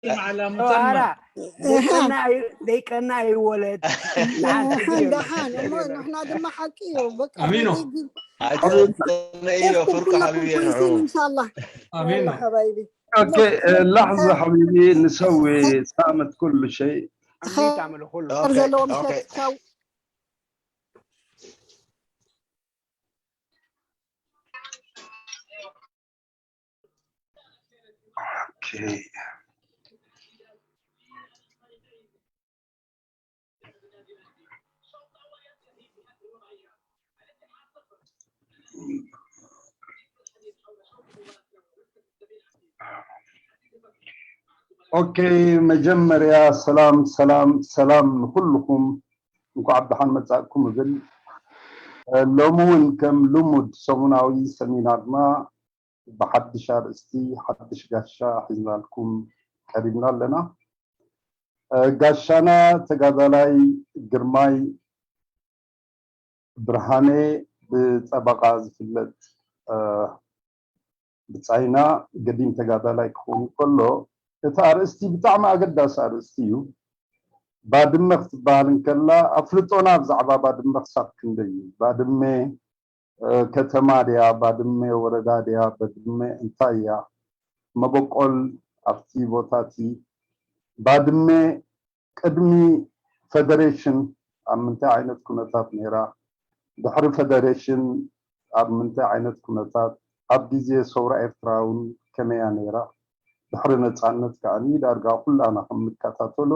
على مسمى. ደይቀና ኣይወለድ ደሓን እሞ ንሕና ድማ ሓቂ እዩ በቃ ኣሚኖ። ንግግር። ኣጆና ኢዮ ፍርቁ ሓቢቢ ንዑ ኢንሻላህ ኣሚኖ። ሓባይቢ ኦኬ ላሕظة حبيبي نسوي سامة كل شيء ኣሚት ኣምልኹሉ ኣብ ዘለዎ ኦኬ። ምሸት ቻው Okay. ኦኬ መጀመርያ ሰላም ሰላም ሰላም ንኩልኩም እንኳዕ ብደሓን መጻእኩም እብል ሎሚ እውን ከም ልሙድ ሰሙናዊ ሰሚናርና ብሓድሽ ኣርእስቲ ሓድሽ ጋሻ ሒዝናልኩም ቀሪብና ኣለና ጋሻና ተጋዳላይ ግርማይ ብርሃነ ብጠበቓ ዝፍለጥ ብጻይና ገዲም ተጋዳላይ ክኸውን ከሎ እቲ ኣርእስቲ ብጣዕሚ ኣገዳሲ ኣርእስቲ እዩ ባድመ ክትበሃል እንከላ ኣፍልጦና ብዛዕባ ባድመ ክሳብ ክንደይ እዩ ባድመ ከተማ ድያ ባድመ ወረዳ ድያ ባድመ እንታይ እያ መበቆል ኣብቲ ቦታ እቲ ባድመ ቅድሚ ፈደሬሽን ኣብ ምንታይ ዓይነት ኩነታት ነይራ ድሕሪ ፈደሬሽን ኣብ ምንታይ ዓይነት ኩነታት ኣብ ግዜ ሰውራ ኤርትራ እውን ከመያ ነይራ ድሕሪ ነፃነት ከዓ ዳርጋ ኩላና ከም ንከታተሎ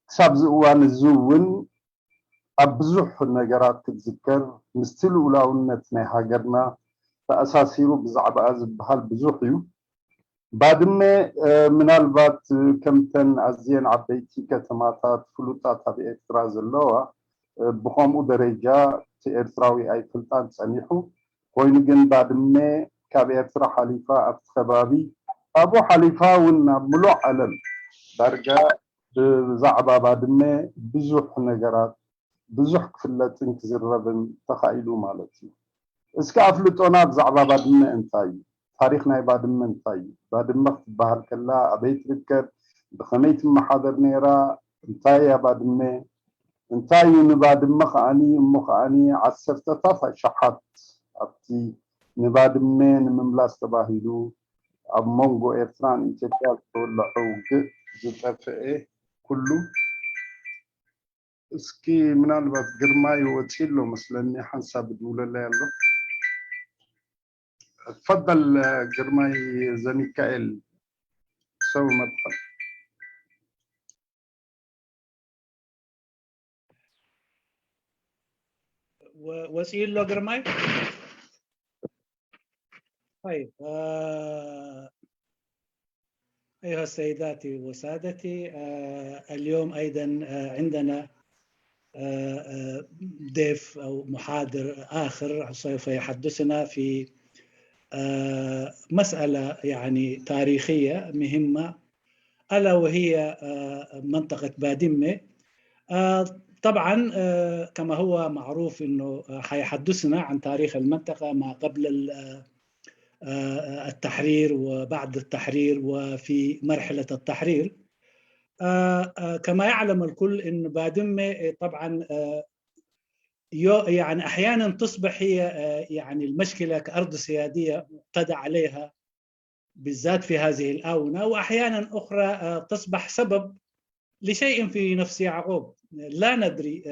ክሳብዚ እዋን እዚ እውን ኣብ ብዙሕ ነገራት ክትዝከር ምስቲ ልኡላውነት ናይ ሃገርና ተኣሳሲሩ ብዛዕባኣ ዝበሃል ብዙሕ እዩ ባድመ ምናልባት ከምተን ኣዝየን ዓበይቲ ከተማታት ፍሉጣት ኣብ ኤርትራ ዘለዋ ብከምኡ ደረጃ እቲ ኤርትራዊ ኣይፈልጣን ጸኒሑ ኮይኑ ግን ባድመ ካብ ኤርትራ ሓሊፋ ኣብቲ ከባቢ ካብኡ ሓሊፋ እውን ናብ ምሉእ ዓለም ዳርጋ ብዛዕባ ባድመ ብዙሕ ነገራት ብዙሕ ክፍለጥን ክዝረብን ተኻኢሉ ማለት እዩ። እስከ ኣፍልጦና ብዛዕባ ባድመ እንታይ እዩ? ታሪኽ ናይ ባድመ እንታይ እዩ? ባድመ ክትበሃል ከላ ኣበይ ትርከብ? ብኸመይ ትመሓደር ነይራ? እንታይ እያ ባድመ? እንታይ እዩ ንባድመ ከዓኒ እሞ ከዓኒ ዓሰርተታት ኣሽሓት ኣብቲ ንባድመ ንምምላስ ተባሂሉ ኣብ መንጎ ኤርትራን ኢትዮጵያ ዝተወለዐ ውግእ ዝጠፍአ ኩሉ እስኪ ምናልባት ግርማይ ወፂ ኣሎ መስለኒ ሓንሳብ ድውለላይ ኣሎ ፈደል ግርማይ ዘሚካኤል ሰው መጥፋል ወፂኡ ኣሎ ግርማይ طيب آه، أيها السيدات وسادتي آه، اليوم أيضا آه، عندنا آه، آه، ضيف أو محاضر آخر سوف يحدثنا في آه، مسألة يعني تاريخية مهمة ألا وهي آه، منطقة بادمة آه، طبعا آه، كما هو معروف أنه حيحدثنا عن تاريخ المنطقة ما قبل آه، التحرير وبعد التحرير وفي مرحلة التحرير آه، آه، كما يعلم الكل أن بادمة آه، طبعا يعني أحيانا تصبح هي يعني المشكلة كأرض سيادية معتدى عليها بالذات في هذه الآونة وأحيانا أخرى تصبح سبب لشيء في نفس يعقوب لا ندري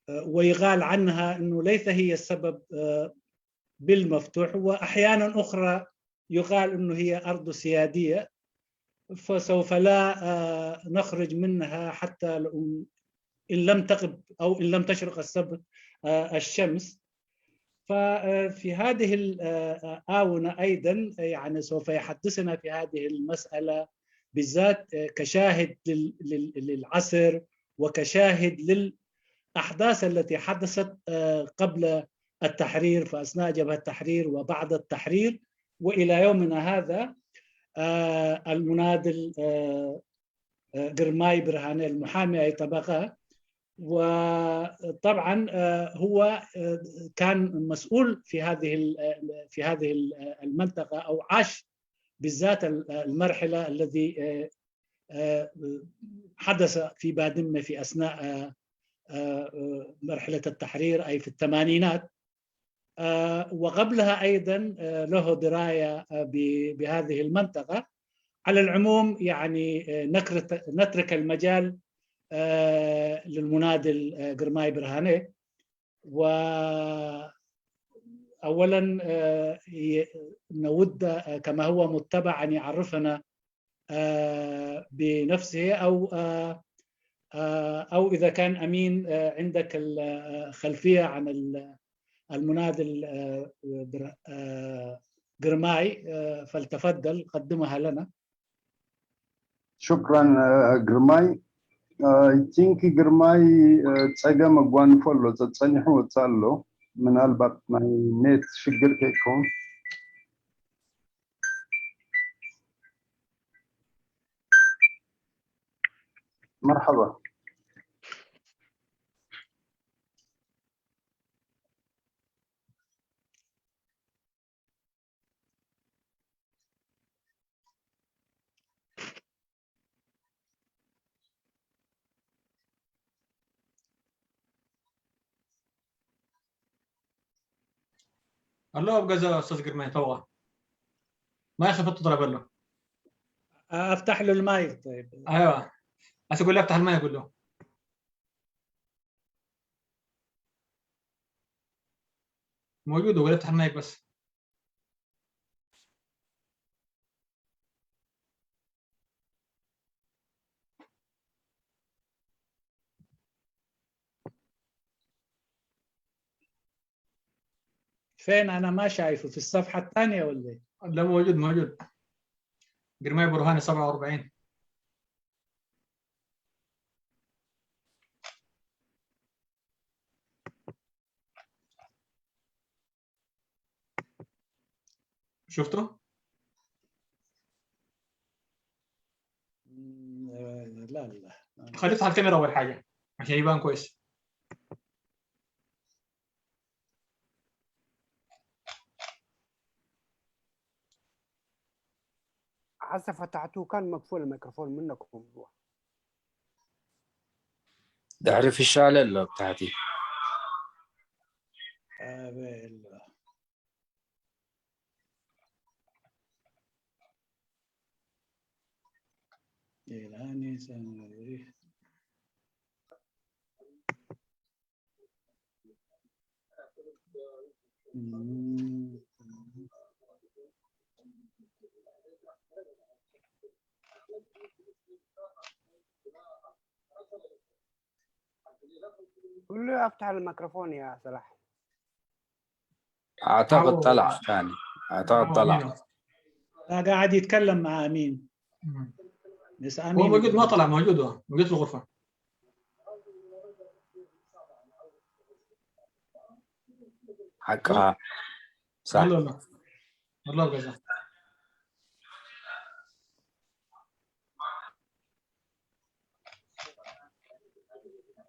ويقال عنها أنه ليس هي السبب بالمفتوح وأحيانا أخرى يقال أنه هي أرض سيادية فسوف لا نخرج منها حتى إن لم تغب أو إن لم تشرق السب الشمس ففي هذه الآونة أيضا يعني سوف يحدثنا في هذه المسألة بالذات كشاهد للعصر وكشاهد للأحداث التي حدثت قبل التحرير فأثناء جبهة التحرير وبعد التحرير وإلى يومنا هذا المناضل قرماي برهان المحامي أي طبقة وطبعا هو كان مسؤول في هذه في هذه المنطقة أو عاش بالذات المرحلة الذي حدث في بادمة في أثناء مرحلة التحرير، أي في الثمانينات. وقبلها أيضا له دراية بهذه المنطقة. على العموم، يعني، نترك المجال للمناضل قرماي برهاني. وأولا نود، كما هو متبع، أن يعرفنا بنفسه، أو أو إذا كان أمين عندك الخلفية عن المناضل قرماي، فلتفضل قدمها لنا. شكرا ግርማይ። I think ግርማይ ጸገም ኣጓንፎ ኣሎ፣ ጸጸኒሑ ወጽእ ኣሎ። ምናልባት ናይ ኔት ሽግር ከይከውን። مرحبا. ኣሎ ኣብ ገዛ ኡስታዝ ግርማይ ተውቓ። ማይ ከፈቱ ጥራይ በሎ። افتح له المايك طيب. ايوه. اسقول له افتح المايك قول له. موجود، هو يفتح المايك بس. فين؟ أنا ما شايفه، في الصفحة الثانية ولا إيه؟ لا، موجود، موجود. قرماي برهاني سبعة وأربعين. شفته؟ لا، لا. خليه يفتح الكاميرا أول حاجة عشان يبان كويس. حسب فتحتوه كان مقفول الميكروفون منكم. ድሕሪ ፍሻለ ኣሎ ብታሕቲ። ኣበሎ። ኢላኒ ሰማሪ። قول له افتح الميكروفون يا صلاح. اعتقد طلع ثاني. اعتقد طلع. لا، قاعد يتكلم مع امين. بس امين هو موجود، ما طلع، موجود، هو موجود في الغرفة. حقها. صح. الله الله. الله جزاك.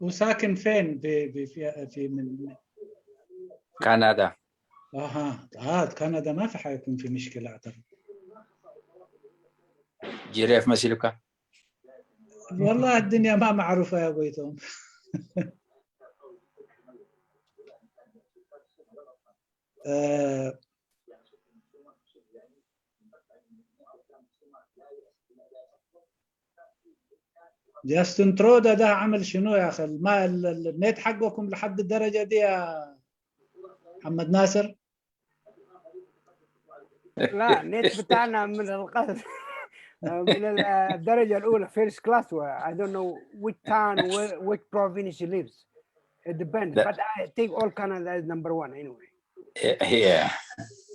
وساكن فين؟ في في في, في من كندا. اها، اه، كندا ما في حيكون في مشكله اعتقد. جريف مسيلكا. والله الدنيا ما معروفه يا بويتهم. آه، جاستن ترودا ده عمل شنو يا اخي؟ ما النت حقكم لحد الدرجه دي يا محمد ناصر؟ لا، النت بتاعنا من القصد من الدرجه الاولى، first class. I don't know which town, which province he lives. It depends, but I think all Canada is number one anyway. Yeah.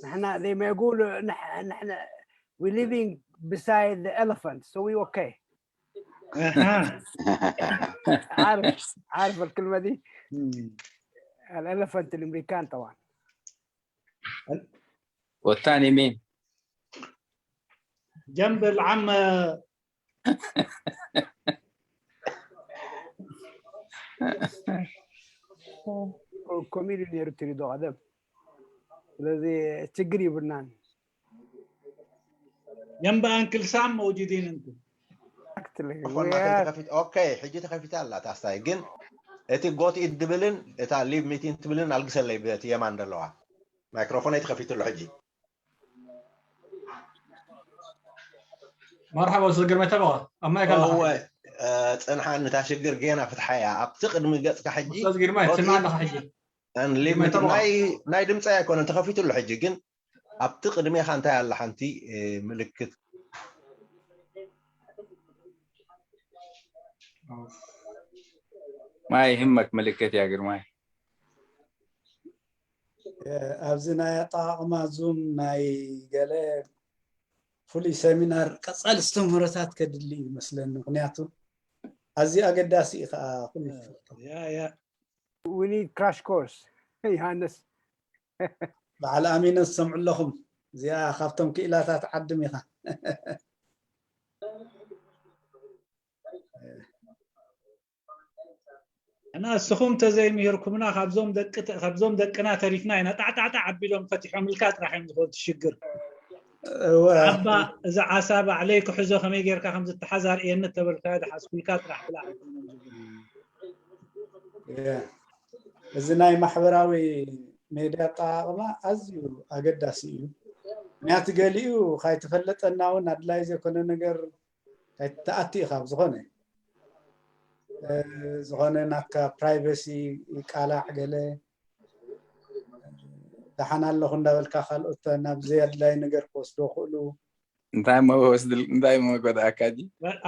نحن زي ما يقولوا نحن we living beside the elephant, so we okay. عارف عارف الكلمه دي؟ ال elephant الامريكان طبعا. والثاني مين؟ جنب العم. ኮሚድን ነይሩ ትሪዶ ቀደም። ስለዚ ችግር ይብልናን። ينبغي أن كل سام موجودين أنتم. ማይክሮፎን ናተይ ተኸፊት። ኦኬ፣ ሕጂ ተኸፊታ ኣላ ታስታይ። ግን እቲ go to it ድብልን እታ leave meeting ትብልን ኣልግሰለይ በቲ የማን ዘለዋ። ማይክሮፎነይ ተኸፊቱ ኣሎ ሕጂ። مرحبا أستاذ قرمي تبغى أما يقال እወ፣ እ፣ ጽንሓኒ እታ ሽግር ጌና ፍትሓያ ኣብቲ ቅድሚ ገጽካ ሕጂ أستاذ قرمي go to سمعنا it حاجة and leave قرمي meeting تبغى ናይ ናይ ድምፂ ኣይኮነን ተኸፊቱ ኣሎ ሕጂ። ግን ኣብቲ ቅድሜኻ እንታይ ኣላ ሓንቲ እ፣ ምልክት ማይ ህመክ ምልክት ያ ግርማይ። ኣብዚ ናይ ኣጠቓቕማ ዙም ናይ ገለ ፍሉይ ሰሚናር ቀፃሊ ኣስተምህሮታት ከድሊ እዩ መስለኒ። ምክንያቱ ኣዝዩ ኣገዳሲ እዩ ከዓ ኩሉ ይፈልጦ። يا يا We need crash course. ዮሃንስ በዓል ኣሚኖ ዝሰምዑ ኣለኹም። እዚኣ ካብቶም ክኢላታት ዓድም ኢኻ። እና እስኹም ተዘይምሂርኩምና ካብዞም ደቂ ካብዞም ደቅና ተሪፍና ኢና። ጣዕጣዕጣዕ ኣቢሎም ፈቲሖምልካ ጥራሕ እዮም ዝፈልጡ ሽግር። እወ ዓባ እዚ ዓሳ ባዕለይ ክሕዞ ከመይ ጌርካ ከም ዝተሓዝ ኣርእየኒ ተበልካዮ ድሓዝኩልካ ጥራሕ ብላዕ ኣይኮነን ዝብል። እየ። እዚ ናይ ማሕበራዊ ሜድያ ኣጠቓቕማ ኣዝዩ ኣገዳሲ እዩ። ምክንያቱ ገሊኡ ካይተፈለጠና እውን ኣድላይ ዘይኮነ ነገር ካይትኣቱ ኢኻ። ኣብ ዝኾነ እ፣ ዝኾነ ናትካ ፕራይቨሲ ይቃላዕ ገለ ደሓን ኣለኹ እንዳበልካ ካልኦት ናብ ዘይ ኣድላይ ነገር ክወስዶ ክእሉ። እንታይ እሞ ወስድል እንታይ እሞ ጎዳእካ ጂ?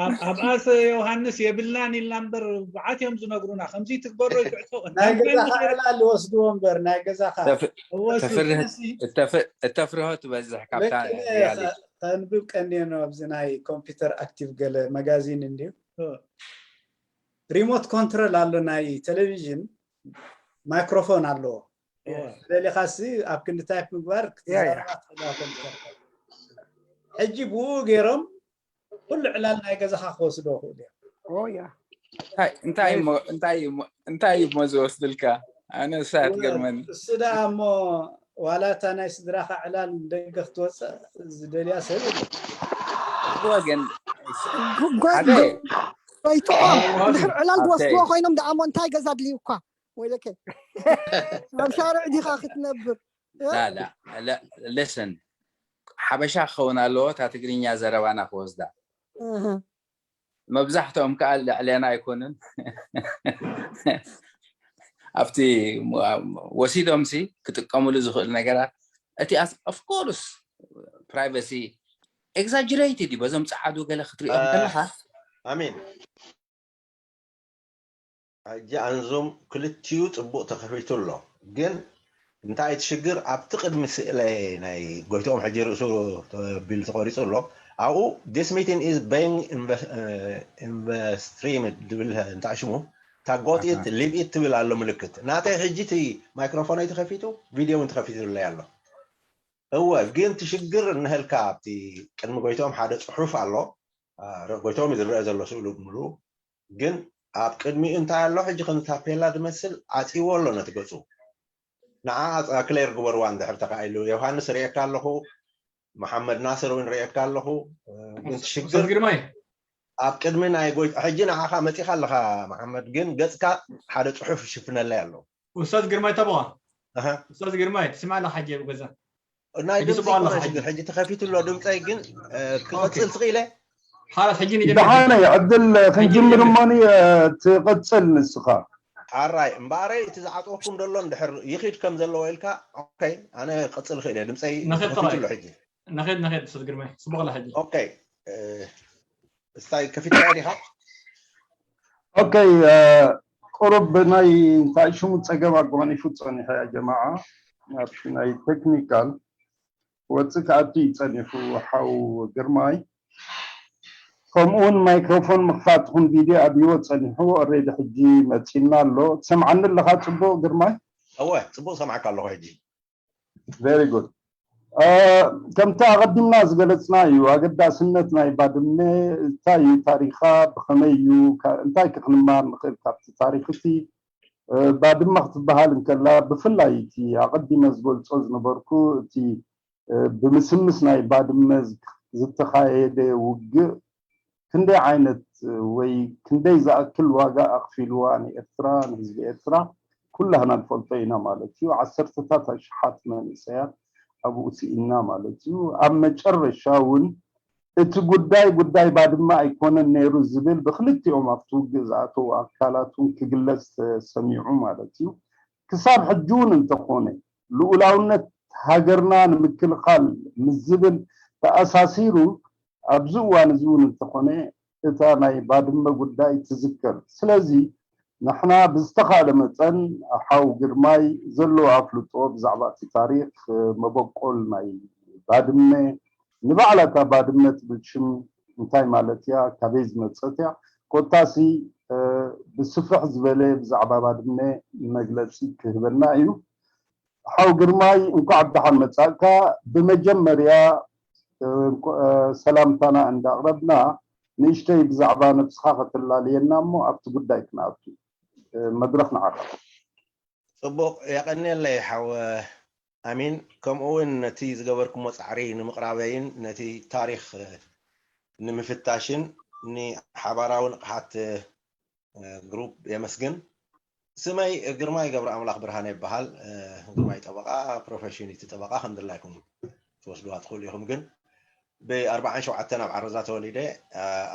ኣብ- ኣብኣስ ዮሃንስ የብልናን ኢልና እምበር ብዓት እዮም ዝነግሩና ከምዚ ትግበሮ ይግዕቶ ናይ ገዛኻ ዕላል ይወስድዎ እምበር ናይ ገዛኻ ተፍ- ወስድ ተፍርህ ነሲ እተፍ- እተፍርሆ ትበዝሕ ካብታ በቂ ሪያሊቲ። ከንብብ ቀንየ ነው። ኣብዚ ናይ ኮምፒውተር ኣክቲቭ ገለ መጋዚን እንድዩ ሪሞት ኮንትሮል ኣሎ ናይ ቴሌቪዥን ማይክሮፎን ኣለዎ። ደሊኻሲ ኣብ ክንዲ ታይፕ ምግባር ክትዛረባ ትኽእላ ኮምፒውተር። ሕጂ ብኡ ገይሮም ኩሉ ዕላል ናይ ገዛኻ ክወስዶ ክእሉ እዮም። Oh yeah. እንታይ እንታይ እሞ እንታይ እሞ እንታይ እሞ ዝወስድልካ? ኣነ እሳ ትገርመኒ። እሱ ደኣ እሞ ዋላ እታ ናይ ስድራኻ ዕላል ንደገ ክትወፅእ ዝደልያ ሰብ የለን። ወገን ጎ- ጎ- ሓደ ጎ- ጎይትኦም እንድሕር ዕላል ዝወስድዎ ኣተይ ኮይኖም ደኣ እሞ እንታይ ገዛ ድልዩኳ? ወይለከ ኣብ ሻርዕ ዲኻ ክትነብር? ላ ላ ላ- ሊስን ሓበሻ ክኸውን ኣለዎ እታ ትግርኛ ዘረባና ክወስዳ። እህ። መብዛሕትኦም ከዓ ልዕሌና ኣይኮኑን። ኣብቲ ወሲዶምሲ ክጥቀምሉ ዝኽእሉ ነገራት እቲ of course privacy exaggerated እዩ። በዞም ፀዓዱ ገለ ክትሪኦም ከለካ ኣሚን። ሕጂ ኣንዞም ክልቲኡ ጽቡቕ ተኸፊቱ ኣሎ። ግን እንታይ እቲ ሽግር ኣብቲ ቅድሚ ስእለ ናይ ጎይትኦም ሕጂ ርእሱ ተቢሉ ተቆሪጹ ኣሎ። ኣብኡ this meeting is being inve- uh, inve- streamed ድብል እንታይ ሽሙ እታ go to it leave it ትብል ኣሎ ምልክት። ናተይ ሕጂ እቲ ማይክሮፎነይ ተኸፊቱ ቪድዮ እውን ተኸፊቱለይ ኣሎ። እወ ግን እቲ ሽግር እንሀልካ ኣብቲ ቅድሚ ጎይትኦም ሓደ ጽሑፍ ኣሎ። ጎይትኦም እዩ ዝረአ ዘሎ ስእሉ ብምሉ ግን ኣብ ቅድሚኡ እንታይ ኣሎ ሕጂ ከም ታፔላ ዝመስል ዓፂዎ ኣሎ ነቲ ገፁ። ንዓ ክሌር ግበርዋ እንድሕር ተኻኢሉ። ዮሃንስ ርእየካ ኣለኹ፣ መሓመድ ናስር እውን ርእየካ ኣለኹ። ግን እቲ ሽግር ግርማይ ኣብ ቅድሚ ናይ ጎይታ ሕጂ ንዓኻ መፂኻ ኣለኻ መሓመድ፣ ግን ገፅካ ሓደ ፅሑፍ ይሽፍነለይ ኣሎ። ኡስታዝ ግርማይ ተበዋ ኣሃ። ኡስታዝ ግርማይ ትስማዕ ኣለኻ ሕጂ ኣብ ገዛ ናይ ሕጂ ድምፂ ጽቡቕ ኣለኻ ይኮነ ሕጂ። ሽግር፣ ሕጂ ተኸፊቱ ኣሎ ድምፀይ፣ ግን እ፣ ክቐፅል ትኽእለ? ሓላት ሕጂ ንጀምር። ደሓነ ዕድል ክንጅምር እሞኒ ትቐፅል ንስኻ። ሓራይ እምበኣረይ እቲ ዝዓፅወኩም ዘሎ እንድሕር ይኺድ ከም ዘለዎ ኢልካ፣ ኦኬ፣ ኣነ ክቐፅል እኽእል እየ። ድምፀይ ንኽእል ተኸፊቱ ኣሎ ጥራይ። ሕጂ። ንኸይድ ንኸይድ ኡስታዝ ግርማይ ጽቡቕ ኣላ ሕጂ። ኦኬ፣ እ፣ እስታይ ከፊትካ ዲኻ? ኦኬ፣ እ፣ ቁሩብ ናይ እንታይ ሽሙ ፀገም ኣጓኒፉ ፀኒሑ ያ ጀማዓ። ኣብቲ ናይ ቴክኒካል ወፅእ ክኣቱ እዩ ፀኒሑ ሓው ግርማይ። ከምኡ እውን ማይክሮፎን ምኽፋት ይኹን ቪድዮ ኣብይዎ ፀኒሑ። ኦሬዲ ሕጂ መፂና ኣሎ። ትሰምዓኒ ኣለኻ ፅቡቕ ግርማይ? እወ፣ ፅቡቕ ሰማዕካ ኣለኹ ሕጂ። Very good። እ፣ ከምቲ ኣቐዲምና ዝገለፅና እዩ ኣገዳስነት ናይ ባድመ። እንታይ እዩ ታሪኻ? ብኸመይ እዩ? ካ- እንታይ ከ ክንማር ንኽእል ካብቲ ታሪኽ እቲ? እ፣ ባድመ ክትበሃል እንከላ ብፍላይ እቲ ኣቐዲመ ዝገልፆ ዝነበርኩ እቲ እ፣ ብምስምስ ናይ ባድመ ዝ- ዝተኻየደ ውግእ ክንደይ ዓይነት ወይ ክንደይ ዝኣክል ዋጋ ኣኽፊልዋ ንኤርትራ፣ ንህዝቢ ኤርትራ ኩላህና ንፈልጦ ኢና ማለት እዩ። ዓሰርተታት ኣሽሓት መንእሰያት ኣብኡ ስኢና ማለት እዩ። ኣብ መጨረሻ እውን እቲ ጉዳይ ጉዳይ ባድመ ኣይኮነን ነይሩ ዝብል ብክልቲኦም ኣብቲ ውግእ ዝኣተዉ ኣካላት እውን ክግለጽ ተሰሚዑ ማለት እዩ። ክሳብ ሕጂ እውን እንተኾነ ልኡላውነት ሃገርና ንምክልኻል ምስ ዝብል ተኣሳሲሩ ኣብዚ እዋን እዚ እውን እንተኾነ እታ ናይ ባድመ ጉዳይ ትዝከር። ስለዚ ንሕና ብዝተኻለ መጠን ሓው ግርማይ ዘለዎ ኣፍልጦ ብዛዕባ እቲ ታሪኽ መበቆል ናይ ባድመ ንባዕላ እታ ባድመ ትብል ሽም እንታይ ማለት እያ፣ ካበይ ዝመጸት እያ፣ ኮታሲ ብስፍሕ ዝበለ ብዛዕባ ባድመ መግለጺ ክህበና እዩ። ሓው ግርማይ እንኳዕ ብደሓን መጻእካ። ብመጀመርያ ሰላምታና እንዳቕረብና ንእሽተይ ብዛዕባ ነብስኻ ከተላልየና እሞ ኣብቲ ጉዳይ ክንኣቱ። መድረኽ ንዓኻ። ጽቡቕ፣ የቐንየለይ ሓው ኣሚን። ከምኡ እውን ነቲ ዝገበርኩሞ ጻዕሪ ንምቕራበይን ነቲ ታሪኽ ንምፍታሽን ንሓባራዊ ንቕሓት ግሩፕ የመስግን። ስመይ ግርማይ ገብረ ኣምላኽ ብርሃነ ይበሃል። ግርማይ ጠበቓ፣ ፕሮፌሽን እቲ ጠበቓ ከም ድላይኩም ትወስድዋ ትኽእሉ ኢኹም። ግን ብ ኣርባዓን ሸውዓተን ኣብ ዓረዛ ተወሊደ፣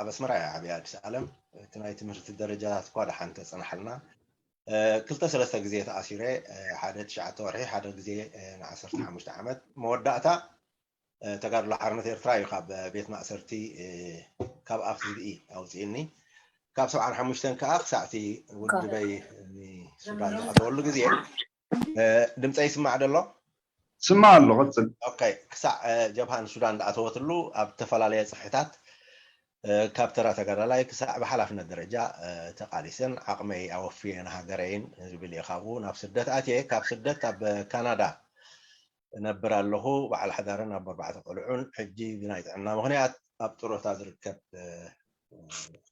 ኣብ ኣስመራ እየ ዓብየ ኣዲስ ኣለም። እቲ ናይ ትምህርቲ ደረጃታት እኳ ደሓን ተጸናሓልና። ክልተ ሰለስተ ግዜ ተኣሲረ፣ ሓደ ትሽዓተ ወርሒ፣ ሓደ ግዜ ንዓሰርተ ሓሙሽተ ዓመት። መወዳእታ ተጋድሎ ሓርነት ኤርትራ እዩ ካብ ቤት ማእሰርቲ ካብ ኣፍ ዝብኢ ኣውፅእኒ። ካብ ሰብዓን ሓሙሽተን ከዓ ክሳዕቲ ውድበይ ንሱዳን ዝኣተወሉ ግዜ። ድምፀይ ይስማዕ ደሎ? ስማ ኣሎ፣ ቀፅል። ክሳዕ ጀብሃ ንሱዳን ዝኣተወትሉ ኣብ ዝተፈላለየ ፅፍሕታት ካብ ተራ ተጋዳላይ ክሳዕ ብሓላፍነት ደረጃ ተቃሊሰን ዓቕመይ ኣወፍየ ንሃገረይን ዝብል እየ። ካብኡ ናብ ስደት ኣትየ። ካብ ስደት ኣብ ካናዳ እነብር ኣለኹ። በዓል ሓዳርን ኣብ ኣርባዕተ ቆልዑን ሕጂ ብናይ ጥዕና ምኽንያት ኣብ ጥሮታ ዝርከብ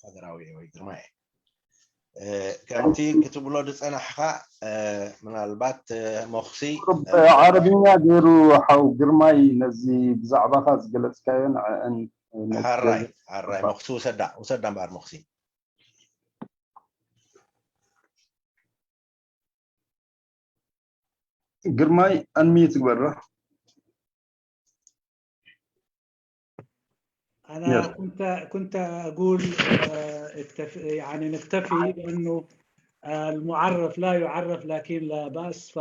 ሃገራዊ ወይ ግርማ እየ። ከምቲ ክትብሎ ዝፀናሕኻ ምናልባት መኹሲ ዓረብኛ ገይሩ ሓው ግርማይ ነዚ ብዛዕባኻ ዝገለፅካዮ ንዕአን ሓራይ ሓራይ መኹሲ ውሰዳ ውሰዳ እምበኣር መኹሲ ግርማይ ኣንሚት ግበራ أنا كنت كنت أقول اكتفي يعني نكتفي بأنه المعرف لا يعرف لكن لا بأس.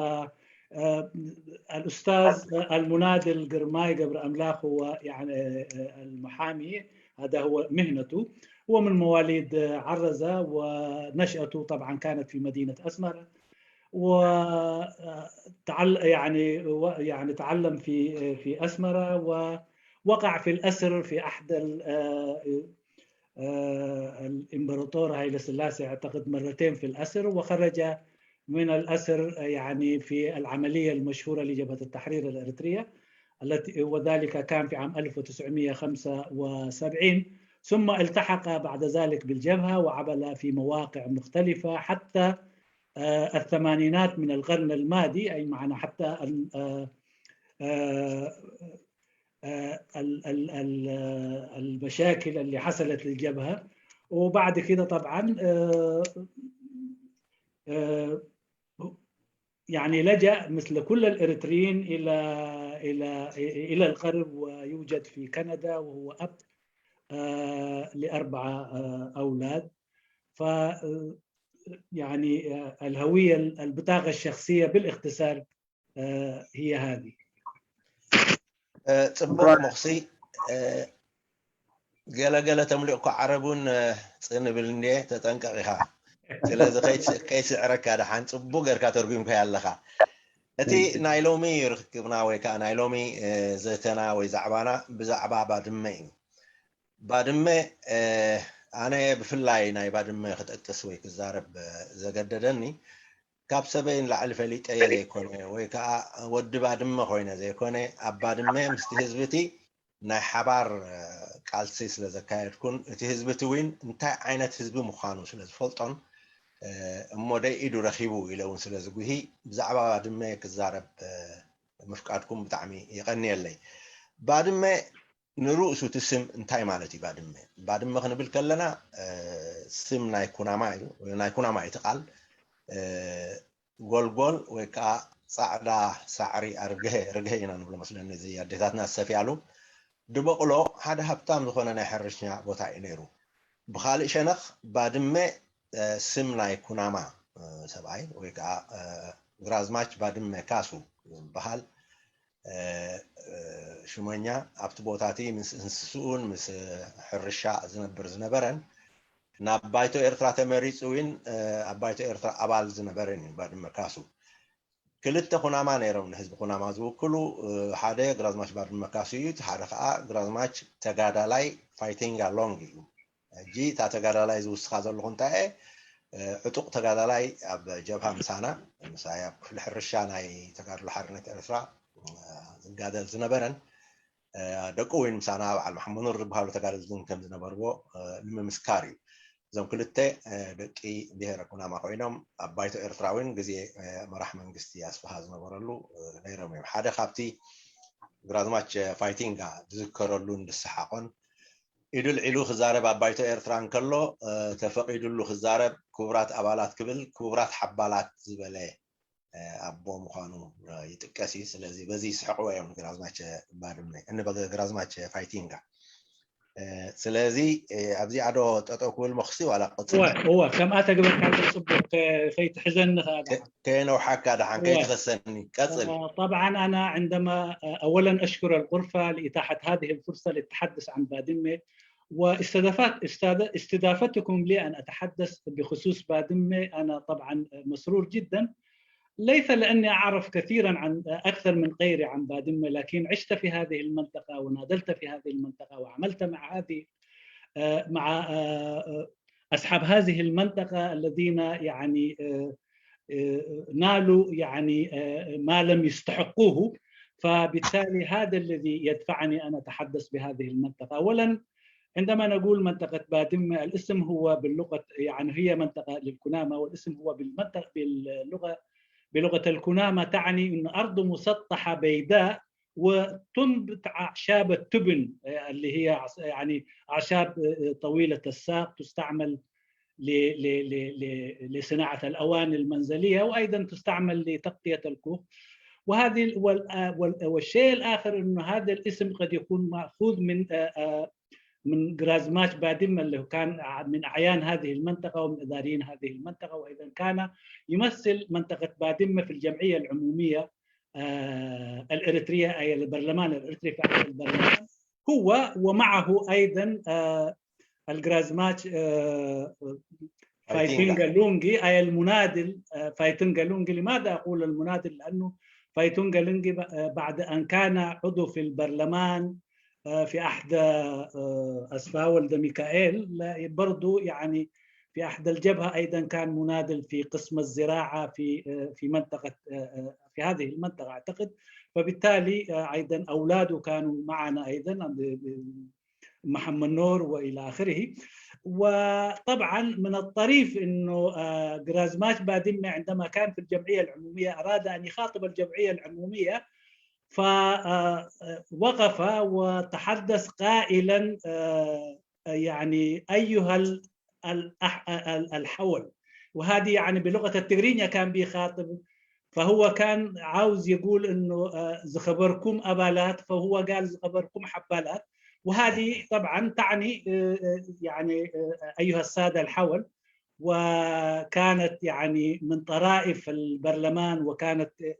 فالأستاذ المناضل قرماي قبر أملاخ هو يعني المحامي، هذا هو مهنته. هو من مواليد عرزة ونشأته طبعا كانت في مدينة أسمرة، وتعل يعني يعني تعلم في في أسمرة ووقع في الأسر في أحد الإمبراطور هايلة سلاسي أعتقد مرتين في الأسر، وخرج من الأسر يعني في العملية المشهورة لجبهة التحرير الإريترية التي وذلك كان في عام ألف وتسعمية وخمسة وسبعين، ثم التحق بعد ذلك بالجبهة وعمل في مواقع مختلفة حتى الثمانينات من القرن الماضي، أي معنى حتى المشاكل اللي حصلت للجبهة. وبعد كده طبعا يعني لجأ مثل كل الإريتريين إلى إلى إلى الغرب، ويوجد في كندا، وهو أب لأربعة أولاد. ف يعني الهوية، البطاقة الشخصية بالاختصار هي هذه. ጽቡቕ መኹሲ። ገለገለ ተምሊእኮ ዓረብ እውን ጽን ብል እንድየ፣ ተጠንቀቕ ኢኻ። ስለዚ ከይስዕረካ ደሓን ጽቡቕ ጌርካ ተርጉምካዮ ኣለኻ። እቲ ናይ ሎሚ ርክክብና ወይ ከዓ ናይ ሎሚ ዘተና ወይ ዛዕባና ብዛዕባ ባድመ እዩ። ባድመ ኣነ ብፍላይ ናይ ባድመ ክጠቅስ ወይ ክዛረብ ዘገደደኒ ካብ ሰበይ ንላዕሊ ፈሊጠየ ዘይኮነ ወይ ከዓ ወዲ ባድመ ኮይነ ዘይኮነ ኣብ ባድመ ምስቲ ህዝቢ እቲ ናይ ሓባር ቃልሲ ስለ ዘካየድኩን እቲ ህዝቢ እቲ እውን እንታይ ዓይነት ህዝቢ ምዃኑ ስለ ዝፈልጦን እሞ ደይ ኢዱ ረኺቡ ኢለ እውን ስለ ዝጉሂ ብዛዕባ ባድመ ክዛረብ ምፍቃድኩም ብጣዕሚ የቐንየለይ። ባድመ ንርእሱ እቲ ስም እንታይ ማለት እዩ? ባድመ ባድመ ክንብል ከለና ስም ናይ ኩናማ እዩ። ናይ ኩናማ እዩ እቲ ቃል። ጎልጎል ወይ ከዓ ፃዕዳ ሳዕሪ ኣርግሀ ርግሀ ኢና ንብሎ መስለኒ፣ እዚ ኣዴታትና ዝሰፍያሉ ድበቕሎ ሓደ ሃብታም ዝኾነ ናይ ሕርሻ ቦታ እዩ ነይሩ። ብኻልእ ሸነኽ ባድመ ስም ናይ ኩናማ ሰብኣይ ወይ ከዓ ግራዝማች ባድመ ካሱ ዝበሃል ሽመኛ ኣብቲ ቦታ እቲ ምስ እንስስኡን ምስ ሕርሻ ዝነብር ዝነበረን ናብ ባይቶ ኤርትራ ተመሪፁ እውን ኣብ ባይቶ ኤርትራ ኣባል ዝነበረን እዩ። ባድመ ካሱ ክልተ ኩናማ ነይሮም ንህዝቢ ኩናማ ዝውክሉ። ሓደ ግራዝማች ባድመ ካሱ እዩ፣ እቲ ሓደ ከዓ ግራዝማች ተጋዳላይ ፋይቲንጋ ሎንግ እዩ። ሕጂ እታ ተጋዳላይ ዝውስኻ ዘለኹ እንታይ ዕጡቕ ተጋዳላይ ኣብ ጀብሃ ምሳና ምሳይ ኣብ ክፍሊ ሕርሻ ናይ ተጋድሎ ሓርነት ኤርትራ ዝጋደል ዝነበረን ደቂ እውን ምሳና በዓል መሓመድ ኑር ዝበሃሉ ተጋደልትን ከም ዝነበርዎ ንምምስካር እዩ። እዞም ክልተ ደቂ ብሄረ ኩናማ ኮይኖም ኣብ ባይቶ ኤርትራ እውን ግዜ መራሕ መንግስቲ ኣስፍሃ ዝነበረሉ ነይሮም እዮም። ሓደ ካብቲ ግራዝማች ፋይቲንጋ ዝዝከረሉን ዝሰሓቖን ኢዱ ልዒሉ ክዛረብ ኣብ ባይቶ ኤርትራ እንከሎ ተፈቒዱሉ ክዛረብ ክቡራት ኣባላት ክብል ክቡራት ሓባላት ዝበለ ኣቦ ምዃኑ ይጥቀስ እዩ። ስለዚ በዚ ይስሕቕዎ እዮም ግራዝማች ባድመ ግራዝማች ፋይቲንጋ። ስለዚ ኣብዚኣ ዶ ጠጠው ክብል መኽሲ ዋላ ቅፅል? እወ ከምኣ ተግበርካ ጽቡቅ፣ ከይትሕዘኒ ከኣ ደሓን። ከየነውሓካ ደሓን ከይትኸሰኒ ቀፅል። طبعا أنا عندما أولا أشكر الغرفة لإتاحة هذه الفرصة للتحدث عن بادمة واستضافت استضافتكم لي أن أتحدث بخصوص بادمة. أنا طبعا مسرور جدا، ليس لأني أعرف كثيرا عن أكثر من غيري عن بادمة، لكن عشت في هذه المنطقة وناضلت في هذه المنطقة وعملت مع هذه آه، مع آه، آه، أصحاب هذه المنطقة الذين يعني آه، آه، نالوا يعني آه، ما لم يستحقوه، فبالتالي هذا الذي يدفعني أن أتحدث بهذه المنطقة. أولا، عندما نقول منطقة بادمة، الاسم هو باللغة يعني هي منطقة للكنامة، والاسم هو بالمنطقة باللغة بلغة الكنامة تعني أن أرض مسطحة بيداء وتنبت أعشاب التبن آه، اللي هي عص- يعني أعشاب آه، طويلة الساق تستعمل ل- ل- ل- ل- لصناعة الأواني المنزلية وأيضا تستعمل لتغطية الكوخ. وهذه ال- وال- آه، وال- والشيء الآخر أنه هذا الاسم قد يكون مأخوذ من آه، آه، من جرازماش بادمة اللي كان من أعيان هذه المنطقة ومن إداريين هذه المنطقة، وأيضا كان يمثل منطقة بادمة في الجمعية العمومية آه، الإريترية، أي البرلمان الإريتري في أحد البرلمان، هو ومعه أيضا آه، الجرازماش آه، فايتونغا لونغي، أي المناضل آه، فايتونغا لونغي. لماذا أقول المناضل؟ لأنه فايتونغا لونغي ب- آه، بعد أن كان عضو في البرلمان آه، في أحدى آه، أسفاول دا ميكائيل، لا- برضو يعني في أحدى الجبهة أيضا كان مناضل في قسم الزراعة في آه، في منطقة آه، آه، في هذه المنطقة أعتقد. فبالتالي آه، أيضا أولاده كانوا معنا أيضا ب- ب- محمد نور وإلى آخره. وطبعا من الطريف أنه آه، جرازماش بادمة عندما كان في الجمعية العمومية أراد أن يخاطب الجمعية العمومية فوقف وتحدث قائلا آه، يعني أيها ال- الأح- ال- الحول. وهذه يعني بلغة التجرينيا كان بيخاطب، فهو كان عاوز يقول انه آه، زخبركم ابالات، فهو قال زخبركم حبالات. وهذه طبعا تعني آه، آه، يعني آه، ايها الساده الحول، وكانت يعني من طرائف البرلمان، وكانت آه،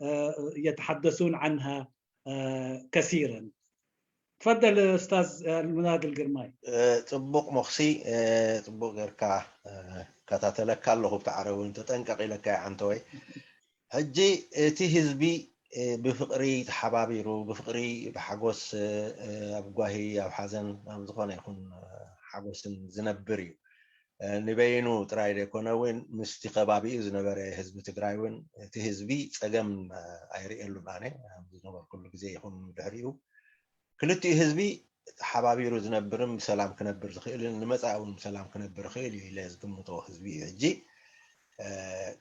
آه، يتحدثون عنها آه، كثيرا. تفضل استاذ المناضل قرماي. ፅቡቕ ሞኽሲ፣ ፅቡቕ ጌርካ ከታተለካ ኣለኹ። ብቲ ዓረብ እውን ተጠንቀቕ ኢለካ እየ ዓንተወይ። ሕጂ እቲ ህዝቢ ብፍቕሪ ተሓባቢሩ፣ ብፍቕሪ ብሓጎስ ኣብ ጓሂ ኣብ ሓዘን ኣብ ዝኾነ ይኹን ሓጎስን ዝነብር እዩ። ንበይኑ ጥራይ ዘይኮነ እውን ምስቲ ከባቢኡ ዝነበረ ህዝቢ ትግራይ እውን እቲ ህዝቢ ፀገም ኣይርእየሉን። ኣነ ኣብ ዝነበርኩሉ ግዜ ይኹን ድሕሪኡ ክልቲኡ ህዝቢ ተሓባቢሩ ዝነብርን ብሰላም ክነብር ዝኽእልን ንመፃኢ እውን ብሰላም ክነብር ይኽእል እዩ ኢለ ዝግምቶ ህዝቢ እዩ። ሕጂ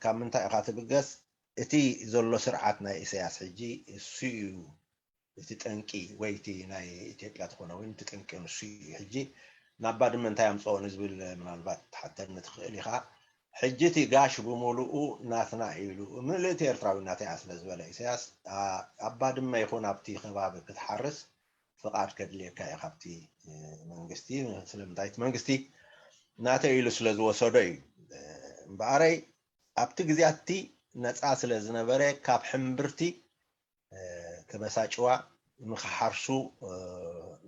ካብ ምንታይ ኢኻ ትብገስ? እቲ ዘሎ ስርዓት ናይ ኢሳያስ ሕጂ እሱ እዩ እቲ ጠንቂ ወይ እቲ ናይ ኢትዮጵያ ዝኾነ ወይ እቲ ጠንቂ ንሱ እዩ። ሕጂ ናብ ባድመ እንታይ ኣምፅኦ ንዝብል ምናልባት ትሓተኒ ትኽእል ኢኻ። ሕጂ እቲ ጋሽ ብምሉኡ ናትና እዩ ኢሉ ምልእቲ ኤርትራዊ ናተይ እያ ስለ ዝበለ ኢሳያስ ኣብ ባድመ ይኹን ኣብቲ ከባቢ ክትሓርስ ፍቓድ ከድልየካ እዩ ካብቲ መንግስቲ። ስለምንታይ እቲ መንግስቲ ናተይ ኢሉ ስለ ዝወሰዶ እዩ። እምበኣረይ ኣብቲ ግዜያት እቲ ነፃ ስለ ዝነበረ ካብ ሕምብርቲ ከበሳጭዋ ንክሓርሱ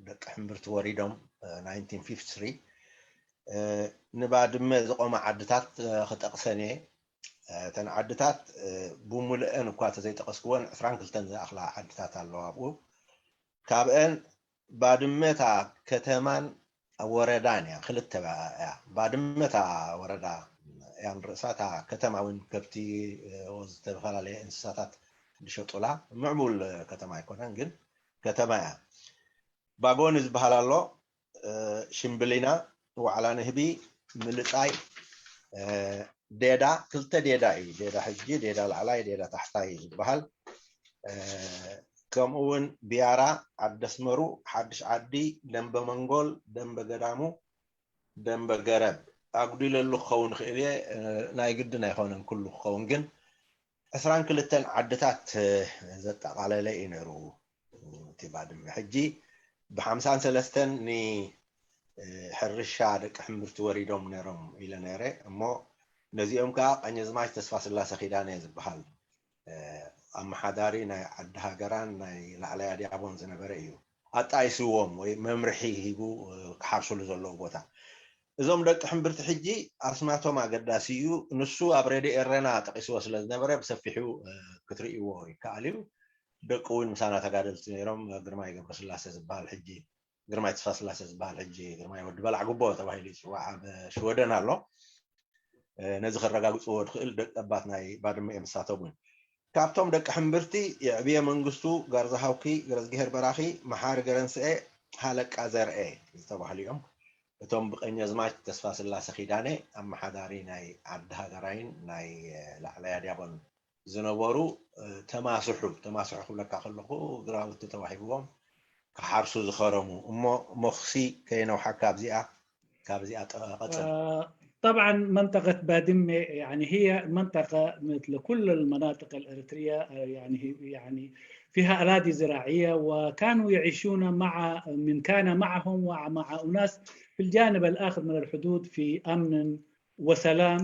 ደቂ ሕምብርቲ ወሪዶም ንባድመ ዝቆማ ዓድታት ክጠቕሰን እየ። እተን ዓድታት ብሙልአን እኳ ተዘይጠቐስክወን ዕስራን ክልተን ዝኣኽላ ዓድታት ኣለዋ ኣብኡ። ካብአን ባድመ እታ ከተማን ወረዳን እያ። ክልተ እያ። ባድመ እታ ወረዳ እያ ንርእሳ፣ እታ ከተማ እውን ከብቲ፣ እ፣ ዝተፈላለየ እንስሳታት ዝሸጡላ ምዕቡል ከተማ ኣይኮነን፣ ግን ከተማ እያ። ባጎኒ ዝበሃል ኣሎ፣ እ፣ ሽምብሊና፣ ዋዕላ ንህቢ፣ ምልጻይ፣ እ፣ ዴዳ፣ ክልተ ዴዳ እዩ። ዴዳ ሕጂ፣ ዴዳ ላዕላይ፣ ዴዳ ታሕታይ ዝበሃል። እ፣ ከምኡ እውን ቢያራ፣ ዓዲ ኣስመሩ፣ ሓድሽ ዓዲ፣ ደንበ መንጎል፣ ደንበ ገዳሙ፣ ደንበ ገረብ። ኣጉዲለሉ ክኸውን ይኽእል እየ፣ እ፣ ናይ ግድን ኣይኮነን ኩሉ ክኸውን፣ ግን ዕስራን ክልተን ዓድታት፣ እ፣ ዘጠቓለለ እዩ ነይሩ እቲ ባድመ። ሕጂ ብሓምሳን ሰለስተን ን፣ እ፣ ሕርሻ ደቂ ሕምብርቲ ወሪዶም ነይሮም ኢለ ነይረ። እሞ ነዚኦም ከኣ ቀኘዝማች ተስፋ ስላሰ ኪዳነ ዝበሃል፣ እ፣ ኣመሓዳሪ ናይ ዓዲ ሃገራን ናይ ላዕላይ ኣድያቦን ዝነበረ እዩ ኣጣይስዎም ወይ መምርሒ ሂቡ፣ እ፣ ክሓርስሉ ዘለዎ ቦታ። እዞም ደቂ ሕምብርቲ ሕጂ ኣስማቶም ኣገዳሲ እዩ። ንሱ ኣብ ሬድዮ ኤረና ጠቒስዎ ስለ ዝነበረ ብሰፊሑ፣ እ፣ ክትርእይዎ ይከኣል እዩ። ደቁ እውን ምሳና ተጋደልቲ ነይሮም። ግርማይ ገብረስላሴ ዝበሃል ሕጂ፣ ግርማይ ተስፋስላሴ ዝበሃል ሕጂ ግርማይ ወዲ በላዕ ጉቦ ተባሂሉ ይፅዋዕ ኣብ ሽወደን ኣሎ። እ፣ ነዚ ከረጋግፅዎ ዝኽእል ደቂ ኣባት ናይ ባድመ እዮም ንሳቶም እውን። ካብቶም ደቂ ሕምብርቲ የዕብየ መንግስቱ፣ ጋርዛሃውኪ፣ ገረዝግሄር በራኺ፣ መሓሪ ገረንስኤ፣ ሃለቃ ዘርኤ ዝተባህሉ እዮም። እቶም ብቀኛዝማች ተስፋ ስላሰ ኪዳነ ኣመሓዳሪ ናይ ዓዲ ሃገራይን ናይ፣ እ፣ ላዕላይ ኣድያቦን ዝነበሩ፣ እ፣ ተማስሑ፣ ተማስሑ ክብለካ ከለኹ ግራውቲ ተዋሂብዎም ክሓርሱ ዝኸረሙ። እሞ ሞኽሲ ከየነውሓካ ኣብዚኣ፣ ካብዚኣ ጠ-፣ ቀጽል። آه، طبعا منطقة بادمة يعني هي منطقة مثل كل المناطق الإريترية، آه، يعني هي، يعني فيها أراضي زراعية، وكانوا يعيشون مع من كان معهم ومع أناس في الجانب الآخر من الحدود في أمن وسلام.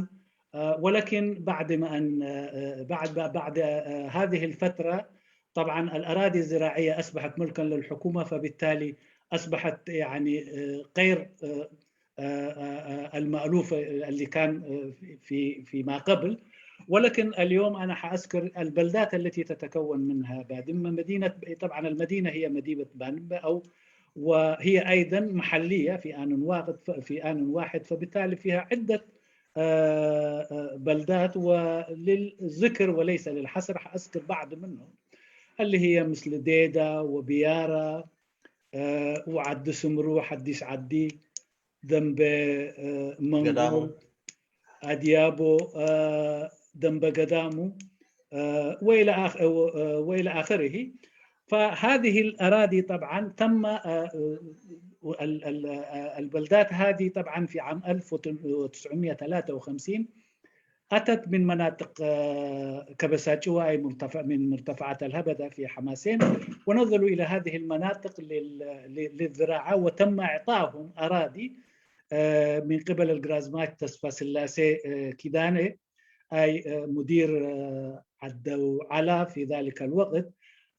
آه، ولكن بعد ما أن، آه، آه، بعد، بعد، آه، هذه الفترة، طبعا الأراضي الزراعية أصبحت ملكا للحكومة، فبالتالي أصبحت يعني، آه، غير، آه، آه، آه، آه، المألوف اللي كان، آه، في، في، فيما قبل. ولكن اليوم أنا حأذكر البلدات التي تتكون منها بادمة. مدينة، طبعا المدينة هي مدينة بادمة، أو، وهي أيضا محلية في آن واحد، في آن واحد، فبالتالي فيها عدة، آه، آه، بلدات، وللذكر وليس للحصر حأذكر بعض منهم، اللي هي مثل ديدا وبيارا، آه، وعد سمرو، حديث عدي، دنبه، آه، منغول، أديابو، آه، دنبه قدامو، آه، وإلى آخ-، آه، وإلى آخره. فهذه الأراضي طبعا تم، آه، آه، ال-، ال-، آه، البلدات هذه طبعا في عام ألف وتسعمية وتلاتة وخمسين أتت من مناطق، آه، كبساتشوا، أي مرتفع، من مرتفعات الهبدة في حماسين، ونزلوا إلى هذه المناطق لل-، لل-، للزراعة، وتم إعطائهم أراضي، آه، من قبل الجرازمات تسفا سلاسي، آه، كيداني، أي، آه، مدير، آه، عدو على في ذلك الوقت.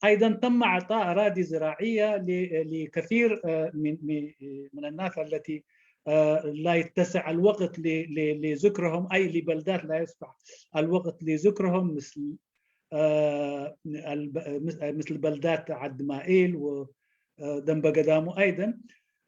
أيضا تم إعطاء أراضي زراعية ل-، لكثير، آه، من، من، من الناس التي، آه، لا يتسع الوقت ل-، ل-، لذكرهم، أي لبلدات لا يسمح الوقت لذكرهم، مثل، آه، الب-، مثل بلدات عد مائيل و، آه، دنبا قدامو أيضا.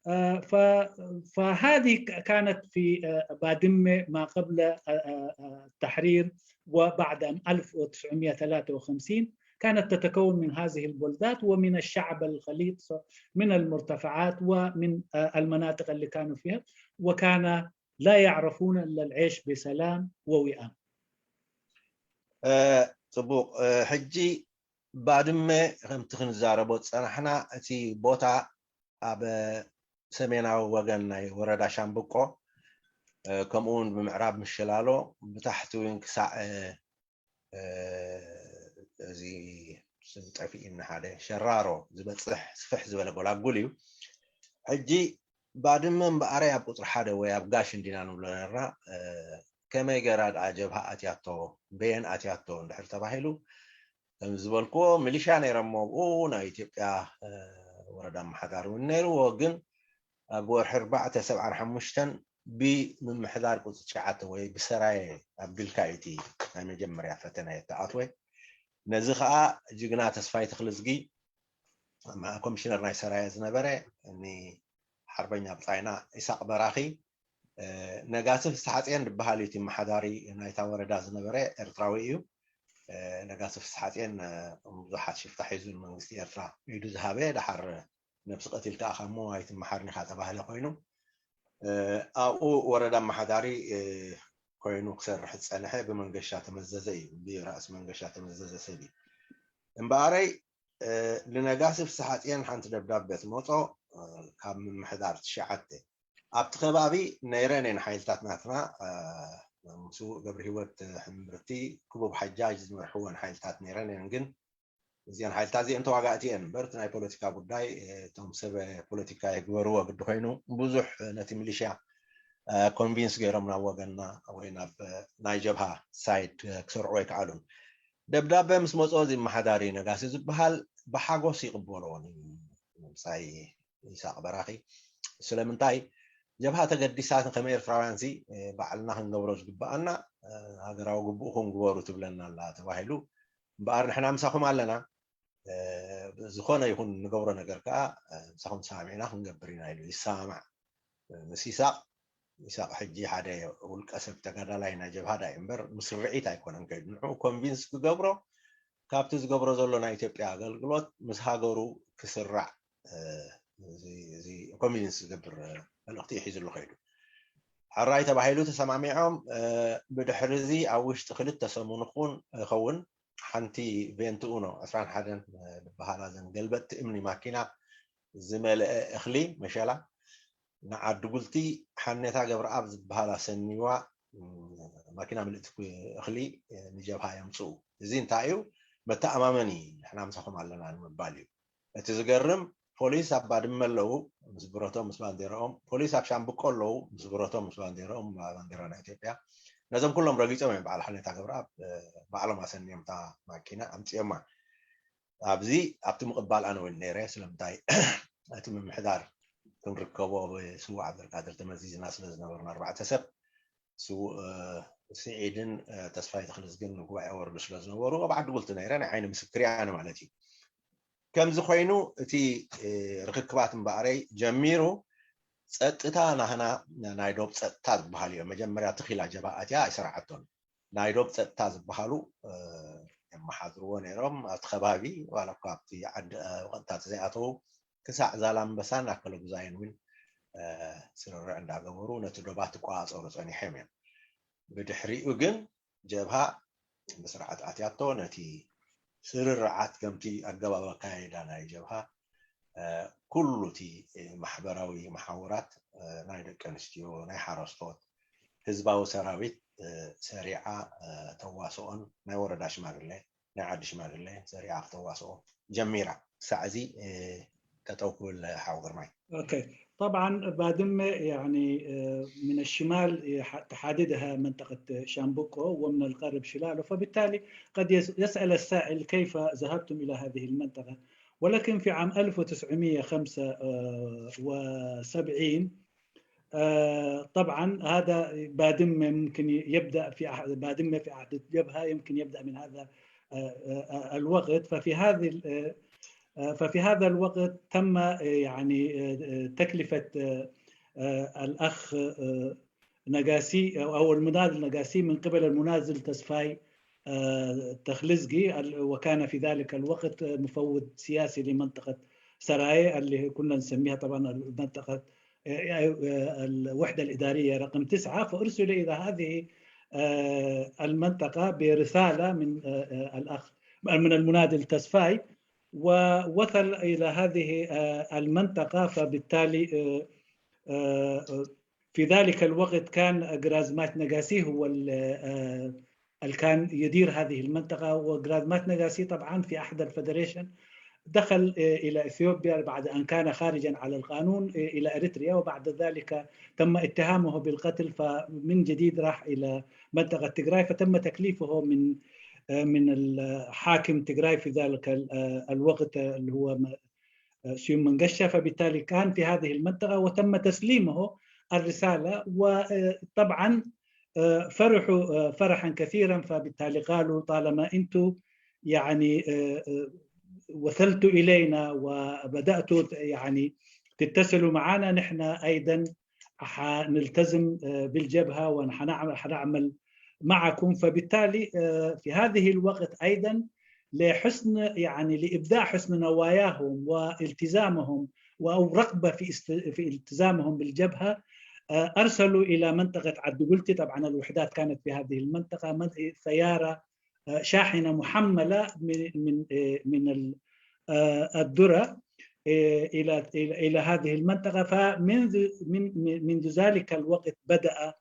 آه، ف-، فهذه ك-، كانت في، آه، بادمة ما قبل، آه، آه، آه، التحرير وبعد ألف وتسعمية وتلاتة وخمسين، كانت تتكون من هذه البلدات ومن الشعب الخليط من المرتفعات ومن، آه، المناطق اللي كانوا فيها، وكان لا يعرفون إلا العيش بسلام ووئام. እ፣ ጽቡቕ። እ፣ ሕጂ ባድመ ከምቲ ክንዛረቦ ዝጸናሕና እቲ ቦታ ኣብ ሰሜናዊ ወገን ናይ ወረዳ ሻምብቆ ከምኡ እውን ብምዕራብ ምሽላሎ ብታሕቲ እውን ክሳዕ እዚ ስም ጠፊእኒ ሓደ ሸራሮ ዝበፅሕ ስፍሕ ዝበለ ጎላጉል እዩ። ሕጂ ባድመ እምበኣረይ ኣብ ቁፅሪ ሓደ ወይ ኣብ ጋሽ እንዲና ንብሎ ነርና። ከመይ ገራ ደኣ ጀብሃ ኣትያቶ በየን ኣትያቶ እንድሕር ተባሂሉ ከም ዝበልክዎ ሚሊሻ ነይሮሞ ኣብኡ ናይ ኢትዮጵያ ወረዳ ኣመሓዳሪ እውን ነይርዎ። ግን ኣብ ወርሒ ኣርባዕተ ሰብዓን ሓሙሽተን ብምምሕዳር ቁፅሪ ትሽዓተ ወይ ብሰራየ ኣቢልካ እዩ እቲ ናይ መጀመርያ ፈተነ የተኣትወ። ነዚ ከዓ ጅግና ተስፋይ ተኽልዝጊ ኮሚሽነር ናይ ሰራየ ዝነበረ ሓርበኛ ብፃይና ኢሳቅ በራኺ ነጋሲ ፍስሓፅየን ዝበሃል እዩ እቲ መሓዳሪ ናይታ ወረዳ ዝነበረ ኤርትራዊ እዩ። ነጋሲ ፍስሓፅየን ብዙሓት ሽፍታ ሒዙ ንመንግስቲ ኤርትራ ኢዱ ዝሃበ ደሓር ነብሲ ቀቲልካ ኣኻሞ ኣይትመሓርን ኢኻ ተባህለ ኮይኑ ኣብኡ ወረዳ ኣመሓዳሪ ኮይኑ ክሰርሕ ዝፀንሐ ብመንገሻ ተመዘዘ እዩ። ብራእሲ መንገሻ ተመዘዘ ሰብ እዩ። እምበኣረይ ንነጋሲ ፍስሓፅየን ሓንቲ ደብዳቤ ትመፆ ካብ ምምሕዳር ትሽዓተ ኣብቲ ከባቢ ነይረን እየን ሓይልታት ናትና ምስ ገብረ ህይወት ሕምብርቲ ክቡብ ሓጃጅ ዝመርሕወን ሓይልታት ነይረን እየን። ግን እዚአን ሓይልታት እዚአን ተዋጋእቲ እየን እምበር እቲ ናይ ፖለቲካ ጉዳይ እቶም ሰብ ፖለቲካ ይግበርዎ ግዲ ኮይኑ ብዙሕ ነቲ ሚሊሽያ ኮንቪንስ ገይሮም ናብ ወገንና ወይ ናብ ናይ ጀብሃ ሳይድ ክሰርዑ ኣይከኣሉን። ደብዳበ ምስ መፅኦ እዚ መሓዳሪ ነጋሲ ዝበሃል ብሓጎስ ይቕበሎ ምምፃይ ይስሐቅ በራኺ። ስለምንታይ ጀብሃ ተገዲሳ ከም ኤርትራውያን ሲ ባዕልና ክንገብሮ ዝግበኣና ሃገራዊ ግቡእኩም ግበሩ ትብለና ኣላ ተባሂሉ። እምበኣር ንሕና ምሳኹም ኣለና፣ ዝኾነ ይኹን ንገብሮ ነገር ከዓ ምሳኹም ተሰማሚዕና ክንገብር ኢና ኢሉ ይሰማማዕ ምስ ይስሐቅ። ይስሐቅ ሕጂ ሓደ ውልቀ ሰብ ተጋዳላይ ናይ ጀብሃ ዳይ እምበር ምስ ርዒት ኣይኮነን ከይዱ ንዕኡ ኮንቪንስ ክገብሮ ካብቲ ዝገብሮ ዘሎ ናይ ኢትዮጵያ ኣገልግሎት ምስ ሃገሩ ክስራዕ ኮንቪንስ ዝገብር መልእኽቲ ሒዝሉ ከይዱ። ሕራይ ተባሂሉ ተሰማሚዖም። ብድሕሪ እዚ ኣብ ውሽጢ ክልተ ሰሙን ኹን ኸውን ሓንቲ ቬንቲ ኡኖ ዕስራን ሓደን ዝበሃላ ዘን ገልበጥቲ እምኒ ማኪና ዝመልአ እኽሊ መሸላ ንዓዲ ጉልቲ ሓኔታ ገብረኣብ ዝበሃላ ሰኒዋ ማኪና ምልእቲ እኽሊ ንጀብሃ የምፅኡ። እዚ እንታይ እዩ? መተኣማመኒ ንሕና ምሳኹም ኣለና ንምባል እዩ። እቲ ዝገርም ፖሊስ ኣብ ባድመ ኣለዉ ምስ ብረቶም ምስ ባንዴራኦም፣ ፖሊስ ኣብ ሻምብቆ ኣለዉ ምስ ብረቶም ምስ ባንዴራኦም ባንዴራ ናይ ኢትዮጵያ። ነዞም ኩሎም ረጊፆም እዮም በዓል ሓኔታ ገብረኣብ ባዕሎም ኣሰንዮም እታ ማኪና ኣምፅዮማ። ኣብዚ ኣብቲ ምቕባል ኣነ እውን ነይረ። ስለምንታይ እቲ ምምሕዳር ክንርከቦ ብስዉእ ዓብደልቃድር ተመዚዝና ስለ ዝነበርና ኣርባዕተ ሰብ ስዉእ ስዒድን ተስፋይ ተኽልዝግን ንጉባኤ ወርዱ ስለ ዝነበሩ ኣብ ዓዲ ጉልቲ ነይረ ናይ ዓይኒ ምስክር ኣነ ማለት እዩ። ከምዚ ኮይኑ እቲ ርክክባት እምበኣረይ ጀሚሩ። ፀጥታ ናህና ናይ ዶብ ፀጥታ ዝበሃል እዮም መጀመርያ ትኺላ ጀብሃ ኣትያ ኣይሰራዓቶን። ናይ ዶብ ፀጥታ ዝበሃሉ የመሓድርዎ ነይሮም። ኣብቲ ከባቢ ዋላ እኳ ኣብቲ ዓዲ ቀጥታ ዘይኣተዉ ክሳዕ ዛላምበሳን ኣከለጉዛይን እውን ስርርዕ እንዳገበሩ ነቲ ዶባት ክቆፃፀሩ ፀኒሖም እዮም። ብድሕሪኡ ግን ጀብሃ ብስርዓት ኣትያቶ ነቲ ስርርዓት ከምቲ ኣገባብ ኣካያይዳ ናይ ጀብሃ ኩሉ እቲ ማሕበራዊ መሓውራት ናይ ደቂ ኣንስትዮ ናይ ሓረስቶት ህዝባዊ ሰራዊት ሰሪዓ ተዋስኦን ናይ ወረዳ ሽማግለ ናይ ዓዲ ሽማግለ ሰሪዓ ክተዋስኦ ጀሚራ። ክሳዕ እዚ ጠጠው ክብል ሓው ግርማይ። طبعا بادمة يعني من الشمال تحددها منطقة شامبوكو ومن الغرب شلالو، فبالتالي قد يسأل السائل كيف ذهبتم إلى هذه المنطقة؟ ولكن في عام ألف وتسعمية وخمسة وسبعين طبعا هذا بادمة ممكن يبدأ في بادمة في عهد الجبهة يمكن يبدأ من هذا الوقت. ففي هذه ففي هذا الوقت تم يعني تكلفة الأخ نقاسي أو المناضل نقاسي من قبل المناضل تسفاي تخلزقي، وكان في ذلك الوقت مفوض سياسي لمنطقة سراي اللي كنا نسميها طبعا المنطقة الوحدة الإدارية رقم تسعة، فأرسل إلى هذه المنطقة برسالة من الأخ من المناضل تسفاي، ووصل إلى هذه آه، المنطقة. فبالتالي آه، آه، في ذلك الوقت كان جرازمات نجاسي هو ال- آه، اللي كان يدير هذه المنطقة. وجرازمات نجاسي طبعا في أحد الفدريشن دخل آه، إلى إثيوبيا بعد أن كان خارجا على القانون آه، إلى إريتريا، وبعد ذلك تم اتهامه بالقتل، فمن جديد راح إلى منطقة تجراي، فتم تكليفه من آه، من الحاكم تجراي في ذلك ال- آه، الوقت آه، اللي هو م- آه، سيوم منقشة. فبالتالي كان في هذه المنطقة وتم تسليمه الرسالة. وطبعا آه، فرحوا آه، فرحا كثيرا، فبالتالي قالوا: طالما أنتم يعني آه، آه، وصلتوا إلينا وبدأتوا يعني تتصلوا معنا، نحن أيضا حنلتزم آه، بالجبهة وحنعمل حنعمل معكم. فبالتالي آه، في هذه الوقت أيضا لحسن يعني لإبداء حسن نواياهم والتزامهم أو رغبة في است- في التزامهم بالجبهة آه، أرسلوا إلى منطقة عدقلتي. طبعا الوحدات كانت في هذه المنطقة، من- سيارة آه، شاحنة محملة من من آه، من ال- آه، الذرة آه، إلى إلى إلى هذه المنطقة. فمنذ من من- منذ ذلك الوقت بدأ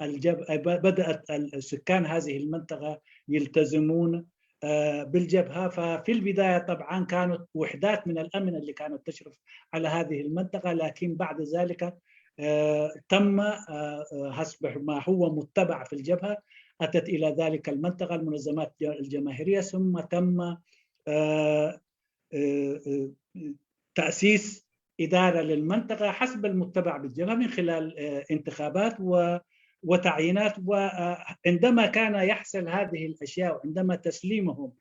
الجب بدأت ال- سكان هذه المنطقة يلتزمون آه، بالجبهة. ففي البداية طبعا كانت وحدات من الأمن اللي كانت تشرف على هذه المنطقة، لكن بعد ذلك آه، تم آه، آه، حسب ما هو متبع في الجبهة، أتت إلى ذلك المنطقة المنظمات الجماهيرية، ثم تم آه، آه، آه، تأسيس إدارة للمنطقة حسب المتبع بالجبهة من خلال آه، انتخابات و- وتعيينات. وعندما كان يحصل هذه الأشياء وعندما تسليمهم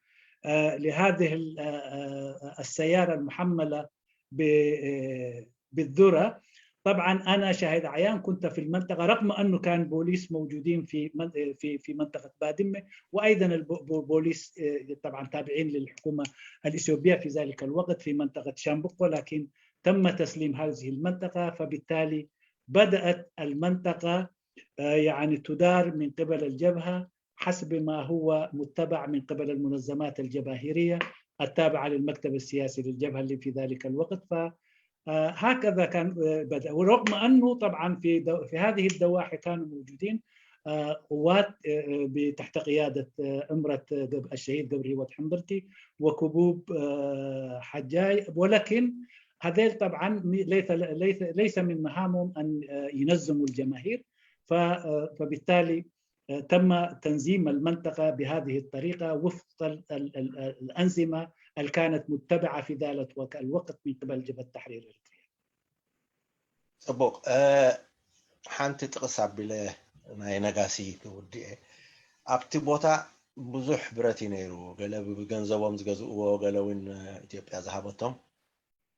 آه، لهذه ال- آه، آه، السيارة المحملة ب- آه، بالذرة، طبعا أنا شاهد عيان كنت في المنطقة، رغم أنه كان بوليس موجودين في من- في في منطقة بادمة، وأيضا البوليس طبعا تابعين للحكومة الإثيوبية في ذلك الوقت في منطقة شامبقو، لكن تم تسليم هذه المنطقة. فبالتالي بدأت المنطقة آه، يعني تدار من قبل الجبهة حسب ما هو متبع من قبل المنظمات الجباهيرية التابعة للمكتب السياسي للجبهة اللي في ذلك الوقت. ف آه، هكذا كان آه، بدأ، ورغم أنه طبعا في دو في هذه الدواحي كانوا موجودين آه، قوات آه، آه، تحت قيادة آه، أمرة آه، الشهيد قبري وتحمبرتي وكبوب آه، حجاي، ولكن هذيل طبعا ليس ليس ليس من مهامهم أن آه، ينظموا الجماهير. ف- آه، فبالتالي آه، تم تنظيم المنطقة بهذه الطريقة وفق ال- ال- ال- الأنظمة اللي كانت متبعة في ذلك الوقت من قبل جبهة تحرير إريتريا. ፅቡቕ። ሓንቲ ጥቕስ ኣቢለ ናይ ነጋሲ ክውድኤ። ኣብቲ ቦታ ብዙሕ ብረት እዩ ነይሩ። ገለ ብገንዘቦም ዝገዝእዎ፣ ገለ እውን ኢትዮጵያ ዝሃበቶም።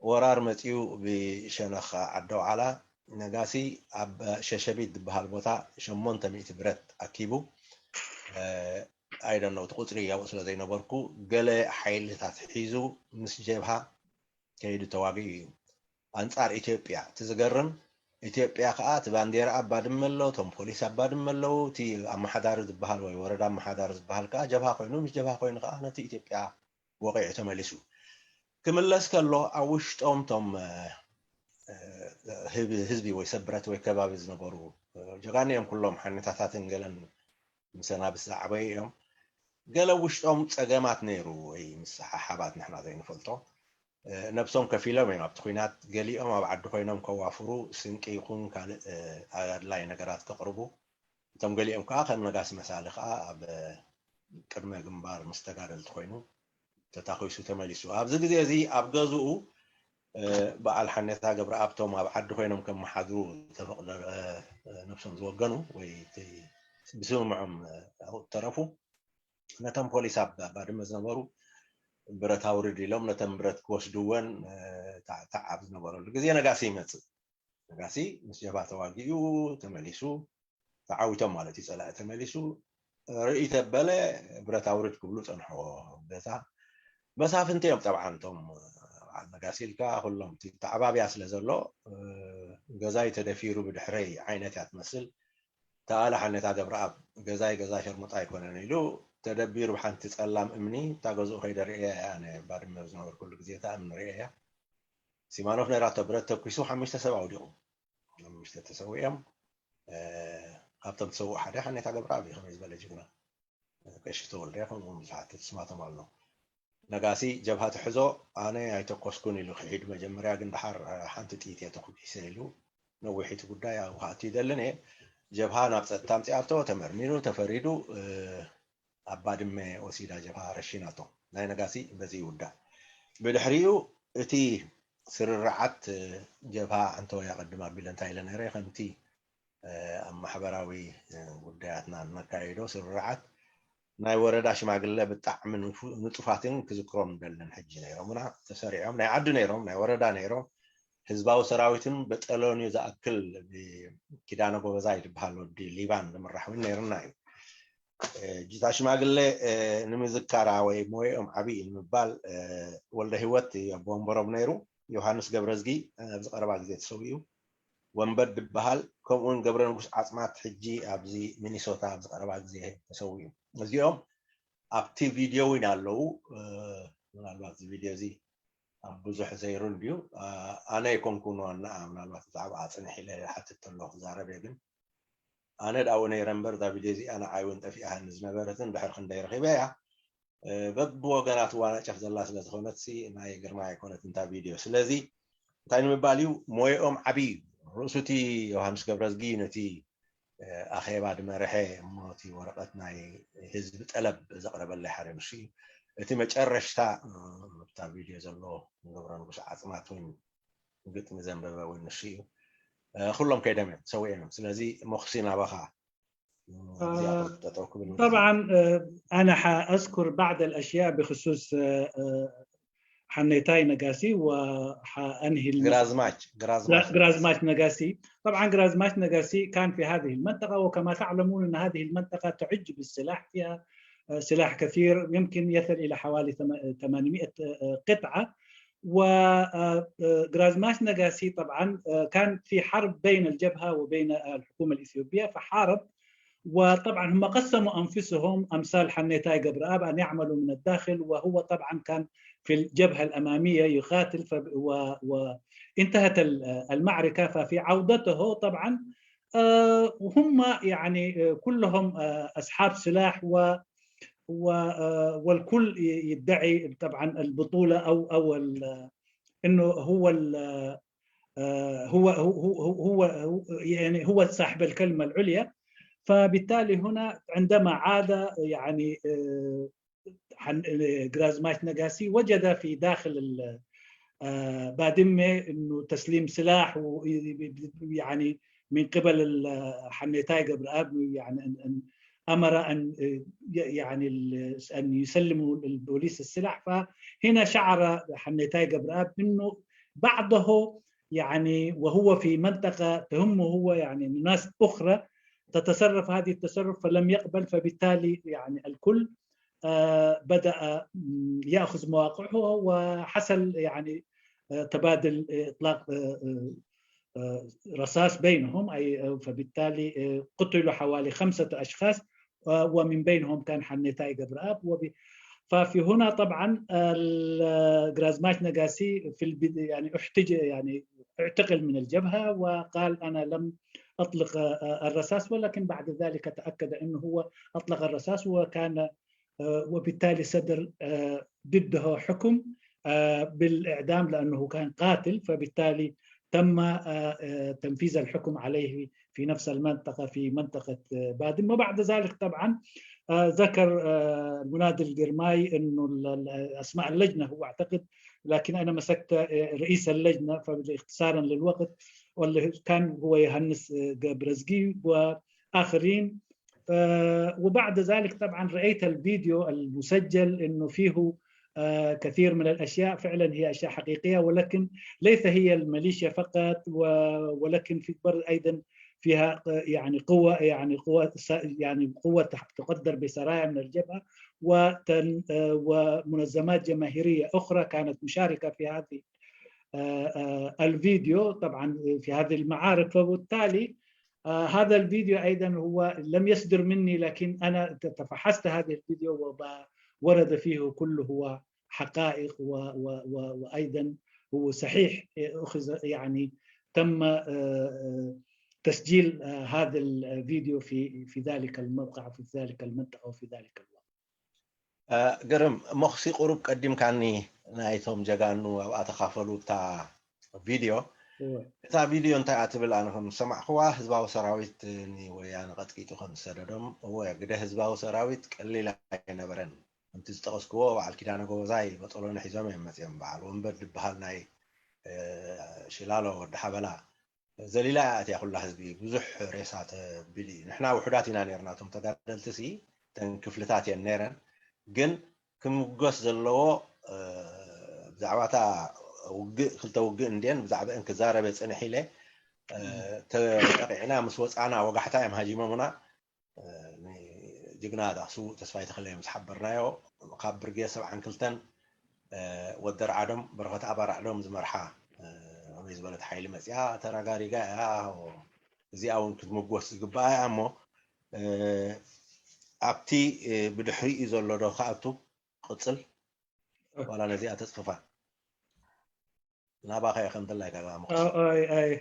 ወራር መፂኡ ብሸነኻ ዓዲ ኣውዓላ ነጋሲ ኣብ ሸሸቢት ዝበሃል ቦታ ሸሞንተ ሚእቲ ብረት ኣኪቡ ኣይደነው እቲ ቁፅሪ ያው ስለ ዘይነበርኩ ገለ ሓይልታት ሒዙ ምስ ጀብሃ ከይዱ ተዋጊኡ እዩ ኣንፃር ኢትዮጵያ። እቲ ዝገርም ኢትዮጵያ ከዓ እቲ ባንዴራ ኣብ ባድመ ኣሎ፣ እቶም ፖሊስ ኣብ ባድመ ኣለዉ። እቲ ኣመሓዳሪ ዝበሃል ወይ ወረዳ ኣመሓዳሪ ዝበሃል ከዓ ጀብሃ ኮይኑ ምስ ጀብሃ ኮይኑ ከዓ ነቲ ኢትዮጵያ ወቂዑ ተመሊሱ። ክምለስ ከሎ ኣብ ውሽጦም እቶም ህዝቢ ወይ ሰብ ብረት ወይ ከባቢ ዝነበሩ ጀጋኑ እዮም ኩሎም ሓኔታታትን ገለን ምሰና ብዝዓበዩ እዮም። ገለ ውሽጦም ፀገማት ነይሩ ወይ ምስሓሓባት ንሕና ዘይንፈልጦ ነብሶም ከፊሎም እዮም ኣብቲ ኩናት። ገሊኦም ኣብ ዓዲ ኮይኖም ከዋፍሩ ስንቂ ይኹን ካልእ ኣድላይ ነገራት ከቕርቡ፣ እቶም ገሊኦም ከዓ ከም ነጋሲ መሳሊ ከዓ ኣብ ቅድመ ግንባር ምስ ተጋደልቲ ኮይኑ ተታኺሱ ተመሊሱ። ኣብዚ ግዜ እዚ ኣብ ገዝኡ በዓል ሓኔታ ገብረኣብቶም ኣብ ዓዲ ኮይኖም ከመሓድሩ ተፈቕዶ ነብሶም ዝወገኑ ወይ ብስምምዖም ተረፉ ነቶም ፖሊስ ኣብ ባድመ ዝነበሩ ብረት ኣውርድ ኢሎም ነተን ብረት ክወስድወን ታዕታዕ ኣብ ዝነበረሉ ግዜ ነጋሲ ይመፅእ። ነጋሲ ምስ ጀብሃ ተዋጊኡ ተመሊሱ ተዓዊቶም ማለት እዩ። ፀላኢ ተመሊሱ ርእይ ተበለ ብረት ኣውርድ ክብሉ ፀንሕዎ። በታ መሳፍንቲ እዮም ጠብዓን እቶም በዓል ነጋሲ ኢልካ ኩሎም እቲ ተዓባብያ ስለ ዘሎ ገዛይ ተደፊሩ ብድሕረይ ዓይነት እያ ትመስል። ተኣለ ሓኔታ ገብረኣብ ገዛይ ገዛ ሸርሙጣ ኣይኮነን ኢሉ ተደቢሩ ብሓንቲ ጸላም እምኒ እታ ገዝኡ ከይደ ርእየ እያ። ኣነ ባድመ ዝነበርኩሉ ግዜ እታ እምኒ ርእየ እያ። ሲማኖፍ ነይራቶ ብረት ተኩሱ ሓሙሽተ ሰብ ኣውዲቑ። ሓሙሽተ ተሰዊኦም። እ፣ ካብቶም ተሰውኡ ሓደ ሓኔታ ገብረኣብ እዩ። ከመይ ዝበለ ጅግና። ቀሺ ተወልደ ከምኡ እውን ብዙሓት ተስማቶም ኣሎ። ነጋሲ ጀብሃ ትሕዞ፣ ኣነ ኣይተኮስኩን ኢሉ ክሒድ መጀመርያ፣ ግን ደሓር ሓንቲ ጥይት እየ ተኩኪሰ ኢሉ ነዊሕ እቲ ጉዳይ ኣብኡ ክኣቱ ይደልን እየ። ጀብሃ ናብ ጸጥታ ኣምጺኣቶ፣ ተመርሚሩ፣ ተፈሪዱ፣ እ፣ ኣብ ባድመ ወሲዳ ጀብሃ ረሺናቶ። ናይ ነጋሲ በዚ ይውዳእ። ብድሕሪኡ እቲ ስርርዓት፣ እ፣ ጀብሃ ኣንተወያ ቅድም ኣቢለ እንታይ ኢለ ነይረ፣ ከምቲ፣ እ፣ ኣብ ማሕበራዊ፣ እ፣ ጉዳያትና እነካይዶ ስርርዓት ናይ ወረዳ ሽማግለ ብጣዕሚ ንፉ-፣ ንጡፋትን ክዝክሮም ደልን ሕጂ ነይሮምና ተሰሪዖም ናይ ዓዲ ነይሮም ናይ ወረዳ ነይሮም ህዝባዊ ሰራዊትን በጠሎንዩ ዝኣክል ብኪዳነ ጎበዛይ ዝበሃል ወዲ ሊባን ዝምራሕ እውን ነይርና እዩ። እ፣ ጅታ ሽማግለ፣ እ፣ ንምዝካራ ወይ ሞየኦም ዓብዪ ንምባል፣ እ፣ ወልደ ህይወት እዩ ኣቦ ወንበሮም ነይሩ። ዮሃንስ ገብረዝጊ፣ እ፣ ኣብዚ ቀረባ ግዜ ተሰዊኡ። ወንበር ዝበሃል፣ ከምኡውን ገብረ ንጉስ ዓጽማት ሕጂ ኣብዚ ሚኒሶታ ኣብዚ ቀረባ ግዜ ተሰዊኡ። እዚኦም ኣብቲ ቪድዮ እውን ኣለዉ። እ፣ ምናልባት እዚ ቪድዮ እዚ ኣብ ብዙሕ ዘይሩ እንድዩ። እ፣ ኣነ ኣይኮንኩን ዋና፣ ምናልባት ብዛዕባ ኣጽንሕ ኢለ ሓትት ተሎ ክዛረብ እየ፣ ግን ኣነ ዳኡ ነይረ እምበር እዛ ቪድዮ እዚኣ ንዓይ እውን ጠፊኣሃኒ ዝነበረትን ድሕር ክንደይ ረኺበ እያ። እ፣ በብወገናት ዋና ጨፍ ዘላ ስለ ዝኾነት ሲ ናይ ግርማ ኣይኮነት እንታ ቪድዮ። ስለዚ እንታይ ንምባል እዩ፣ ሞየኦም ዓብዪ እዩ። ርእሱ እቲ ዮሃንስ ገብረዝጊ ነቲ፣ እ፣ ኣኼባ ድመርሐ እሞ እቲ ወረቐት ናይ ህዝቢ ጠለብ ዘቕረበለይ ሓደ ንሱ እዩ። እቲ መጨረሽታ፣ እ፣ ኣብታ ቪድዮ ዘሎ ገብረ ንጉስ ዓጽማት እውን ግጥሚ ዘንበበ እውን ንሱ እዩ። እ፣ ኩሎም ከይዶም እዮም፣ ተሰዊኦም እዮም። ስለዚ ሞኽሲ ናባኻ፣ እ፣ እዚኣ ጠጠው ክብል ንደሊ። طبعا آه، أنا حأذكر بعض الأشياء بخصوص آه، آه، حنيتاي نقاسي وحأنهي الم- ግራዝማች ግራዝማች ግራዝማች ነጋሲ طبعا ግራዝማች ነጋሲ كان في هذه المنطقة، وكما تعلمون أن هذه المنطقة تعج بالسلاح، فيها آه، سلاح كثير يمكن يصل إلى حوالي ثم- ثمانمائة آه، قطعة. وجرازماش نقاسي طبعا آه، كان في حرب بين الجبهة وبين الحكومة الإثيوبية، فحارب. وطبعا هم قسموا أنفسهم، أمثال حنيتاي قبرآب، أن يعملوا من الداخل، وهو طبعا كان في الجبهة الأمامية يقاتل. ف... و... وانتهت ال- المعركة. ففي عودته طبعا آه، وهم يعني آه، كلهم آه، أصحاب سلاح و و- آه، والكل ي- يدعي طبعا البطولة أو أو ال- إنه هو ال- آه، هو هو هو هو هو- يعني هو صاحب الكلمة العليا. فبالتالي هنا عندما عاد يعني آه، حن- آه، جرازماش نقاسي وجد في داخل ال- آه، بادمة إنه تسليم سلاح و- يعني من قبل ال- حنيتاي قبرآب يعني أن أن أمر أن يعني أن يسلموا البوليس السلاح. فهنا شعر حنيتاي قبرآب أنه بعضه يعني وهو في منطقة تهمه هو يعني ناس أخرى تتصرف هذه التصرف، فلم يقبل. فبالتالي يعني الكل آه، بدأ يأخذ مواقعه وحصل يعني آه، تبادل إطلاق آه، آه، رصاص بينهم، أي فبالتالي قتلوا حوالي خمسة أشخاص، ومن بينهم كان حنيتاي قبرآب. ففي هنا طبعا جرازماش نقاسي في البداية يعني احتج يعني اعتقل من الجبهة، وقال أنا لم أطلق الرصاص، ولكن بعد ذلك تأكد أنه هو أطلق الرصاص، وكان وبالتالي صدر ضده حكم بالإعدام لأنه كان قاتل، فبالتالي تم تنفيذ الحكم عليه في نفس المنطقة، في منطقة بادم. وبعد ذلك طبعا ذكر المناضل القرماي أنه أسماء اللجنة، هو أعتقد، لكن أنا مسكت رئيس اللجنة، فاختصارا للوقت، واللي كان هو يهنس قبرزقي وآخرين. وبعد ذلك طبعا رأيت الفيديو المسجل أنه فيه كثير من الأشياء فعلا هي أشياء حقيقية، ولكن ليس هي الميليشيا فقط، ولكن في برضه أيضا فيها يعني قوة، يعني قوة يعني قوة تقدر بسرايا من الجبهة ومنظمات جماهيرية أخرى كانت مشاركة في هذه الفيديو طبعا في هذه المعارك. فبالتالي آه، هذا الفيديو أيضًا هو لم يصدر مني، لكن أنا تفحصت هذا الفيديو وورد فيه كل هو حقائق و و و وأيضًا هو صحيح، أخذ يعني تم آه، آه، تسجيل آه، هذا الفيديو في في ذلك الموقع، في ذلك المنطقة، وفي ذلك الوقت. ግርም፣ ሞኽሲ ቁሩብ ቀዲምካኒ ናይቶም ጀጋኑ ኣብኣ ተኻፈሉ እታ ቪድዮ። እታ ቪድዮ እንታይ እያ ትብል? ኣነ ከም ዝሰማዕኽዋ ህዝባዊ ሰራዊት ንወያነ ቀጥቂጡ ከም ዝሰደዶም። እወ፣ ግደ ህዝባዊ ሰራዊት ቀሊል ኣይነበረን። ከምቲ ዝጠቐስክዎ በዓል ኪዳነ ጎበዛይ በጦሎኒ ሒዞም እዮም መፂኦም። በዓል ወንበር ዝበሃል ናይ ሽላሎ ወዲ ሓበላ ዘሊላ እያ ኣትያ ኩላ ህዝቢ ብዙሕ ሬሳ ተቢሉ እዩ። ንሕና ውሑዳት ኢና ነርና እቶም ተጋደልቲ ሲ ተን ክፍልታት እየን ነረን። ግን ክምጎስ ዘለዎ ብዛዕባታ ውግእ ክልተ ውግእ እንድየን ብዛዕባአን ክዛረበ ፅንሕ ኢለ ተጠቂዕና ምስ ወፃና ወጋሕታ እዮም ሃጂሞምና። ጅግና ዳሱ ተስፋይ ተክለ እዮም ዝሓበርናዮ። ካብ ብርጌድ ሰብዓን ክልተን ወዲ ርዓዶም በረኸት ኣባ ርዓዶም ዝመርሓ ከመይ ዝበለት ሓይሊ መፅያ ተረጋሪጋ እያ። እዚኣ እውን ክትምጎስ ዝግባኣ እያ እሞ ኣብቲ ብድሕሪኡ ዘሎ ዶ ክኣቱ ቅፅል ዋላ ነዚኣ ተፅፍፋ ናባኸ ከም ድላይካ ዛ መቕሰ أي أي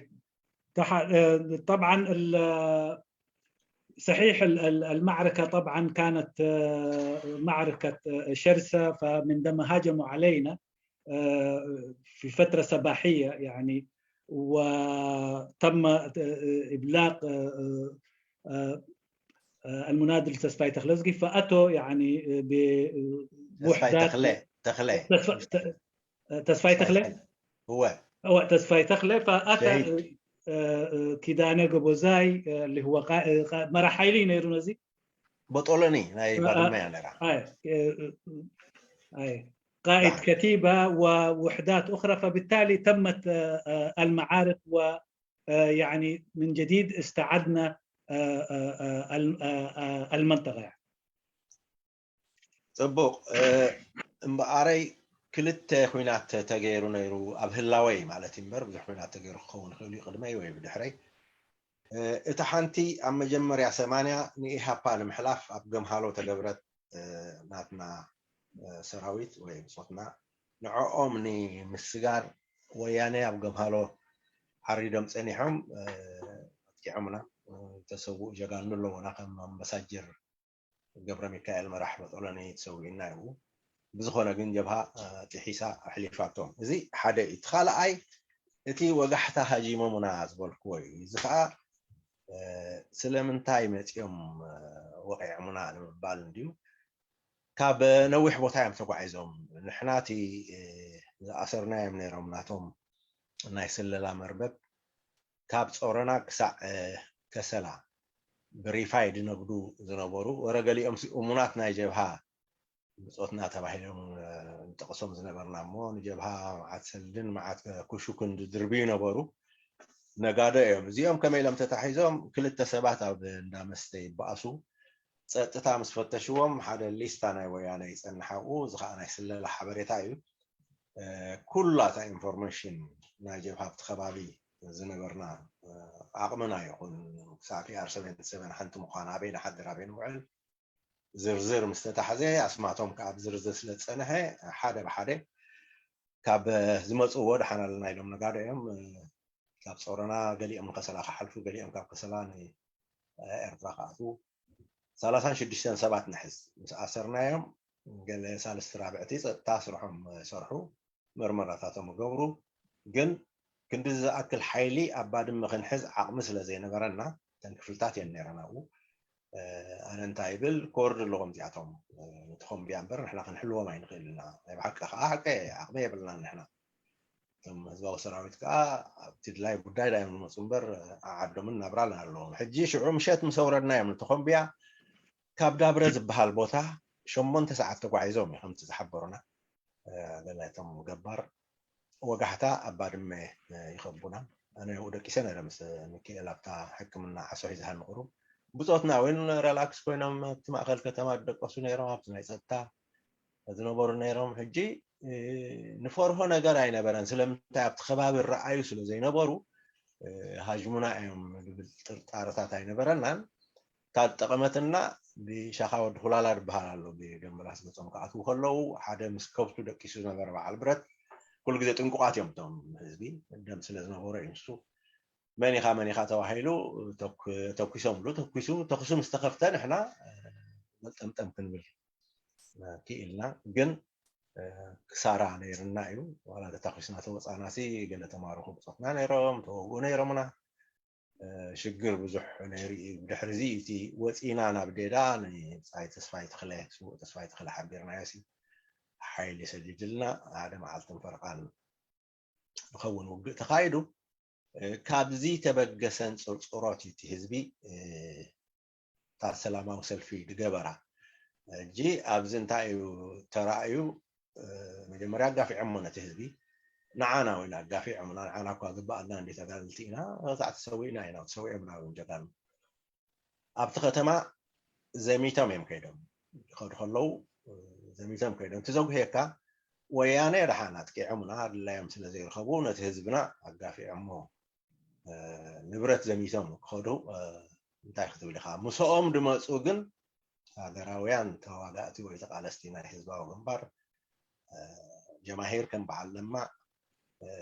تح... آه، طبعا ال... صحيح ال- ال- المعركة طبعا كانت آه، معركة آه، شرسة، فمن لما هاجموا علينا آه، في فترة صباحية يعني، وتم آه، إبلاغ آه، آه، آه، المناضل تسفاي تخلصقي فأتوا يعني آه، ب- ተስፋይ بوحدات ተኽለ ተኽለ تسف- ت- تسفاي تخلصقي እወ هو تسفاي تخلصقي فأتى شهيد. آه، آه، كيدانا قبوزاي آه، اللي هو قا- آه، قا- مرة حايلين يرونزي በጦሎኒ ናይ آه، ባድመ آه، እያ ነራ آه، آه، آه، قائد صح. كتيبة ووحدات أخرى، فبالتالي تمت آه، آه، المعارك و آه، يعني من جديد استعدنا آه، آه، آه، الم- آه، آه، المنطقة يعني. ፅቡቕ እ፣ እምበኣረይ ክልተ ኩናት ተገይሩ ነይሩ ኣብ ህላወይ ማለት እዩ እምበር ብዙሕ ኩናት ተገይሩ ክኸውን ይኽእል እዩ ቅድመይ ወይ ብድሕረይ እ፣ እታ ሓንቲ ኣብ መጀመርያ ሰማንያ ንኢሃፓ ንምሕላፍ ኣብ ገምሃሎ ተገብረት እ፣ ናትና እ፣ ሰራዊት ወይ ብፆትና ንዕኦም ንምስጋር ወያነ ኣብ ገምሃሎ ዓሪዶም ፀኒሖም እ፣ ኣጥቂዖምና እ፣ ተሰውኡ ጀጋኑ ኣለዎና ከም ኣምባሳጀር ገብረ ሚካኤል መራሕ በጦሎኒ ተሰዊእና እዩ። ብዝኾነ ግን ጀብሃ እ፣ ጥሒሳ ኣሕሊፋቶም። እዚ ሓደ እዩ። እቲ ካልኣይ እቲ ወጋሕታ ሃጂሞሙና ዝበልክዎ እዩ። እዚ ከዓ እ፣ ስለምንታይ መፂኦም እ፣ ወቂዖምና ንምባል እንድዩ። ካብ ነዊሕ ቦታ እዮም ተጓዒዞም። ንሕና እቲ እ፣ ዝኣሰርናዮም ነይሮም ናቶም ናይ ስለላ መርበብ ካብ ፆረና ክሳዕ እ፣ ከሰላ ብሪፋይ ድነግዱ ዝነበሩ ወረ ገሊኦም ሲ እሙናት ናይ ጀብሃ ብፆትና ተባሂሎም እ፣ ንጠቕሶም ዝነበርና እሞ ንጀብሃ መዓት ሰልድን መዓት ኩሹክን ዝድርብዩ ነበሩ። ነጋዶ እዮም። እዚኦም ከመይ ኢሎም ተታሒዞም ክልተ ሰባት ኣብ እንዳ መስተ ይበኣሱ። ፀጥታ ምስ ፈተሽዎም ሓደ ሊስታ ናይ ወያነ ይፀንሕ ኣብኡ። እዚ ከዓ ናይ ስለላ ሓበሬታ እዩ። እ፣ ኩላ እታ ኢንፎርሜሽን ናይ ጀብሃ ኣብቲ ከባቢ ዝነበርና እ፣ ዓቕምና ይኹን ክሳዕ ፒኣር ሰቨንቲ ሰቨን ሓንቲ ምዃን ኣበይ ንሓድር ኣበይ ንውዕል ዝርዝር ምስ ተታሕዘ ኣስማቶም ከዓ ብዝርዝር ስለ ዝፀንሐ ሓደ ብሓደ ካብ ዝመፅዎ ደሓን ኣለና ኢሎም ነጋዶ እዮም። ካብ ፀሮና ገሊኦም ንከሰላ ክሓልፉ ገሊኦም ካብ ከሰላ ንኤርትራ ክኣትዉ ሰላሳን ሽዱሽተን ሰባት ንሕዝ ምስ ኣሰርናዮም ገለ ሳልስቲ ራብዕቲ ፀጥታ ስርሖም ሰርሑ መርመራታቶም ገብሩ ግን ክንዲ ዝኣክል ሓይሊ ኣብ ባድመ ክንሕዝ ዓቕሚ ስለ ዘይነበረና እተን ክፍልታት እየን ነይረን ኣብኡ ኣነ እንታይ ይብል ኮርድ ኣለዎም እዚኣቶም እቲ ኮምብያ እምበር ንሕና ክንሕልዎም ኣይንኽእል ኢና ናይ ብሓቂ ከዓ ሓቂ ዓቕሚ የብልናን ንሕና እቶም ህዝባዊ ሰራዊት ከዓ ኣብቲ ድላይ ጉዳይ ዳ እዮም ዝመፁ እምበር ዓዓዶምን ናብራን ኣለዎም ሕጂ ሽዑ ምሸት ምስ ኣውረድና እዮም ነቲ ኮምብያ ካብ ዳብረ ዝበሃል ቦታ ሸሞንተ ሰዓት ተጓዒዞም እዮም ከምቲ ዝሓበሩና ገለ እቶም ገባር ወጋሕታ ኣብ ባድመ ይኸቡና ኣነ ደቂሰ ነረ ምስ ሚካኤል ኣብታ ሕክምና ዓሶ ሒዝሃኒ ቁሩብ ብፆትና እውን ረላክስ ኮይኖም ኣብቲ ማእከል ከተማ ደቀሱ ነይሮም ኣብቲ ናይ ፀጥታ ዝነበሩ ነይሮም ሕጂ ንፈርሆ ነገር ኣይነበረን ስለምንታይ ኣብቲ ከባቢ ረኣዩ ስለ ዘይነበሩ ሃጅሙና እዮም ዝብል ጥርጣረታት ኣይነበረናን። እታ ዝጠቐመትና ብሻኻ ወዲ ኩላላ ዝበሃል ኣሎ፣ ብደምበላስ ገጾም ክኣትዉ ከለዉ ሓደ ምስ ከብቱ ደቂሱ ዝነበረ በዓል ብረት። ኩሉ ግዜ ጥንቁቓት እዮም እቶም ህዝቢ፣ ደም ስለ ዝነበሮ እዩ ንሱ። መን ኢኻ መን ኢኻ ተባሂሉ ተኩ- ተኩሶምሉ። ተኩሱ ተኩሱ ምስ ተኸፍተ ንሕና መልጠምጠም ክንብል ክኢልና። ግን ክሳራ ነይርና እዩ። ዋላ ተታኪስና ተወፃእናሲ ገለ ተማረኹ ብፆትና ነይሮም፣ ተወግኡ ነይሮምና። ሽግር ብዙሕ ነይሩ እዩ። ብድሕሪ እዚ እቲ ወፂና ናብ ዴዳ ንብፃይ ተስፋይ ተኽለ፣ ስዉእ ተስፋይ ተኽለ ሓቢርናዮ ሲ ሓይሊ ሰዲድልና ሓደ መዓልትን ፈርቓን ዝኸውን ውግእ ተኻይዱ። ካብዚ ተበገሰን ፅርፅሮት እዩ እቲ ህዝቢ እታ ሰላማዊ ሰልፊ ዝገበራ። ሕጂ ኣብዚ እንታይ እዩ ተራእዩ? መጀመርያ ኣጋፊዖሞ ነቲ ህዝቢ። ንዓና እውን ኣጋፊዖምና። ንዓና እኳ ግባኣልና እንዲ ተጋደልቲ ኢና፣ ክሳዕ ተሰዊእና ኢና፣ ተሰዊኦምና እውን ጀጋኑ። ኣብቲ ከተማ ዘሚቶም እዮም ከይዶም። ይኸዱ ከለዉ ዘሚቶም ከይዶም። እቲ ዘጉህየካ ወያነ ደሓን ኣጥቂዖምና፣ ድላዮም ስለ ዘይረኸቡ ነቲ ህዝብና ኣጋፊዖሞ። ንብረት ዘሚቶም ክኸዱ እንታይ ክትብል ኢኻ? ምስኦም ድመፁ ግን ሃገራውያን ተዋጋእቲ ወይ ተቓለስቲ ናይ ህዝባዊ ግንባር ጀማሂር ከም በዓል ለማ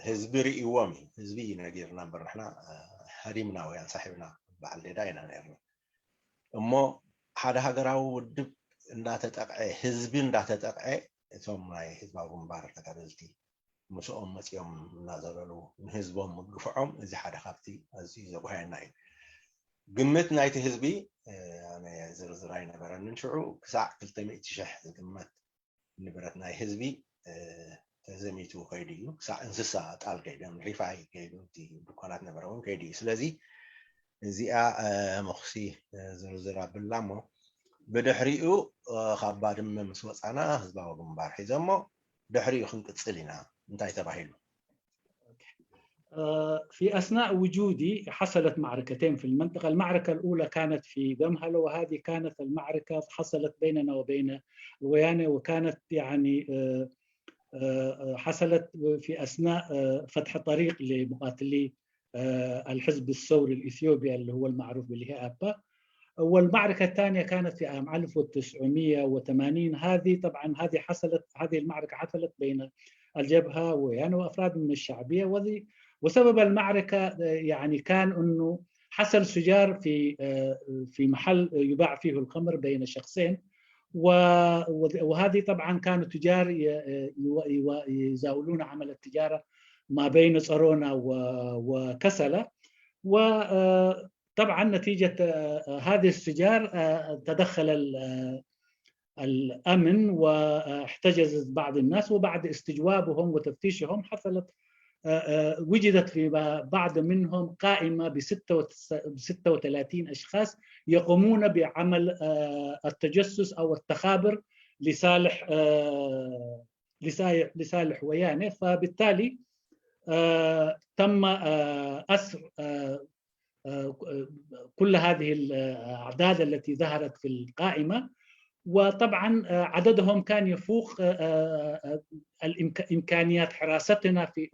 ህዝቢ ርእይዎም እዩ። ህዝቢ እዩ ነጊርና እምበር ንሕና ሃዲምና ወይ ኣንሳሒብና በዓል ሌዳ ኢና ነርና። እሞ ሓደ ሃገራዊ ውድብ እንዳተጠቕዐ፣ ህዝቢ እንዳተጠቕዐ፣ እቶም ናይ ህዝባዊ ግንባር ተጋደልቲ ምስኦም መፂኦም እናዘለሉ ንህዝቦም ምግፍዖም፣ እዚ ሓደ ካብቲ ኣዝዩ ዘጉሃየና እዩ። ግምት ናይቲ ህዝቢ ኣነ ዝርዝር ኣይነበረንን ሽዑ። ክሳዕ ክልተ ሚእቲ ሽሕ ዝግመት ንብረት ናይ ህዝቢ ተዘሚቱ ከይዱ እዩ። ክሳዕ እንስሳ ጣል ከይዶም፣ ሪፋይ ከይዱ፣ እቲ ድኳናት ነበረ እውን ከይዱ እዩ። ስለዚ እዚኣ መኹሲ ዝርዝር ኣብላ እሞ፣ ብድሕሪኡ ካብ ባድመ ምስ ወፃና ህዝባዊ ግንባር ሒዞሞ፣ ድሕሪኡ ክንቅፅል ኢና። እንታይ ተባሂሉ? في أثناء وجودي حصلت معركتين في المنطقة. المعركة الأولى كانت في دمهلة، وهذه كانت المعركة حصلت بيننا وبين الويانة، وكانت يعني حصلت في أثناء فتح طريق لمقاتلي الحزب الثوري الإثيوبي اللي هو المعروف بالهيئابا. والمعركة الثانية كانت في عام ألف وتسعمية وثمانين. هذه طبعا هذه حصلت، هذه المعركة حصلت بين الجبهة ويعني وأفراد من الشعبية. وذي وسبب المعركة يعني كان أنه حصل شجار في في محل يباع فيه الخمر بين شخصين، وهذه طبعا كانوا تجار يزاولون عمل التجارة ما بين صرونا وكسلة. وطبعا نتيجة هذه الشجار تدخل الأمن واحتجزت بعض الناس، وبعد استجوابهم وتفتيشهم حصلت وجدت في بعض منهم قائمة ب ستة وثلاثين أشخاص يقومون بعمل التجسس أو التخابر لصالح لصالح ويانه. فبالتالي تم أسر كل هذه الأعداد التي ظهرت في القائمة، وطبعا عددهم كان يفوق إمكانيات حراستنا في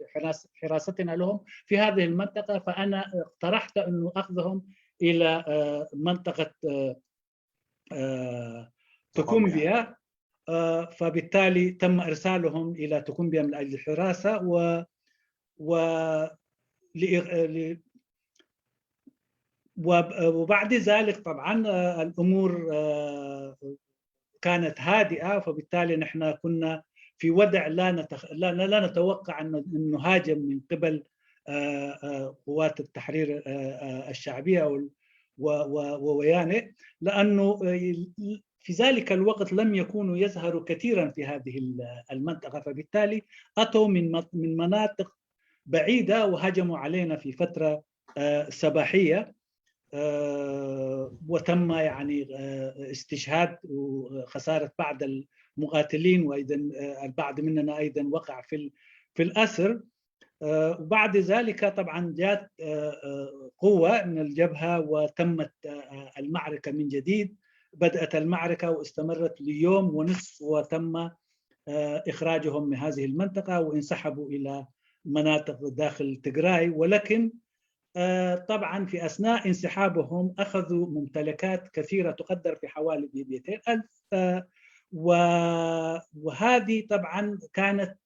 حراستنا لهم في هذه المنطقة. فأنا اقترحت أنه أخذهم إلى منطقة توكومبيا. فبالتالي تم إرسالهم إلى توكومبيا من أجل الحراسة و و وبعد ذلك طبعا الأمور كانت هادئة، فبالتالي نحن كنا في وضع لا نتخ... لا, لا نتوقع أن نهاجم من قبل قوات التحرير الشعبية وويانه، لأنه في ذلك الوقت لم يكونوا يظهروا كثيرا في هذه المنطقة، فبالتالي أتوا من من مناطق بعيدة وهجموا علينا في فترة صباحية، وتم يعني استشهاد وخسارة بعض المقاتلين، وأيضا البعض مننا أيضا وقع في في الأسر. وبعد ذلك طبعا جاءت قوة من الجبهة وتمت المعركة من جديد. بدأت المعركة واستمرت ليوم ونصف، وتم إخراجهم من هذه المنطقة وانسحبوا إلى مناطق داخل تجراي. ولكن آه، طبعا في أثناء انسحابهم أخذوا ممتلكات كثيرة تقدر في حوالي مئتين ألف، آه، و- وهذه طبعا كانت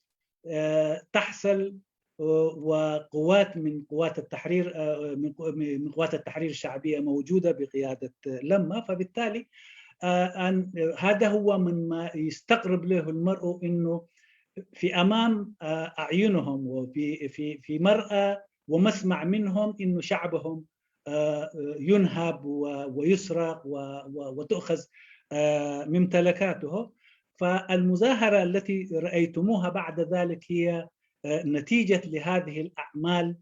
آه، تحصل، آه، وقوات من قوات التحرير، آه، من قو- من قوات التحرير الشعبية موجودة بقيادة لما. فبالتالي آه، أن هذا هو من ما يستغرب له المرء، إنه في أمام آه، أعينهم وفي في في مرأى ومسمع منهم إنه شعبهم آه، ينهب و- ويسرق و- و- وتؤخذ آه، ممتلكاته. فالمظاهرة التي رأيتموها بعد ذلك هي آه، نتيجة لهذه الأعمال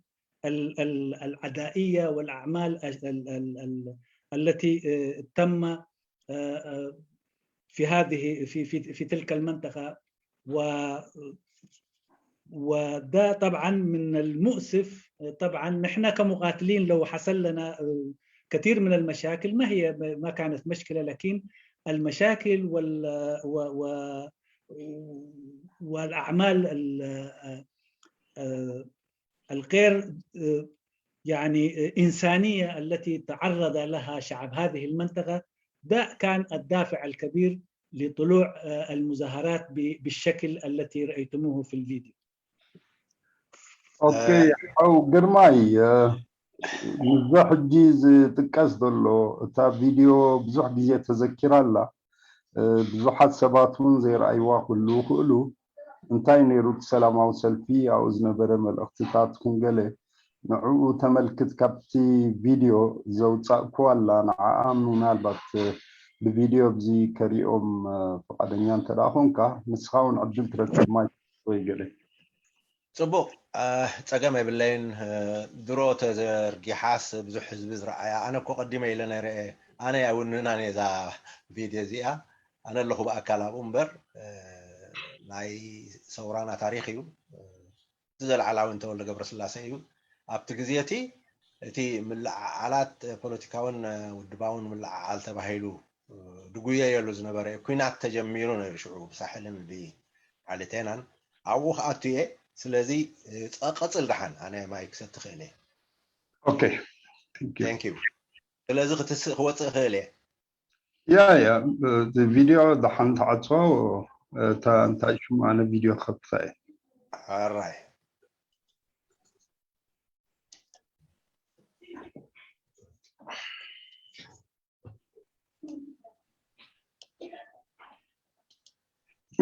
ال- ال- العدائية والأعمال ال- ال- ال- التي آه، تم آه، آه، في هذه في في في تلك المنطقة. و وده طبعا من المؤسف. طبعا نحن كمقاتلين لو حصل لنا آه، كثير من المشاكل، ما هي ما كانت مشكلة، لكن المشاكل وال و- و- والأعمال ال- آه، آه، الغير آه، يعني آه، إنسانية التي تعرض لها شعب هذه المنطقة، ده كان الدافع الكبير لطلوع آه، المظاهرات ب- بالشكل التي رأيتموه في الفيديو. ኦኬ፣ ሓው ግርማይ፣ ምስዛ ሕጂ ዝጥቀስ ዘሎ እታ ቪድዮ ብዙሕ ግዜ ተዘኪራ ኣላ። ብዙሓት ሰባት እውን ዘይረኣይዋ ክህልዉ ይኽእሉ። እንታይ ነይሩ እቲ ሰላማዊ ሰልፊ? ኣብኡ ዝነበረ መልእኽትታት ይኹን ገለ ንዕኡ ተመልክት ካብቲ ቪድዮ ዘውፃእኩዋ ኣላ። ንዓኣ ምናልባት ብቪድዮ ኣብዚ ከሪኦም ፍቓደኛ እንተ ደኣ ኾንካ፣ ንስኻ እውን ዕድል ትረክብ ማይ ወይ ገለ። ፅቡቕ፣ ፀገም የብለይን። ድሮ ተዘርጊሓስ ብዙሕ ህዝቢ ዝረኣያ። ኣነ እኮ ቀዲመ ኢለ ነይረ እየ። ኣነ ኣይውንናን እየ እዛ ቪድዮ እዚኣ። ኣነ ኣለኹ ብኣካል ኣብኡ እምበር፣ ናይ ሰውራና ታሪኽ እዩ። እቲ ዘለዓላዊ ተወልደ ገብረስላሴ እዩ። ኣብቲ ግዜ እቲ እቲ ምልዕዓላት ፖለቲካውን ውድባውን ምልዕዓል ተባሂሉ ድጉየየሉ ዝነበረ ኩናት ተጀሚሩ ነይሩ ሽዑ ብሳሕልን ብዓሊቴናን ኣብኡ ክኣቱ እየ። ስለዚ ቀፅል ደሓን፣ ኣነ ማይ ክሰቲ ክእል እየ። ኦኬ፣ thank you። Thank you። ስለዚ ክትስእ ክወፅእ ክእል እየ። ያ ያ፣ እቲ ቪድዮ ደሓን ተዓፅዋ። እታ እንታይ ሽሙ፣ ኣነ ቪድዮ ክኸፍታ እየ። ሕራይ።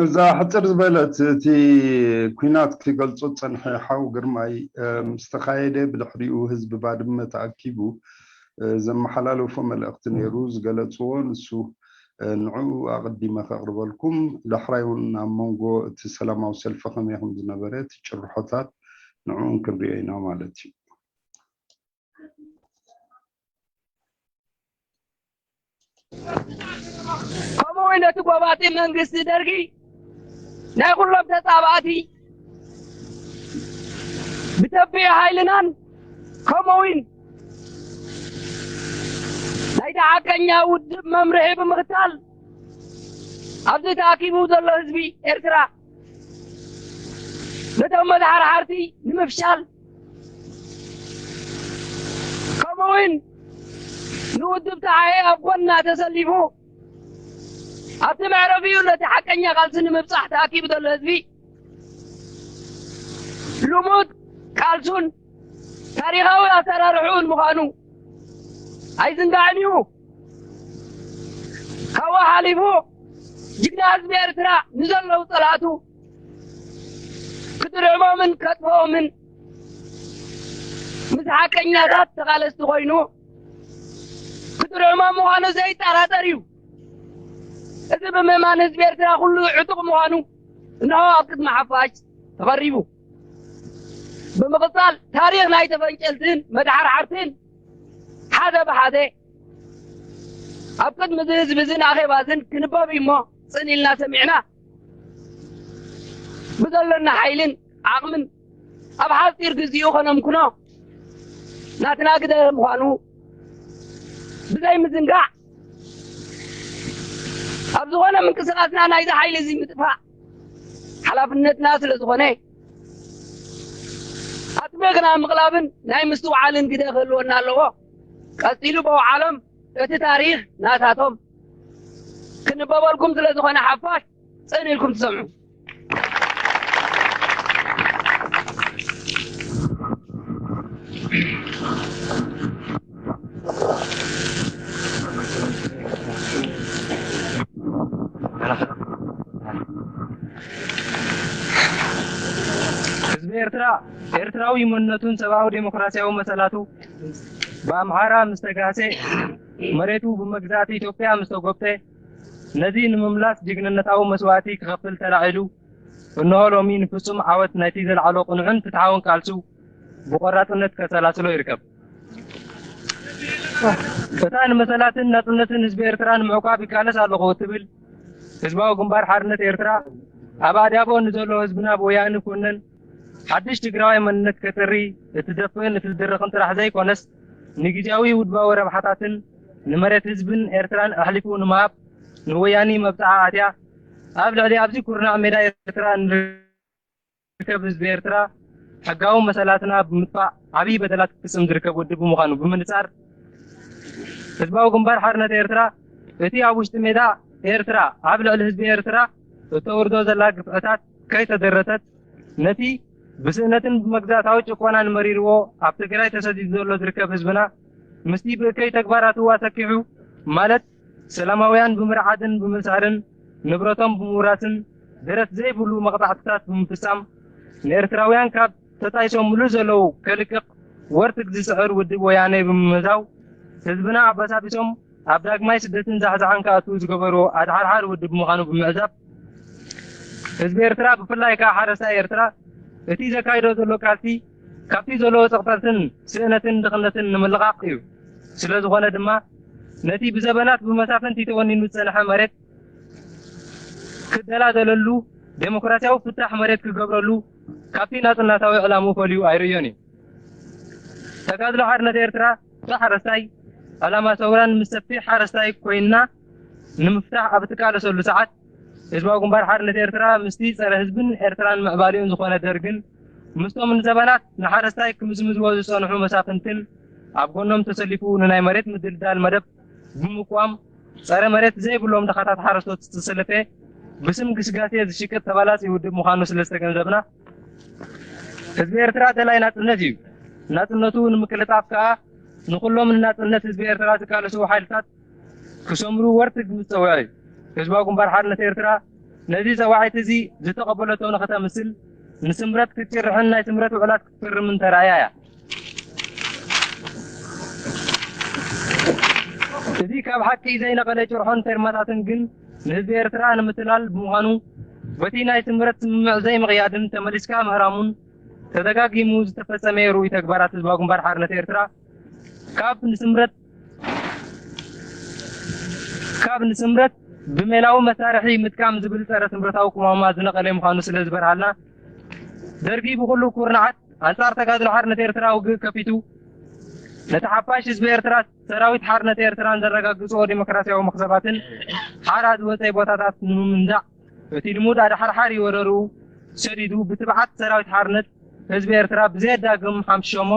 እዛ ሕፅር ዝበለት እቲ ኲናት ክገልፆ ዝፀንሐ ሓው ግርማይ ምስ ተኻየደ ብድሕሪኡ ህዝቢ ባድመ ተኣኪቡ ዘመሓላለፎ መልእኽቲ ነይሩ ዝገለፅዎ ንሱ ንዕኡ ኣቐዲመ ከቕርበልኩም ዳሕራይ እውን ኣብ መንጎ እቲ ሰላማዊ ሰልፊ ከመይ ከም ዝነበረ እቲ ጭርሖታት ንዕኡ ክንሪኦ ኢና ማለት እዩ። ከምኡ እውን ነቲ ጎባጢ መንግስቲ ደርጊ ናይ ኩሎም ተፃባእቲ ብተቢዕ ሓይልናን ከምኡ እውን ናይቲ ሓቀኛ ውድብ መምርሒ ብምኽታል ኣብዚ ተኣኪቡ ዘሎ ህዝቢ ኤርትራ ነቶም መድሓርሓርቲ ንምፍሻል ከምኡ እውን ንውድብ ተሓኤ ኣብ ጎና ተሰሊፉ ኣብቲ መዕረፊኡ ነቲ ሓቀኛ ቃልሲ ንምብፃሕ ተኣኪቡ ዘሎ ህዝቢ ልሙድ ቃልሱን ታሪኻዊ ኣሰራርሕኡን ምዃኑ ኣይዝንጋዕን እዩ። ካብኡ ሓሊፉ ጅግና ህዝቢ ኤርትራ ንዘለዉ ፀላእቱ ክድርዕሞምን ከጥፍኦምን ምስ ሓቀኛታት ተቓለስቲ ኮይኑ ክድርዕሞም ምዃኑ ዘይጠራጠር እዩ። እዚ ብምእማን ህዝቢ ኤርትራ ኩሉ ዕጡቕ ምዃኑ እንሆ ኣብ ቅድሚ ሓፋሽ ተቐሪቡ። ብምቕፃል ታሪኽ ናይ ተፈንጨልትን መድሓርሓርትን ሓደ ብሓደ ኣብ ቅድሚ እዚ ህዝቢ እዝን ኣኼባ እዝን ክንበብ እዩ እሞ ፅን ኢልና ሰሚዕና ብዘሎና ሓይልን ዓቕምን ኣብ ሓፂር ግዚኡ ከነምክኖ ናትና ግደ ምዃኑ ብዘይ ምዝንጋዕ ኣብ ዝኾነ ምንቅስቃስና ናይዚ ሓይሊ እዚ ምጥፋእ ሓላፍነትና ስለ ዝኾነ ኣብ ግና ምቕላብን ናይ ምስትውዓልን ግደ ክህልወና ኣለዎ። ቀጺሉ በው ዓለም እቲ ታሪኽ ናታቶም ክንበበልኩም ስለ ዝኾነ ሓፋሽ ጽን ኢልኩም ትሰምዑ። ህዝቢ ኤርትራ ኤርትራዊ መንነቱን ሰብኣዊ ዴሞክራሲያዊ መሰላቱ ብኣምሓራ ምስ ተጋህሰ፣ መሬቱ ብመግዛእቲ ኢትዮጵያ ምስ ተጎብጠ፣ ነዚ ንምምላስ ጅግንነታዊ መስዋእቲ ክኸፍል ተላዒሉ፣ እንሆ ሎሚ ንፍጹም ዓወት ናይቲ ዘልዓሎ ቅኑዕን ፍትሓውን ቃልሱ ብቆራጽነት ከሰላስሎ ይርከብ። እታ ንመሰላትን ናጽነትን ህዝቢ ኤርትራ ንምዕቋብ ይቃለስ ኣለኹ እትብል ህዝባዊ ግንባር ሓርነት ኤርትራ፣ ኣብ ኣዳቦ ንዘሎ ህዝብና ብወያነ ኮነን ሓድሽ ትግራዋይ መንነት ከጥሪ እትደፍእን እትድርኽን ጥራሕ ዘይኮነስ፣ ንግዜያዊ ውድባዊ ረብሓታትን ንመሬት ህዝብን ኤርትራን ኣሕሊፉ ንምሃብ ንወያኒ መብጽዓ ኣትያ፣ ኣብ ልዕሊ ኣብዚ ኩርናዕ ሜዳ ኤርትራ ንርከብ ህዝቢ ኤርትራ፣ ሕጋዊ መሰላትና ብምጥፋእ ዓብዪ በደላት ክፍጽም ዝርከብ ውድብ ብምዃኑ ብምንጻር፣ ህዝባዊ ግንባር ሓርነት ኤርትራ፣ እቲ ኣብ ውሽጢ ሜዳ ኤርትራ ኣብ ልዕሊ ህዝቢ ኤርትራ እተውርዶ ዘላ ግፍዕታት ከይተደረተት፣ ነቲ ብስእነትን ብመግዛእታዊ ጭቆናን መሪርዎ ኣብ ትግራይ ተሰዲዱ ዘሎ ዝርከብ ህዝብና፣ ምስቲ ብእከይ ተግባራቱ ኣሰኪሑ፣ ማለት ሰላማውያን ብምርዓድን ብምእሳርን ንብረቶም ብምውራስን ደረት ዘይብሉ መቕጻዕትታት ብምፍጻም፣ ንኤርትራውያን ካብ ተጣይሶምሉ ዘለዉ ከልቅቕ ወርትግ ዝጽዕር ውድብ ወያነ ብምምዛው፣ ህዝብና ኣበሳቢሶም ኣብ ዳግማይ ስደትን ዛሕዛሕን ክኣትዉ ዝገበርዎ ኣድሓርሓር ውድብ ምዃኑ ብምዕዛብ፣ ህዝቢ ኤርትራ ብፍላይ ከኣ ሓረስታይ ኤርትራ እቲ ዘካይዶ ዘሎ ቃልሲ ካብቲ ዘለዎ ጸቕጠትን ስእነትን ድኽነትን ንምልቓቕ እዩ። ስለ ዝኾነ ድማ ነቲ ብዘበናት ብመሳፍንቲ ተወኒኑ ዝጸንሐ መሬት ክደላደለሉ፣ ዴሞክራሲያዊ ፍታሕ መሬት ክገብረሉ ካብቲ ናጽነታዊ ዕላምኡ ፈልዩ ኣይርእዮን እዩ። ተጋድሎ ሓርነት ኤርትራ ብሓረስታይ፣ ዕላማ ሰውራን ምስ ሰፊሕ ሓረስታይ ኮይንና ንምፍታሕ ኣብ እትቃለሰሉ ሰዓት፣ ህዝባዊ ግንባር ሓርነት ኤርትራ ምስቲ ጸረ ህዝብን ኤርትራን ምዕባሊኡን ዝኾነ ደርግን ምስቶም ንዘበናት ንሓረስታይ ክምዝምዝዎ ዝጸንሑ መሳፍንትን ኣብ ጎኖም ተሰሊፉ ንናይ መሬት ምድልዳል መደብ ብምቋም ጸረ መሬት ዘይብሎም ድኻታት ሓረስቶት ዝተሰለፈ ብስም ግስጋሴ ዝሽቅጥ ተባላጺ ውድብ ምዃኑ ስለ ዝተገንዘብና፣ ህዝቢ ኤርትራ ደላይ ናጽነት እዩ። ናጽነቱ ንምቅልጣፍ ከኣ ንኹሎም ንናጽነት ህዝቢ ኤርትራ ዝቃለሱ ሓይልታት ክሰምሩ ወርትግ ምስ ጸውዐ እዩ። ህዝባዊ ግንባር ሓርነት ኤርትራ ነዚ ጸዋዒት እዚ ዝተቐበለቶ ንኸተምስል ንስምረት ክትጭርሕን ናይ ስምረት ውዕላት ክትፍርምን ተራእያ እያ። እዚ ካብ ሓቂ ዘይነቐለ ጭርሖን ፌርማታትን ግን ንህዝቢ ኤርትራ ንምትላል ብምዃኑ፣ በቲ ናይ ስምረት ስምምዕ ዘይምቕያድን ተመሊስካ ምህራሙን ተደጋጊሙ ዝተፈጸመ ርኡይ ተግባራት ህዝባዊ ግንባር ሓርነት ኤርትራ ካብ ንስምረት ካብ ንስምረት ብሜላዊ መሳርሒ ምጥቃም ዝብል ጸረ ስምረታዊ ቅዋማ ዝነቐለ ምዃኑ ስለ ዝበርሃልና፣ ደርጊ ብኹሉ ኩርናዓት ኣንጻር ተጋድሎ ሓርነት ኤርትራ ውግእ ከፊቱ፣ ነቲ ሓፋሽ ህዝቢ ኤርትራ ሰራዊት ሓርነት ኤርትራን ዘረጋግጽዎ ዲሞክራሲያዊ መኽሰባትን ሓራ ዝወጸ ቦታታት ንምምንዛዕ፣ እቲ ልሙድ ኣድሓርሓር ወረርኡ ሰዲዱ ብትብዓት ሰራዊት ሓርነት ህዝቢ ኤርትራ ብዘየዳግም ሓምሽሾሞ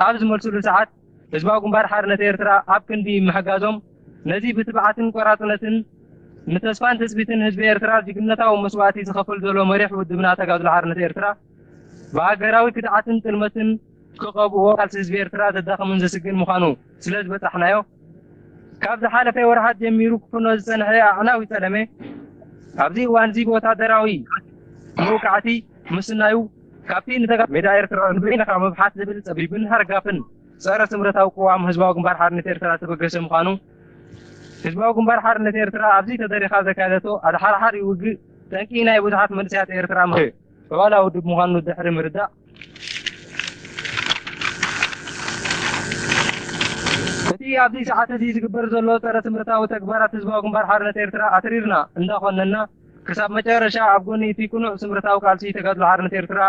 ኣብ ዝመልስሉ ሰዓት፣ ህዝባዊ ግንባር ሓርነት ኤርትራ ኣብ ክንዲ ምሕጋዞም፣ ነዚ ብትብዓትን ቆራጽነትን ንተስፋን ትጽቢትን ህዝቢ ኤርትራ ጅግንነታዊ መስዋእቲ ዝኸፍል ዘሎ መሪሕ ውድብና ተጋድሎ ሓርነት ኤርትራ፣ ብሃገራዊ ክድዓትን ጥልመትን ክቐብኦ ቃልሲ ህዝቢ ኤርትራ ዘዳኽምን ዘስግእን ምዃኑ ስለ ዝበጻሕናዮ፣ ካብ ዝሓለፈ ወርሓት ጀሚሩ ክፍኖ ዝጸንሐ ኣዕናዊ ጸለመ፣ ኣብዚ እዋን እዚ ብወታደራዊ መውቃዕቲ ምስናዩ፣ ካብቲ ንተጋ ሜዳ ኤርትራ ንበይንኻ ምብሓት ዝብል ጸቢብን ሃርጋፍን ጸረ ስምረታዊ ቅዋም ህዝባዊ ግንባር ሓርነት ኤርትራ ዝተበገሰ ምዃኑ፣ ህዝባዊ ግንባር ሓርነት ኤርትራ ኣብዚ ተደሪኻ ዘካየደቶ ኣድሓርሓር ውግእ ጠንቂ ናይ ብዙሓት መንእሰያት ኤርትራ ምኽ ዕባላ ውድብ ምዃኑ ድሕሪ ምርዳእ፣ እቲ ኣብዚ ሰዓት እዚ ዝግበር ዘሎ ጸረ ስምረታዊ ተግባራት ህዝባዊ ግንባር ሓርነት ኤርትራ ኣትሪርና እንዳኾነና፣ ክሳብ መጨረሻ ኣብ ጎኒ እቲ ቅኑዕ ስምረታዊ ቃልሲ ተጋድሎ ሓርነት ኤርትራ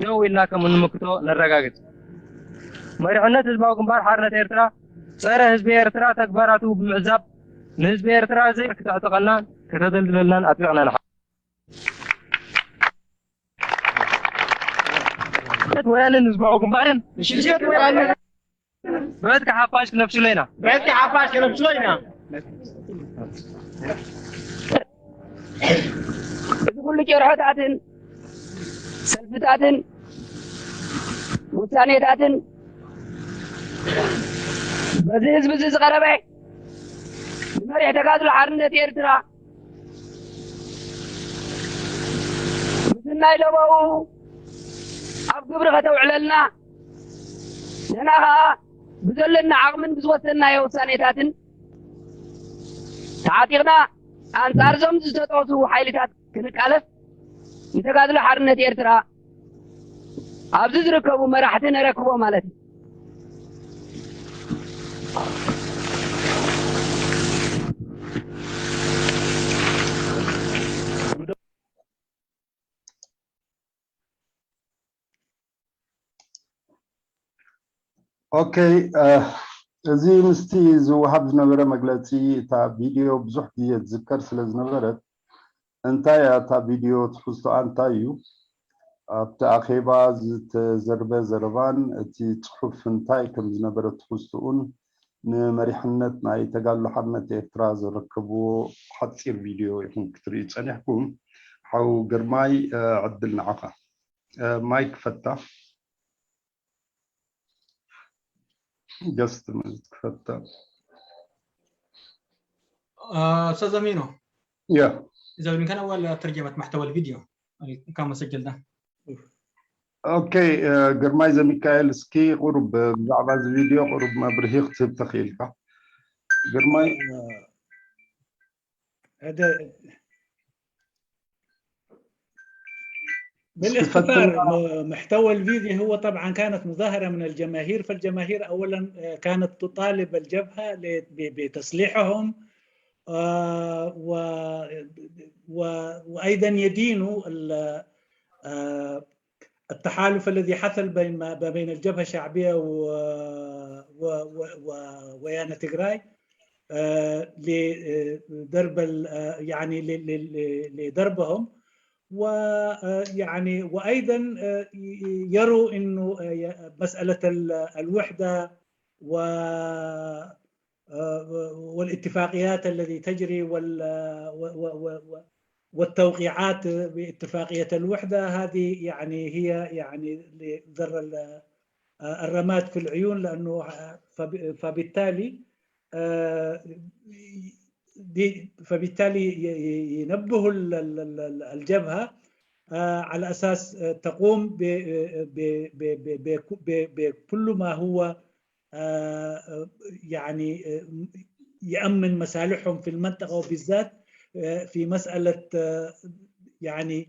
ደው ኢልና ከም እንምክቶ ነረጋግጽ። መሪሕነት ህዝባዊ ግንባር ሓርነት ኤርትራ ጸረ ህዝቢ ኤርትራ ተግባራቱ ብምዕዛብ፣ ንህዝቢ ኤርትራ ዘይ ክተዕጥቐናን ከተደልድለልናን ኣጥቢቕና ንሓ ወያነን ህዝባዊ ግንባርን ምሽት ወያነ ብዕጥቂ ሓፋሽ ክነብስሎ ኢና። ብዕጥቂ ሓፋሽ ክነብስሎ ኢና። እዚ ኩሉ ጭርሖታትን ሰልፍታትን ውሳኔታትን በዚ ህዝቢ እዚ ዝቐረበ ንመሪሕ ተጋድሎ ሓርነት ኤርትራ ምስናይ ለበው ኣብ ግብሪ ከተውዕለልና ንሕና ኸኣ ብዘለና ዓቕምን ብዝወሰናዮ ውሳኔታትን ተዓጢቕና ኣንጻር እዞም ዝተጠቕሱ ሓይልታት ክንቃለስ ንተጋድሎ ሓርነት ኤርትራ ኣብዚ ዝርከቡ መራሕቲ ነረክቦ ማለት እዩ። ኦኬ፣ እዚ ምስቲ ዝወሃብ ዝነበረ መግለፂ እታ ቪድዮ ብዙሕ ግዜ ትዝከር ስለ ዝነበረት እንታይ እያ እታ ቪድዮ ትሕዝቶኣ እንታይ እዩ ኣብቲ ኣኼባ ዝተዘርበ ዘረባን እቲ ፅሑፍ እንታይ ከም ዝነበረ ትሕዝቶኡን ንመሪሕነት ናይ ተጋድሎ ሓርነት ኤርትራ ዘረከብዎ ሓፂር ቪድዮ ኢኹም ክትርእዩ ፀኒሕኩም። ሓው ግርማይ ዕድል ንዓኻ። ማይክ ፈታ። Just a minute ክፈታ። أستاذ أمينو ያ إذا بدك أنا ولا ترجمة محتوى الفيديو اللي كان مسجل ده ኦኬ ግርማይ ዘሚካኤል እስኪ ቁሩብ ብዛዕባ እዚ ቪድዮ ቁሩብ መብርሂ ክትህብ ተኽኢልካ ግርማይ هذا بالاختصار محتوى الفيديو هو طبعا كانت مظاهرة من الجماهير فالجماهير أولا كانت تطالب الجبهة بتصليحهم وأيضا يدينوا التحالف الذي حصل بين بين الجبهة الشعبية ويانا تجراي لضرب يعني لضربهم ويعني وايضا يروا انه مساله الوحده و والاتفاقيات التي تجري وال والتوقيعات باتفاقية الوحدة هذه يعني هي يعني ضر الرماد في العيون لأنه فبالتالي فبالتالي ينبه الجبهة على أساس تقوم بكل ما هو يعني يأمن مصالحهم في المنطقة وبالذات في مسألة يعني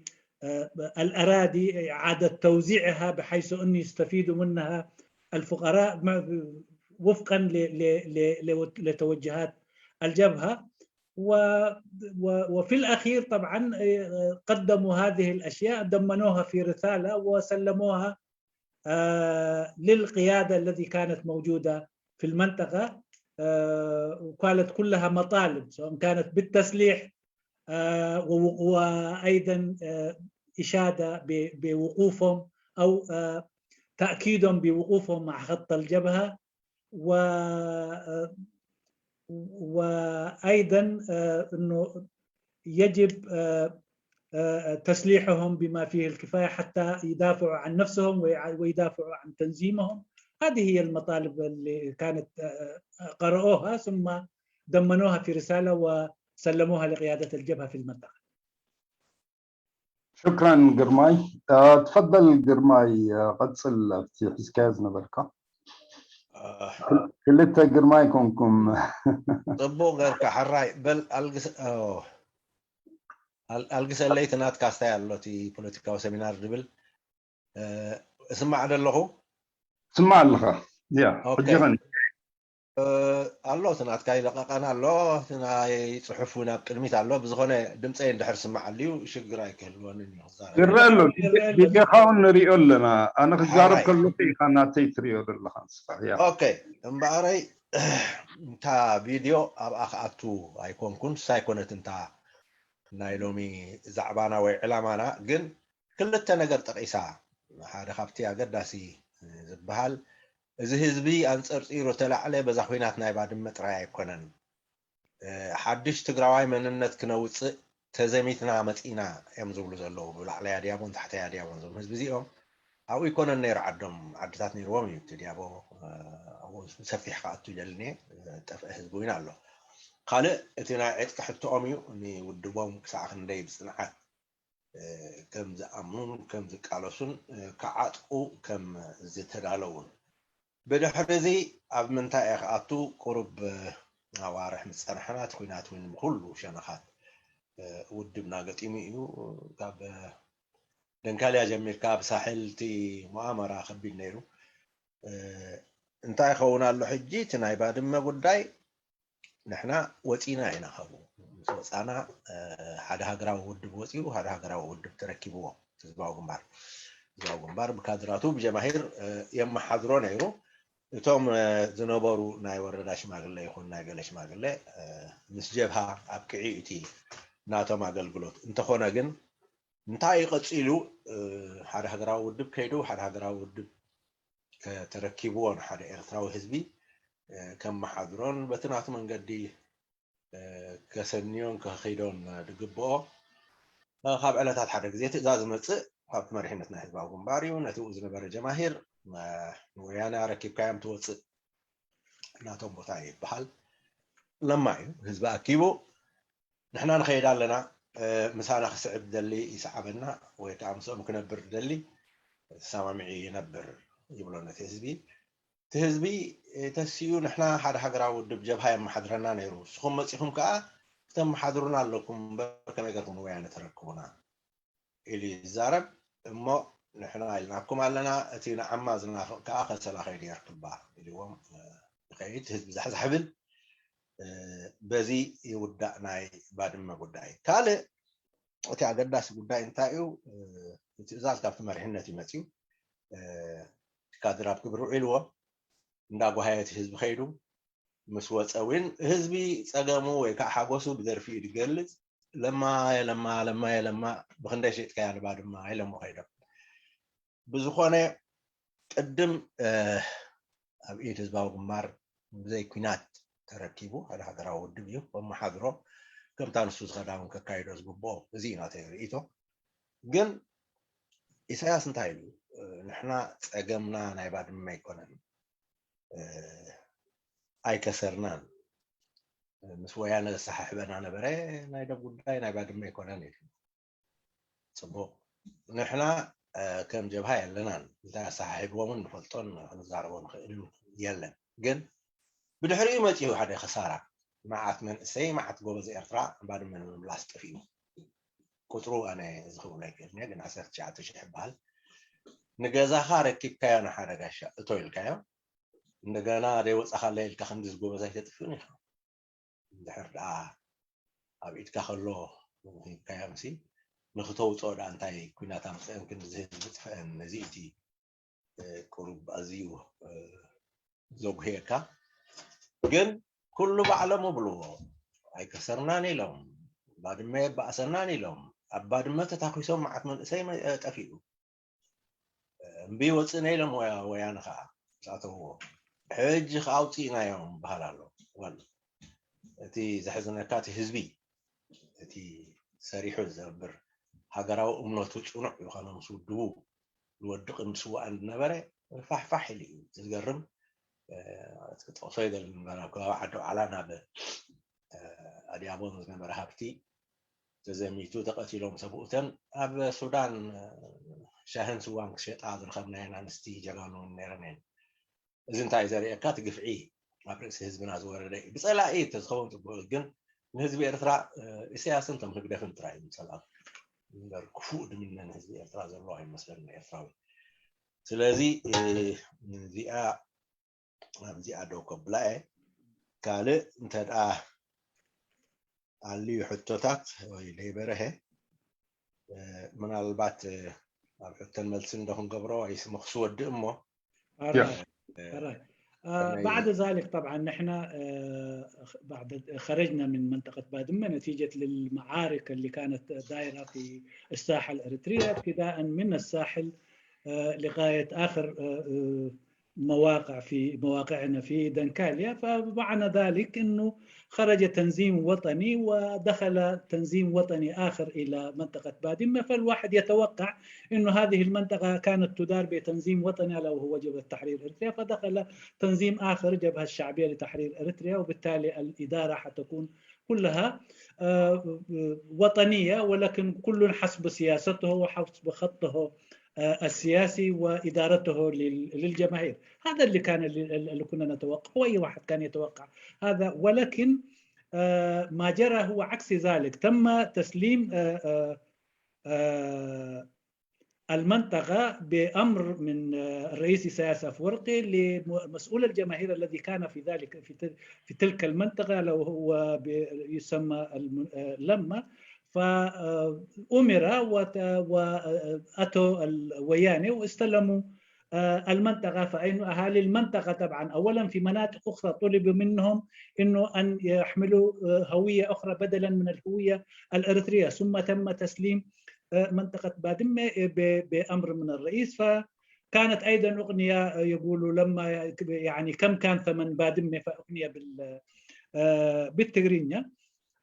الأراضي إعادة توزيعها بحيث أن يستفيدوا منها الفقراء وفقا لتوجهات الجبهة وفي الأخير طبعا قدموا هذه الأشياء ضمنوها في رسالة وسلموها للقيادة التي كانت موجودة في المنطقة وكانت كلها مطالب سواء كانت بالتسليح وأيضا إشادة بوقوفهم أو تأكيدهم بوقوفهم مع خط الجبهة و وأيضا أنه يجب تسليحهم بما فيه الكفاية حتى يدافعوا عن نفسهم ويدافعوا عن تنظيمهم. هذه هي المطالب اللي كانت قرأوها ثم ضمنوها في رسالة وسلموها لقيادة الجبهة في المنطقة. شكرا ግርማይ። تفضل ግርማይ ቀፅል ኣብቲ ሒዝካዮ ዝነበርካ። ክልተ ግርማይ ኮንኩም። ፅቡቅ ገርካ ሕራይ በል ኣልግሰለይ እቲ ናትካ ስታይ ኣሎ እቲ ፖለቲካዊ ሰሚናር ዝብል እስማዕ ዶ ኣለኹ ስማዕ ኣለኻ ያ ሕጂ ኸን ኣሎ እቲ ናትካ ይለቐቐን ኣሎ እቲ ናይ ፅሑፍ እውን ኣብ ቅድሚት ኣሎ ብዝኾነ ድምፀይ እንድሕር ስማዕ ኣልዩ ሽግር ኣይክህልወንን እዩ ክዛረብ ይረአ ኣሎ ቪድዮኻ እውን ንሪኦ ኣለና ኣነ ክዛረብ ከለኹ ኢኻ ናተይ ትሪኦ ዘለኻ ንስኻ ያ ኦኬ እምበኣረይ እንታ ቪድዮ ኣብኣ ክኣቱ ኣይኮንኩን ንሳ ኣይኮነትን እታ ናይ ሎሚ ዛዕባና ወይ ዕላማና ግን ክልተ ነገር ጠቒሳ ሓደ ካብቲ ኣገዳሲ ዝበሃል፣ እዚ ህዝቢ ኣንጸርጺሩ ተላዕለ በዛ ኲናት ናይ ባድመ ጥራይ ኣይኮነን። ሓድሽ ትግራዋይ መንነት ክነውፅእ ተዘሚትና መፂና እዮም ዝብሉ ዘለዉ። ብላዕለያ ዲያቦን ታሕተያ ዲያቦን ዝብሉ ህዝቢ እዚኦም ኣብኡ ይኮነን ነይሩ ዓዶም፣ ዓድታት ነይርዎም እዩ። እቲ ዲያቦ ኣብኡ ሰፊሕ ክኣቱ ይደልን እየ። ጠፍአ ህዝቢ እውን ኣሎ። ካልእ እቲ ናይ ዕጥቂ ሕቶኦም እዩ። ንውድቦም ክሳዕ ክንደይ ብፅንዓት ከም ዝኣምኑን ከም ዝቃለሱን ክዓጥቁ ከም ዝተዳለውን። ብድሕሪ እዚ ኣብ ምንታይ እየ ክኣቱ? ቁሩብ ኣዋርሕ ምስ ጸናሕና እቲ ኲናት እውን ብኹሉ ሸነኻት ውድብና ገጢሙ እዩ። ካብ ደንካልያ ጀሚርካ ኣብ ሳሕል እቲ ሙኣመራ ከቢድ ነይሩ። እንታይ ይኸውን ኣሎ ሕጂ? እቲ ናይ ባድመ ጉዳይ ንሕና ወፂና ኢና ካብኡ። ምስ ወፃና ሓደ ሃገራዊ ውድብ ወፂኡ፣ ሓደ ሃገራዊ ውድብ ተረኪብዎ ህዝባዊ ግንባር። ህዝባዊ ግንባር ብካድራቱ ብጀማሂር የመሓድሮ ነይሩ። እቶም ዝነበሩ ናይ ወረዳ ሽማግለ ይኹን ናይ ገለ ሽማግለ ምስ ጀብሃ ኣብቅዒ እቲ ናቶም ኣገልግሎት። እንተኾነ ግን እንታይ እዩ ቀፂሉ? ሓደ ሃገራዊ ውድብ ከይዱ፣ ሓደ ሃገራዊ ውድብ ተረኪብዎ ንሓደ ኤርትራዊ ህዝቢ ከመሓድሮን በቲ ናቱ መንገዲ ከሰንዮን ከኺዶን ዝግብኦ፣ ካብ ዕለታት ሓደ ግዜ ትእዛዝ ዝመፅእ ካብቲ መሪሕነት ናይ ህዝባዊ ግንባር እዩ። ነቲ ብኡ ዝነበረ ጀማሂር ንወያነ ኣረኪብካዮም ትወፅእ ናቶም ቦታ እዩ ይበሃል። ለማ እዩ ህዝቢ ኣኪቡ ንሕና ንኸይድ ኣለና፣ ምሳና ክስዕብ ዝደሊ ይስዓበና፣ ወይ ከዓ ምስኦም ክነብር ዝደሊ ተሰማሚዑ ይነብር ይብሎ ነቲ ህዝቢ። እቲ ህዝቢ ተሲኡ ንሕና ሓደ ሃገራዊ ውድብ ጀብሃ የመሓድረና ነይሩ፣ ንስኹም መፂኹም ከዓ ክተመሓድሩና ኣለኩም እምበር ከመይ ገርኩም ንወያነ ተረክቡና ኢሉ ይዛረብ። እሞ ንሕና ኢልናኩም ኣለና፣ እቲ ንዓማ ዝናፍቕ ከዓ ከሰላ ከይዱ የርክባ ኢልዎም ይኸይድ። ህዝቢ ዛሕዛሕ ብል። በዚ ይውዳእ ናይ ባድመ ጉዳይ። ካልእ እቲ ኣገዳሲ ጉዳይ እንታይ እዩ? ትእዛዝ ካብቲ መሪሕነት እዩ መፅዩ። ካድር ኣብ ክብሪ ውዒልዎ እንዳጓሃየ እቲ ህዝቢ ከይዱ ምስ ወፀ እውን ህዝቢ ፀገሙ ወይ ከዓ ሓጎሱ ብደርፊ እዩ ዝገልፅ። ለማ የለማ ለማ የለማ ብክንደይ ሸጥካያ ንባድማ ኢሎሞ ከይዶም። ብዝኾነ ቅድም ኣብ ኢድ ህዝባዊ ግንባር ብዘይ ኲናት ተረኪቡ ሓደ ሃገራዊ ውድብ እዩ ከመሓድሮ፣ ከምታ ንሱ ዝኸዳ እውን ከካይዶ ዝግብኦ። እዚ እዩ ናተይ ርእይቶ። ግን ኢሳያስ እንታይ ኢሉ? ንሕና ፀገምና ናይ ባድመ ኣይኮነን፣ ኣይከሰርናን፣ ምስ ወያነ ዘሰሓሕበና ነበረ፣ ናይ ደብ ጉዳይ ናይ ባድመ ኣይኮነን ኢሉ። ፅቡቕ። ንሕና ከም ጀብሃ የለናን፣ እንታይ ኣሰሓሒብዎምን ንፈልጦን ክንዛረቦ ንኽእልን የለን። ግን ብድሕሪኡ መፂኡ ሓደ ክሳራ፣ መዓት መንእሰይ፣ መዓት ጎበዝ ኤርትራ ባድመ ንምምላስ ጠፊኡ። ቁፅሩ ኣነ እዚ ክብሎ ኣይክእልን እየ፣ ግን ዓሰርተ ትሽዓተ ሽሕ ይበሃል። ንገዛኻ ረኪብካዮ ንሓደ ጋሻ እቶ ኢልካዮ፣ እንደገና ደይወፃኻለ ኢልካ ክንዲ ዝጎበዝ ኣይተጥፍእን ኢኻ። እንድሕር ደኣ ኣብ ኢድካ ከሎ ሂብካዮምሲ ንክተውፅኦ ደኣ እንታይ ኲናት ኣምፅአን ክንዲ ዝህዝቢ ጥፍአን። ነዚ እቲ ቁሩብ ኣዝዩ ዘጉህየካ። ግን ኩሉ ባዕሎም እብልዎ ኣይከሰርናን ኢሎም፣ ባድመ የባእሰናን ኢሎም። ኣብ ባድመ ተታኪሶም መዓት መንእሰይ ጠፊኡ። እምቢ ወፅእና ኢሎም ወያ- ወያነ ከዓ ምስ ኣተውዎ ሕጂ ከዓ ኣውፅእናዮም ይበሃል ኣሎ። ወል እቲ ዘሕዝነካ እቲ ህዝቢ እቲ ሰሪሑ ዝነብር ሃገራዊ እምነቱ ፅኑዕ ዝኾነ ምስ ውድቡ ዝወድቕን ዝስዋእን ዝነበረ ፋሕፋሕ ኢሉ እዩ። እቲ ዝገርም እቲ ክጠቕሶ ይደሊ ነበር ኣብ ከባቢ ዓዲ ዋዕላ ናብ ኣድያቦን ዝነበረ ሃብቲ ተዘሚቱ ተቐቲሎም ሰብኡተን ኣብ ሱዳን ሻህን ስዋን ክሸጣ ዝረኸብናየን ኣንስቲ ጀጋኑ እውን ነይረን እየን። እዚ እንታይ ዘርእየካ እቲ ግፍዒ ኣብ ርእሲ ህዝብና ዝወረደ እዩ። ብፀላኢ ተዝኸውን ፅቡቅ ግን ንህዝቢ ኤርትራ ኢሳያስን ቶም ህግደፍን ጥራይ እዮም ፀላኢ እምበር ክፉእ ድምነ ንህዝቢ ኤርትራ ዘሎ ኣይመስለኒ ኤርትራዊ። ስለዚ እዚኣ ኣብዚኣ ደው ከብላ እየ። ካልእ እንተ ደኣ ኣልዩ ሕቶታት ወይ ደይበረሀ ምናልባት ኣብ ሕቶን መልስን ዶ ክንገብሮ ወይስ ምኽስ ወድእ እሞ بعد ذلك طبعا نحن بعد خرجنا من منطقة بادمة نتيجة للمعارك اللي كانت دايرة في الساحل الإريترية ابتداء من الساحل لغاية آخر مواقع في مواقعنا في دنكاليا. فمعنى ذلك أنه خرج تنظيم وطني ودخل تنظيم وطني آخر إلى منطقة بادمة. فالواحد يتوقع أنه هذه المنطقة كانت تدار بتنظيم وطني، ألا وهو جبهة تحرير إريتريا، فدخل تنظيم آخر، جبهة الشعبية لتحرير إريتريا، وبالتالي الإدارة حتكون كلها وطنية، ولكن كل حسب سياسته وحسب خطه السياسي وإدارته للجماهير. هذا اللي كان اللي كنا نتوقع، وأي واحد كان يتوقع هذا. ولكن ما جرى هو عكس ذلك. تم تسليم المنطقة بأمر من الرئيس إسياس أفورقي لمسؤول الجماهير الذي كان في ذلك في في تلك المنطقة، لو هو يسمى لما، فأمر وأتوا الويانة واستلموا المنطقة. فإنه أهالي المنطقة طبعا أولا في مناطق أخرى طلب منهم أنه أن يحملوا هوية أخرى بدلا من الهوية الإريترية، ثم تم تسليم منطقة بادمة بأمر من الرئيس. فكانت أيضا أغنية يقولوا لما يعني كم كان ثمن بادمة، فأغنية بال بالتقرينيا.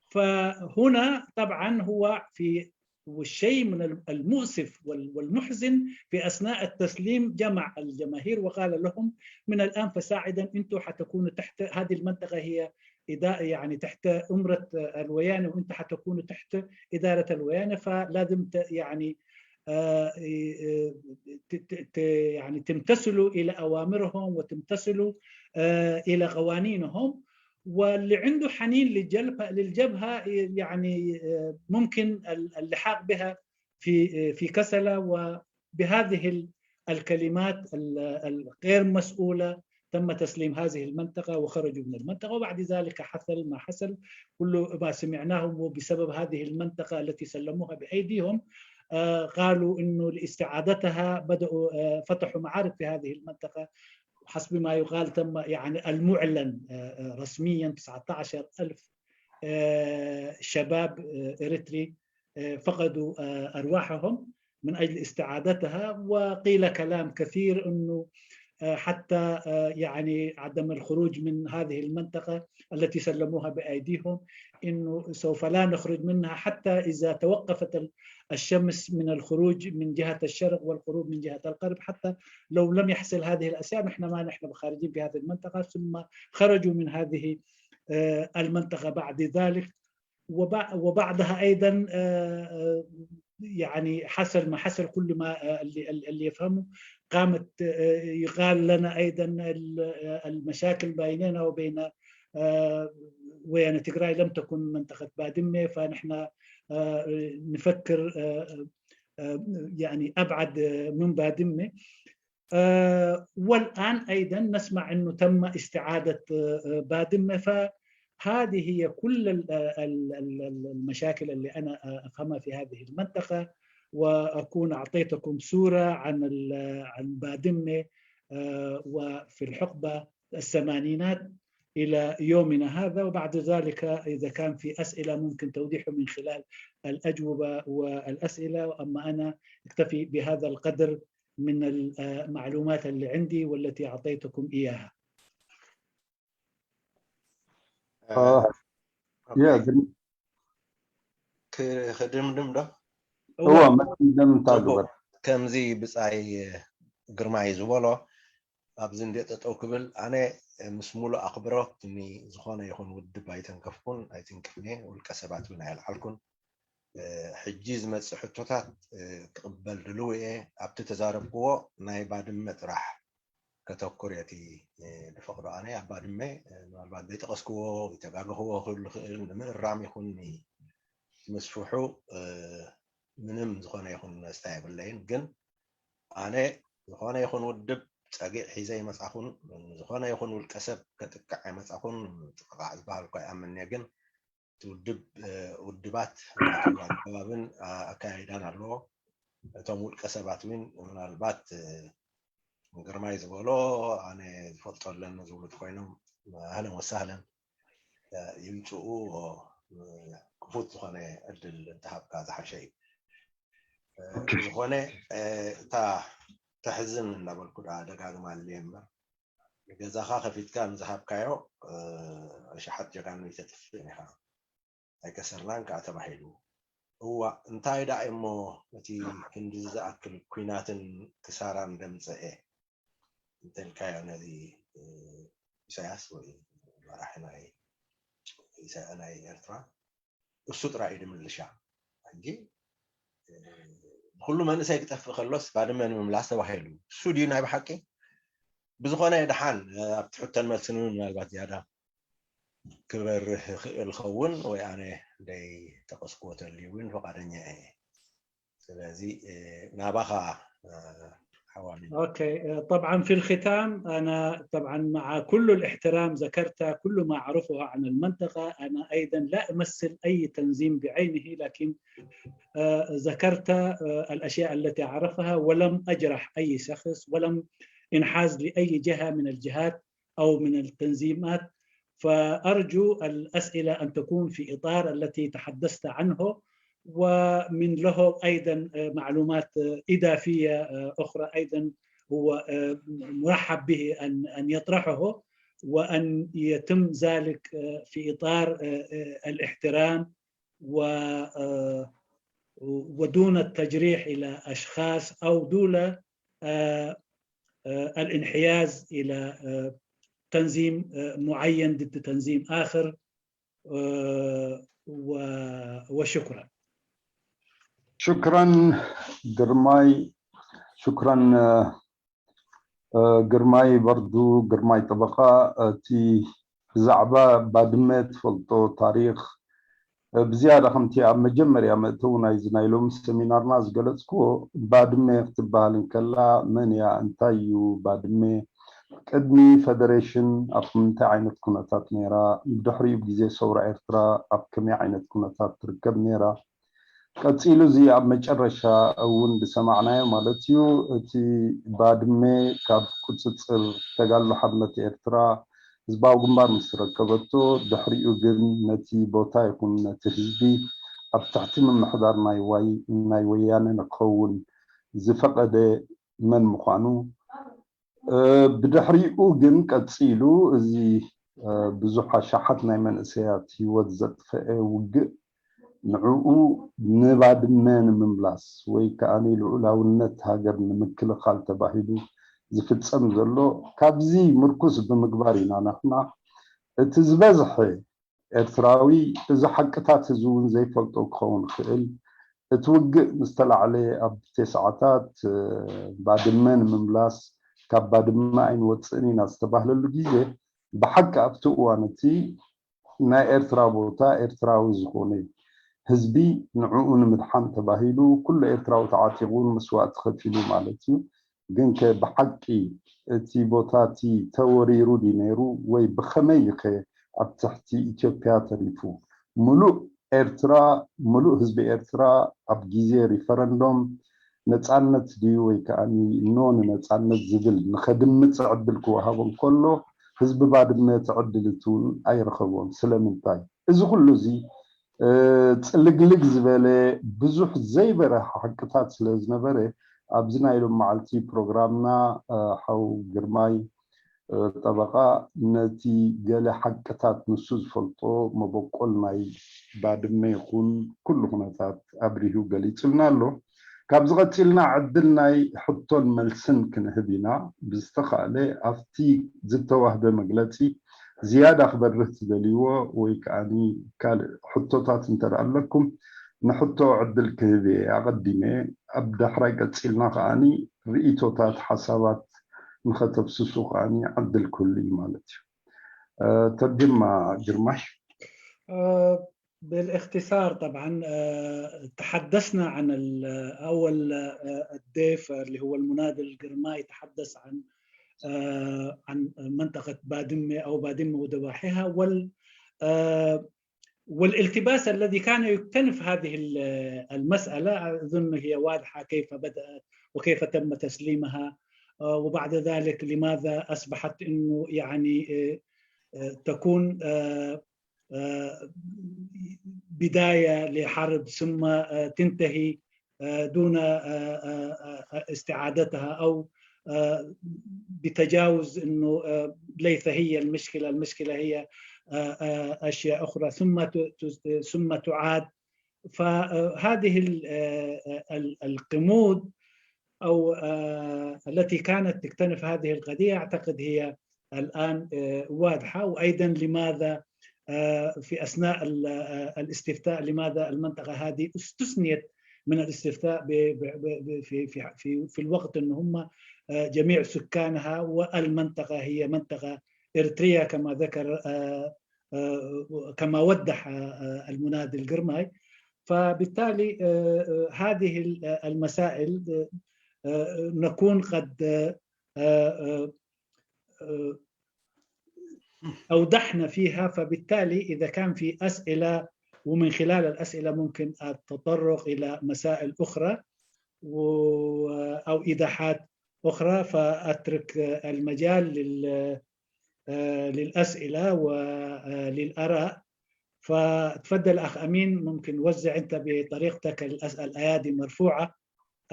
فهنا طبعا هو في والشيء من المؤسف والمحزن في أثناء التسليم جمع الجماهير وقال لهم: من الآن فصاعدا أنتم حتكونوا تحت، هذه المنطقة هي إذا يعني تحت أمرة الويانة، وأنتم حتكونوا تحت إدارة الويانة، فلازم يعني يعني تمتثلوا إلى أوامرهم وتمتثلوا إلى قوانينهم. واللي عنده حنين للجبهة، للجبهة يعني ممكن اللحاق بها في في كسلة. وبهذه الكلمات الغير مسؤولة تم تسليم هذه المنطقة وخرجوا من المنطقة. وبعد ذلك حصل ما حصل، كل ما سمعناه بسبب هذه المنطقة التي سلموها بأيديهم. قالوا إنه لاستعادتها بدأوا فتحوا معارك في هذه المنطقة. حسب ما يقال تم يعني المعلن رسميا تسعتاشر ألف شباب إريتري فقدوا أرواحهم من أجل استعادتها. وقيل كلام كثير أنه حتى يعني عدم الخروج من هذه المنطقة التي سلموها بأيديهم، أنه سوف لا نخرج منها حتى إذا توقفت الشمس من الخروج من جهة الشرق والغروب من جهة الغرب. حتى لو لم يحصل هذه الأشياء، نحن ما نحن بخارجين بهذه المنطقة. ثم خرجوا من هذه المنطقة بعد ذلك. وبعدها أيضا يعني حصل ما حصل، كل ما اللي, اللي يفهمه. قامت يقال لنا أيضا المشاكل بيننا وبين ويانا تجراي لم تكن منطقة بادمة، فنحن نفكر يعني أبعد من بادمة. والآن أيضا نسمع أنه تم استعادة بادمة. فهذه هي كل المشاكل اللي أنا أفهمها في هذه المنطقة، وأكون أعطيتكم صورة عن عن بادمة وفي الحقبة الثمانينات إلى يومنا هذا. وبعد ذلك إذا كان في أسئلة ممكن توضيحه من خلال الأجوبة والأسئلة. أما أنا أكتفي بهذا القدر من المعلومات اللي عندي والتي أعطيتكم إياها. ክድምድም ዶ? እዋ መደምታ ግበር። ከምዚ ብጻይ ግርማይ ዝበሎ ኣብዚ እንደ ጠጠው ክብል ኣነ ምስ ሙሉእ ኣኽብሮት ንዝኾነ ይኹን ውድብ ኣይተንከፍኩን ኣይትንክፍን እየ። ውልቀ ሰባት እውን ኣየልዓልኩን። ሕጂ ዝመፅእ ሕቶታት ክቕበል ድልው እየ። ኣብቲ ተዛረብክዎ ናይ ባድመ ጥራሕ ከተኩር እየ እቲ ዝፈቕዶ። ኣነ ኣብ ባድመ ምናልባት ዘይጠቐስክዎ ዝተጋገኽዎ ክህሉ ይኽእል፣ ንምእራም ይኹን ምስፍሑ ምንም ዝኾነ ይኹን መስታ የብለይን። ግን ኣነ ዝኾነ ይኹን ውድብ ፀጊዕ ሒዘ ይመፃኹን ዝኾነ ይኹን ውልቀ ሰብ ከጥቅዕ ኣይመፃኹን። ጥቕቓዕ ዝበሃል እኳ ይኣምን እየ። ግን እቲ ውድብ ውድባት ናቱ ኣገባብን ኣካያይዳን ኣለዎ። እቶም ውልቀ ሰባት እውን ምናልባት ግርማይ ዝበሎ ኣነ ዝፈልጦ ኣለኒ ዝብሉ እንተኮይኖም ኣህለን ወሳህለን ይምፅኡ። ክፉት ዝኾነ ዕድል እንተሃብካ ዝሓሸ እዩ። ዝኾነ እታ ተሕዝን እናበልኩ ደኣ ደጋግማለየ እምበር፣ ገዛኻ ከፊትካ ንዝሃብካዮ ኣሽሓት ጀጋኑ ይተጥፍእን ኢኻ። ኣይከሰርናን ከዓ ተባሂሉ። እዋ እንታይ ደኣ እሞ እቲ ክንዲ ዝኣክል ኩናትን ክሳራን ደምፀኤ እንተልካዮ ነዚ ኢሳያስ ወይ መራሒ ናይ ኤርትራ እሱ ጥራይ እዩ ድምልሻ። ሕጂ ኩሉ መንእሰይ ክጠፍእ ከሎስ ባድመ ንምምላስ ተባሂሉ እሱ ድዩ ናይ ብሓቂ? ብዝኾነ ድሓን ኣብቲ ሕቶን መልስን እውን ምናልባት ዝያዳ ክበርህ ይኽእል ኸውን ወይ ኣነ ደይ ተቐስክዎ ተልዩ እውን ፈቓደኛ እየ። ስለዚ ናባኻ ሓዋኒ أوكي. طبعا في الختام أنا طبعا مع كل الاحترام ذكرت كل ما أعرفه عن المنطقة. أنا أيضا لا أمثل أي تنظيم بعينه لكن ذكرت الأشياء التي أعرفها ولم أجرح أي شخص ولم انحاز لأي جهة من الجهات أو من التنظيمات. فأرجو الأسئلة أن تكون في إطار التي تحدثت عنه ومن له أيضا معلومات إضافية أخرى أيضا هو مرحب به أن يطرحه وأن يتم ذلك في إطار الاحترام ودون التجريح إلى أشخاص أو دون الانحياز إلى تنظيم معين ضد تنظيم آخر وشكرا. شكرا ግርማይ። شكرا ግርማይ በርዱ፣ ግርማይ ጠበቓ። እቲ ብዛዕባ ባድመ ትፈልጦ ታሪኽ ብዝያዳ ከምቲ ኣብ መጀመርያ መእተዊ ናይዚ ናይ ሎሚ ሰሚናርና ዝገለጽክዎ፣ ባድመ ክትበሃል እንከላ መን እያ፣ እንታይ እዩ ባድመ፣ ቅድሚ ፈደሬሽን ኣብ ምንታይ ዓይነት ኩነታት ነይራ፣ ብድሕሪኡ ብግዜ ሰውራ ኤርትራ ኣብ ከመይ ዓይነት ኩነታት ትርከብ ነይራ፣ ቀጺሉ እዚ ኣብ መጨረሻ እውን ዝሰማዕናዮ ማለት እዩ፣ እቲ ባድመ ካብ ቁጽጽር ተጋድሎ ሓርነት ኤርትራ ህዝባዊ ግንባር ምስ ተረከበቶ፣ ድሕሪኡ ግን ነቲ ቦታ ይኹን ነቲ ህዝቢ ኣብ ትሕቲ ምምሕዳር ናይ ወያነ ንክኸውን ዝፈቐደ መን ምዃኑ፣ ብድሕሪኡ ግን ቀጺሉ እዚ ብዙሕ ኣሽሓት ናይ መንእሰያት ህይወት ዘጥፈአ ውግእ ንዕኡ ንባድመ ንምምላስ ወይ ከዓ ልዑላውነት ሃገር ንምክልኻል ተባሂሉ ዝፍጸም ዘሎ፣ ካብዚ ምርኩስ ብምግባር ኢና ንሕና እቲ ዝበዝሐ ኤርትራዊ እዚ ሓቅታት እዚ እውን ዘይፈልጦ ክኸውን ይኽእል። እቲ ውግእ ምስ ተላዕለ ኣብ ቴስዓታት ባድመ ንምምላስ ካብ ባድመ ኣይንወፅእን ኢና ዝተባህለሉ ግዜ ብሓቂ ኣብቲ እዋን እቲ ናይ ኤርትራ ቦታ ኤርትራዊ ዝኾነ ህዝቢ ንዕኡ ንምድሓን ተባሂሉ ኩሉ ኤርትራዊ ተዓጢቑ መስዋእቲ ከፊሉ ማለት እዩ። ግን ከ ብሓቂ እቲ ቦታ እቲ ተወሪሩ ድዩ ነይሩ ወይ ብኸመይ እዩ ከ ኣብ ትሕቲ ኢትዮጵያ ተሪፉ? ሙሉእ ኤርትራ፣ ሙሉእ ህዝቢ ኤርትራ ኣብ ግዜ ሪፈረንዶም ነፃነት ድዩ ወይ ከዓ ኖ ንነፃነት ዝብል ንኸድምፅ ዕድል ክወሃቦ እንከሎ ህዝቢ ባድመ እቲ ዕድል እቲ እውን ኣይረኸቦን። ስለምንታይ? እዚ ኩሉ እዚ ፅልግልግ ዝበለ ብዙሕ ዘይበረሃ ሓቅታት ስለ ዝነበረ ኣብዚ ናይ ሎም መዓልቲ ፕሮግራምና ሓው ግርማይ ጠበቓ ነቲ ገለ ሓቅታት ንሱ ዝፈልጦ መበቆል ናይ ባድመ ይኹን ኩሉ ኩነታት ኣብሪሁ ገሊጹልና ኣሎ። ካብዚ ቀጺልና ዕድል ናይ ሕቶን መልስን ክንህብ ኢና። ብዝተኻእለ ኣብቲ ዝተዋህበ መግለጺ ዝያዳ ክበርህ ትደልይዎ ወይ ከዓኒ ካልእ ሕቶታት እንተ ደኣ ኣለኩም ንሕቶ ዕድል ክህብ እየ ኣቐዲመ። ኣብ ዳሕራይ ቀጺልና ከዓኒ ርእይቶታት፣ ሓሳባት ንኸተፍስሱ ከዓኒ ዕድል ክህሉ እዩ ማለት እዩ። ተርጅማ ግርማሽ። بالاختصار طبعا تحدثنا عن أول الضيف اللي هو المناضل القرماي تحدث عن عن منطقة بادمة أو بادمة وضواحيها وال والالتباس الذي كان يكتنف هذه المسألة أظن هي واضحة كيف بدأت وكيف تم تسليمها وبعد ذلك لماذا أصبحت أنه يعني تكون بداية لحرب ثم تنتهي دون استعادتها أو آه، بتجاوز انه، آه، ليس هي المشكله، المشكله هي، آه، آه، اشياء اخرى، ثم ت- ت- ثم تعاد. فهذه ال- آه، ال- القمود او، آه، التي كانت تكتنف هذه القضيه، اعتقد هي الان، آه، واضحه. وايضا لماذا، آه، في اثناء ال- آه، الاستفتاء، لماذا المنطقه هذه استثنيت من الاستفتاء ب- ب- ب- ب- في في في في الوقت ان هم، آه، جميع سكانها والمنطقه هي منطقه اريتريا، كما ذكر، آه، آه، كما وضح، آه، المنادي القرماي. فبالتالي، آه، آه، هذه ال- آه، المسائل، آه، آه، نكون قد، آه، آه، آه، أوضحنا فيها. فبالتالي إذا كان في أسئلة، ومن خلال الأسئلة ممكن التطرق إلى مسائل أخرى و- أو إيضاحات أخرى، فأترك المجال لل- آه، للأسئلة وللآراء. فتفضل أخ أمين، ممكن وزع أنت بطريقتك الأس- الأيادي مرفوعة.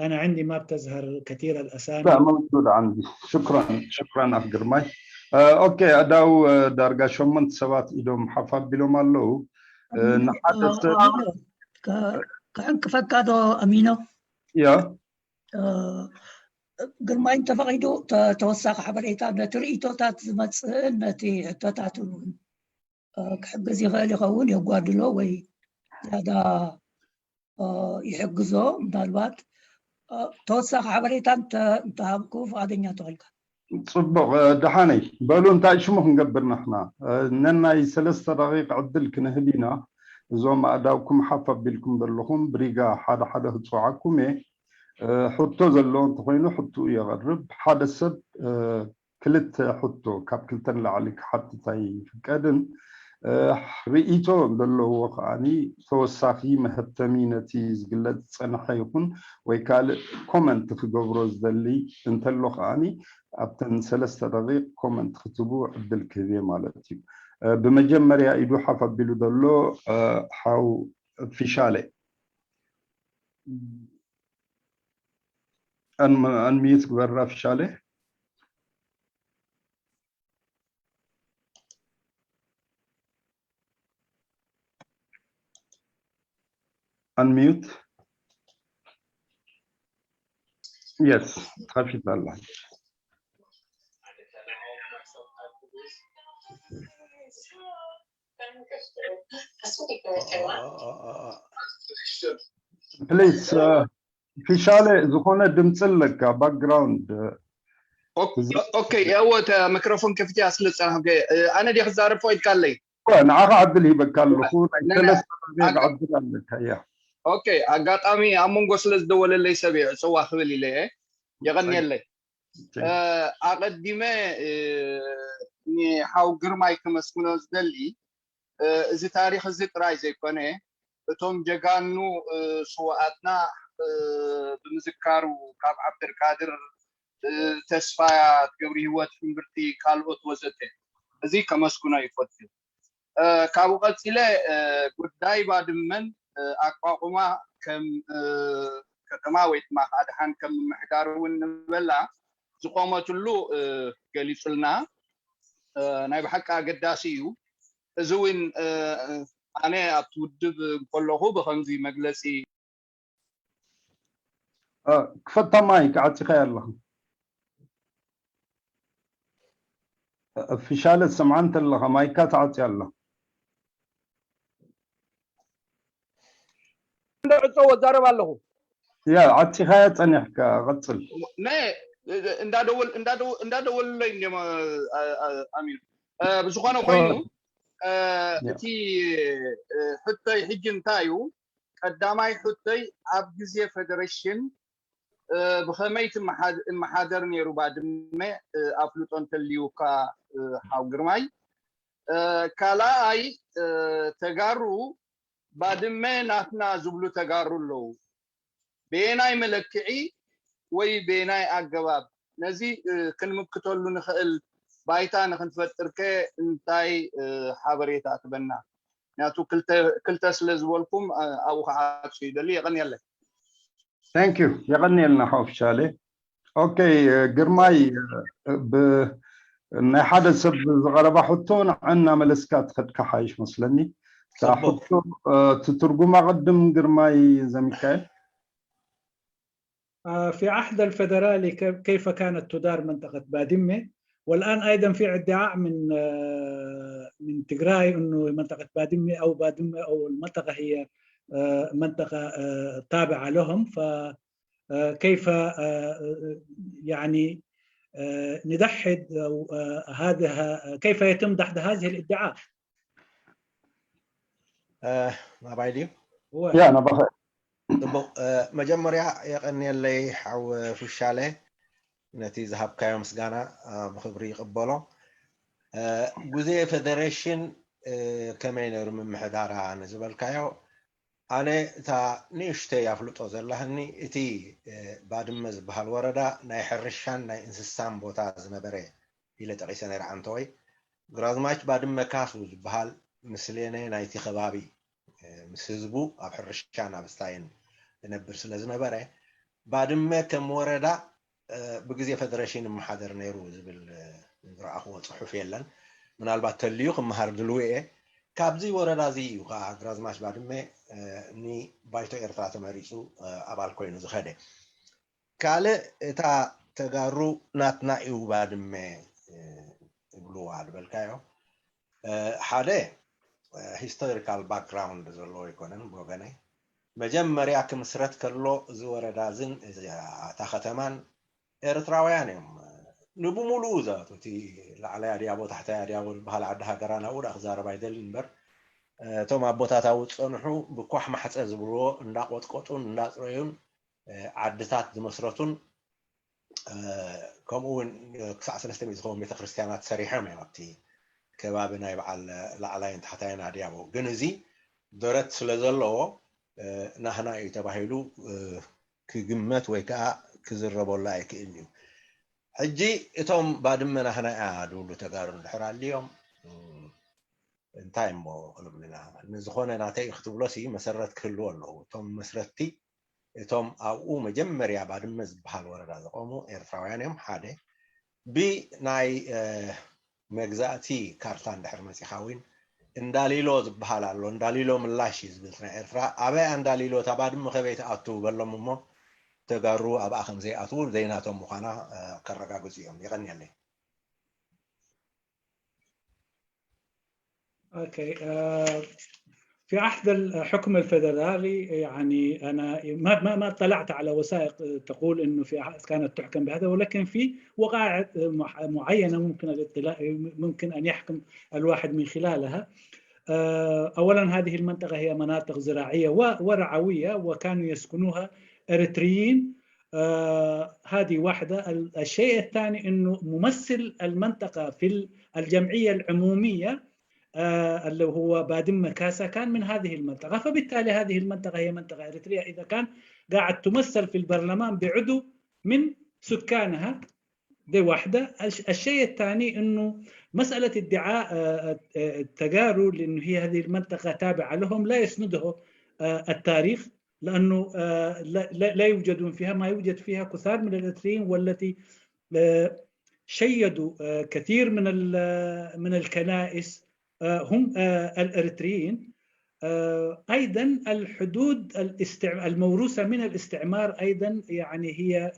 أنا عندي ما بتظهر كثير الأسامي. لا، موجود عندي. شكرا، شكرا أخ قرماي. آه، أوكي، أداو، آه، دارقا شمنت سبات إدوم حفا بلوم اللو. آه، نحدث ክዕንቅፈካ ዶ ኣሚኖ? يا ግርማይ እንተፈቒዱ ተወሳኺ ሓበሬታ ነቲ ርእይቶታት ዝመፅእን ነቲ ሕቶታት እውን ክሕግዝ ይኽእል ይኸውን። የጓድሎ ወይ ዝያዳ ይሕግዞ። ምናልባት ተወሳኺ ሓበሬታ እንተሃብኩ ፍቓደኛ ተኾንካ። ፅቡቕ። ደሓነይ በሉ፣ እንታይ ሽሙ ክንገብር ንሕና? ነናይ ሰለስተ ደቂቕ ዕድል ክንህብ ኢና። እዞም ኣእዳውኩም ሓፍ ኣቢልኩም ዘለኹም ብሪጋ ሓደ ሓደ ክፅውዓኩም እየ። ሕቶ ዘለዎ እንተኾይኑ ሕትኡ የቕርብ። ሓደ ሰብ ክልተ ሕቶ ካብ ክልተ ንላዕሊ ክሓትት ኣይፍቀድን። ርእይቶ ዘለዎ ከዓኒ ተወሳኺ መሀተሚ ነቲ ዝግለጽ ዝጸንሐ ይኹን ወይ ካልእ ኮመንት ክገብሮ ዝደሊ እንተሎ ከዓኒ ኣብተን ሰለስተ ደቂቕ ኮመንት ክትቡ ዕድል ክህብ እየ ማለት እዩ። ብመጀመርያ ኢዱ ሓፍ ኣቢሉ ዘሎ ሓው ፊሻለ። ኣንሚዩት ግበራ ፊሻለ። Unmute. Yes, ከፊት አለ። Please, ፊሻለ ዝኾነ ድምፂ ኣለካ ባክግራውንድ። ኦኬ፣ ያው ማይክሮፎን ከፊተ ስለ ዝፀናሕኩ ኣነ ድየ ክዛረብ ፈቒድካ ኣለይ? ንዓኻ ዕድል ሂበካ ኣለኹ። ናይ ሰለስተ ደቂቕ ዕድል ኣለካ። ያ ኦኬ፣ ኣጋጣሚ ኣብ መንጎ ስለ ዝደወለለይ ሰብ እየ ዕፅዋ ክብል ኢለ እየ። የቐንየለይ። ኣቐዲመ ንሓው ግርማይ ከመስግኖ ዝደሊ እዚ ታሪኽ እዚ ጥራይ ዘይኮነ እቶም ጀጋኑ ስውኣትና ብምዝካሩ ካብ ዓብደልቃድር ተስፋያት ገብረሂወት እምብርቲ ካልኦት ወዘተ እዚ ከመስግኖ ይፈቱ። ካብኡ ቀፂለ ጉዳይ ባድመን ኣቋቑማ ከም ከተማ ወይ ድማ ከዓ ደሓን ከም ምምሕዳር እውን ንበላ ዝቆመትሉ ገሊፁልና። ናይ ብሓቂ ኣገዳሲ እዩ። እዚ እውን ኣነ ኣብቲ ውድብ እንከለኹ ብከምዚ መግለፂ ክፈታ ማይክ ዓፂኻያ ኣለኻ። ፊሻለ ትሰምዓ እንተለኻ ማይካ ተዓፅያ ኣላ። ዕፀው እዛረብ ኣለኹ። ያ ዓፂኻያ ፀኒሕካ ቀፅል። እንዳደወሉለይ እንዲም ኣሚር። ብዝኾነ ኮይኑ እቲ ሕቶይ ሕጂ እንታይ እዩ? ቀዳማይ ሕቶይ ኣብ ግዜ ፌደሬሽን ብኸመይ ትመሓደር ነይሩ ባድመ ኣፍልጦ እንተልዩካ ሓው ግርማይ። ካልኣይ ተጋሩ ባድመ ናትና ዝብሉ ተጋሩ ኣለዉ። በየናይ መለክዒ ወይ በየናይ ኣገባብ ነዚ ክንምክተሉ ንኽእል ባይታ ንኽንፈጥርከ እንታይ ሓበሬታ ትበና? ምክንያቱ ክልተ ስለ ዝበልኩም ኣብኡ ክዓፁ ይደሊ። የቐንየለይ። Thank you። የቐንየልና ሓው ፊሻለ። ኦኬ፣ ግርማይ፣ ብ-፣ ናይ ሓደ ሰብ ዝቐረባ ሕቶ ንዓ እናመለስካ ትኸድካ ሓይሽ መስለኒ። እታ ሕቶ፣ እ፣ ትትርጉማ ቅድም ግርማይ ዘሚካኤል። آه، في عهد الفدرالي كيف كانت تدار منطقة بادمة؟ والآن أيضا في ادعاء من آه، من تجراي أنه منطقة بادمة أو بادمة أو المنطقة هي آه، منطقة آه، تابعة لهم، فكيف يعني ندحض هذا، كيف يتم دحض هذه الادعاء؟ ናባይ ድዩ? ያ ናባኸ። ጽቡቕ። መጀመርያ የቐንየለይ ሓው ፍሻለ፣ ነቲ ዝሃብካዮ ምስጋና ብኽብሪ ይቕበሎ። ግዜ ፌደሬሽን ከመይ ነይሩ ምምሕዳራ ንዝበልካዮ፣ ኣነ እታ ንእሽተይ ኣፍልጦ ዘላህኒ፣ እቲ ባድመ ዝበሃል ወረዳ ናይ ሕርሻን ናይ እንስሳን ቦታ ዝነበረ ኢለ ጠቒሰ ነይረ። ዓንተወይ ግራዝማች ባድመ ካሱ ዝበሃል ምስሌነ ናይቲ ከባቢ ምስ ህዝቡ ኣብ ሕርሻን ኣብ ስታይን ዝነብር ስለ ዝነበረ፣ ባድመ ከም ወረዳ ብግዜ ፌደሬሽን ይመሓደር ነይሩ ዝብል ዝረኣኽዎ ጽሑፍ የለን። ምናልባት ተልዩ ክመሃር ድልው እየ። ካብዚ ወረዳ እዚ እዩ ከዓ ግራዝማች ባድመ ንባይቶ ኤርትራ ተመሪጹ ኣባል ኮይኑ ዝኸደ። ካልእ እታ ተጋሩ ናትና እዩ ባድመ ይብልዋ ዝበልካዮ፣ ሓደ ሂስቶሪካል ባክግራውንድ ዘለዎ ኣይኮነን ብወገነይ። መጀመርያ ክምስረት ከሎ እዚ ወረዳ እዝን እታ ከተማን ኤርትራውያን እዮም ንብሙሉኡ ዝኣትዉ። እቲ ላዕላይ ኣድያቦ ታሕታይ ኣድያቦ ዝበሃል ዓዲ ሃገራ ናብኡ ደኣ ክዛረብ ኣይደልን እምበር፣ እቶም ኣቦታት ኣብኡ ዝጸንሑ ብኳሕ ማሕጸ ዝብልዎ እንዳቆጥቆጡን እንዳጽረዩን ዓድታት ዝመስረቱን ከምኡ እውን ክሳዕ ሰለስተ ሚእቲ ዝኸውን ቤተክርስትያናት ሰሪሖም እዮም ኣብቲ ከባቢ ናይ በዓል ላዕላይን ታሕታይን ኣድያቦ። ግን እዚ ደረት ስለ ዘለዎ ናህና እዩ ተባሂሉ ክግመት ወይ ከዓ ክዝረበሉ ኣይክእልን እዩ። ሕጂ እቶም ባድመ ናህና እያ ዝብሉ ተጋሩ እንድሕር ኣልዮም እንታይ እሞ ክንብልና፣ ንዝኾነ ናተይ እዩ ክትብሎሲ መሰረት ክህልዎ ኣለዎ። እቶም መስረትቲ እቶም ኣብኡ መጀመርያ ባድመ ዝበሃል ወረዳ ዘቆሙ ኤርትራውያን እዮም። ሓደ ብናይ መግዛእቲ ካርታ እንድሕር መፂኻ እውን እንዳሊሎ ዝበሃል ኣሎ። እንዳሊሎ ምላሽ እዩ ዝብል ናይ ኤርትራ። ኣበይ እንዳሊሎ እታ ባድመ ከበይ ትኣቱ በሎም እሞ ተጋሩ ኣብኣ ከም ዘይኣትዉ ዘይናቶም ምዃና ከረጋግፁ እዮም። የቐንየለይ። اوكي آه، في عهد الحكم الفدرالي يعني انا ما ما ما اطلعت على وثائق تقول انه في كانت تحكم بهذا، ولكن في وقائع معينه ممكن الاطلاع ممكن ان يحكم الواحد من خلالها. اولا هذه المنطقه هي مناطق زراعيه ورعويه وكانوا يسكنوها اريتريين. هذه واحده. الشيء الثاني انه ممثل المنطقه في الجمعيه العموميه اللي هو بادمة كاسا كان من هذه المنطقة، فبالتالي هذه المنطقة هي منطقة إريتريا إذا كان قاعد تمثل في البرلمان بعضو من سكانها. دي واحدة. الشيء الثاني أنه مسألة ادعاء التقارو لأنه هي هذه المنطقة تابعة لهم لا يسنده التاريخ، لأنه لا يوجدون فيها، ما يوجد فيها كثار من الإريتريين والتي شيدوا كثير من من الكنائس هم الاريتريين. ايضا الحدود الموروثه من الاستعمار ايضا يعني هي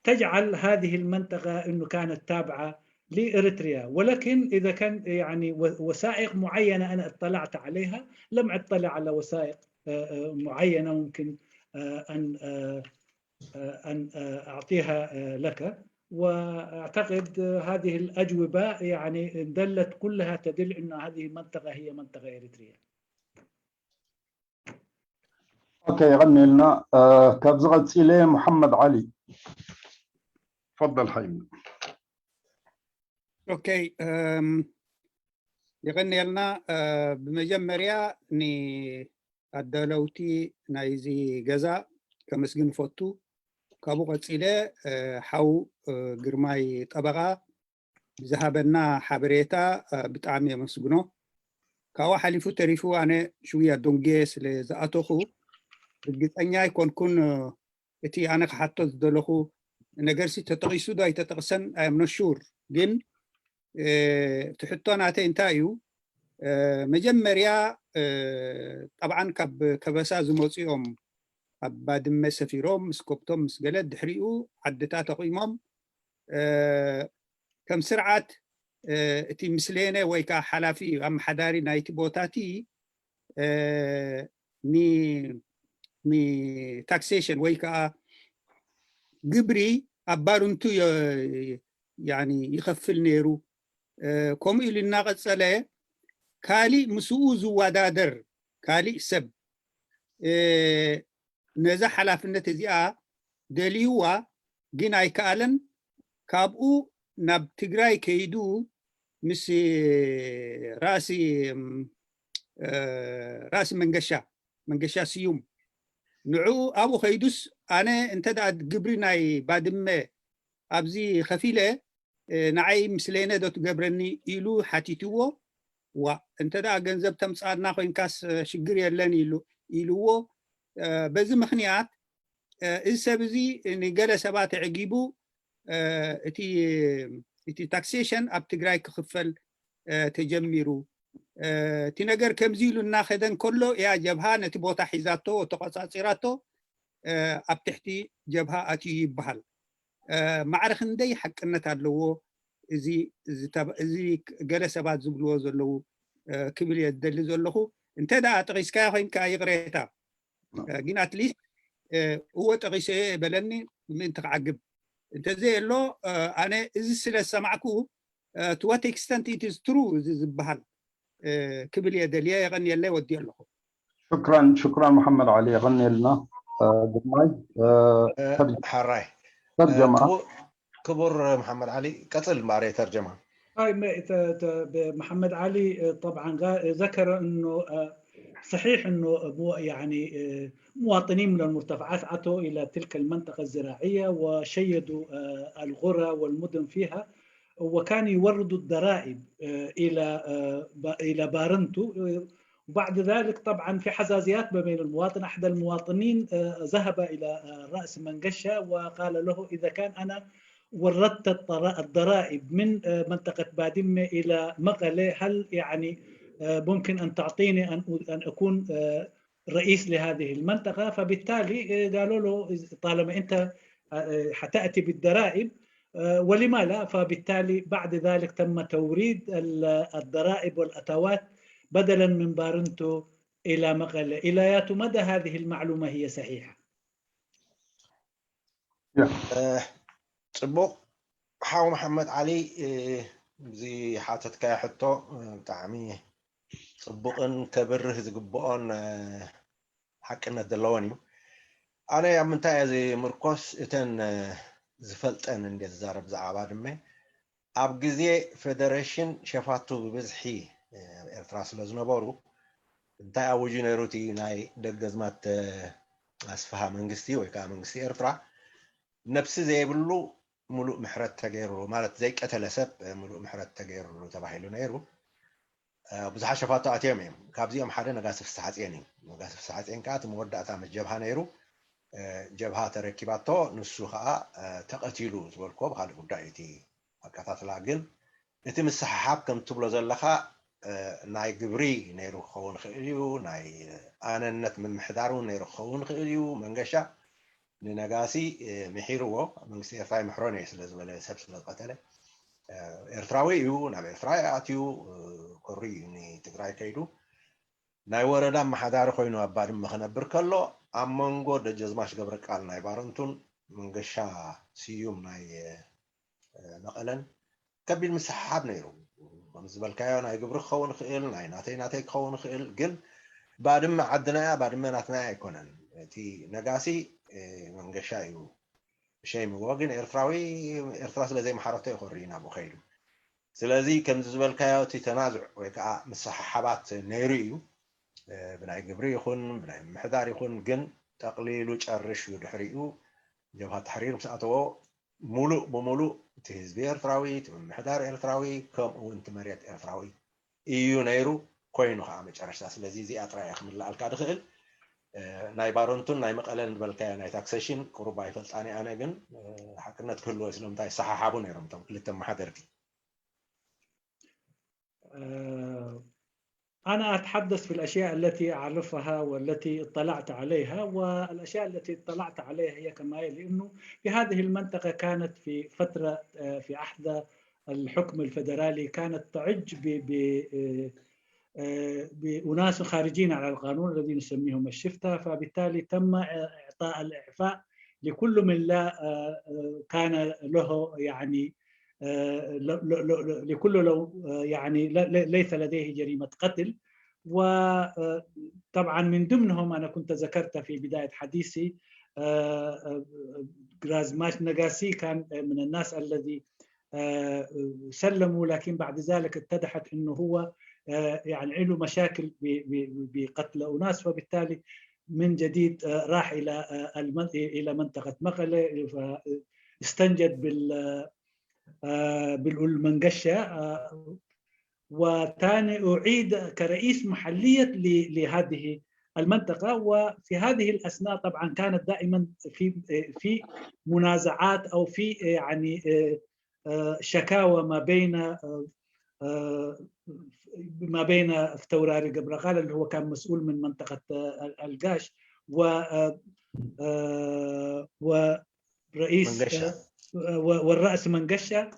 تجعل هذه المنطقه انه كانت تابعه لاريتريا، ولكن اذا كان يعني وثائق معينه انا اطلعت عليها، لم اطلع على وثائق معينه ممكن ان أن أعطيها لك. وأعتقد هذه الأجوبة يعني دلت كلها تدل أن هذه المنطقة هي منطقة إريتريا. ኦኬ፣ የቐንየልና። ካብዚ ቀፂለ መሓመድ ዓሊ። ተፈደል ሓይሉ። ኦኬ፣ የቐንየልና። ብመጀመርያ ን ኣዳለውቲ ናይዚ ገዛ ከመስግን እፈቱ። ካብኡ ቀፂለ ሓው ግርማይ ጠበቓ ብዝሃበና ሓበሬታ ብጣዕሚ የመስግኖ። ካብኡ ሓሊፉ ተሪፉ ኣነ ሽውያ ዶንጌ ስለ ዝኣተኹ ርግፀኛ ኣይኮንኩን እቲ ኣነ ክሓቶ ዝደለኹ ነገርሲ ተጠቒሱ ዶ ኣይተጠቕሰን ኣየምኖሹር። ግን እቲ ሕቶ ናተይ እንታይ እዩ? መጀመርያ፣ ጠብዓን ካብ ከበሳ ዝመፁ እዮም ኣብ ባድመ ሰፊሮም ምስ ከብቶም ምስ ገለ፣ ድሕሪኡ ዓድታት ኣቑሞም ከም ስርዓት እቲ ምስሌነ ወይ ከዓ ሓላፊ ኣመሓዳሪ ናይቲ ቦታ እቲ ንታክሴሽን ወይ ከዓ ግብሪ ኣብ ባርንቱ ይኸፍል ነይሩ። ከምኡ ኢሉ እናቐፀለ ካሊእ ምስኡ ዝወዳደር ካሊእ ሰብ ነዛ ሓላፍነት እዚኣ ደልይዋ ግን ኣይከኣለን። ካብኡ ናብ ትግራይ ከይዱ ምስ ራእሲ ራእሲ መንገሻ መንገሻ ስዩም ንዕኡ ኣብኡ ከይዱስ ኣነ እንተ ደኣ ግብሪ ናይ ባድመ ኣብዚ ከፊለ ንዓይ ምስሌነ ዶ ትገብረኒ ኢሉ ሓቲትዎ። ዋ እንተ ደኣ ገንዘብ ተምፃልና ኮይንካስ ሽግር የለን ኢሉ ኢልዎ። በዚ ምክንያት እዚ ሰብ እዚ ንገለ ሰባት ኣዕጊቡ እቲ እቲ ታክሴሽን ኣብ ትግራይ ክኽፈል ተጀሚሩ። እቲ ነገር ከምዚ ኢሉ እናኸደ እንከሎ እያ ጀብሃ ነቲ ቦታ ሒዛቶ ተቆፃፂራቶ። ኣብ ትሕቲ ጀብሃ ኣትዩ ይበሃል። ማዕረ ክንደይ ሓቅነት ኣለዎ እዚ ገለ ሰባት ዝብልዎ ዘለዉ ክብል እየ ዝደሊ ዘለኹ። እንተ ደኣ ጠቒስካዮ ኮይንካ ይቕሬታ። ግን ኣትሊስት እወ ጠቒሰዮ እየ በለኒ ምእንቲ ክዓግብ። እንተዘየሎ ኣነ እዚ ስለ ዝሰማዕኩ to what extent it is true እዚ ዝበሃል ክብል እየ ደልየ። የቐንየለይ፣ ወዲኦ ኣለኹ። ሽክራን ሽክራን መሓመድ ዓሊ፣ የቐንየልና። ግርማይ ሓራይ ተርጀማ ክቡር መሓመድ ዓሊ ቀፅል እምበኣር ተርጀማ። محمد علي طبعا ذكر انه صحيح انه يعني مواطنين من المرتفعات اتوا الى تلك المنطقه الزراعيه وشيدوا القرى والمدن فيها، وكان يوردوا الضرائب الى الى بارنتو. وبعد ذلك طبعا في حزازيات ما بين المواطن، احد المواطنين ذهب الى راس منقشه وقال له: اذا كان انا وردت الضرائب من منطقه بادمه الى مقله، هل يعني ممكن ان تعطيني ان ان اكون رئيس لهذه المنطقه؟ فبالتالي قالوا له: طالما انت حتاتي بالضرائب ولما لا؟ فبالتالي بعد ذلك تم توريد الضرائب والاتوات بدلا من بارنتو الى مقله. الى ياتو مدى هذه المعلومه هي صحيحه؟ ፅቡቕ ሓው መሓመድ ዓሊ፣ እዚ ሓተትካዮ ሕቶ ብጣዕሚ ፅቡቕን ከብርህ ዝግብኦን ሓቅነት ዘለዎን እዩ። ኣነ ኣብ ምንታይ እየ ዝምርኮስ? እተን ዝፈልጠን እንደ ዝዛረብ ብዛዕባ ባድመ፣ ኣብ ግዜ ፌደሬሽን ሸፋቱ ብብዝሒ ኣብ ኤርትራ ስለ ዝነበሩ እንታይ ኣውጁ ነይሩ? እቲ ናይ ደገዝማት ኣስፍሃ መንግስቲ ወይ ከዓ መንግስቲ ኤርትራ ነብሲ ዘይብሉ ሙሉእ ምሕረት ተገይርሉ፣ ማለት ዘይቀተለ ሰብ ሙሉእ ምሕረት ተገይርሉ ተባሂሉ ነይሩ። ብዙሓት ሸፋቱ ኣትዮም እዮም። ካብዚኦም ሓደ ነጋሲ ፍስሓፅየን እዩ። ነጋሲ ፍስሓፅየን ከዓ እቲ መወዳእታ ምስ ጀብሃ ነይሩ። ጀብሃ ተረኪባቶ፣ ንሱ ከዓ ተቐቲሉ ዝበልክዎ ብካልእ ጉዳይ እዩ እቲ ኣቀታትላ። ግን እቲ ምስሕሓብ ከም ትብሎ ዘለኻ ናይ ግብሪ ነይሩ ክኸውን ይኽእል እዩ፣ ናይ ኣነነት ምምሕዳር እውን ነይሩ ክኸውን ይኽእል እዩ። መንገሻ ንነጋሲ ምሒርዎ፣ መንግስቲ ኤርትራ ይምሕሮን እየ ስለ ዝበለ፣ ሰብ ስለ ዝቐተለ፣ ኤርትራዊ እዩ፣ ናብ ኤርትራ እዩ ኣትዩ፣ ኮሪ እዩ ንትግራይ ከይዱ። ናይ ወረዳ ኣመሓዳሪ ኮይኑ ኣብ ባድመ ክነብር ከሎ፣ ኣብ መንጎ ደጀዝማች ገብረቃል ናይ ባረንቱን መንገሻ ስዩም ናይ መቐለን ከቢድ ምስሕሓብ ነይሩ። ከም ዝበልካዮ ናይ ግብሪ ክኸውን ይኽእል፣ ናይ ናተይ ናተይ ክኸውን ይኽእል፣ ግን ባድመ ዓድና እያ፣ ባድመ ናትና እያ ኣይኮነን። እቲ ነጋሲ መንገሻ እዩ ሸይምዎ፣ ግን ኤርትራዊ ኤርትራ ስለ ዘይመሓረቶ እዩ ኮሪ ናብኡ ከይዱ። ስለዚ ከምዚ ዝበልካዮ እቲ ተናዝዕ ወይ ከዓ ምስሕሓባት ነይሩ እዩ። ብናይ ግብሪ ይኹን ብናይ ምምሕዳር ይኹን፣ ግን ጠቕሊሉ ጨርሽ እዩ። ድሕሪኡ ጀብሃ ተሕሪር ምስ ኣተዎ ሙሉእ ብሙሉእ እቲ ህዝቢ ኤርትራዊ፣ እቲ ምምሕዳር ኤርትራዊ፣ ከምኡ እውን እቲ መሬት ኤርትራዊ እዩ ነይሩ፣ ኮይኑ ከዓ መጨረሽታ። ስለዚ እዚኣ ጥራይ እያ ክምልኣልካ ድኽእል። ናይ ባረንቱን ናይ መቐለን ዝበልካዮ ናይ ታክሴሽን ቁሩብ ኣይፈልጣን እየ ኣነ፣ ግን ሓቅነት ክህልዎ እዩ። ስለምንታይ ይሰሓሓቡ ነይሮም እቶም ክልተ ኣመሓደርቲ። أنا أتحدث في الأشياء التي أعرفها والتي اطلعت عليها، والأشياء التي اطلعت عليها هي كما هي، لأنه في هذه المنطقة كانت في فترة، في عهد الحكم الفدرالي، كانت تعج ب بأناس خارجين على القانون الذي نسميهم الشفتة، فبالتالي تم إعطاء الإعفاء لكل من لا كان له، يعني لكل لو يعني ليس لديه جريمة قتل. وطبعا من ضمنهم، أنا كنت ذكرت في بداية حديثي، جرازماش نغاسي كان من الناس الذي سلموا، لكن بعد ذلك اتضحت أنه هو يعني له مشاكل بقتل أناس، فبالتالي من جديد راح إلى إلى منطقة مقلة، استنجد بال بالأول منقشة. وثاني أعيد كرئيس محلية لهذه المنطقة. وفي هذه الأثناء طبعا كانت دائما في في منازعات أو في يعني شكاوى ما بين ما بين فتوراري قبرغال اللي هو كان مسؤول من منطقة القاش و ورئيس والرأس منقشة.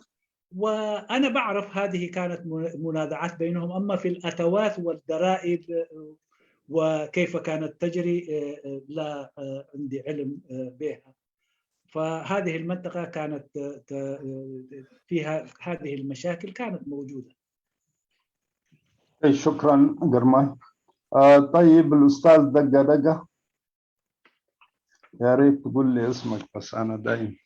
وأنا بعرف هذه كانت منازعات بينهم، أما في الأتواث والضرائب وكيف كانت تجري لا عندي علم بها. فهذه المنطقة كانت فيها هذه المشاكل كانت موجودة. شكرا قرماي. آه طيب الأستاذ دقة دقة، يا ريت تقول لي اسمك بس أنا دايم.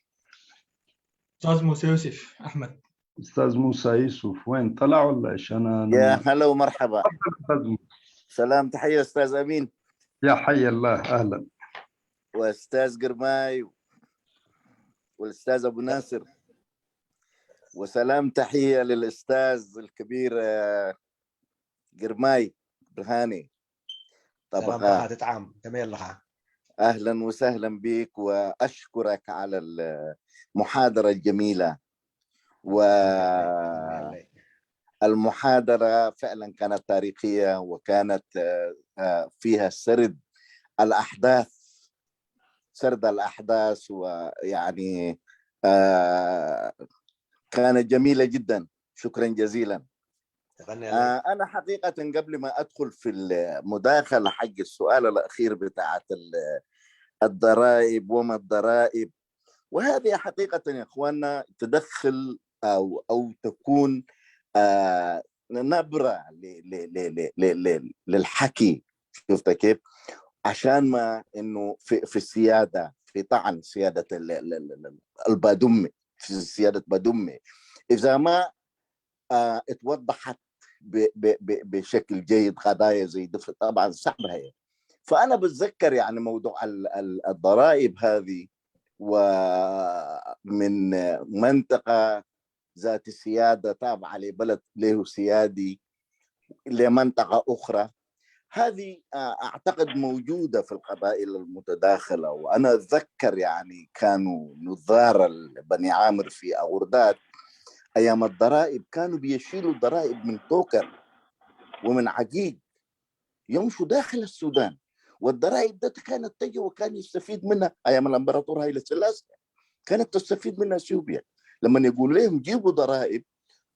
أستاذ موسى يوسف أحمد. أستاذ موسى يوسف، وين طلع ولا إيش؟ أنا يا هلا ومرحبا. أستاذ موسى. سلام، تحية أستاذ أمين. يا حي الله، أهلا. وأستاذ قرماي والأستاذ أبو ناصر. وسلام، تحية للأستاذ الكبير قرماي برهاني. طبقات عام كمية لها. أهلا وسهلا بك، وأشكرك على المحاضرة الجميلة. والمحاضرة فعلا كانت تاريخية، وكانت فيها سرد الأحداث، سرد الأحداث، ويعني كانت جميلة جدا. شكرا جزيلا. أنا حقيقة قبل ما أدخل في المداخلة حق السؤال الأخير بتاعت الضرائب وما الضرائب، وهذه حقيقة يا إخواننا تدخل أو أو تكون نبرة للحكي. شفت كيف؟ عشان ما إنه في في السيادة، في طعن سيادة البادمة، في سيادة بادمة، إذا ما اتوضحت بشكل جيد قضايا زي دي، طبعا صعبة هي. فأنا بتذكر يعني موضوع الضرائب هذه، ومن منطقة ذات سيادة تابعة لبلد له سيادي لمنطقة أخرى، هذه أعتقد موجودة في القبائل المتداخلة. وأنا أتذكر يعني كانوا نظار بني عامر في أغردات أيام الضرائب كانوا بيشيلوا الضرائب من توكر ومن عقيق، يمشوا داخل السودان، والضرائب ده كانت تجي وكان يستفيد منها أيام الإمبراطور هايلة سلاسي، كانت تستفيد منها أثيوبيا. لما يقول لهم جيبوا ضرائب،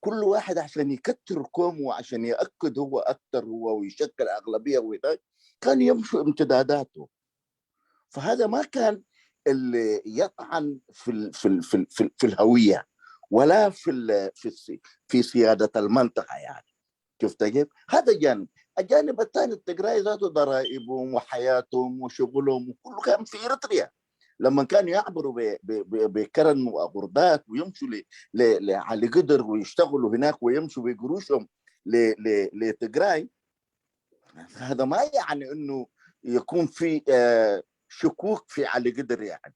كل واحد عشان يكتر كومه وعشان يأكد هو أكتر هو ويشكل أغلبية وده، كان يمشوا امتداداته. فهذا ما كان اللي يطعن في ال في ال في ال في, ال في الهوية ولا في ال في السي في سيادة المنطقة يعني. شفت كيف؟ هذا جانب. الجانب الثاني التجراي ذاته ضرائبهم وحياتهم وشغلهم وكله كان في إريتريا. لما كانوا يعبروا بكرن وأغردات ويمشوا لعلي قدر ويشتغلوا هناك ويمشوا بقروشهم لتجراي، هذا ما يعني انه يكون في شكوك في علي قدر، يعني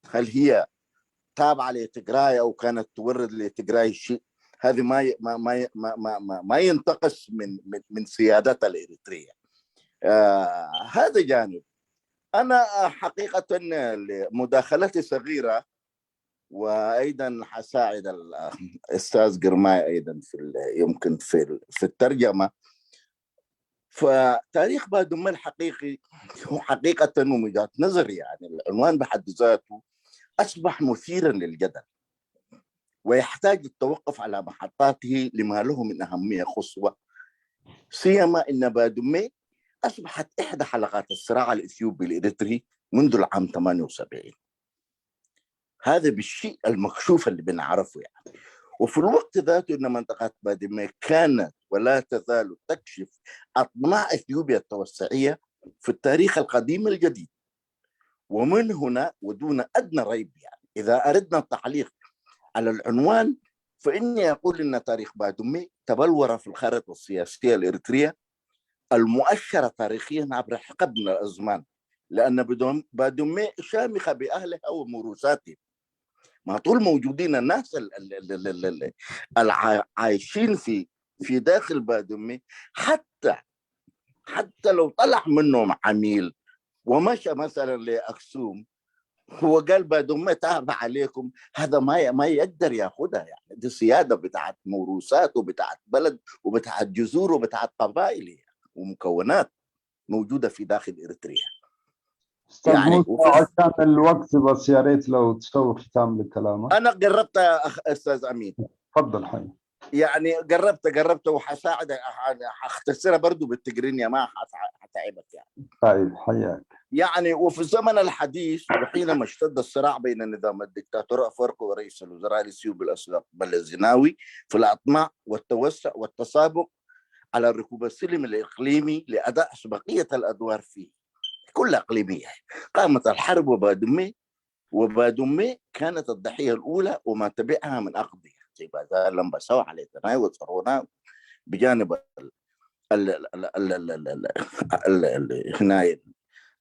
هل هي تابعه لتجراي او كانت تورد لتجراي شيء؟ هذه ما ما ما ما ما, ما ينتقص من من, من سيادتها الاريتريه. آه هذا جانب. أنا حقيقة مداخلتي صغيرة، وأيضًا حساعد الأستاذ جرماي أيضًا في ال- يمكن في ال- في الترجمة. فتاريخ بادومة الحقيقي هو حقيقة ومن وجهة نظري، يعني، العنوان بحد ذاته أصبح مثيرًا للجدل، ويحتاج للتوقف على محطاته لما له من أهمية قصوى، سيما أن بادومة أصبحت إحدى حلقات الصراع الإثيوبي الإريتري منذ العام ثمانية وسبعين. هذا بالشيء المكشوف اللي بنعرفه، يعني. وفي الوقت ذاته أن منطقة بادومة كانت ولا تزال تكشف أطماع إثيوبيا التوسعية في التاريخ القديم الجديد. ومن هنا ودون أدنى ريب، يعني، إذا أردنا التعليق على العنوان، فإني أقول أن تاريخ بادومة تبلور في الخارطة السياسية الإريترية المؤشرة تاريخيًا عبر حقب من الأزمان، لأن بدون- بادومة شامخة بأهلها وموروثاتهم. ما طول موجودين الناس ال- ال- ال- ال- ال- ال- الع- عايشين في في داخل بادومة، حتى حتى لو طلع منهم عميل ومشى مثلًا لأكسوم، هو قال: "بادومة تابع عليكم"، هذا ما ي- ما يقدر ياخدها، يعني. دي سيادة بتاعت موروثات وبتاعت بلد وبتاعت جذور وبتاعت قبائل، يعني، ومكونات موجودة في داخل إريتريا. أستاذ يعني، موسى، وفي- عشان الوقت بس، يا ريت لو تسوي ختام لكلامك. أنا قربت، أخ أستاذ أمين. تفضل حي. يعني، قربت قربت وحساعد، يعني، حختصرها برضو بالتجرينيا، ما حتع- حتعبك، يعني. طيب، حياك. يعني، وفي الزمن الحديث، وحينما اشتد الصراع بين نظام الدكتاتور أفورقي ورئيس الوزراء الإثيوبي الأسبق مالي زيناوي في الأطماع والتوسع والتسابق على ركوب السلم الإقليمي لأداء أسبقية الأدوار فيه، كل إقليمية، قامت الحرب وبادمي، وبادمي كانت الضحية الأولى وما تبعها من أقضية زي بازار لمبساو على تناي وصرونا بجانب ال- ال- ال- ال- ال- ال- ال- ال- ال- هناي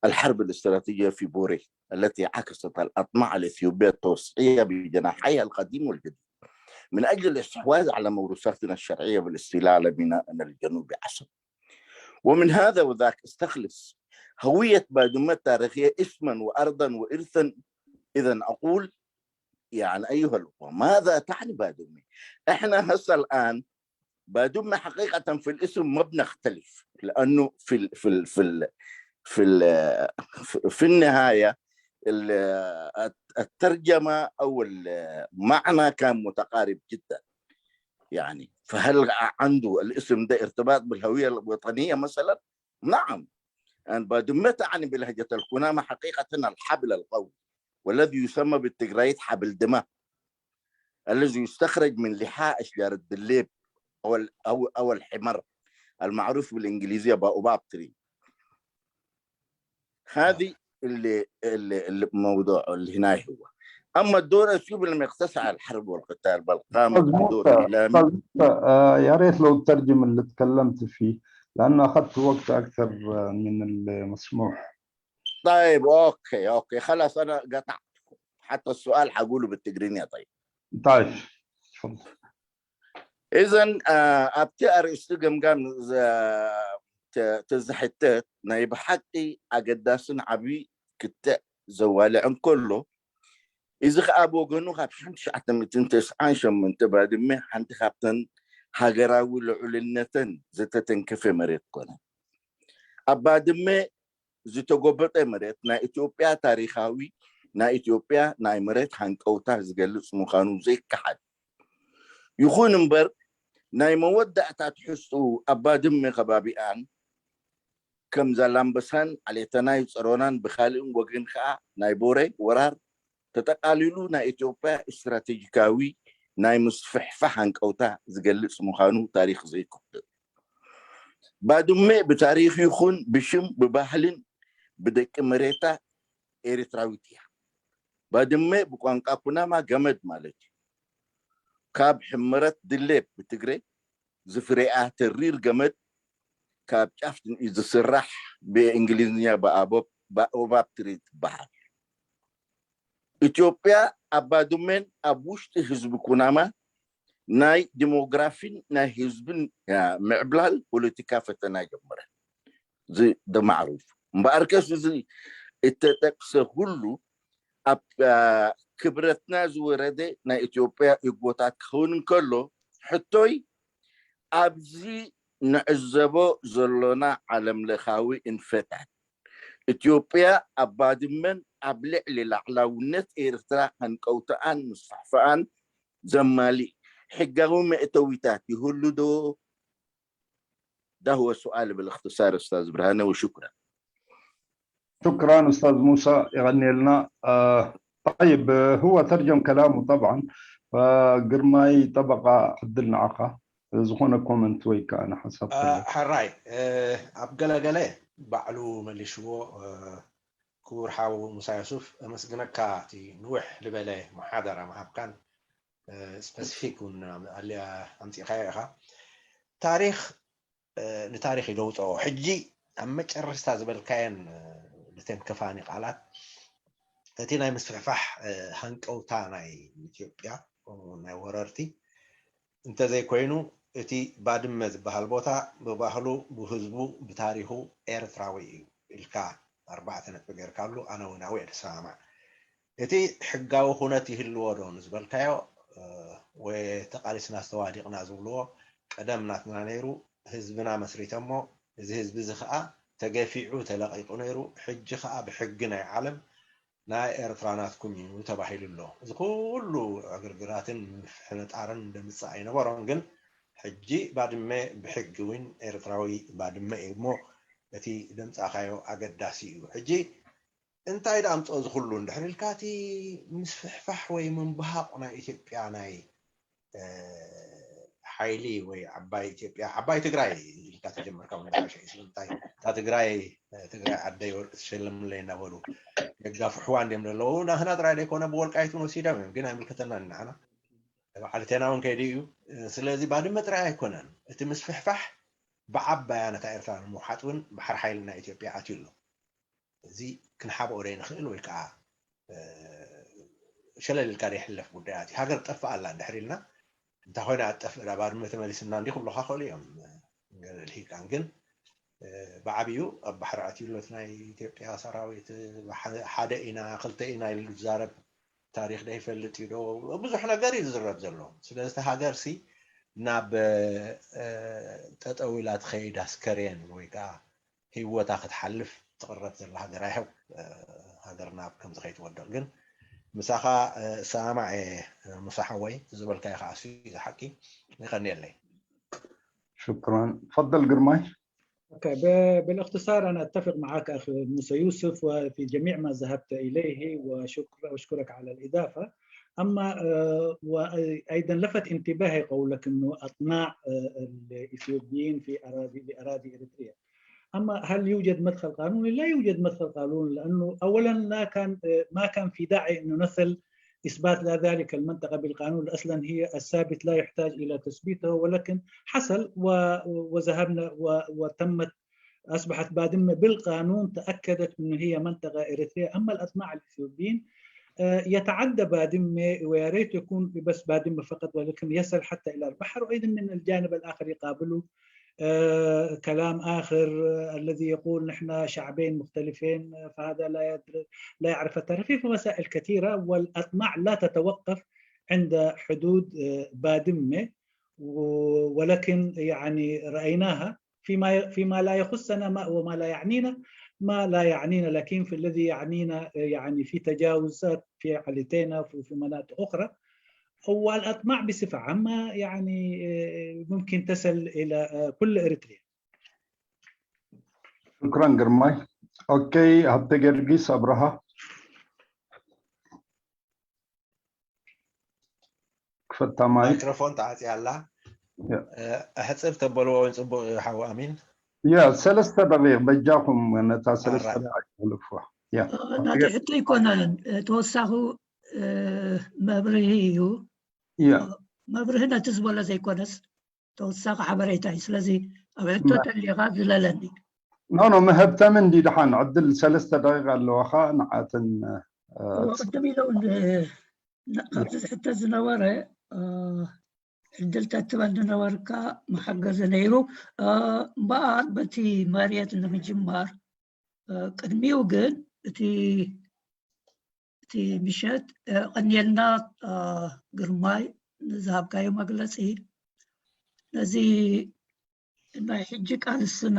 الحرب الاستراتيجية في بوري التي عكست الأطماع الإثيوبية التوسعية بجناحيها القديم والجديد من أجل الاستحواذ على موروثاتنا الشرعية والاستيلاء على بنائنا الجنوبي عصب. ومن هذا وذاك استخلص هوية بادمة التاريخية اسما وأرضا وإرثا. إذا أقول، يعني، أيها الأخوة، ماذا تعني بادمة؟ إحنا هسه الآن بادمة حقيقة في الاسم ما بنختلف، لأنه في ال في ال في ال في ال في النهاية ال- الترجمة أو المعنى كان متقارب جدًا، يعني. فهل عنده الاسم ده ارتباط بالهوية الوطنية مثلًا؟ نعم. يعني، بادمة تعني بلهجة الكنامة حقيقة الحبل القوي، والذي يسمى بالتجريد حبل دماء، الذي يستخرج من لحاء أشجار الدليب أو ال- أو أو الحمر المعروف بالإنجليزية بأوباب تري. هذه اللي اللي اللي موضوع اللي هنا هو. أما الدور أسيوب لم يقتصر على الحرب والقتال، بل قام أستاذ بدور موسى، إعلامي. أستاذ موسى، آه، يا ريت لو تترجم اللي تكلمت فيه، لأنه أخذت وقت أكثر، آه، من المسموح. طيب، أوكي، أوكي، خلاص، أنا قطعت. حتى السؤال حقوله بالتجرينية. طيب. طيب، تفضل. إذن، آه، ኣብቲ ኣርእስቲ ገምጋም ዘ- ተ- ተዝሕተት ናይ ብሓቂ ኣገዳስን ዓብዪ ክትዕ ዘዋልዕ እንከሎ፣ እዚ ኸኣ ብወገኑ ካብ ሽሕን ትሽዓተ ሚእትን ተስዓን ሸሞንተ ባድመ ሓንቲ ካብተን ሃገራዊ ልዑልነተን ዝተተንከፈ መሬት ኮነ። ኣብ ባድመ ዝተጎበጠ መሬት ናይ ኢትዮጵያ ታሪኻዊ፣ ናይ ኢትዮጵያ ናይ መሬት ሃንቀውታ ዝገልጽ ምዃኑ ዘይከሓድ። ይኹን እምበር፣ ናይ መወዳእታ ትሕዝትኡ ኣብ ባድመ ከባቢኣን ከም ዛላምበሳን ዓሌተናይ ጸሮናን ብኻልእን ወገን ከኣ ናይ ቦሬ ወራር ተጠቓሊሉ ናይ ኢትዮጵያ ስትራቴጂካዊ ናይ ምስፍሕፋሕ ሃንቀውታ ዝገልጽ ምዃኑ ታሪኽ ዘይክሕዶ። ባድመ ብታሪኽ ይኹን ብሽም ብባህልን ብደቂ መሬታ ኤርትራዊት እያ። ባድመ ብቋንቋ ኩናማ ገመድ ማለት እዩ። ካብ ሕምረት ድሌብ ብትግረ ዝፍሬኣ ተሪር ገመድ ካብ ጫፍ ዝስራሕ ብእንግሊዝኛ ብኣቦብ ባኦባብ ትሪ ትበሃል። ኢትዮጵያ ኣብ ባድመን ኣብ ውሽጢ ህዝቢ ኩናማ ናይ ዲሞግራፊን ናይ ህዝብን ምዕብላል ፖለቲካ ፈተና ጀመረ። እዚ ደማዕሩፍ እምበኣርከስ እዚ እተጠቅሰ ኩሉ ኣብ ክብረትና ዝወረደ ናይ ኢትዮጵያ እጎታት ክኸውን እንከሎ፣ ሕቶይ ኣብዚ ንዕዘቦ ዘሎና ዓለም ለኻዊ እንፈታት፣ ኢትዮጵያ ኣብ ባድመን ኣብ ልዕሊ ላዕላውነት ኤርትራ ሃንቀውተኣን ምስፋሕፋኣን ዘማልእ ሕጋዊ መእተዊታት ይህሉ ዶ? ده هو السؤال بالاختصار أستاذ برهانة، وشكرا. شكرا أستاذ موسى، يغني لنا. آه طيب، هو ترجم كلامه طبعا. فقرماي طبقة عدل نعقة زخونا كومنت ويكا حسب ሕራይ ኣብ ገለገለ ባዕሉ መሊሽዎ። ክቡር ሓው ሙሳ ዮሱፍ፣ ኣመስግነካ እቲ ንውሕ ዝበለ መሓደራ ምሃብካን፣ ስፐሲፊክ እውን ኣምፂእካዮ ኢኻ። ታሪኽ ንታሪኽ ይለውጦ። ሕጂ ኣብ መጨረሽታ ዝበልካየን ልተንከፋኒ ቃላት፣ እቲ ናይ ምስፍሕፋሕ ሃንቀውታ ናይ ኢትዮጵያ፣ ናይ ወረርቲ እንተዘይኮይኑ፣ እቲ ባድመ ዝበሃል ቦታ ብባህሉ፣ ብህዝቡ፣ ብታሪኹ ኤርትራዊ እዩ ኢልካ ኣርባዕተ ነጥቢ ጌርካሉ፣ ኣነ እውን ኣውዕ ዝሰማማዕ። እቲ ሕጋዊ ኩነት ይህልዎ ዶ ንዝበልካዮ፣ ወይ ተቓሊስና ዝተዋዲቕና ዝብልዎ፣ ቀደም ናትና ነይሩ፣ ህዝብና መስሪተሞ፣ እዚ ህዝቢ እዚ ኸኣ ተገፊዑ ተለቒቑ ነይሩ። ሕጂ ኸኣ ብሕጊ ናይ ዓለም ናይ ኤርትራ ናትኩም እዩ ተባሂሉ ኣሎ። እዚ ኩሉ ዕግርግራትን ምፍሕንጣርን ደምጽእ ኣይነበሮን፣ ግን ሕጂ ባድመ ብሕጊ እውን ኤርትራዊ ባድመ እዩ እሞ እቲ ደምጻኻዮ ኣገዳሲ እዩ። ሕጂ እንታይ ደኣ ኣምጽኦ እዚ ኩሉ እንድሕር ኢልካ፣ እቲ ምስፍሕፋሕ ወይ ምንብሃቕ ናይ ኢትዮጵያ ናይ ሓይሊ ወይ ዓባይ ኢትዮጵያ፣ ዓባይ ትግራይ ኢልካ ተጀመርካ እውን ዝሓሸ እዩ። ስለምንታይ እታ ትግራይ ትግራይ ዓደይ ወርቂ ትሸልምለይ እናበሉ የጋፍሕዋ እንድዮም ዘለዉ። ናህና ጥራይ ዘይኮነ ብወልቃይት እውን ወሲዶም እዮም፣ ግን ኣይምልከተናን ንዓና። በዓል ቴና እውን ከይዱ እዩ። ስለዚ ባድመ ጥራይ ኣይኮነን እቲ ምስፍሕፋሕ፣ ብዓባያ ነታ ኤርትራ ንምውሓጥ እውን ባሕሪ ሓይሊ ናይ ኢትዮጵያ ኣትዩ ኣሎ። እዚ ክንሓብኦ ዘይንኽእል ወይ ከዓ ሸለል ኢልካ ዘይሕለፍ ጉዳያት እዩ። ሃገር ትጠፍእ ኣላ እንድሕር ኢልና፣ እንታይ ኮይና እያ ትጠፍእ? ናብ ባድመ ተመሊስና እንዲ ክብሉኻ ክእሉ እዮም ገለ ልሂቃን። ግን ብዓብዩ ኣብ ባሕሪ ኣትዩ ኣሎ እቲ ናይ ኢትዮጵያ ሰራዊት። ሓደ ኢና ክልተ ኢና ኢሉ ዝዛረብ ታሪኽ ዶ ይፈልጥ እዩ ዶ? ብዙሕ ነገር እዩ ዝዝረብ ዘሎ። ስለዚ እቲ ሃገርሲ ናብ ጠጠው ኢላ ትኸይድ ኣስከሬን ወይ ከዓ ህይወታ ክትሓልፍ ትቕረብ ዘላ ሃገር ኣይሀው ሃገርና ኣብ ከምዚ ከይትወድቕ። ግን ምሳኻ እሰማማዕ እየ ሙሳ ሓወይ፣ ዝበልካዮ ከዓ እሱ እዩ ዝሓቂ። ይቐንየለይ። شكرا. تفضل قرماي. أوكي، ب- بالاختصار أنا أتفق معك أخي موسى يوسف، وفي جميع ما ذهبت إليه، وشكرا، أشكرك على الإضافة. أما آه، وأيضا لفت انتباهي قولك أنه أطماع آه، الإثيوبيين في أراضي، بأراضي إريتريا. أما هل يوجد مدخل قانوني؟ لا يوجد مدخل قانوني، لأنه أولا لا كان آه، ما كان في داعي أنه نصل إثبات ذلك المنطقة بالقانون، أصلا هي الثابت لا يحتاج إلى تثبيته، ولكن حصل و- وذهبنا و- وتمت، أصبحت بادمة بالقانون، تأكدت أنه هي منطقة إريترية. أما الأطماع الإثيوبيين آه، يتعدى بادمة، ويا ريت يكون بس بادمة فقط، ولكن يصل حتى إلى البحر، وأيضا من الجانب الآخر يقابلوا آه، كلام آخر آه، الذي يقول: "نحن شعبين مختلفين"، آه، فهذا لا يدري، لا يعرف التاريخ. في مسائل كثيرة، والأطماع لا تتوقف عند حدود آه، بادمة، و- ولكن يعني رأيناها فيما فيما لا يخصنا، ما وما لا يعنينا، ما لا يعنينا، لكن في الذي يعنينا آه، يعني في تجاوزات في عليتينا وفي في مناطق أخرى. والأطماع بصفة عامة يعني آه، ممكن تصل إلى آه، كل إريتريا. شكرا قرماي. أوكي، هبت جرجيس أبرهة. ክፈታ ማይ ማይክሮፎን ተዓፅያ ኣላ። ኣሕፅር ተበልዎ እውን ፅቡቅ እዩ ሓው ኣሚን። ያ ሰለስተ ደቂቅ በጃኹም ነታ ሰለስተ ደቂቅ ክልፍዋ። ያ ናተይ ሕቶ ኣይኮነን፣ ተወሳኺ መብርሂ እዩ። ያ መብርሂ ነቲ ዝበሎ ዘይኮነስ ተወሳኺ ሓበሬታ እዩ። ስለዚ ኣብ ሕቶ ተሊኻ ዝለለኒ። ኖ ኖ መሀብተምን እንዲ ድሓን ዕድል ሰለስተ ደቂቅ ኣለዋኻ ንዓትን ቅድም ኢለው ካብዚ ዝሕተት ዝነበረ ዕድል ተትበኒ ነበርካ መሓገዘ ነይሩ። እምበኣር በቲ መሬት ንምጅማር ቅድሚኡ ግን እቲ እቲ ምሸት። ቀንየልና ግርማይ ንዝሃብካዮ መግለፂ። ነዚ ናይ ሕጂ ቃልስና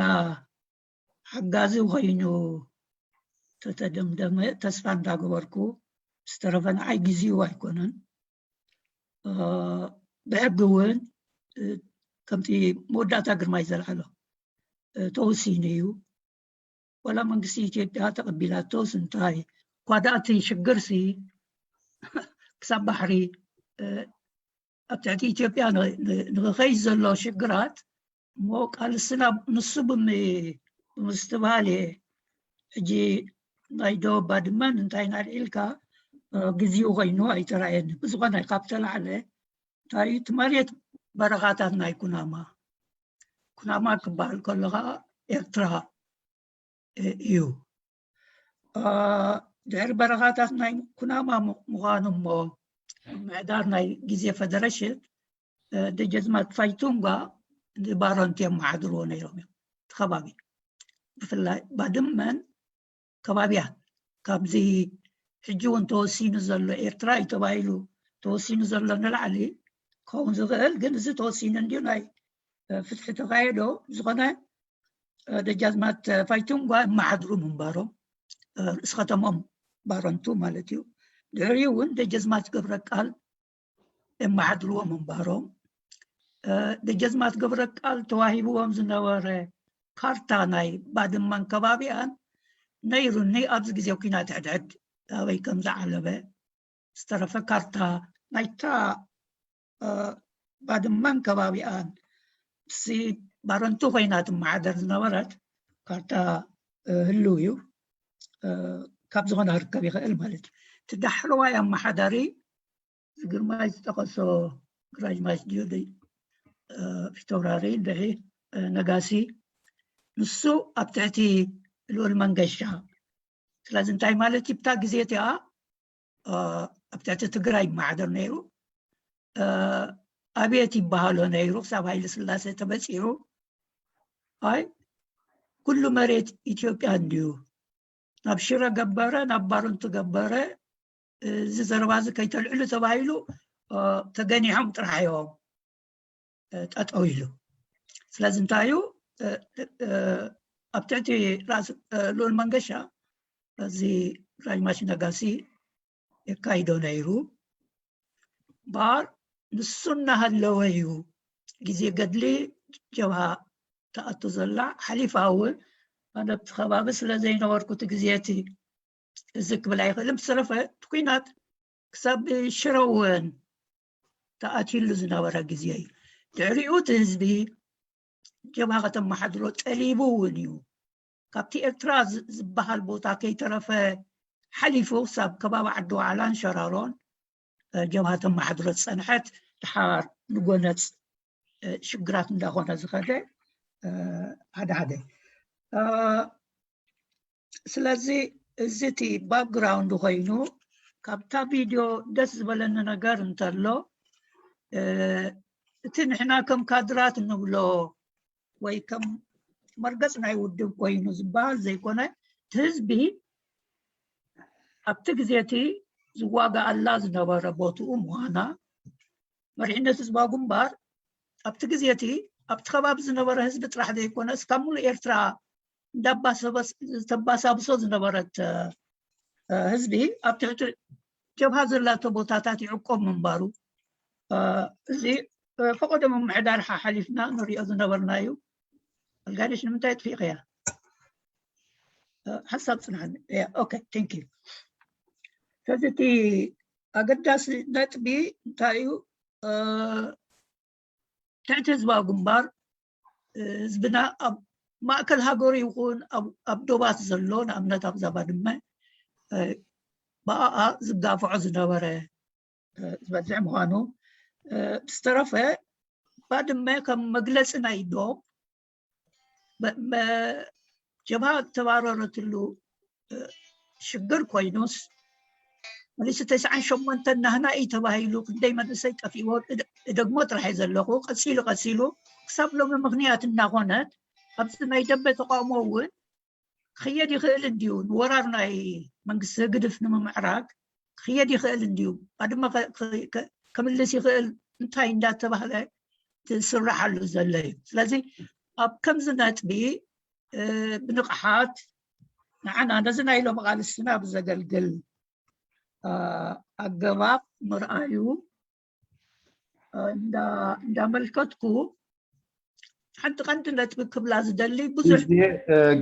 ሓጋዚ ኮይኑ ተተደምደመ ተስፋ እንዳገበርኩ፣ ዝተረፈ ንዓይ ግዜኡ ኣይኮነን። ብሕጊ እውን ከምቲ መወዳእታ ግርማይ ዘልዓሎ ተወሲኑ እዩ። ወላ መንግስቲ ኢትዮጵያ ተቐቢላቶስ እንታይ እኳ ደኣ እቲ ሽግርሲ ክሳብ ባሕሪ ኣብ ትሕቲ ኢትዮጵያ ንኽኸይድ ዘሎ ሽግራት እሞ ቃልስና ንሱ ብምስትብሃል እየ። ሕጂ ናይ ዶ ባድመን እንታይ ናልዒልካ ግዜኡ ኮይኑ ኣይተራእየኒ። ብዝኾነ ካብ ተላዕለ እንታይ እቲ መሬት በረኻታት ናይ ኩናማ፣ ኩናማ ክበሃል ከሎ ከዓ ኤርትራ እዩ። ድሕሪ በረኻታት ናይ ኩናማ ምዃኑ እሞ ምዕዳር ናይ ግዜ ፈደረሽን ደጀዝማት ፋይቱንጋ ንባሮንቲ የመሓድርዎ ነይሮም እዮም። እቲ ከባቢ ብፍላይ ባድመን ከባቢያን ካብዚ ሕጂ እውን ተወሲኑ ዘሎ ኤርትራ እዩ ተባሂሉ ተወሲኑ ዘሎ ንላዕሊ ክኸውን ዝኽእል፣ ግን እዚ ተወሲኑ እንዲዩ ናይ ፍትሒ ተኻየዶ ዝኾነ ደጃዝማት ፋይቱንጓ እመሓድሩ ምንባሮም ርእሲ ከተሞም ባረንቱ ማለት እዩ። ድሕሪኡ እውን ደጀዝማት ገብረ ቃል እመሓድርዎ ምንባሮም ደጀዝማት ገብረ ቃል ተዋሂብዎም ዝነበረ ካርታ ናይ ባድመን ከባቢኣን ነይሩኒ። ኣብዚ ግዜ ኩናት ሕድሕድ ኣበይ ከም ዝዓለበ ዝተረፈ ካርታ ናይታ ባድመን ከባቢኣን ሲ ባረንቱ ኮይና ትመሓደር ዝነበረት ካርታ ህልው እዩ። ካብ ዝኾነ ክርከብ ይኽእል ማለት እዩ። እቲ ዳሕረዋይ ኣመሓዳሪ ግርማይ ዝጠቐሶ ግራጅማች ድዩ ፊተውራሪ ድሒ ነጋሲ፣ ንሱ ኣብ ትሕቲ ልኡል መንገሻ። ስለዚ እንታይ ማለት እዩ? ብታ ግዜ እቲኣ ኣብ ትሕቲ ትግራይ ይመሓደር ነይሩ። ኣብየት ይበሃሎ ነይሩ ክሳብ ሃይለ ስላሴ ተበፂሑ። ኣይ ኩሉ መሬት ኢትዮጵያ እንድዩ፣ ናብ ሽረ ገበረ፣ ናብ ባረንቱ ገበረ፣ እዚ ዘረባ እዚ ከይተልዕሉ ተባሂሉ ተገኒሖም ጥራሕ እዮም ጠጠው ኢሉ። ስለዚ እንታይ እዩ ኣብ ትሕቲ ራስ ልኡል መንገሻ እዚ ራጅማች ነጋሲ የካይዶ ነይሩ። ባር ንሱ እናሃለወ እዩ ግዜ ገድሊ ጀብሃ ተኣቱ ዘላ። ሓሊፋ እውን ኣነ ኣብቲ ከባቢ ስለ ዘይነበርኩ እቲ ግዜ እቲ እዚ ክብል ኣይኽእልን። ብዝተረፈ እቲ ኩናት ክሳብ ሽረ እውን ተኣትዩሉ ዝነበረ ግዜ እዩ። ድሕሪኡ እቲ ህዝቢ ጀብሃ ከተመሓድሮ ጠሊቡ እውን እዩ። ካብቲ ኤርትራ ዝበሃል ቦታ ከይተረፈ ሓሊፉ ክሳብ ከባቢ ዓዲ ዋዕላን ሸራሮን ጀብሃ ተመሓድሮ ዝፀንሐት፣ ድሓር ንጎነፅ ሽግራት እንዳኾነ ዝኸደ ሓደ ሓደ። ስለዚ እዚ እቲ ባክግራውንድ ኮይኑ፣ ካብታ ቪድዮ ደስ ዝበለኒ ነገር እንተሎ እቲ ንሕና ከም ካድራት እንብሎ ወይ ከም መርገፅ ናይ ውድብ ኮይኑ ዝበሃል ዘይኮነ፣ እቲ ህዝቢ ኣብቲ ግዜ እቲ ዝዋጋኣላ ዝነበረ ቦትኡ ምዃና፣ መሪሕነት ህዝባዊ ግንባር ኣብቲ ግዜ እቲ ኣብቲ ከባቢ ዝነበረ ህዝቢ ጥራሕ ዘይኮነስ ካብ ሙሉእ ኤርትራ እንዳባሰበስ-፣ ዝተባሳብሶ ዝነበረት ህዝቢ ኣብ ትሕቲ ጀብሃ ዘላቶ ቦታታት ይዕቆብ ምንባሩ፣ እዚ ፈቐዶ ምምሕዳር ሓሓሊፍና ንሪኦ ዝነበርና እዩ። ኣልጋነሽ ንምንታይ ጥፊእኸያ? ሓሳብ ጽንሓኒ። ኦኬ፣ ቴንክ ዩ። ስለዚ እቲ ኣገዳሲ ነጥቢ እንታይ እዩ? ትሕቲ ህዝባዊ ግንባር ህዝብና ኣብ ማእከል ሃገሩ ይኹን ኣብ ዶባት ዘሎ፣ ንኣብነት ኣብዛ ባድመ ብኣኣ ዝጋፍዖ ዝነበረ ዝበዝሕ ምዃኑ፣ ዝተረፈ ባድመ ከም መግለፂ ናይ ዶብ ጀብሃ ዝተባረረትሉ ሽግር ኮይኑስ፣ መሊሱ ተስዓን ሸሞንተን ናህና እዩ ተባሂሉ ክንደይ መንእሰይ ጠፊእዎ እደግሞ ጥራሕ እየ ዘለኹ። ቀፂሉ ቀፂሉ ክሳብ ሎሚ ምኽንያት እናኾነት ኣብዚ ናይ ደንበ ተቃውሞ እውን ክየድ ይኽእል እንድዩ፣ ንወራር ናይ መንግስቲ ህግድፍ ንምምዕራግ ክየድ ይኽእል እንድዩ፣ ባድመ ከምልስ ይኽእል እንታይ እንዳተባህለ ትስራሓሉ ዘሎ እዩ። ስለዚ ኣብ ከምዚ ነጥቢ ብንቕሓት ንዓና ነዚ ናይ ሎሚ ቃልስና ብዘገልግል ኣገባብ ምርኣዩ እንዳመልከትኩ፣ ሓንቲ ቀንዲ ነጥቢ ክብላ ዝደሊ ብዙሕ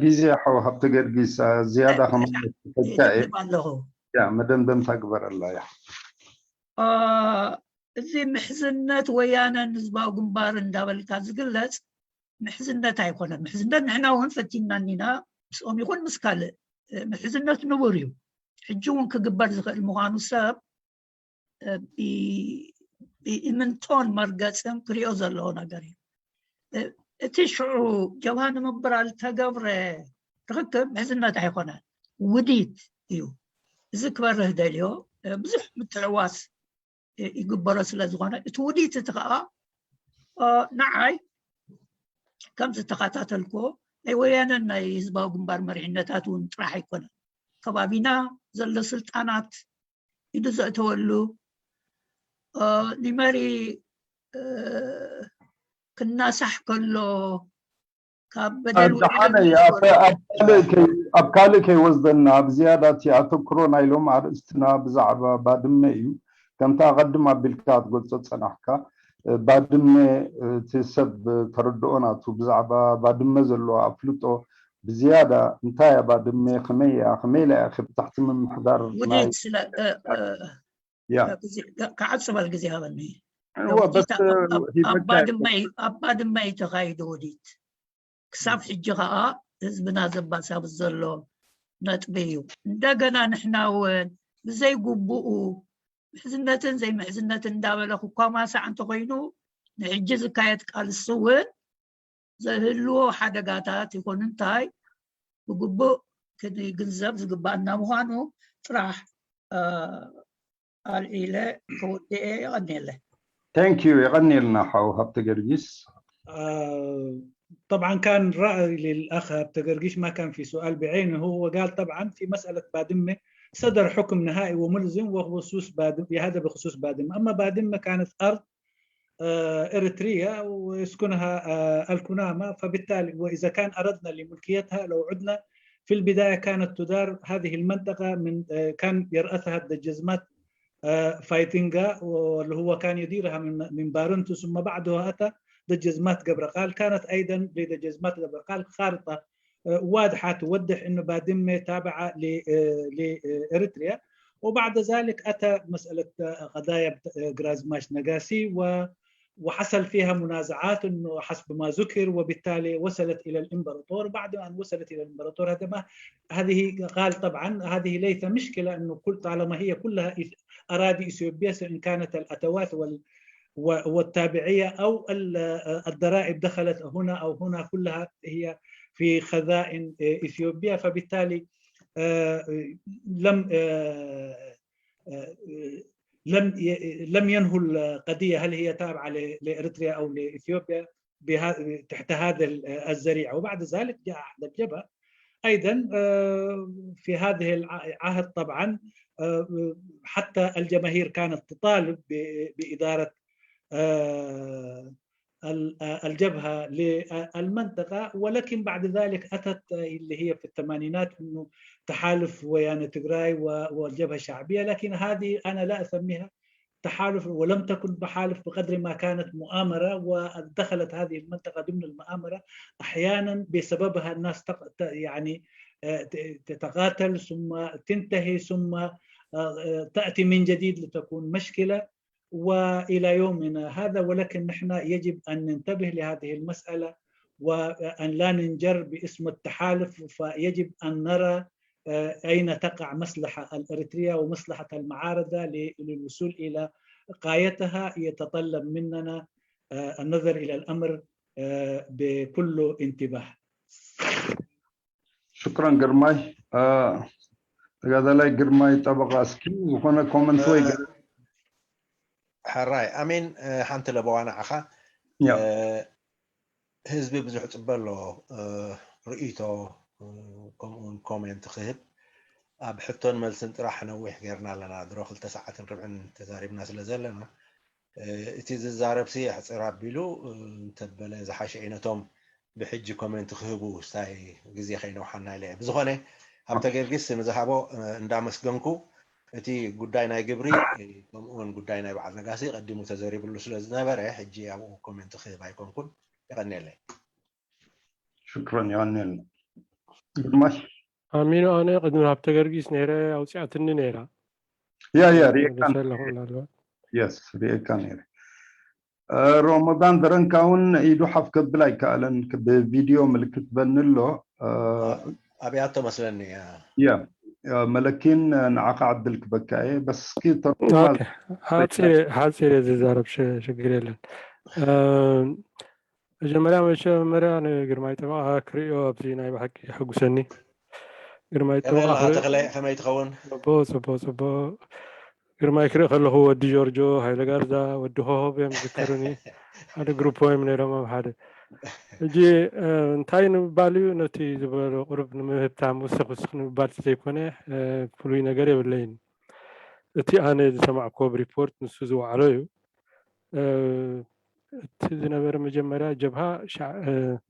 ግዜ ሓው ሃብተ ገርጊስ ዝያዳ ከማለካ እየ ኣለኹ። መደምደምታ ግበረላ እያ። እዚ ምሕዝነት ወያነን ህዝባዊ ግንባር እንዳበልካ ዝግለፅ ምሕዝነት ኣይኮነን። ምሕዝነት ንሕና እውን ፈቲንና እኒና፣ ምስኦም ይኹን ምስ ካልእ ምሕዝነት ንቡር እዩ። ሕጂ እውን ክግበር ዝኽእል ምዃኑ ሰብ ብእምንቶን መርገፅን ክሪኦ ዘለዎ ነገር እዩ። እቲ ሽዑ ጀብሃ ንምብራል ተገብረ ርክክብ ምሕዝነት ኣይኮነን፣ ውዲት እዩ። እዚ ክበርህ ደልዮ። ብዙሕ ምትዕዋስ ይግበሮ ስለ ዝኾነ፣ እቲ ውዲት እቲ ከዓ ንዓይ ከም ዝተኸታተልኮ ናይ ወያነን ናይ ህዝባዊ ግንባር መሪሕነታት እውን ጥራሕ ኣይኮነን። ከባቢና ዘሎ ስልጣናት ኢዱ ዘእተወሉ፣ ኒመሪ ክናሳሕ ከሎ ካብ በደል ኣብ ካልእ ከይወስደና፣ ብዝያዳ እቲ ኣተኩሮ ናይ ሎም ኣርእስትና ብዛዕባ ባድመ እዩ። ከምቲ ኣቐድም ኣቢልካ ትገልጾ ጸናሕካ፣ ባድመ እቲ ሰብ ተረድኦ ናቱ ብዛዕባ ባድመ ዘለዎ ኣፍልጦ ብዝያዳ እንታይ እያ ባድመ፣ ከመይ እያ፣ ከመይ ኢላ እያ ብታሕቲ ምምሕዳር ክዓጽ በል ግዜ ሃበኒ። ኣብ ባድመ እዩ ተኻይዱ ውዲት። ክሳብ ሕጂ ከዓ ህዝብና ዘባሳብስ ዘሎ ነጥቢ እዩ። እንደገና ንሕና እውን ብዘይግቡኡ ምሕዝነትን ዘይምሕዝነትን እንዳበለ ክኳማሳዕ እንተኮይኑ፣ ንሕጂ ዝካየድ ቃልሲ እውን ዘህልዎ ሓደጋታት ይኹን እንታይ ብግቡእ ክንግንዘብ ዝግባኣና ምዃኑ ጥራሕ ኣልዒለ ከወድኤ። የቐንየለ። Thank you። የቐንየልና ሓው ሃብተ ገርጊስ። طبعا كان رأي للأخ هبت قرقيش، ما كان في سؤال بعينه. هو قال طبعا في مسألة بادمة صدر حكم نهائي وملزم وخصوص بادم، هذا بخصوص بادمة. أما بادمة كانت أرض إريتريا ويسكنها الكنامة، فبالتالي وإذا كان أردنا لملكيتها، لو عدنا في البداية كانت تدار هذه المنطقة من كان يرأسها الدجزمات فايتنغا، واللي هو كان يديرها من من بارنتو، ثم بعدها أتى دجزمات قبرقال. كانت أيضا لدجزمات قبرقال خارطة واضحة توضح أنه بادمة تابعة لإريتريا. وبعد ذلك أتى مسألة قضايا غرازماش نقاسي و وحصل فيها منازعات انه حسب ما ذكر، وبالتالي وصلت الى الامبراطور. بعد ان وصلت الى الامبراطور، هذا ما هذه قال طبعا هذه ليس مشكله، انه كل طالما هي كلها اراضي اثيوبيا، سواء كانت الاتوات وال والتابعيه او الضرائب دخلت هنا او هنا، كلها هي في خزائن اثيوبيا. فبالتالي لم لم لم ينهوا القضيه هل هي تابعه لاريتريا او لاثيوبيا تحت هذا الذريعه. وبعد ذلك جاء احد الجبهه ايضا في هذه العهد طبعا حتى الجماهير كانت تطالب باداره الجبهه للمنطقه، ولكن بعد ذلك اتت اللي هي في الثمانينات انه تحالف ويانا تجراي والجبهه الشعبيه، لكن هذه انا لا اسميها تحالف ولم تكن تحالف بقدر ما كانت مؤامره، ودخلت هذه المنطقه ضمن المؤامره. احيانا بسببها الناس يعني تتقاتل ثم تنتهي ثم تاتي من جديد لتكون مشكله. والى يومنا هذا. ولكن نحن يجب ان ننتبه لهذه المساله وان لا ننجر باسم التحالف، فيجب ان نرى اين تقع مصلحه الاريتريه ومصلحه المعارضه للوصول الى غايتها. يتطلب مننا النظر الى الامر بكل انتباه. ሽክረን ግርማይ። ተጋዳላይ ግርማይ ጠበቃ፣ እስኪ ዝኾነ ኮመንት ወይ ሕራይ ኣሜን። ሓንቲ ለበዋ ንዓኻ። ህዝቢ ብዙሕ ፅበ ኣሎ፣ ርእይቶ፣ ከምኡ እውን ኮሜንት ክህብ ኣብ ሕቶን መልስን ጥራሕ ነዊሕ ጌርና ኣለና። ድሮ ክልተ ሰዓትን ርብዕን ተዛሪብና ስለ ዘለና እቲ ዝዛረብ ሲ ሕፅር ኣቢሉ እንተበለ ዝሓሸ እዩ። ነቶም ብሕጂ ኮሜንት ክህቡ ስታይ ግዜ ከይነውሓና ኢለ። ብዝኾነ ሃብተ ጊዮርጊስ ንዝሃቦ እንዳመስገንኩ እቲ ጉዳይ ናይ ግብሪ ከምኡውን ጉዳይ ናይ በዓል ነጋሲ ቀዲሙ ተዘሪብሉ ስለ ዝነበረ ሕጂ ኣብኡ ኮሜንት ክህብ ኣይኮንኩን። የቐንየለይ። ሽክረን የቐንየልና። ግርማሽ ኣሚኑ ኣነ ቅድሚ ሃብተ ጊዮርጊስ ነይረ ኣውፅኣትኒ ነይራ ያ ያ ሪኤካ ኣለኹ ምናልባት የስ ሪኤካ ነይረ። ሮመዳን ደረንካ እውን ኢዱ ሓፍ ከብል ኣይከኣለን ብቪድዮ ምልክት በኒ ኣሎ። ኣብያቶ መስለኒ። ያ መለኪን ንዓኻ ዕድል ክበካ እየ። በስ እስኪ ተርጉማ ሓፂር እየ ዝዛረብ፣ ሽግር የለን። መጀመርያ መጀመርያ ንግርማይ ጠበቃ ክርእዮ ኣብዚ ናይ ብሓቂ የሐጉሰኒ። ግርማይ ጠበቃ ከመይ ተኸለ ከመይ ትኸውን? ጽቡቅ ጽቡቅ ጽቡቅ። ግርማይ ክርኢ ከለኹ ወዲ ጆርጆ፣ ሃይለ ጋርዛ፣ ወዲ ሆሆብ እዮም ዝዝከሩኒ። ሓደ ግሩፕ እዮም ነይሮም ኣብ ሓደ። ሕጂ እንታይ ንምባል እዩ ነቲ ዝበሎ ቁሩብ ንምህብታም ውስኽ ውስኽ ንምባል ዘይኮነ ፍሉይ ነገር የብለይን። እቲ ኣነ ዝሰማዕኮ ሪፖርት ንሱ ዝወዓሎ እዩ። እቲ ዝነበረ መጀመርያ ጀብሃ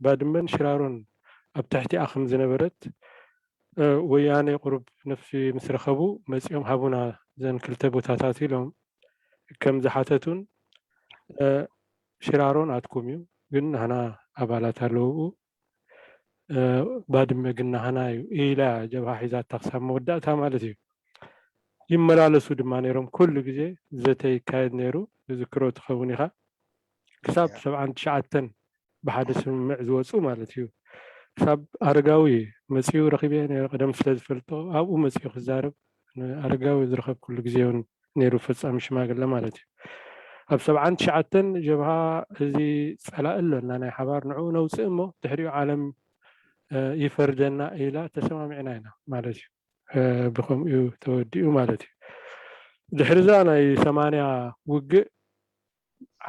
ባድመን ሽራሮን ኣብ ትሕቲኣ ከም ዝነበረት ወያነ ቁሩብ ነፍሲ ምስ ረኸቡ መፂኦም ሃቡና ዘን ክልተ ቦታታት ኢሎም ከም ዝሓተቱን ሽራሮን ኣትኩም እዩ ግን ናህና ኣባላት ኣለውኡ ባድመ ግን ናህና እዩ ኢላ ጀብሃ ሒዛታ ክሳብ መወዳእታ ማለት እዩ። ይመላለሱ ድማ ነይሮም። ኩሉ ግዜ ዘተ ይካየድ ነይሩ። ዝዝክሮ ትኸውን ኢኻ። ክሳብ ሰብዓን ትሽዓተን ብሓደ ስምምዕ ዝወፁ ማለት እዩ። ክሳብ ኣረጋዊ መፂኡ ረኺበ ነይረ። ቀደም ስለ ዝፈልጦ ኣብኡ መፂኡ ክዛረብ ኣረጋዊ ዝረኸብ ኩሉ ግዜ እውን ነይሩ ፈፃሚ ሽማግለ ማለት እዩ። ኣብ ሰብዓን ትሽዓተን ጀብሃ እዚ ፀላኢ ኣለና ናይ ሓባር ንዕኡ ነውፅእ እሞ ድሕሪኡ ዓለም ይፈርደና ኢላ ተሰማሚዕና ኢና ማለት እዩ። ብከምኡ ተወዲኡ ማለት እዩ። ድሕሪዛ ናይ ሰማንያ ውግእ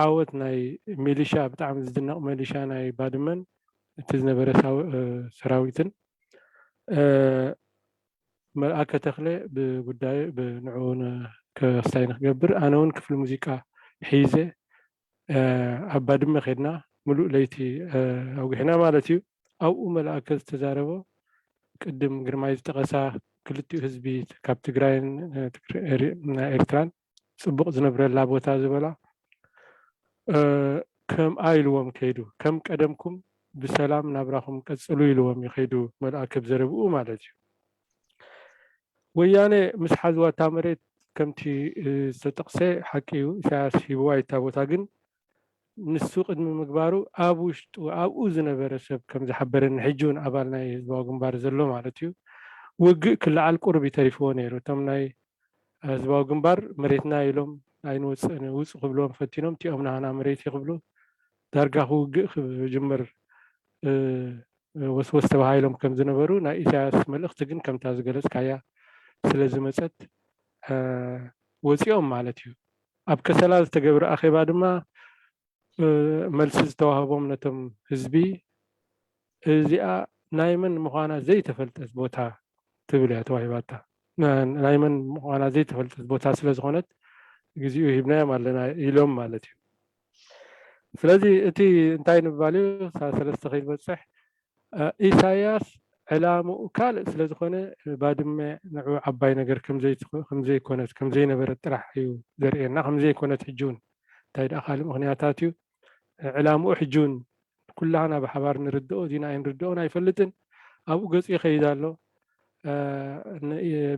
ዓወት ናይ ሚሊሻ ብጣዕሚ ዝድነቕ ሚሊሻ ናይ ባድመን እቲ ዝነበረ ሰራዊትን መልኣከ ተኽለ ብጉዳዩ ንዕኡ ክስታይ ንክገብር ኣነ እውን ክፍሊ ሙዚቃ ሒዘ ኣብ ባድመ ከድና ምሉእ ለይቲ ኣውጊሕና ማለት እዩ። ኣብኡ መልኣከ ዝተዛረቦ ቅድም ግርማይ ዝጠቐሳ ክልቲኡ ህዝቢ ካብ ትግራይን ኤርትራን ፅቡቕ ዝነብረላ ቦታ ዝበላ ከምኣ ኢልዎም ከይዱ ከም ቀደምኩም ብሰላም ናብራኹም ቀፅሉ ኢልዎም እዩ ከይዱ መልኣከ ብዘረብኡ ማለት እዩ። ወያነ ምስ ሓዝዋ እታ መሬት ከምቲ ዝተጠቕሰ ሓቂ እዩ። ኢሳያስ ሂብዋ እታ ቦታ ግን ንሱ ቅድሚ ምግባሩ ኣብ ውሽጡ ኣብኡ ዝነበረ ሰብ ከም ዝሓበረኒ ሕጂ እውን ኣባል ናይ ህዝባዊ ግንባር ዘሎ ማለት እዩ ውግእ ክለዓል ቁሩብ እዩ ተሪፍዎ ነይሩ። እቶም ናይ ህዝባዊ ግንባር መሬትና ኢሎም ኣይንወፅእን ውፁ ክብልዎም ፈቲኖም እቲኦም ናህና መሬት ክብሉ ዳርጋ ክውግእ ክጅምር ወስወስ ተባሂሎም ከም ዝነበሩ ናይ ኢሳያስ መልእኽቲ ግን ከምታ ዝገለፅካያ ስለ ዝመፀት ወፂኦም ማለት እዩ። ኣብ ከሰላ ዝተገብረ ኣኼባ ድማ መልሲ ዝተዋህቦም ነቶም ህዝቢ እዚኣ ናይ መን ምዃና ዘይተፈልጠት ቦታ ትብል እያ ተዋሂባታ። ናይ መን ምዃና ዘይተፈልጠት ቦታ ስለ ዝኾነት ግዚኡ ሂብናዮም ኣለና ኢሎም ማለት እዩ። ስለዚ እቲ እንታይ ንምባል እዩ ሰለስተ ከይንበፅሕ ኢሳያስ ዕላምኡ ካልእ ስለ ዝኾነ ባድመ ንዑ ዓባይ ነገር ከምዘይኮነት ከምዘይነበረት ጥራሕ እዩ ዘርእየና። ከምዘይኮነት ሕጂ እውን እንታይ ደኣ ካልእ ምኽንያታት እዩ ዕላምኡ ሕጂ እውን ኩላህና ብሓባር ንርድኦ ዲና ኣይንርድኦን ኣይፈልጥን። ኣብኡ ገፁ ይኸይድ ኣሎ።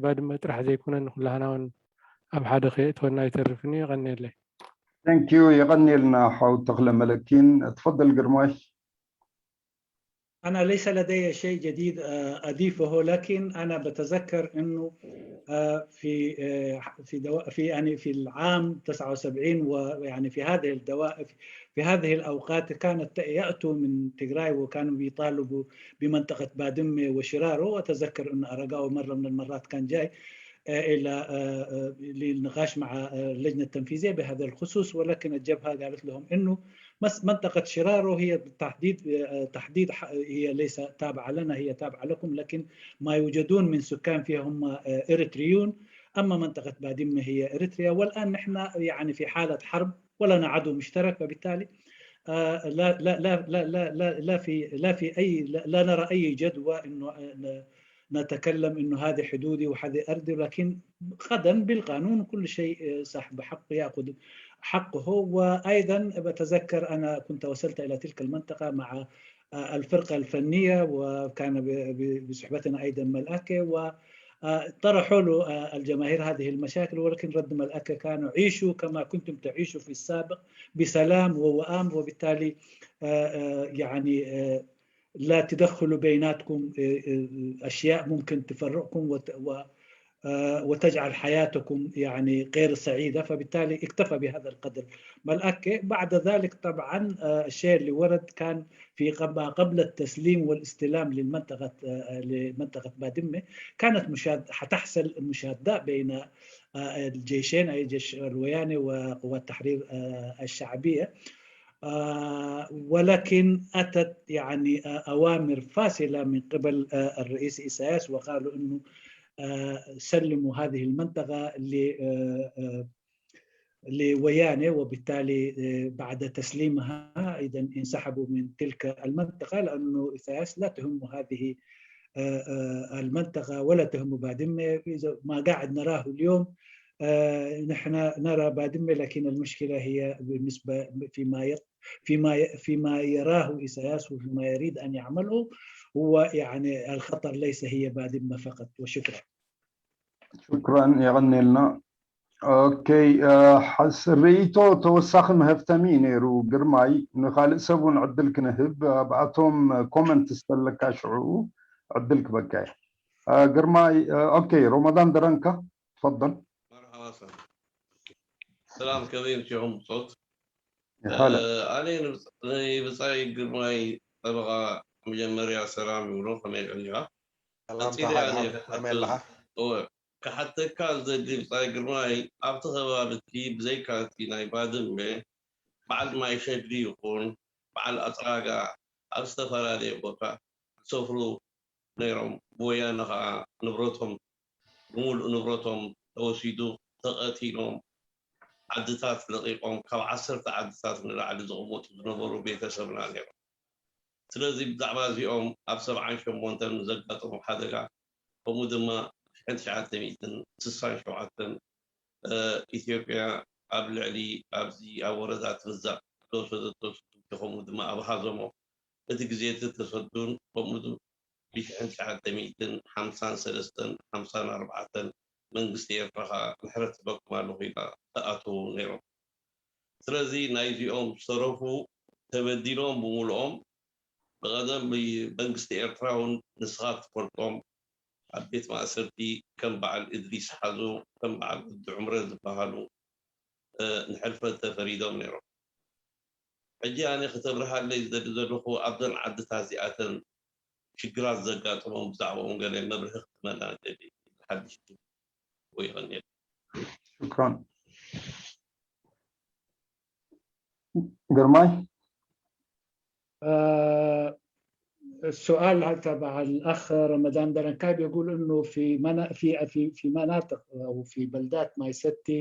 ባድመ ጥራሕ ዘይኮነ ንኩላህና እውን ኣብ ሓደ ከየእትወና ኣይተርፍን እዩ። የቐንየለይ። Thank you የቐንየልና ሓው ተኽለ መለኪን። ትፈደል ግርማሽ። أنا ليس لدي شيء جديد أضيفه، لكن أنا بتذكر أنه في في دو في يعني في العام تسعة وسبعين ويعني في هذه الدوائر في هذه الأوقات كانت يأتوا من تجراي وكانوا بيطالبوا بمنطقة بادمة وشرارو، وأتذكر أن أرقاو مرة من المرات كان جاي آه، إلى آه، آه، للنقاش مع آه، اللجنة التنفيذية بهذا الخصوص، ولكن الجبهة قالت لهم إنه مس- منطقة شرارو هي بالتحديد آه، تحديد ح- هي ليس تابعة لنا، هي تابعة لكم، لكن ما يوجدون من سكان فيها هم آه، إريتريون. أما منطقة بادمة هي إريتريا، والآن نحن يعني في حالة حرب ولنا عدو مشترك، فبالتالي آه، لا لا لا لا لا لا لا في لا في اي لا, لا نرى اي جدوى انه آه، نتكلم انه هذه حدودي وهذه ارضي، لكن غدا بالقانون كل شيء آه، صاحب حق ياخذ حقه. وايضا بتذكر انا كنت وصلت الى تلك المنطقه مع آه، الفرقه الفنيه، وكان ب- ب- بصحبتنا ايضا ملاكه، وطرحوا له آه، الجماهير هذه المشاكل، ولكن رد ملاكه كانوا: عيشوا كما كنتم تعيشوا في السابق بسلام ووئام، وبالتالي آه، آه، يعني آه، لا تدخلوا بيناتكم آه، آه، أشياء ممكن تفرقكم وت- و- آه، وتجعل حياتكم يعني غير سعيدة، فبالتالي اكتفى بهذا القدر. بل أكي بعد ذلك طبعا آه، الشيء اللي ورد كان في قب- قبل التسليم والاستلام للمنطقة آه، لمنطقة بادمة، كانت مشاد حتحصل مشادة بين آه، الجيشين، أي جيش الوياني وقوات تحرير آه، الشعبية. آه، ولكن أتت يعني آه، أوامر فاصلة من قبل آه، الرئيس إيساياس، وقالوا إنه آه، سلموا هذه المنطقة ل- آه، آه، لويانة، وبالتالي آه، بعد تسليمها أيضا انسحبوا من تلك المنطقة، لأنه إيساياس لا تهم هذه آه، آه، المنطقة ولا تهم بادمة. إذا ما قاعد نراه اليوم آه، نحن نرى بادمة، لكن المشكلة هي بالنسبة فيما يق- فيما ي- فيما يراه إيساياس وفيما يريد أن يعمله، هو يعني الخطر ليس هي بادمة فقط. وشكرا. شكرا، የቐንየልና። ኦኬ፣ እ፣ ሓስ- ርእይቶ ተወሳኺ መህፍተሚ እዩ ነይሩ ግርማይ። ንኻልእ ሰብ እውን ዕድል ክንህብ ኣብኣቶም ኮመንት ዝተለካ ሽዑ ዕድል ክበካ እየ። እ፣ ግርማይ፣ እ፣ ኦኬ፣ ሮመዳን ደረንካ ትፈضل። مرحبا سلام. سلام كريم شيخ مصوت. ይሓለ ኣነ ንብፃይ ግርማይ ጠበቓ መጀመርያ ሰላም ይብሎ። ከመይ ቀኒኻ? ሰላምታ ቀፂለ ኣነ ሓድሓድ ከመይ ኣለኻ? እወ፣ ክሓተካ ዝደሊ ብፃይ ግርማይ፣ ኣብቲ ከባቢ እቲ ብዘይካ እቲ ናይ ባድመ በዓል ማይ ሸግሊ ይኹን በዓል ኣፅራጋ ኣብ ዝተፈላለየ ቦታ ዝሰፍሩ ነይሮም። ብወያነ ከዓ ንብረቶም ብምሉእ ንብረቶም ተወሲዱ፣ ተቐቲሎም፣ ዓድታት ለቒቖም፣ ካብ ዓሰርተ ዓድታት ንላዕሊ ዝቕመጡ ዝነበሩ ቤተሰብና ነይሮም። ስለዚ ብዛዕባ እዚኦም ኣብ ሰብዓን ሸሞንተን ዘጋጠሙ ሓደጋ፣ ከምኡ ድማ ሽሕን ትሽዓተ ሚእትን ስሳን ሸውዓተን ኢትዮጵያ ኣብ ልዕሊ ኣብዚ ኣብ ወረዳ ትርዛእ ዝወሰደቶ ስጉምቲ፣ ከምኡ ድማ ኣብ ሃዘሞ እቲ ግዜ ዝተሰዱን ከምኡ ብሽሕን ትሽዓተ ሚእትን ሓምሳን ሰለስተን ሓምሳን ኣርባዕተን መንግስቲ ኤርትራ ከዓ ምሕረት ትበኩም ኣለኹ ኢላ ተኣትዉ ነይሮም። ስለዚ ናይዚኦም ዝተረፉ ተበዲሎም ብምልኦም ብቐደም መንግስቲ ኤርትራ እውን ንስኻ ትፈልጦም ኣብ ቤት ማእሰርቲ ከም በዓል እድሪስ ሓዞ ከም በዓል ወዲ ዑምረ ዝበሃሉ እ፣ ንሕልፈት ተፈሪዶም ነይሮም። ሕጂ ኣነ ክተብርሃለይ ዝደሊ ዘለኹ ኣብዘን ዓድታት እዚኣተን ሽግራት ዘጋጠሞም ብዛዕባኦም ገለ መብርሂ ክትመና ደሊ ሓድሽ ወይ ይቐኒል ሽክራን ግርማይ آه، السؤال تبع الأخ رمضان درنكايب يقول إنه في منا في في في مناطق أو في بلدات ماي ستي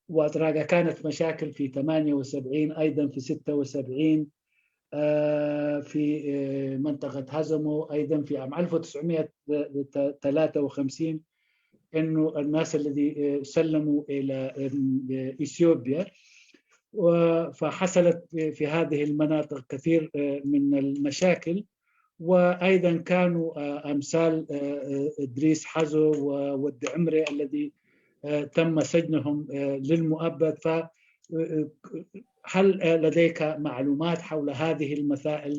وأتراقا كانت مشاكل في ثمانية وسبعين، أيضا في ستة وسبعين، آه، في آه، منطقة هزمو، أيضا في عام ألف وتسعمية وتلاتة وخمسين، إنه الناس الذي آه، سلموا إلى آه، إثيوبيا، و- فحصلت في هذه المناطق كثير آه، من المشاكل، وأيضا كانوا آه، أمثال آه، آه، إدريس حزو وود عمري الذي آه، تم سجنهم آه، للمؤبد. ف آه، هل آه، لديك معلومات حول هذه المسائل؟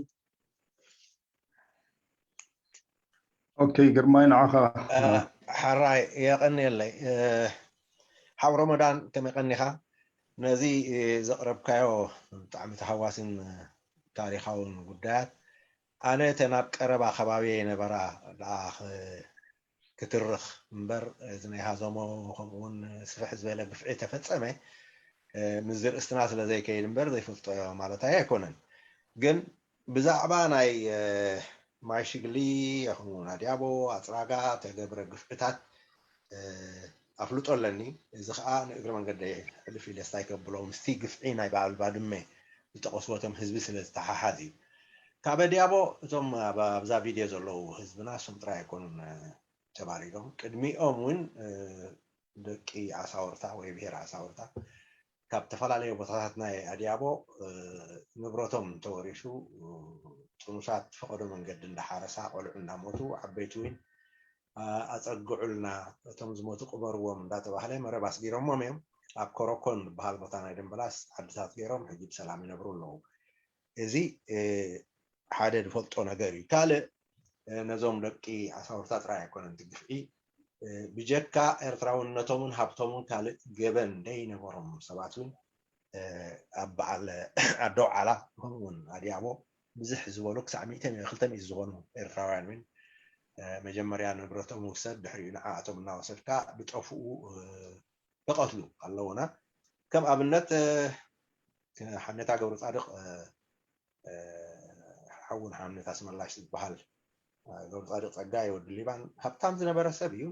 ኦኬ ግርማይ ንዓኻ እ፣ ሕራይ የቐንየለይ። እ፣ ሓው ረመዳን ከመይ ቀኒኻ? ነዚ እ፣ ዘቕረብካዮ ብጣዕሚ ተሃዋሲን እ፣ ታሪኻውን ጉዳያት ኣነ እተን ኣብ ቀረባ ከባቢ ይነበራ ደኣ ክ- ክትርኽ እምበር፣ እዚ ናይ ሃዞሞ ከምኡ እውን ስፍሕ ዝበለ ግፍዒ ተፈጸመ፣ እ፣ ምስዚ ርእስትና ስለ ዘይከይድ እምበር ዘይፈልጦ ማለት ኣይኮነን። ግን ብዛዕባ ናይ፣ እ፣ ማይ ሽግሊ ይኹን ኣድያቦ፣ ኣጽራጋ ተገብረ ግፍዕታት፣ እ፣ ኣፍልጦ ኣለኒ። እዚ ኸኣ ንእግሪ መንገደይ ሕልፍ ኢለ ስታይ ከብሎ ምስቲ ግፍዒ ናይ በዓል ባድመ ዝጠቐስዎ እቶም ህዝቢ ስለ ዝተሓሓዝ እዩ። ካብ ኣድያቦ እቶም ኣብ-፣ ኣብዛ ቪድዮ ዘለዉ ህዝብና እሶም ጥራይ ኣይኮኑን፣ እ፣ ተባሪዶም። ቅድሚኦም እውን፣ እ፣ ደቂ ዓሳወርታ ወይ ብሄር ዓሳወርታ ካብ ዝተፈላለዩ ቦታታት ናይ ኣድያቦ፣ እ፣ ንብረቶም ተወሪሱ፣ እ፣ ጥኑሳት ፈቐዶ መንገዲ እንዳሓረሳ፣ ቆልዑ እንዳሞቱ፣ ዓበይቲ እውን፣ እ፣ ኣጸግዑልና፣ እቶም ዝሞቱ ቅበርዎም እንዳተባህለ መረብ ኣስጊሮሞም እዮም። ኣብ ኮረኮን ዝበሃል ቦታ ናይ ደምበላስ ዓድታት ገይሮም ሕጂ ብሰላም ይነብሩ ኣለዉ። እዚ፣ እ፣ ሓደ ዝፈልጦ ነገር እዩ። ካልእ፣ እ፣ ነዞም ደቂ ዓሳውርታ ጥራይ ኣይኮነን እቲ ግፍዒ፣ እ፣ ብጀካ ኤርትራውነቶምን ሃብቶምን ካልእ ገበን ዘይነበሮም ሰባት እውን፣ እ፣ ኣብ በዓል ኣደው ዓላ ከምኡውን ኣድያቦ ብዝሕ ዝበሉ ክሳዕ ሚእቲ ሚእቲ ክልተ ሚእቲ ዝኾኑ ኤርትራውያን እውን፣ እ፣ መጀመርያ ንብረቶም ውሰድ፣ ድሕሪኡ ንዓኣቶም እናወሰድካ ዝጠፍኡ፣ እ፣ ተቐትሉ ኣለዉና። ከም ኣብነት፣ እ፣ ሓኔታ ገብረጻድቕ፣ እ፣ እ፣ ሓውን ሓኔታ ኣስመላሽ ዝበሃል፣ እ፣ ገብረጻድቕ ጸጋይ ወዲ ሊባን ሃብታም ዝነበረ ሰብ እዩ።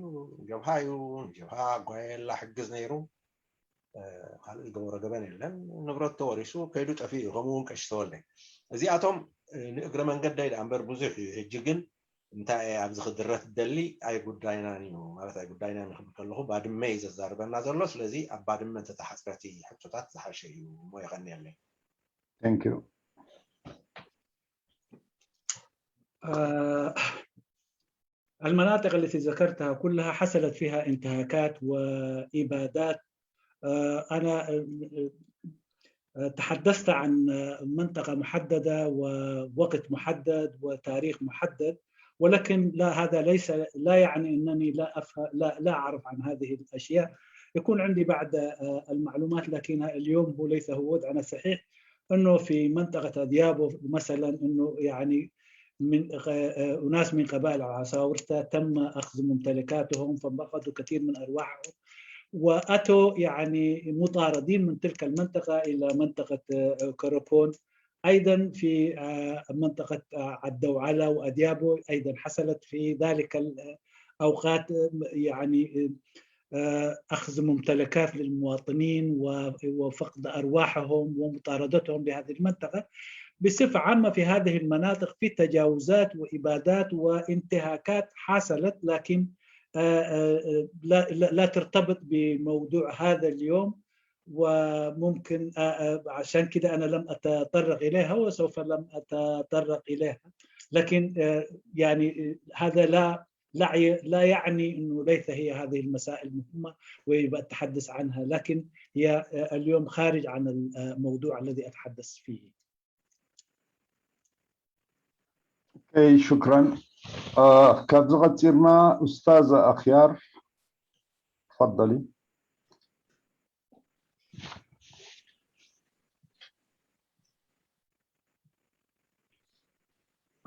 ጀብሃ እዩ፣ ንጀብሃ ጓየላ ሕግዝ ነይሩ። እ፣ ካልእ ዝገበሮ ገበን የለን። ንብረት ተወሪሱ ከይዱ ጠፊኡ እዩ። ከምኡ እውን ቀሺ ተወልደ። እዚኣቶም፣ እ፣ ንእግረ መንገደይ ደኣ እምበር ብዙሕ እዩ። ሕጂ ግን እንታይ እየ ኣብዚ ክድረት ዝደሊ ኣይጉዳይናን እዩ፣ ማለት ኣይጉዳይናን እዩ ክብል ከለኹ ባድመ እዩ ዘዛርበና ዘሎ። ስለዚ ኣብ ባድመ እንተተሓጽረ እቲ ሕቶታት ዝሓሸ እዩ እሞ የቐንየለይ። Thank you. آه، المناطق التي ذكرتها كلها حصلت فيها انتهاكات وإبادات. آه، أنا، آه، آه، تحدثت عن، آه، منطقة محددة ووقت محدد وتاريخ محدد، ولكن لا، هذا ليس، لا يعني أنني لا أفهم، لا، لا أعرف عن هذه الأشياء. يكون عندي بعض، آه، المعلومات، لكن اليوم هو ليس هو وضعنا الصحيح، أنه في منطقة أديابو مثلًا، أنه يعني من، آه، أناس من قبائل عصاورتا تم أخذ ممتلكاتهم، ففقدوا كثير من أرواحهم، وأتوا يعني مطاردين من تلك المنطقة إلى منطقة، آه، كروكون. أيضًا في، آه، منطقة، آه، الدوعلة وأديابو أيضًا حصلت في ذلك الأوقات، آه، يعني، آه، أخذ ممتلكات للمواطنين و-، وفقد أرواحهم ومطاردتهم بهذه المنطقة. بصفة عامة في هذه المناطق في تجاوزات وإبادات وانتهاكات حصلت، لكن، آه، آه، آه، لا، لا، لا ترتبط بموضوع هذا اليوم، وممكن، آه، آه، عشان كده أنا لم أتطرق إليها وسوف لم أتطرق إليها، لكن، آه، يعني، آه، هذا لا، لا ي-، لا يعني أنه ليس هي هذه المسائل مهمة ويبقى التحدث عنها، لكن هي، آه، اليوم خارج عن الموضوع الذي أتحدث فيه. Okay، شكرا. آه، ካብዚ ቀፂልና أستاذة أخيار، تفضلي.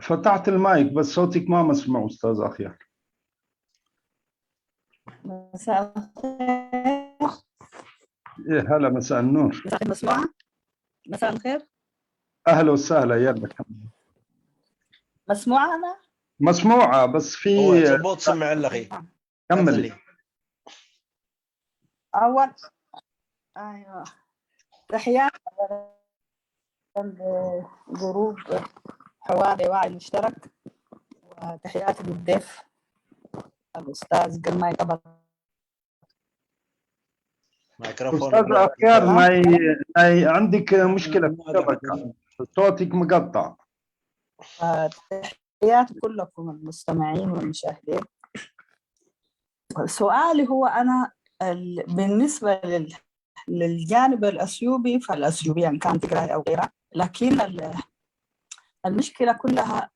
فتحت المايك بس صوتك ما مسموع أستاذة أخيار. مساء الخير. إيه، هلا، مساء النور. مساء الخير، مسموعة؟ مساء الخير. أهلا وسهلا، يلا كملي. مسموعة أنا؟ مسموعة، بس في እወ፣ ጽቡቕ ትስምዒ ኣለኺ። كملي. ቀጽሊ። أول، أيوة. تحياتي لجروب حوار وعي مشترك، وتحياتي للضيف الأستاذ جرماي طبعا. ማይክሮፎን أستاذة أخيار، ناي، ناي، عندك مشكلة في الشبكة، صوتك مقطع. تحياتي كلكم المستمعين والمشاهدين. سؤالي هو أنا ال-، بالنسبة لل-، للجانب الأثيوبي، فالأثيوبية إن كان تجراي أو غيرها، لكن ال-، المشكلة كلها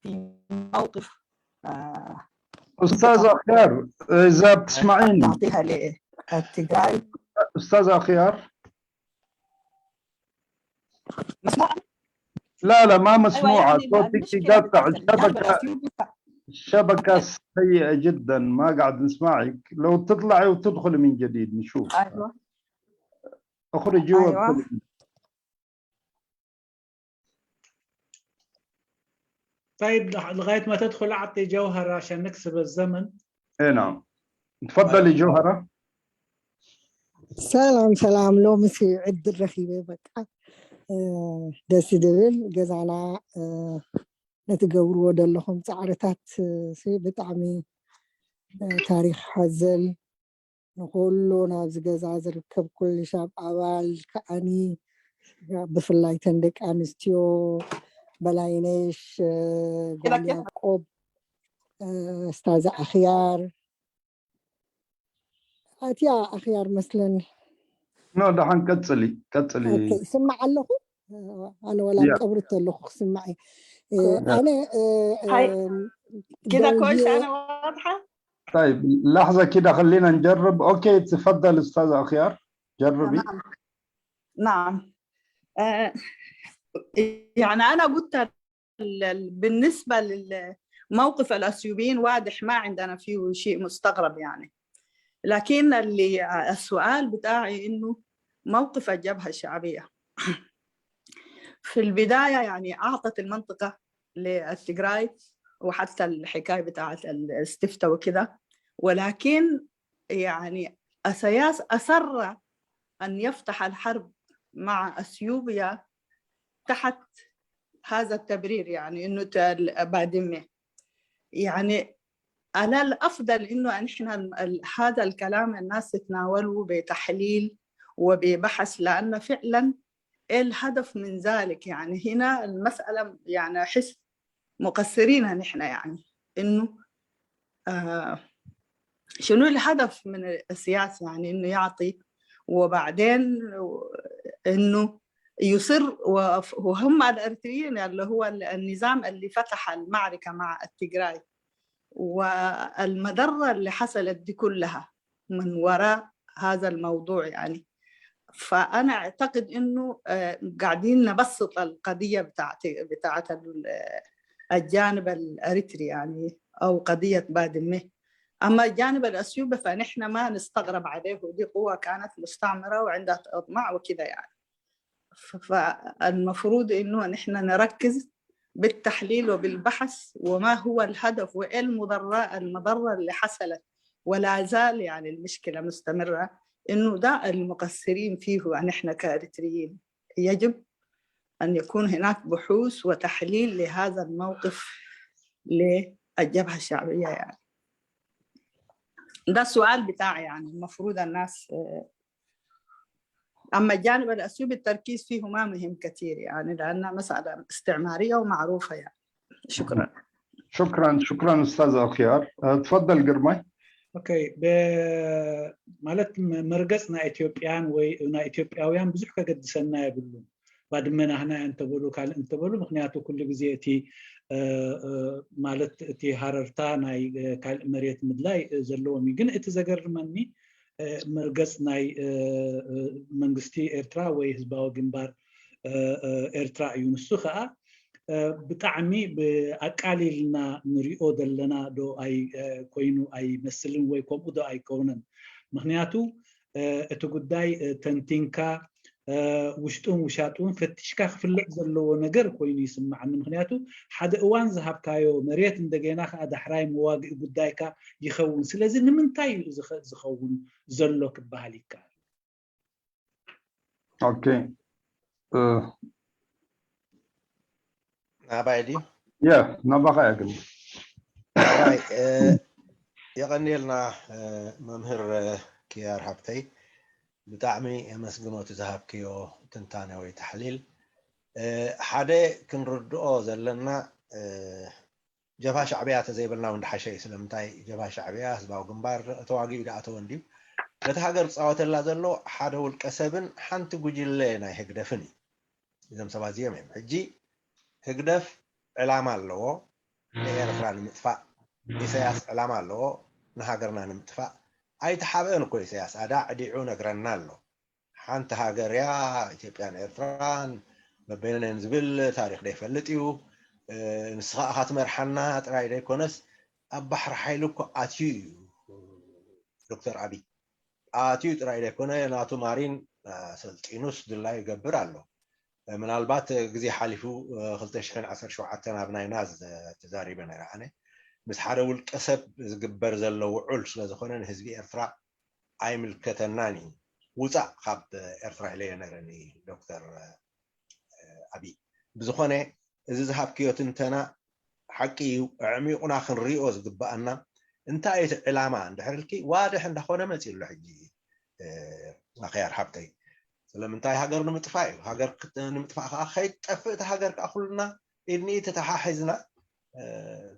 في موقف، آه، أستاذة أخيار، إذا بتسمعيني. تعطيها لتجراي. أستاذة أخيار. مسموعة؟ لا لا، ما مسموعة، يعني صوتك المشكلة يقطع. بتاعت الجانب الشبكة الأثيوبي ف- الشبكة سيئة جدا، ما قاعد نسمعك. لو تطلعي وتدخلي من جديد نشوف. أيوة اخرجي أيوة. وادخلي. طيب، لح- لغاية ما تدخل أعطي جوهرة عشان نكسب الزمن. اي نعم، تفضلي جوهرة. ሰላም ሰላም፣ ሎምሲ ዕድል ረኺበ። በቃ ደስ ዝብል ገዛና ነቲ ገብርዎ ዘለኹም ፃዕርታት ብጣዕሚ ታሪክ ሓዘል፣ ንኩሉ ናብዚ ገዛ ዝርከብ ኩሉ ሻብ ኣባል ከዓኒ ብፍላይ ተን ደቂ ኣንስትዮ በላይነሽ፣ ጓል ያዕቆብ፣ እስታዛ ኣኽያር፣ ኣትያ ኣኽያር መስለኒ። ኖ፣ ደሓን ቀጽሊ፣ ቀጽሊ። ይስማዕ ኣለኹ። ኣነ ወላ ቀብርት ኣለኹ ክስማዕ እየ። ኣነ كده كويس؟ أنا واضحة؟ طيب، لحظة كده، خلينا نجرب. أوكي، تفضل أستاذ أخيار، جربي. نعم. نعم. يعني أنا قلت بالنسبة للموقف الأثيوبيين واضح، ما عندنا فيه شيء مستغرب يعني. لكن اللي السؤال بتاعي إنه موقف الجبهة الشعبية في البداية يعني أعطت المنطقة للتجراي، وحتى الحكاية بتاعت الاستفتاء وكده، ولكن يعني أسياس أصر أن يفتح الحرب مع أثيوبيا تحت هذا التبرير، يعني إنه بادمة. يعني على الأفضل إنه نحن هذا الكلام الناس تتناوله بتحليل وببحث، لأن فعلا إيه الهدف من ذلك؟ يعني هنا المسألة يعني أحس مقصرين نحن، يعني إنه آه شنو الهدف من السياسة؟ يعني إنه يعطي، وبعدين إنه يصر، وهم الأريتريين اللي هو النظام اللي فتح المعركة مع التجراي والمضرة اللي حصلت دي كلها من وراء هذا الموضوع يعني. فأنا أعتقد إنه قاعدين نبسط القضية بتاعت بتاعت الجانب الأريتري يعني، أو قضية بادمة. أما الجانب الأثيوبي فنحن ما نستغرب عليه، دي قوة كانت مستعمرة وعندها أطماع وكده يعني. فالمفروض إنه نحن نركز بالتحليل وبالبحث وما هو الهدف وإيه المضرة المضرة اللي حصلت ولا زال يعني المشكلة مستمرة، إنه ده المقصرين فيه نحن كإريتريين. يجب أن يكون هناك بحوث وتحليل لهذا الموقف للجبهة الشعبية يعني. ده السؤال بتاعي يعني، المفروض الناس أما الجانب الأثيوبي التركيز فيه ما مهم كثير يعني، لأنها مسألة استعمارية ومعروفة يعني. شكرا. شكرا شكرا أستاذ أخيار. تفضل قرمي. ኦኬ፣ ማለት መርገፅ ናይ ኢትዮጵያን ወይ ናይ ኢትዮጵያውያን ብዙሕ ከገድሰና የብሉን። ባድመ ናህና እንተበሉ ካልእ እንተበሉ፣ ምክንያቱ ኩሉ ግዜ እቲ ማለት እቲ ሃረርታ ናይ ካልእ መሬት ምድላይ ዘለዎም እዩ። ግን እቲ ዘገርመኒ መርገፅ ናይ መንግስቲ ኤርትራ ወይ ህዝባዊ ግንባር ኤርትራ እዩ። ንሱ ከዓ ብጣዕሚ ብኣቃሊልና ንሪኦ ዘለና ዶ ኣይ ኮይኑ ኣይመስልን ወይ ከምኡ ዶ ኣይከውንን? ምክንያቱ እቲ ጉዳይ ተንቲንካ ውሽጡን ውሻጡን ፈቲሽካ ክፍለጥ ዘለዎ ነገር ኮይኑ ይስማዓኒ። ምክንያቱ ሓደ እዋን ዝሃብካዮ መሬት እንደገና ከዓ ዳሕራይ መዋግኢ ጉዳይካ ይኸውን። ስለዚ ንምንታይ እዩ ዝኸውን ዘሎ ክበሃል ይከኣል? Okay. ናባይ ድዩ? Yeah, ናባኻ እያ ግን። ናባይ የቐንየልና መምህር ኪያር ሃብተይ፣ ብጣዕሚ የመስግኖ እቲ ዝሃብክዮ ትንታነ ወይ ተሕሊል። ሓደ ክንርድኦ ዘለና ጀብሃ ሻዕብያ ተዘይበልና እውን ድሓሸ እዩ። ስለምንታይ ጀብሃ ሻዕብያ ህዝባዊ ግንባር ተዋጊኡ ድኣተወ እንድዩ። ነቲ ሃገር ዝፃወተላ ዘሎ ሓደ ውልቀ ሰብን ሓንቲ ጉጅለ ናይ ህግደፍን እዩ። እዞም ሰባት እዚኦም እዮም። ሕጂ ህግደፍ ዕላማ ኣለዎ፣ ንኤርትራ ንምጥፋእ። ኢሳያስ ዕላማ ኣለዎ፣ ንሃገርና ንምጥፋእ። ኣይተሓብአን እኮ ኢሳያስ፣ ኣዳዕዲዑ ነግረና ኣሎ። ሓንቲ ሃገር እያ ኢትዮጵያን ኤርትራን፣ በበይነን ዝብል ታሪኽ ዘይፈልጥ እዩ። ንስኻ ኢኻ ትመርሓና ጥራይ ዘይኮነስ ኣብ ባሕሪ ሓይሊ እኮ ኣትዩ እዩ። ዶክተር ኣብይ ኣትዩ ጥራይ ዘይኮነ ናቱ ማሪን ኣሰልጢኑስ ድላዩ ይገብር ኣሎ። ምናልባት ግዜ ሓሊፉ ክልተ ሽሕን ዓሰርተ ሸውዓተን ኣብ ናይና ተዛሪበ ነይረ ኣነ። ምስ ሓደ ውልቀ ሰብ ዝግበር ዘሎ ውዑል ስለዝኾነ ንህዝቢ ኤርትራ ኣይምልከተናን እዩ። ውፃእ ካብ ኤርትራ ኢለዮ ነረኒ ዶክተር ኣብይ። ብዝኾነ እዚ ዝሃብክዮ ትንተና ሓቂ እዩ። ኣዕሚቑና ክንሪኦ ዝግባኣና እንታይ እቲ ዕላማ እንድሕር ኢልኪ ዋድሕ እንዳኾነ መፂኡ ኣሎ ሕጂ። ኣኽያር ሓብተይ ስለምንታይ ሃገር ንምጥፋእ እዩ። ሃገር ንምጥፋእ ከዓ ከይትጠፍእ እቲ ሃገር ከዓ ኩልና ኢድኒ ተተሓሒዝና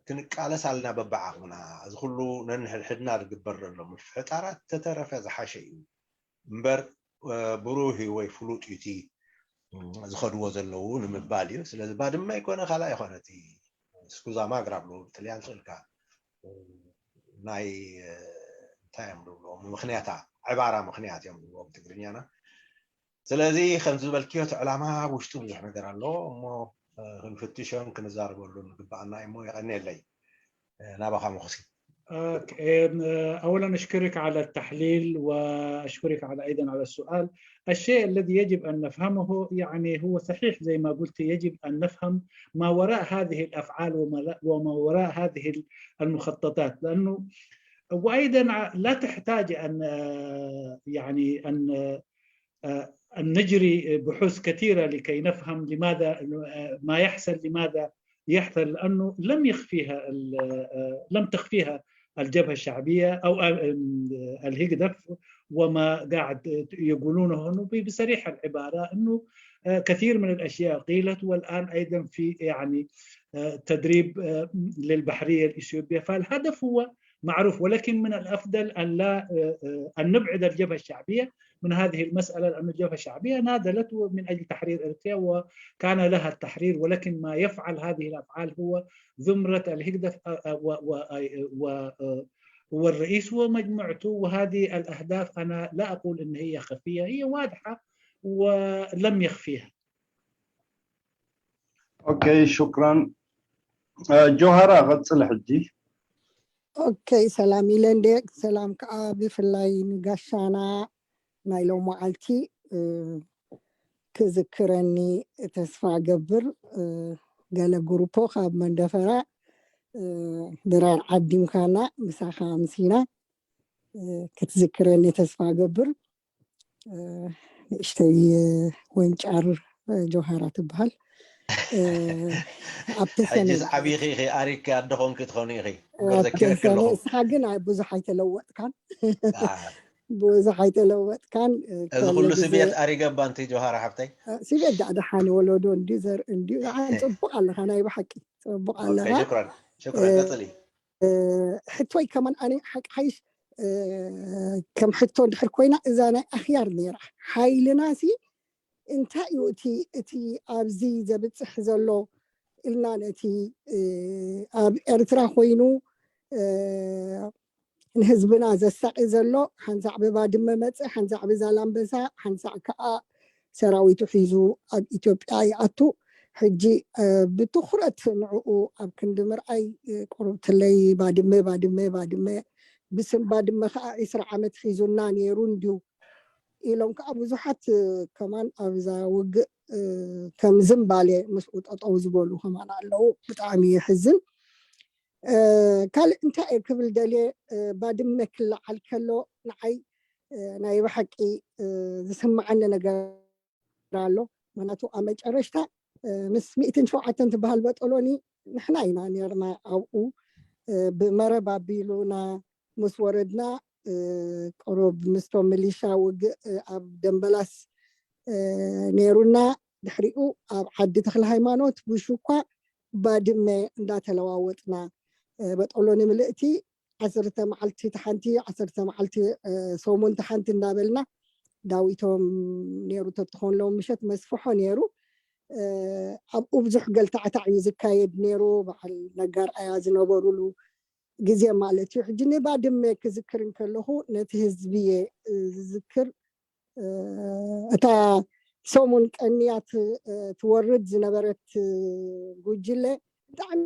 ክንቃለስ ኣለና በብዓቕምና። እዚ ኩሉ ነንሕድሕድና ዝግበር ዘሎ ምፍሕጣራት ተተረፈ ዝሓሸ እዩ እምበር ብሩህ እዩ ወይ ፍሉጥ እዩ እቲ ዝኸድዎ ዘለዉ ንምባል እዩ። ስለዚ ባድመ ኣይኮነ ካልእ ኣይኮነ እቲ ስኩዛ ማግራ ብሎ ብጥልያን ስእልካ ናይ እንታይ እዮም ዝብልዎ ምክንያታ ዕባራ ምክንያት እዮም ዝብልዎ ብትግርኛና። ስለዚ ከምዚ ዝበልክዮ እቲ ዕላማ ኣብ ውሽጡ ብዙሕ ነገር ኣሎ እሞ ክንፍትሾን ክንዛረበሉን ግባኣና እሞ የቐንየለይ። ናባኻ መኹሲ። أولا أشكرك على التحليل وأشكرك على أيضا على السؤال. الشيء الذي يجب أن نفهمه يعني هو صحيح زي ما قلت يجب أن نفهم ما وراء هذه الأفعال وما وراء هذه المخططات لأنه وأيضا لا تحتاج أن يعني أن أن نجري بحوث كثيرة لكي نفهم لماذا ما يحصل لماذا يحصل لأنه لم يخفيها لم تخفيها الجبهة الشعبية أو الهيجدف وما قاعد يقولونه أنه بصريح العبارة أنه كثير من الأشياء قيلت والآن أيضا في يعني تدريب للبحرية الإثيوبية فالهدف هو معروف ولكن من الأفضل أن لا أن نبعد الجبهة الشعبية من هذه المسألة لأن الجبهة الشعبية ناضلت من أجل تحرير إريتريا وكان لها التحرير ولكن ما يفعل هذه الأفعال هو زمرة الهيجدف والرئيس ومجموعته وهذه الأهداف أنا لا أقول أن هي خفية هي واضحة ولم يخفيها. أوكي شكرا. ጆሃራ ቀፅል ሕጂ። ኦኬ ሰላም ኢለ እንደ ሰላም ከዓ ብፍላይ ንጋሻና ናይ ሎም መዓልቲ ክዝክረኒ ተስፋ ገብር ገለ ግሩፖ ካብ መንደፈራ ድራር ዓዲምካና ምሳኻ ኣምሲና ክትዝክረኒ ተስፋ ገብር ንእሽተይ ወንጫር ጆሃራ ትበሃል ኣብቲ ሰነ ሕጂስ ዓብይኺ ኢኺ ኣሪግኪ ኣደ ኾንኪ ትኾኒ ኢኺ እምበር ዘኪረኪ ኣለኹ ንስኻ ግን ብዙሕ ኣይተለወጥካን ብዙሕ ኣይተለወጥካን እዚ ኩሉ ስቤት ኣሪገ እባ ኣንቲ ጆሃራ ሓብተይ ስቤት ዳኣ ደሓን ወለዶ እንዲ ዘርኢ እንዲ ደሓን ፅቡቕ ኣለኻ ናይ ብሓቂ ፅቡቕ ኣለኻ ሽክረን ሽክረን ቀፅሊ ሕቶይ ከማን ኣነ ሓቂ ሓይሽ ከም ሕቶ እንድሕር ኮይና እዛ ናይ ኣኽያር ነይራ ሓይልና ሲ እንታይ እዩ እቲ እቲ ኣብዚ ዘብፅሕ ዘሎ ኢልና ነቲ ኣብ ኤርትራ ኮይኑ ንህዝብና ዘሳቂ ዘሎ ሓንሳዕ ብባድመ መፀ ሓንሳዕ ብዛላምበሳ ሓንሳዕ ከዓ ሰራዊቱ ሒዙ ኣብ ኢትዮጵያ ይኣቱ ሕጂ ብትኩረት ንዕኡ ኣብ ክንዲ ምርኣይ ቁሩብ ትለይ ባድመ ባድመ ባድመ ብስም ባድመ ከዓ ዒስራ ዓመት ሒዙና ነይሩ እንድዩ ኢሎም ከዓ ብዙሓት ከማን ኣብዛ ውግእ ከም ዝምባሌ ምስኡ ጠጠው ዝበሉ ከማን ኣለዉ ብጣዕሚ የሕዝን ካልእ እንታይ እየ ክብል ደልየ ባድመ ክለዓል ከሎ ንዓይ ናይ ብሓቂ ዝስምዓኒ ነገር ኣሎ ምክንያቱ ኣብ መጨረሽታ ምስ ሚእትን ሸውዓተን ትበሃል በጠሎኒ ንሕና ኢና ነርና ኣብኡ ብመረብ ኣቢሉና ምስ ወረድና ቅሩብ ምስቶም ሚሊሻ ውግእ ኣብ ደንበላስ ነይሩና ድሕሪኡ ኣብ ዓዲ ተክለ ሃይማኖት ብሹኳ ባድመ እንዳተለዋወጥና በጠሎኒ ምልእቲ ዓሰርተ መዓልቲ ተሓንቲ ዓሰርተ መዓልቲ ሰሙን ተሓንቲ እንዳበልና ዳዊቶም ነይሩ ተትኾንሎም ምሸት መስፍሖ ነይሩ ኣብኡ ብዙሕ ገልታዕታዕ እዩ ዝካየድ ነይሩ በዓል ነጋር ኣያ ዝነበሩሉ ግዜ ማለት እዩ ሕጂ ንባድመ ክዝክር እንከለኹ ነቲ ህዝቢ እየ ዝዝክር እታ ሰሙን ቀንያ ትወርድ ዝነበረት ጉጅለ ብጣዕሚ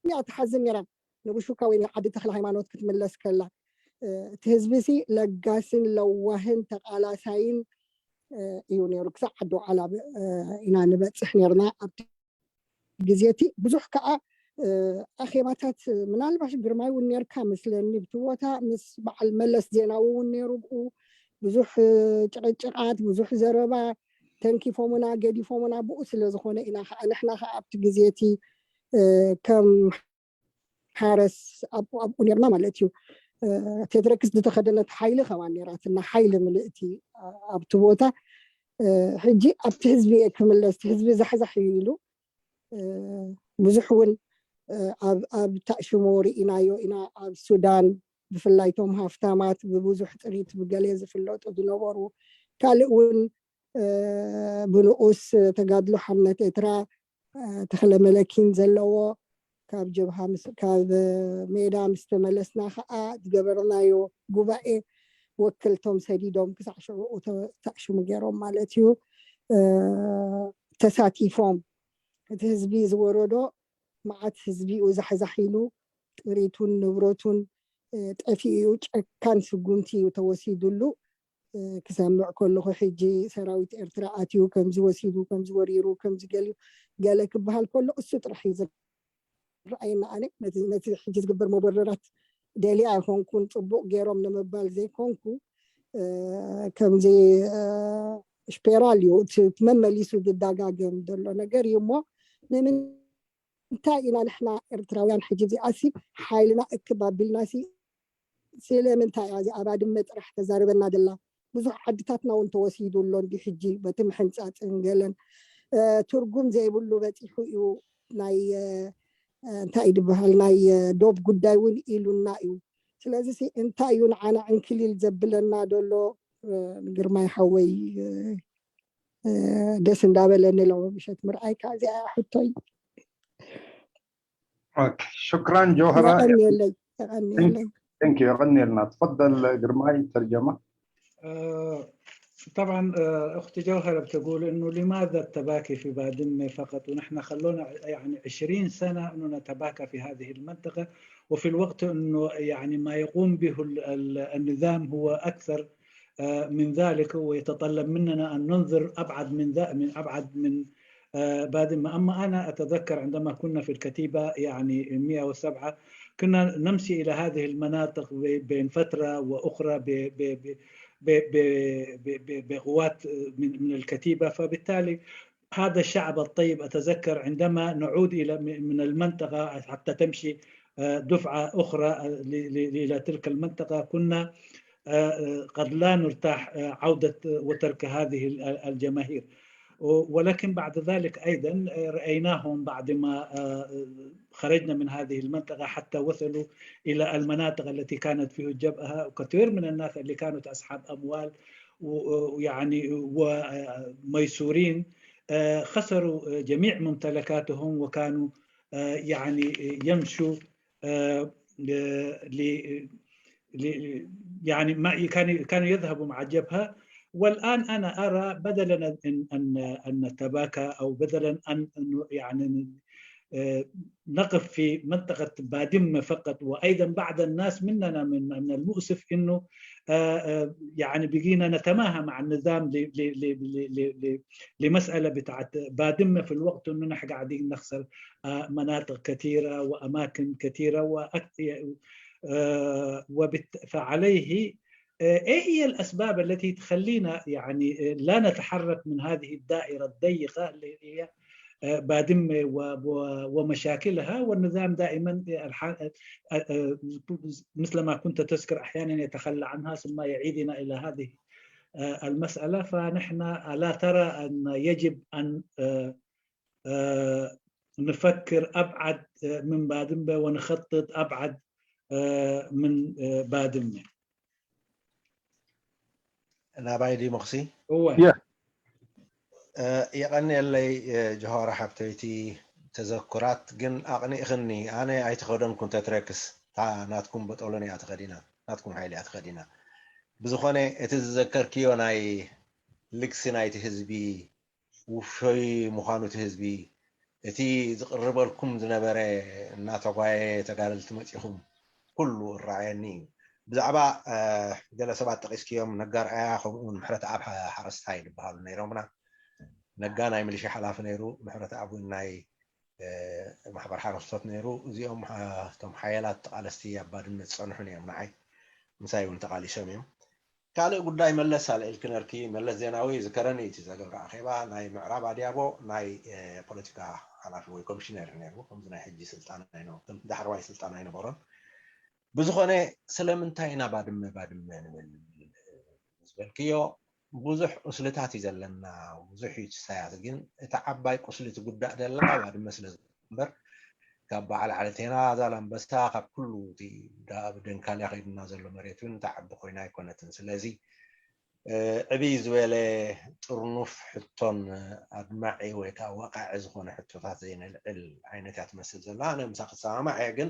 እያ ትሓዝን ነይራ። ንብሹካ ወይ ንዓዲ ተክለ ሃይማኖት ክትምለስ ከላ እቲ ህዝቢ ሲ ለጋስን ለዋህን ተቃላሳይን እዩ ነይሩ። ክሳብ ዓዲ ዓላ ኢና ንበፅሕ ነርና ኣብቲ ግዜ እቲ። ብዙሕ ከዓ ኣኼባታት ምናልባሽ ግርማይ እውን ነርካ መስለኒ ብቲ ቦታ ምስ በዓል መለስ ዜናዊ እውን ነይሩ ብኡ ብዙሕ ጭቅጭቃት ብዙሕ ዘረባ ተንኪፎምና ገዲፎምና ብኡ ስለ ዝኾነ ኢና ከዓ ንሕና ከዓ ኣብቲ ግዜ እቲ ከም ሓረስ ኣብኡ ኣብኡ ነርና ማለት እዩ። ቴትረክስ ዝተኸደነት ሓይሊ ከማን ነራትና ሓይሊ ምልእቲ ኣብቲ ቦታ። ሕጂ ኣብቲ ህዝቢ እየ ክምለስ ህዝቢ ዛሕዛሕ እዩ ኢሉ ብዙሕ እውን ኣብ ታእሽሞ ርኢናዮ ኢና። ኣብ ሱዳን ብፍላይ ቶም ሃፍታማት ብብዙሕ ጥሪት ብገለ ዝፍለጡ ዝነበሩ ካልእ እውን ብንኡስ ተጋድሎ ሓርነት ኤርትራ ተኽለ መለኪን ዘለዎ ካብ ጀብሃ ካብ ሜዳ ምስ ተመለስና ከዓ ዝገበርናዮ ጉባኤ ወክልቶም ሰዲዶም ክሳዕ ሽዑ ተእሽሙ ገይሮም ማለት እዩ ተሳቲፎም። እቲ ህዝቢ ዝወረዶ መዓት ህዝቢኡ ዛሕዛሕ ኢሉ ጥሪቱን ንብረቱን ጠፊኡ ጨካን ስጉምቲ እዩ ተወሲዱሉ። ክሰምዕ ከለኹ ሕጂ ሰራዊት ኤርትራ ኣትዩ ከምዚ ወሲዱ ከምዚ ወሪሩ ከምዚ ገሊዩ ገለ ክበሃል ከሎ እሱ ጥራሕ እዩ ዝረኣየና። ኣነ ነቲ ሕጂ ዝግበር መበረራት ደልያ ኣይኮንኩን ፅቡቅ ገይሮም ንምባል ዘይኮንኩ ከምዚ ሽፔራል እዩ እቲ መመሊሱ ዝዳጋገም ዘሎ ነገር እዩ እሞ ንምንታይ ኢና ንሕና ኤርትራውያን ሕጂ እዚኣሲ ሓይልና እክብ ኣቢልናሲ ስለምንታይ እያ እዚኣ ባድመ ጥራሕ ተዛርበና ደላ? ብዙሕ ዓድታትና እውን ተወሲዱ ኣሎ እንዲ ሕጂ በቲ ምሕንፃፅን ገለን ትርጉም ዘይብሉ በፂሑ እዩ ናይ እንታይ ድበሃል ናይ ዶብ ጉዳይ እውን ኢሉና እዩ። ስለዚ እንታይ እዩ ንዓና ዕንክሊል ዘብለና ደሎ ግርማይ ሓወይ ደስ እንዳበለኒ ሎሚ ምሸት ምርኣይካ እዚኣ ሕቶይ። شكرا جوهرة. يقني لي يقني لي. Thank you. يقني لنا. تفضل جرماي ترجمة. طبعا اختي جوهرة بتقول انه لماذا التباكي في بادمة فقط ونحن خلونا يعني عشرين سنة انه نتباكى في هذه المنطقة وفي الوقت انه يعني ما يقوم به النظام هو اكثر من ذلك ويتطلب مننا ان ننظر ابعد من ذا من ابعد من بادمة. اما انا اتذكر عندما كنا في الكتيبة يعني مئة وسبعة كنا نمشي الى هذه المناطق بين فترة واخرى بقوات من الكتيبة فبالتالي هذا الشعب الطيب اتذكر عندما نعود الى من المنطقة حتى تمشي دفعة أخرى إلى تلك المنطقة كنا قد لا نرتاح عودة وترك هذه الجماهير. ولكن بعد ذلك أيضا رأيناهم بعد ما خرجنا من هذه المنطقة حتى وصلوا إلى المناطق التي كانت فيه الجبهة وكثير من الناس اللي كانوا أصحاب أموال ويعني وميسورين خسروا جميع ممتلكاتهم وكانوا يعني يمشوا يعني ما كانوا كانوا يذهبوا مع الجبهه. والان انا ارى بدلا ان ان ان نتباكى او بدلا ان يعني نقف في منطقة بادمة فقط وأيضا بعض الناس مننا من من المؤسف أنه يعني بقينا نتماهى مع النظام لمسألة بتاعت بادمة في الوقت أنه نحن قاعدين نخسر مناطق كثيرة وأماكن كثيرة وأكثر وبت... فعليه ايه هي الاسباب التي تخلينا يعني لا نتحرك من هذه الدائره الضيقه اللي هي بادمه ومشاكلها والنظام دائما مثل ما كنت تذكر احيانا يتخلى عنها ثم يعيدنا الى هذه المساله فنحن لا ترى ان يجب ان نفكر ابعد من بادمه ونخطط ابعد من بادمه. ናባይ ዲ መኽሲ እወ የ የቐንየለይ ጀሃራ ሓብተይቲ ተዘኩራት ግን ኣቕኒእኽኒ ኣነ ኣይተኸደንኩን ተትረክስ እታ ናትኩም በጦሎን እያ ተኸዲና ናትኩም ሓይሊ እያ ተኸዲና ብዝኾነ እቲ ዝዘከርክዮ ናይ ልግሲ ናይቲ ህዝቢ፣ ውፈይ ምዃኑ እቲ ህዝቢ፣ እቲ ዝቕርበልኩም ዝነበረ እናተጓየ ተጋደልቲ መፂኹም ኩሉ እረኣየኒ እዩ። ብዛዕባ ገለ ሰባት ጠቒስክዮም፣ ነጋ ርኣያ ከምኡውን ምሕረተኣብ ሓረስታይ ዝበሃሉ ነይሮምና። ነጋ ናይ ሚሊሻ ሓላፊ ነይሩ፣ ምሕረተኣብ እውን ናይ ማሕበር ሓረስቶት ነይሩ። እዚኦም እቶም ሓያላት ተቓለስቲ ኣብ ባድመ ዝፀንሑን እዮም። ንዓይ ምሳይ እውን ተቓሊሶም እዮም። ካልእ ጉዳይ መለስ ኣልዒልኪ ነርኪ። መለስ ዜናዊ ዝከረኒ እቲ ዘገብረ ኣኼባ ናይ ምዕራብ ኣድያቦ ናይ ፖለቲካ ሓላፊ ወይ ኮሚሽነር ነይሩ። ከምዚ ናይ ሕጂ ስልጣን ከምቲ ዳሕረዋይ ስልጣን ኣይነበሮን። ብዝኾነ ስለምንታይ ኢና ባድመ ባድመ ንብል ዝበልክዮ፣ ብዙሕ ቁስልታት እዩ ዘለና፣ ብዙሕ እዩ ትሳያት። ግን እታ ዓባይ ቁስሊ ትጉዳእ ደላ ባድመ ስለ እምበር ካብ በዓል ዓለቴና ዛላምበሳ ካብ ኩሉ እቲ ኣብ ደንካልያ ከይድና ዘሎ መሬት እውን እታ ዓቢ ኮይና ኣይኮነትን። ስለዚ ዕብይ ዝበለ ጥርኑፍ ሕቶን ኣድማዒ ወይ ከዓ ወቃዒ ዝኾነ ሕቶታት ዘይነልዕል ዓይነት እያ ትመስል ዘላ። ኣነ ምሳኺ ክሰማማዕ እየ፣ ግን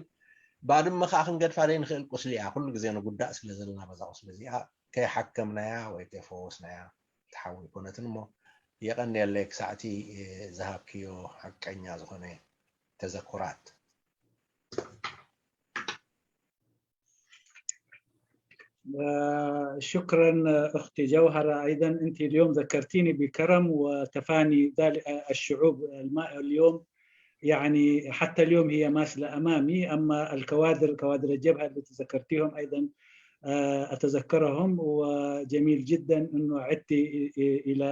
ባድመ ከዓ ክንገድፋ ዘይንኽእል ቁስሊ እያ። ኩሉ ግዜ ንጉዳእ ስለ ዘለና በዛ ቁስሊ እዚኣ ከይሓከምናያ ወይ ከይፈወስናያ ትሓዊ ኣይኮነትን። እሞ የቐንየለይ ክሳዕቲ ዝሃብክዮ ሓቀኛ ዝኾነ ተዘኩራት። شكرا أختي جوهرة. أيضا أنت اليوم ذكرتيني بكرم وتفاني ذلك الشعوب الماء اليوم، يعني حتى اليوم هي ماثلة أمامي. أما الكوادر، كوادر الجبهة التي ذكرتيهم أيضا أتذكرهم، وجميل جدا أنه عدت إلى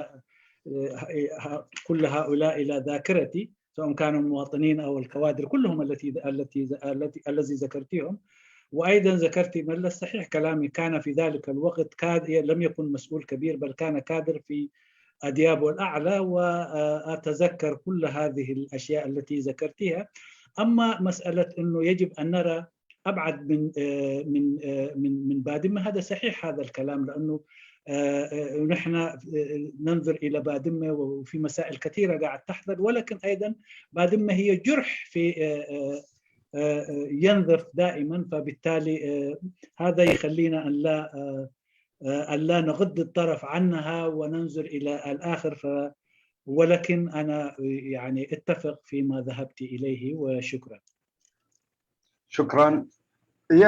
كل هؤلاء إلى ذاكرتي، سواء كانوا مواطنين أو الكوادر كلهم التي التي التي الذي ذكرتيهم. وأيضا ذكرتي ملس، صحيح كلامي، كان في ذلك الوقت كاد لم يكن مسؤول كبير، بل كان كادر في أديابه الأعلى، وأتذكر كل هذه الأشياء التي ذكرتيها. أما مسألة أنه يجب أن نرى ابعد من من من من بادمه، هذا صحيح هذا الكلام، لانه نحن ننظر الى بادمه وفي مسائل كثيره قاعد تحدث، ولكن ايضا بادمه هي جرح في ينظف دائما، فبالتالي هذا يخلينا ان لا ان لا نغض الطرف عنها وننظر الى الاخر. ف ولكن انا يعني اتفق فيما ذهبت اليه، وشكرا. ሽክራን። ያ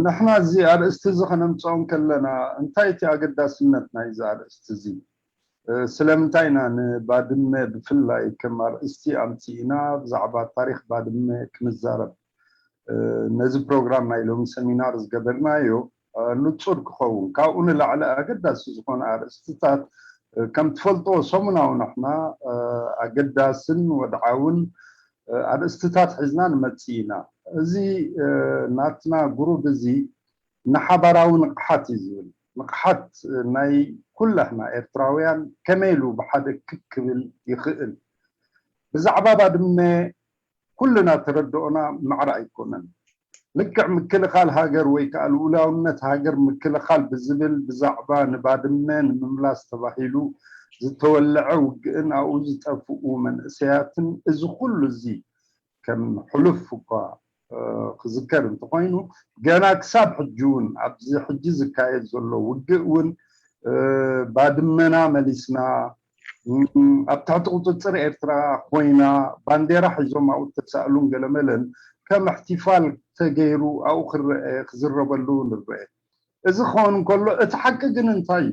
ንሕና እዚ ኣርእስቲ እዚ ከነምፅኦ ከለና እንታይ እቲ ኣገዳስነት ናይዚ ኣርእስቲ እዚ? ስለምንታይ ኢና ንባድመ ብፍላይ ከም ኣርእስቲ ኣምፂእና ብዛዕባ ታሪክ ባድመ ክንዛረብ? ነዚ ፕሮግራም ናይ ሎሚ ሰሚናር ዝገበርናዮ ንፁር ክኸውን፣ ካብኡ ንላዕሊ ኣገዳሲ ዝኾነ ኣርእስትታት ከም ትፈልጦ ሰሙናዊ ንሕና ኣገዳስን ወድዓውን ኣርእስትታት ሒዝና ንመፅእ ኢና። እዚ ናትና ጉሩብ እዚ ንሓባራዊ ንቕሓት እዩ ዝብል። ንቕሓት ናይ ኩላህና ኤርትራውያን ከመይ ኢሉ ብሓደ ክብ ክብል ይኽእል? ብዛዕባ ባድመ ኩልና ተረድኦና ማዕረ ኣይኮነን። ልክዕ ምክልኻል ሃገር ወይ ከዓ ልኡላውነት ሃገር ምክልኻል ብዝብል ብዛዕባ ንባድመ ንምምላስ ተባሂሉ ዝተወለዐ ውግእን ኣብኡ ዝጠፍኡ መንእሰያትን እዚ ኩሉ እዚ ከም ሕሉፍ እኳ ክዝከር እንተኾይኑ ገና ክሳብ ሕጂ እውን ኣብዚ ሕጂ ዝካየድ ዘሎ ውግእ እውን ባድመና መሊስና ኣብ ትሕቲ ቁፅፅር ኤርትራ ኮይና ባንዴራ ሒዞም ኣብኡ ተሳእሉን ገለመለን ከም እሕቲፋል ተገይሩ ኣብኡ ክረአ ክዝረበሉ ንረአ። እዚ ክኸውን እንከሎ እቲ ሓቂ ግን እንታይ እዩ?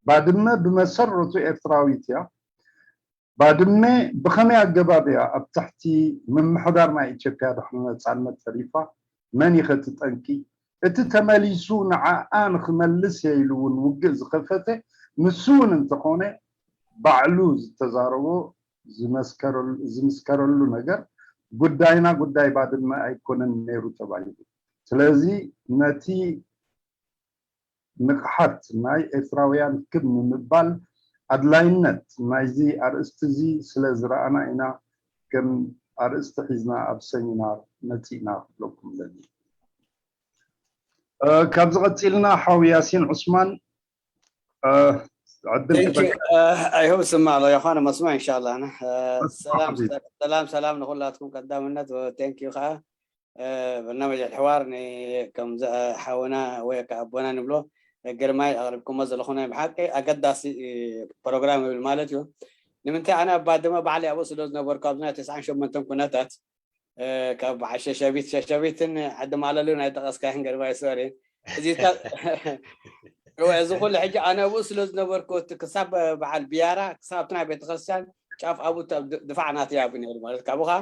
ባድመ ብመሰረቱ ኤርትራዊት እያ። ባድመ ብኸመይ ኣገባብ እያ ኣብ ትሕቲ ምምሕዳር ናይ ኢትዮጵያ ድሕሪ ነፃነት ተሪፋ? መን እዩ ከ እቲ ጠንቂ? እቲ ተመሊሱ ንዓኣ ንኽመልስ እየ ኢሉ እውን ውግእ ዝኸፈተ ንሱ እውን እንተኾነ ባዕሉ ዝተዛረቦ ዝምስከረሉ ነገር ጉዳይና ጉዳይ ባድመ ኣይኮነን ነይሩ ተባሂሉ። ስለዚ ነቲ ንቕሓት ናይ ኤርትራውያን ክብ ንምባል ኣድላይነት ናይዚ ኣርእስቲ እዚ ስለ ዝረኣና ኢና ከም ኣርእስቲ ሒዝና ኣብ ሰሚናር መጺእና ክብለኩም ደሊ። ካብዚ ቀጺልና ሓው ያሲን ዑስማን ዕድል ኣይሆብ ስማ ኣሎ ይኾነ መስማ ኢንሻላ። ሰላም ሰላም ንኩላትኩም ቀዳምነት ቴንኪዩ ከዓ برنامج الحوار ከምዚ ሓውና ወይ ኣቦና ንብሎ ግርማይ ኣቕሪብኩሞ ዘለኹም ናይ ብሓቂ ኣገዳሲ ፕሮግራም ይብል ማለት እዩ። ንምንታይ ኣነ ኣብ ባድመ ባዕለይ ኣብኡ ስለ ዝነበርኩ ኣብዚ ናይ ተስዓን ሸሞንተን ኩነታት ካብ በዓል ሸሸቢት ሸሸቢትን ዓዲ ማለሉ ናይ ጠቐስካይን ገርባይ ሶሪ እዚ እዚ ኩሉ ሕጂ ኣነ ኣብኡ ስለ ዝነበርኩ እቲ ክሳብ በዓል ብያራ ክሳብ ኣብቲ ናይ ቤተክርስትያን ጫፍ ኣብኡ ድፋዕ ናት ያቡ ነይሩ ማለት ካብኡ ከዓ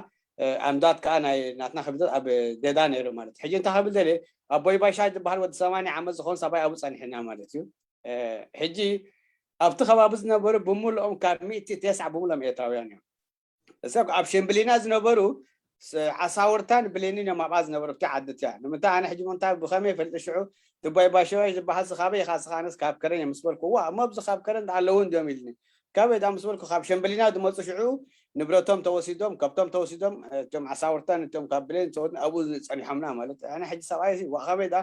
ኣምዳት ከዓ ናይ ናትና ክብደት ኣብ ዴዳ ነይሩ ማለት ሕጂ እንታይ ክብል ደልየ ኣቦይ ባሻ ዝበሃል ወዲ ሰማንያ ዓመት ዝኾን ሰብኣይ ኣብኡ ፀኒሕና ማለት እዩ። ሕጂ ኣብቲ ከባቢ ዝነበሩ ብምልኦም ካብ ሚእቲ ተስዓ ብምሎም ኤርትራውያን እዮም። እሰብ ኣብ ሸምብሊና ዝነበሩ ዓሳውርታን ብሌንን እዮም ኣብኣ ዝነበሩ ኣብቲ ዓድት እያ ንምንታይ ኣነ ሕጂ ምንታይ ብኸመይ ፈልጢ ሽዑ ትቦይ ባሸዋይ ዝበሃል ስኻበይ ኢኻ ስኻነስ ካብ ከረን እዮም ምስ በልኩ ዋ እሞ ኣብዚ ካብ ከረን ኣለዉ እንዲዮም ኢልኒ ካበይ ዳ ምስ በልኩ ካብ ሸምብሊና ዝመፁ ሽዑ ንብረቶም ተወሲዶም ከብቶም ተወሲዶም እቶም ዓሳውርታን እቶም ካብ ብሌን ተወ ኣብኡ ፀኒሖምና ማለት ኣነ ሕጂ ሰብኣይ ዋ ከመይ ዳ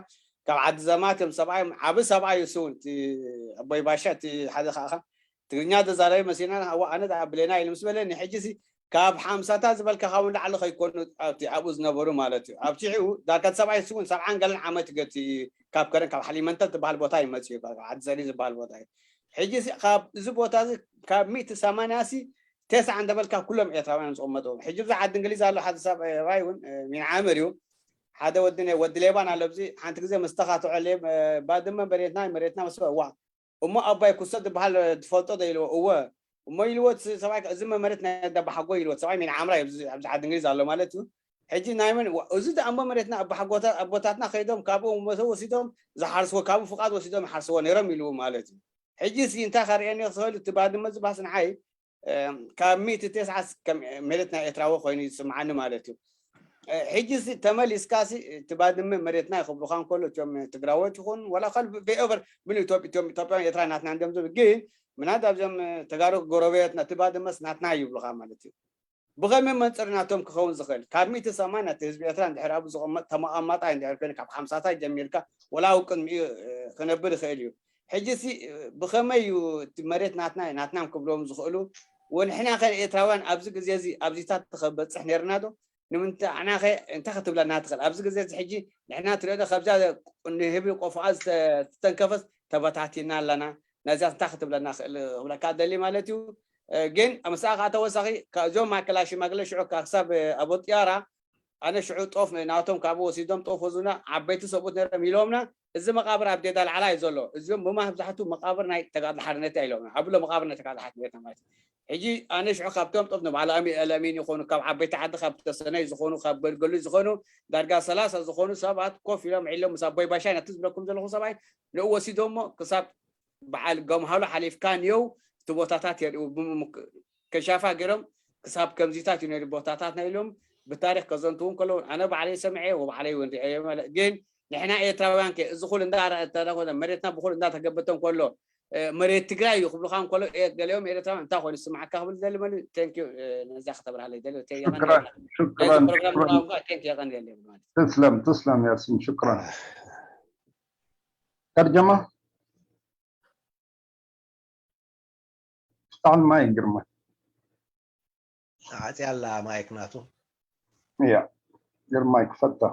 ካብ ዓዲ ዘማት እዮም ሰብኣይ ዓቢ ሰብኣይ እሱ እውን ኣቦይ ባሻ እቲ ሓደ ከዓ ትግርኛ ተዛራቢ መሲና ኣነ ብሌና ኢሉ ምስ በለኒ ሕጂ ካብ ሓምሳታት ዝበልካ ካብ ንላዕሊ ከይኮኑ ኣብኡ ዝነበሩ ማለት እዩ ኣብ ሽዑ ዳርካ ሰብኣይ እውን ሰብዓን ገለን ዓመት ገቲ ካብ ከረን ካብ ሓሊመንተን ትበሃል ቦታ ይመፅእ እዩ ዓዲ ዘሪ ዝበሃል ቦታ እዩ ሕጂ ካብ እዚ ቦታ ካብ ሚእቲ ሰማንያ ሲ ተስዓ እንደበልካ ኩሎም ኤርትራውያን ዝቕመጡ ሕጂ ብዚ ዓዲ እንግሊዝ ኣሎ ሓደ ሰብኣይ እውን ሚንዓምር እዩ ሓደ ወዲ ወዲ ሌባን ኣሎ ኣብዚ ሓንቲ ግዜ ምስ ተኻትዖ ባድመ መሬትና መሬትና ምስ ዋ እሞ ኣባይ ኩሰ ዝበሃል ትፈልጦ ዶ ኢልዎ እወ እሞ ኢልዎ ሰብኣይ እዚ መሬት ናይ ኣባሓጎ ኢልዎ ሰብኣይ ሚን ዓምራ ኣብዚ ዓዲ እንግሊዝ ኣሎ ማለት እዩ ሕጂ ናይ መን እዚ ዳ እሞ መሬትና ኣባሓጎታት ኣቦታትና ከይዶም ካብኡ መሰ ወሲዶም ዝሓርስዎ ካብኡ ፍቃድ ወሲዶም ይሓርስዎ ነይሮም ኢልዎ ማለት እዩ ሕጂ ሲ እንታይ ከርእየኒ ክኽእል እቲ ባድመ ዝበሃስ ንዓይ ካብ ሚእቲ ተስዓ መሬት ናይ ኤርትራዊ ኮይኑ ይስምዓኒ ማለት እዩ ሕጂ ተመሊስካ እቲ ባድመ መሬትና ይኽብሉካ እንከሎ እቶም ትግራዎት ይኹን ወላ ካል ኦቨር ምን ኢትዮጵያን ኤርትራ ናትና እንዲም ዝብል ግን ምናት ኣብዞም ተጋሩ ጎረቤትና እቲ ባድመስ ናትና ይብሉካ ማለት እዩ ብኸመይ መንፅር ናቶም ክኸውን ዝኽእል ካብ ሚእቲ ሰማንያ እቲ ህዝቢ ኤርትራ እንድሕር ኣብኡ ዝቕመጥ ተመቐማጣይ እንድሕር ኮይኑ ካብ ሓምሳታት ጀሚርካ ወላ ኣብ ቅድሚኡ ክነብር ይኽእል እዩ ሕጂ ሲ ብኸመይ እዩ እቲ መሬት ናትና ናትናም ክብሎም ዝኽእሉ ወንሕና ከ ኤርትራውያን ኣብዚ ግዜ እዚ ኣብዚታት ተኸበፅሕ ነርና ዶ ንምንታይ ኣና ከ እንታይ ክትብለና ትኽእል ኣብዚ ግዜ እዚ ሕጂ ንሕና ትሪኦ ዶ ካብዛ ንህቢ ቆፎኣ ዝተንከፈስ ተበታቲና ኣለና ነዚኣ እንታይ ክትብለና ክእል ክብለካ ደሊ ማለት እዩ ግን ምሳኣ ከዓ ተወሳኺ እዞም ማእከላ ሽማግለ ሽዑ ክሳብ ኣቦ ጥያራ ኣነ ሽዑ ጦፍ ናቶም ካብኡ ወሲዶም ጦፍ ወዙና ዓበይቲ ሰብኡት ነሮም ኢሎምና እዚ መቃብር ኣብ ዴዳ ላዕላ እዩ ዘሎ እዚኦም ብማብዛሕቱ መቃብር ናይ ተጋድሎ ሓርነት እያ ኢሎምና ኣብሎ መቃብር ናይ ተጋድሎ ሓርነት ማለት ሕጂ ኣነ ሽዑ ካብቶም ጦፍ ንባዕሎም ለሚን ይኾኑ ካብ ዓበይቲ ዓዲ ካብ ተሰነይ ዝኾኑ ካብ በልገሉ ዝኾኑ ዳርጋ ሰላሳ ዝኾኑ ሰባት ኮፍ ኢሎም ዒሎም ምስ ኣቦይ ባሻይ ነቲ ዝብለኩም ዘለኹ ሰብኣይ ንኡ ወሲዶሞ ክሳብ በዓል ገምሃሎ ሓሊፍካ ንየው እቲ ቦታታት የርእዩ ከሻፋ ገይሮም ክሳብ ከምዚታት እዩ ነይሩ ቦታታት ናይ ኢሎም ብታሪክ ከዘንትውን ከለውን ኣነ ባዕለይ ሰምዐ ወባዕለይ እውን ሪዐዮ ግን ንሕና ኤርትራውያን ከ እዚ ኩሉ እንዳረኣተለኮነ መሬትና ብኩሉ እንዳተገበተን ከሎ መሬት ትግራይ እዩ ክብሉካ እንከሎ ገሊኦም ኤርትራውያን እንታይ ኮይኑ ስምዓካ ክብል ደሊ መሉ ቴንኪዩ ነዛ ከተብርሃለይ ደሊ ቴንኪዩ የቀንየልና ሽክራን ነዚ ፕሮግራም ሽክራን ምርኣምካ ቴንኪዩ የቀንየልና ማለት تسلم تسلم ياسين شكرا ترجمة اشتغل معي قرمة ዓፅያ ኣላ ማይክ ናቱ يا قرمة يكفتها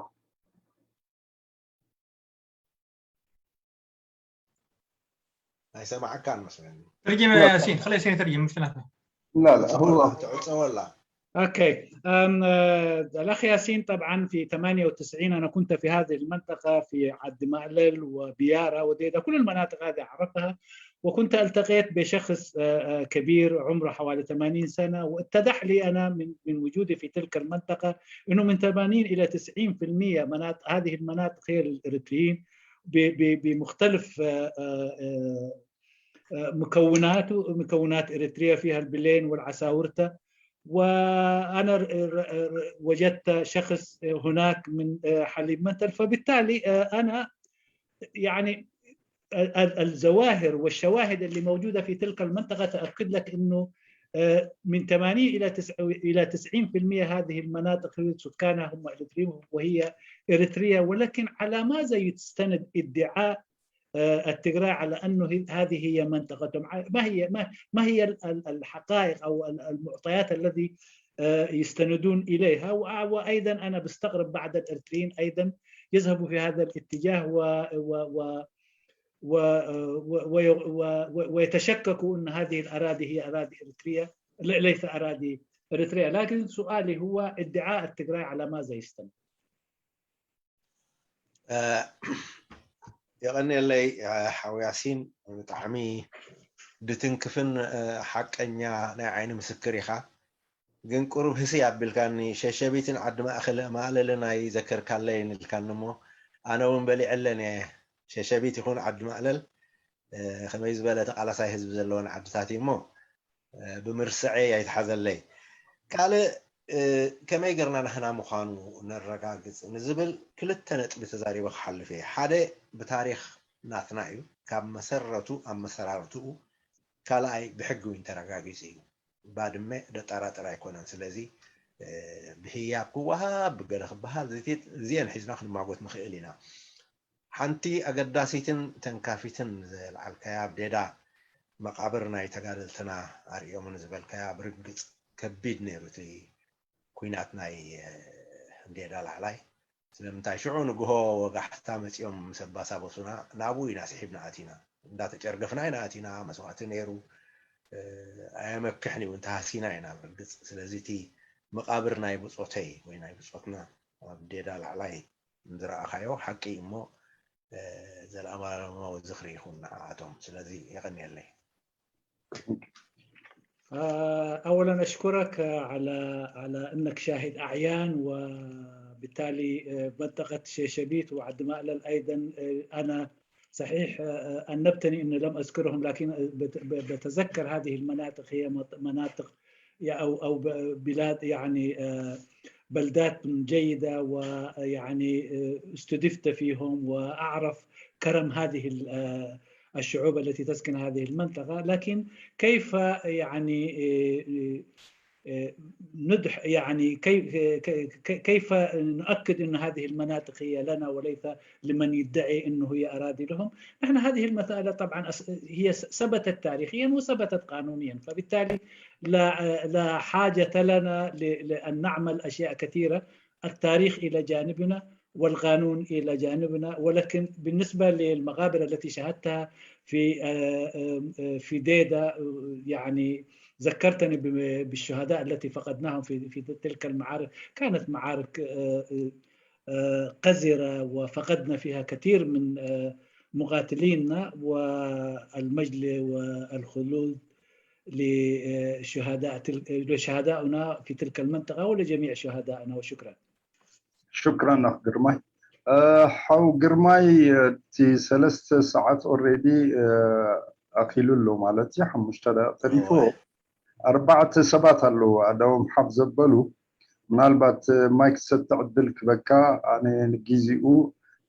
ኣይሰማዓካን መስለኒ ترجم يا ياسين خلي ياسين يترجم مش ثلاثة لا لا هو ትዕፀወላ اوكي أم، آه، الاخ ياسين طبعا في ثمانية وتسعين انا كنت في هذه المنطقه في عد مألل وبيارة وديدا كل المناطق هذه اعرفها وكنت التقيت بشخص آه، آه، كبير عمره حوالي ثمانين سنه واتضح لي انا من من وجودي في تلك المنطقه انه من ثمانين الى تسعين في المية مناطق هذه المناطق هي للاريتريين ب- ب- بمختلف آه، آه، آه، آه، مكوناته مكونات اريتريا فيها البلين والعساورته وانا ر- ر- ر- وجدت شخص هناك من آه، حليب منتل فبالتالي آه، انا يعني ال- ال- الظواهر والشواهد اللي موجوده في تلك المنطقه تاكد لك انه آه، من ثمانين الى تسعين الى تسعين في المية هذه المناطق هي سكانها هم اريتريين وهي اريتريا ولكن على ماذا يستند ادعاء آه، التجراي على انه هي- هذه هي منطقتهم؟ ما هي ما ما هي ال- ال- الحقائق او ال- المعطيات الذي آه، يستندون اليها؟ وأ- وايضا انا بستغرب بعض الاريتريين ايضا يذهبوا في هذا الاتجاه و و و و- و- و- و- و- ويتشككوا أن هذه الأراضي هي أراضي إريترية، ل- ليس أراضي إريترية. لكن سؤالي هو: ادعاء التجراي على ماذا يستند؟ የቐንየለይ ሓው ያሲን፣ ብጣዕሚ ድትንክፍን ሓቀኛ ናይ ዓይኒ ምስክር ኢኻ። ግን ቁሩብ ህስይ ኣቢልካኒ። ሸሸቢትን ዓዲ ማእኸል ማእለልን ኣይዘከርካለይን ኢልካኒ እሞ፣ ኣነ እውን በሊዐለን እየ። ሸሸቢት ይኹን ዓዲ ማእለል፣ ከመይ ዝበለ ተቓላሳይ ህዝቢ ዘለወን ዓድታት እዩ እሞ፣ ብምርስዐይ ኣይትሓዘለይ። ካልእ፣ ከመይ ገርና ናህና ምዃኑ ነረጋግጽ ንዝብል ክልተ ነጥቢ ተዛሪበ ክሓልፍ እየ። ሓደ፣ ብታሪኽ ናትና እዩ፣ ካብ መሰረቱ ኣመሰራርትኡ። ካልኣይ፣ ብሕጊ እውን ተረጋጊጹ እዩ። ባድመ ደጠራጥር ኣይኮነን። ስለዚ ብህያብ ክወሃብ፣ ብገለ ክበሃል፣ እዚአን ሒዝና ክንማጎት ንኽእል ኢና። ሓንቲ ኣገዳሲትን ተንካፊትን ዘልዓልካያ፣ ኣብ ዴዳ መቓብር ናይ ተጋደልትና ኣርእዮምን ዝበልካያ፣ ብርግጽ ከቢድ ነይሩ እቲ ኲናት ናይ ዴዳ ላዕላይ። ስለምንታይ ሽዑ ንግሆ ወጋሕታ መጺኦም ምስ ኣባሳበሱና፣ ናብኡ ኢና ስሒብና ኣቲና። እንዳተጨርገፍና ኢና ኣቲና። መስዋእቲ ነይሩ፣ ኣየመክሕን እዩ፣ እንተሃሲና ኢና ብርግጽ። ስለዚ እቲ መቓብር ናይ ብጾተይ ወይ ናይ ብጾትና ኣብ ዴዳ ላዕላይ ዝረኣኻዮ ሓቂ እዩ እሞ፣ ዘልኣማለማዊ ዝኽሪ ይኹን ንዓኣቶም። ስለዚ የቐንየለይ። أولا أشكرك على على أنك شاهد أعيان، وبالتالي منطقة شيشبيت وعد مألل أيضا. أنا صحيح أنبتني أني لم أذكرهم، لكن بتذكر هذه المناطق هي مناطق أو أو بلاد، يعني بلدات جيدة، ويعني استدفت فيهم وأعرف كرم هذه الشعوب التي تسكن هذه المنطقة. لكن كيف يعني ندح يعني كيف كيف نؤكد أن هذه المناطق هي لنا وليس لمن يدعي أنه هي أراضي لهم؟ نحن هذه المسألة طبعا هي ثبتت تاريخيا وثبتت قانونيا، فبالتالي لا لا حاجة لنا لأن نعمل أشياء كثيرة. التاريخ إلى جانبنا والقانون إلى جانبنا، ولكن بالنسبة للمقابر التي شاهدتها في في ديدا، يعني ذكرتني بالشهداء التي فقدناهم في في تلك المعارك. كانت معارك قذرة، وفقدنا فيها كثير من مقاتلينا، والمجد والخلود لشهداء لشهدائنا في تلك المنطقة ولجميع شهدائنا، وشكرا. ሽክራን ኣኽ ግርማይ። ሓው ግርማይ፣ እቲ ሰለስተ ሰዓት ኦልሬዲ ኣኺሉ ኣሎ ማለት እዩ። ሓሙሽተ ደቂቕ ተሪፎ። ኣርባዕተ ሰባት ኣለዉ ኣዳዎም ሓፍ ዘበሉ። ምናልባት ማይክ ሰተ ዕድል ክበካ። ኣነ ንጊዜኡ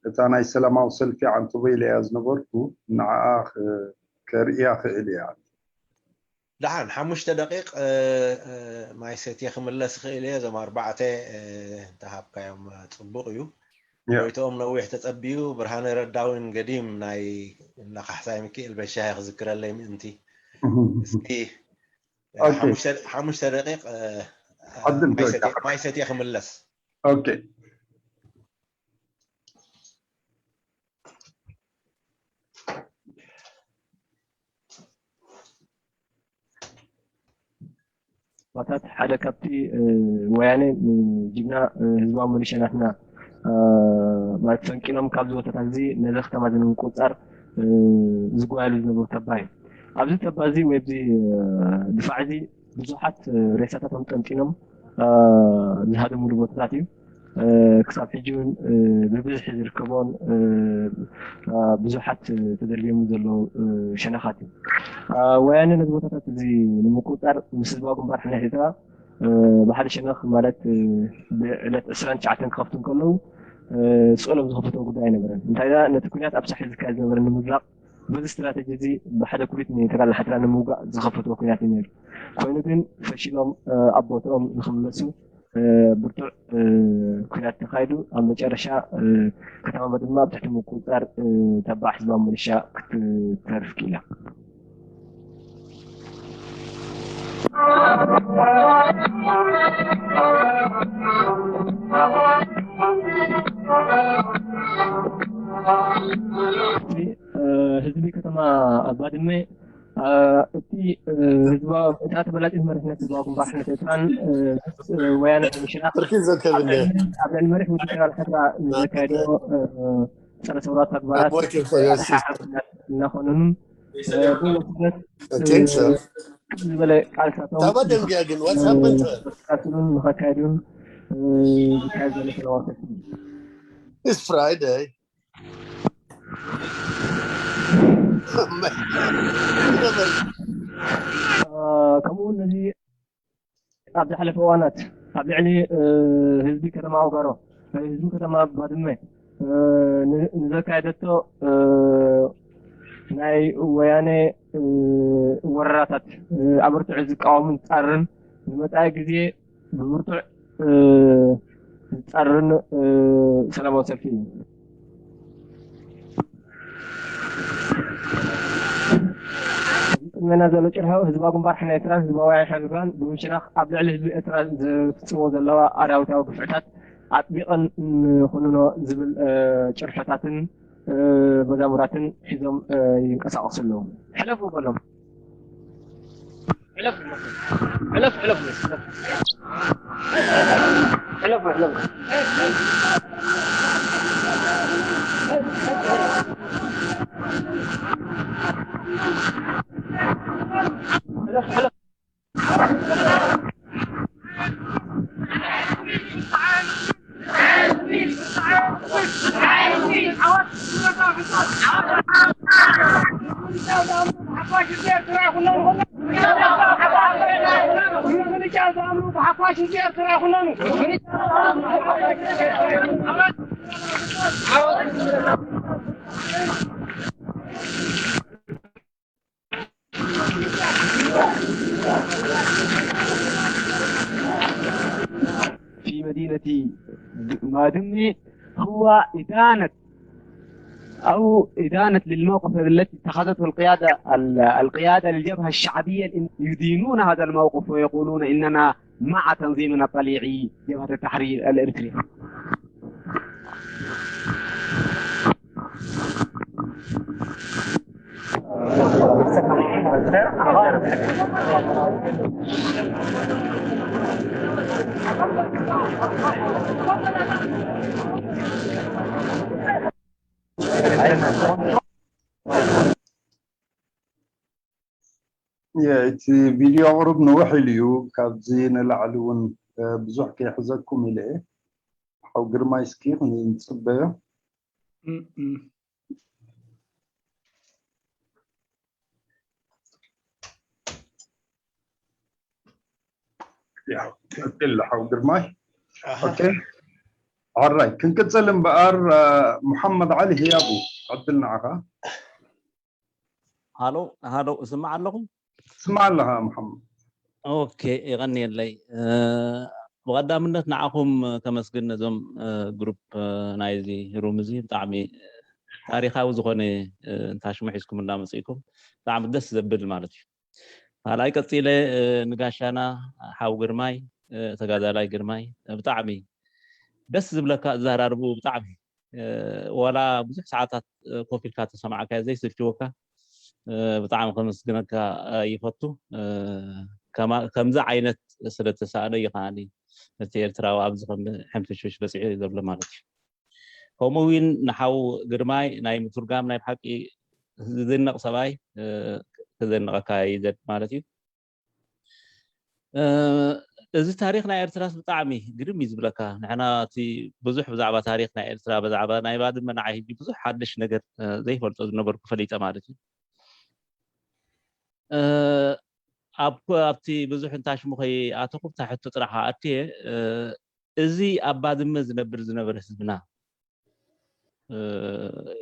እታ ናይ ሰላማዊ ሰልፊ ዓንተቦ ኢለ እያ ዝነበርኩ፣ ንዓኣ ከርእያ ክእል እያ። ደሓን ሓሙሽተ ደቂቕ ማይ ሰትየ ክምለስ ይኽእል እየ። እዞም ኣርባዕተ እንተሃብካዮም ጽቡቕ እዩ። ጎይትኦም ነዊሕ ተጸቢዩ፣ ብርሃነ ረዳ እውን ገዲም ናይ እናካሕሳይ ሚኪኤል በሻሂ ክዝክረለይ ምእንቲ። እስኪ ሓሙሽተ ደቂቕ ማይ ሰትየ ክምለስ። ቦታታት ሓደ ካብቲ ወያነ ንጅግና ህዝባዊ ሚሊሻ ናትና ማለት ፈንቂሎም ካብዚ ቦታታት እዚ ነዚ ከተማ እዚ ንምቁፅፃር ዝጓየሉ ዝነበሩ ተባ እዩ። ኣብዚ ተባ እዚ ወይ ኣብዚ ድፋዕ እዚ ብዙሓት ሬሳታቶም ጠንጢኖም ዝሃደምሉ ቦታታት እዩ። ክሳብ ሕጂ እውን ብብዝሒ ዝርከቦን ብዙሓት ተደርብዮም ዘለዉ ሸነኻት እዩ። ወያነ ነዚ ቦታታት እዚ ንምቁፅፃር ምስ ህዝባዊ ግንባር ሓርነት ኤርትራ ብሓደ ሸነኽ ማለት ብዕለት ዕስራን ትሽዓተን ክኸፍቱ እንከለዉ ስእሎም ዝኸፍትዎ ጉዳይ ኣይነበረን። እንታይ ነቲ ኩናት ኣብ ሳሕል ዝካየድ ዝነበረ ንምዝላቕ በዚ ስትራተጂ እዚ ብሓደ ኩሪት ንተጋድሎ ሓትራ ንምውጋእ ዝኸፈትዎ ኩናት እዩ ነይሩ። ኮይኑ ግን ፈሺሎም ኣብ ቦትኦም ንክምለሱ ብርቱዕ ኩናት ተኻይዱ ኣብ መጨረሻ ከተማ ባድመ ኣብ ትሕቲ ምቁፅፃር ተባዕ ህዝባዊ ሚሊሻ ክትተርፍ ክኢላ። ኣብ ባድመ እቲ ህዝባዊ እታ ተበላጺት መሪሕነት ህዝባዊ ግንባር ሓርነት ኤርትራን ወያነ ብምሽራኽ ኣብ ልዕሊ መሪሕ ውድብ ፌደራል ኤርትራ ንዘካየዶ ጸረ ሰውራ ተግባራት ተሓሓዝ እናኾነኑን ብመሰረት ዝበለ ቃልሳቶም ግን ወሳበንተ ዝካትሉን ንኸካየዱን ዝካየድ ዘሎ ሰላማዊ ሰልፊ እዩ። It's Friday. ከምኡ እውን ነዚ ኣብ ዝሓለፈ እዋናት ኣብ ልዕሊ ህዝቢ ከተማ ኣውጋሮ ህዝቢ ከተማ ባድመ ንዘካየደቶ ናይ ወያነ ወረራታት ኣበርትዑ ዝቃወምን ዝጻረርን ንመጻኢ ግዜ ብብርቱዕ ዝጻረርን ሰላማዊ ሰልፊ እዩ። እዚ ቅድሜና ዘሎ ጭርሖ ህዝባዊ ግንባር ሓርነት ኤርትራን ህዝባዊ ወያነ ሓርነት ኤርትራን ብምሽራኽ ኣብ ልዕሊ ህዝቢ ኤርትራ ዝፍጽሞ ዘለዋ ኣራዊታዊ ግፍዕታት ኣጥቢቐን ንኹንኖ ዝብል ጭርሖታትን መዛሙራትን ሒዞም ይንቀሳቐሱ ኣለዉ። ሕለፉ በሎም። ሕለፉ ሕለፉ ሕለፉ ሕለፉ ሕለፉ في مدينة بادمة هو إدانة أو إدانة للموقف التي اتخذته القيادة القيادة للجبهة الشعبية. يدينون هذا الموقف ويقولون إننا مع تنظيمنا الطليعي جبهة التحرير الإريتري. እቲ ቪድዮ ቅሩብ ንውሕ ኢሉ እዩ። ካብዚ ንላዕሊ እውን ብዙሕ ከይሕዘኩም ኢለ እየ። ሓው ግርማይ እስኪ ንፅበዮ። ሓው ግርማይ ኦራይ ክንቅፅል እምበኣር ሙሓመድ ዓሊ ህያቡ ዕድል ንዓኻ። ሃሎ ሃሎ፣ እስማዕ ኣለኹ። ስማዕ ኣለኻ ሙሓመድ። ኦኬ፣ የቐንየለይ። ብቐዳምነት ንዓኹም ከመስግን፣ ነዞም ግሩፕ ናይዚ ሩም እዚ ብጣዕሚ ታሪኻዊ ዝኾነ እንታሽሙ ሒዝኩም እንዳመፅእኩም ብጣዕሚ ደስ ዘብል ማለት እዩ። ካልኣይ ቀፂለ ንጋሻና ሓው ግርማይ፣ ተጋዳላይ ግርማይ፣ ብጣዕሚ ደስ ዝብለካ ኣዘራርብኡ ብጣዕሚ ዋላ ብዙሕ ሰዓታት ኮፍ ኢልካ ተሰማዕካዮ ዘይስልችወካ ብጣዕሚ ከመስግነካ ይፈቱ። ከምዚ ዓይነት ስለተሳእለ እዩ ከዓኒ እቲ ኤርትራዊ ኣብዚ ከም ሕምትሽሽ በፂሑ ዘሎ ማለት እዩ። ከምኡ እውን ንሓው ግርማይ ናይ ምትርጓም ናይ ብሓቂ ዝድነቕ ሰብኣይ ክዘንቐካ ይደል ማለት እዩ። እዚ ታሪኽ ናይ ኤርትራስ ብጣዕሚ ግርም እዩ ዝብለካ። ንሕና እቲ ብዙሕ ብዛዕባ ታሪኽ ናይ ኤርትራ ብዛዕባ ናይ ባድመ ንዓይ ሕጂ ብዙሕ ሓድሽ ነገር ዘይፈልጦ ዝነበርኩ ፈሊጠ ማለት እዩ። ኣብቲ ብዙሕ እንታሽሙ ከይኣተኹ ብታ ሕቶ ጥራሕ ኣትየ እዚ ኣብ ባድመ ዝነብር ዝነበረ ህዝብና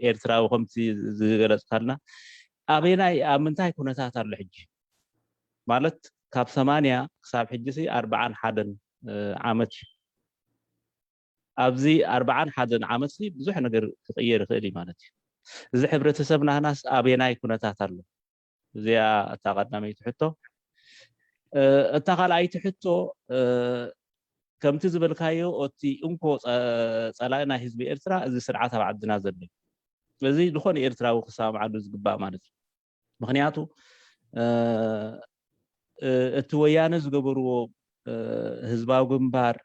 ኤርትራዊ ከምቲ ዝገለፅካልና ኣበናይ ኣብ ምንታይ ኩነታት ኣሎ ሕጂ? ማለት ካብ ሰማንያ ክሳብ ሕጂ ሲ ኣርብዓን ሓደን ዓመት እዩ። ኣብዚ ኣርብዓን ሓደን ዓመት ሲ ብዙሕ ነገር ክቕየር ይኽእል እዩ ማለት እዩ። እዚ ሕብረተሰብ ናህናስ ኣበናይ ኩነታት ኣሎ? እዚኣ እታ ቀዳመይቲ ሕቶ። እታ ካልኣይቲ ሕቶ ከምቲ ዝበልካዮ እቲ እንኮ ፀላኢ ናይ ህዝቢ ኤርትራ እዚ ስርዓት ኣብ ዓድና ዘሎ እዩ። እዚ ዝኾነ ኤርትራዊ ክሰማምዓሉ ዝግባእ ማለት እዩ። ምክንያቱ እቲ ወያነ ዝገበርዎ ህዝባዊ ግንባር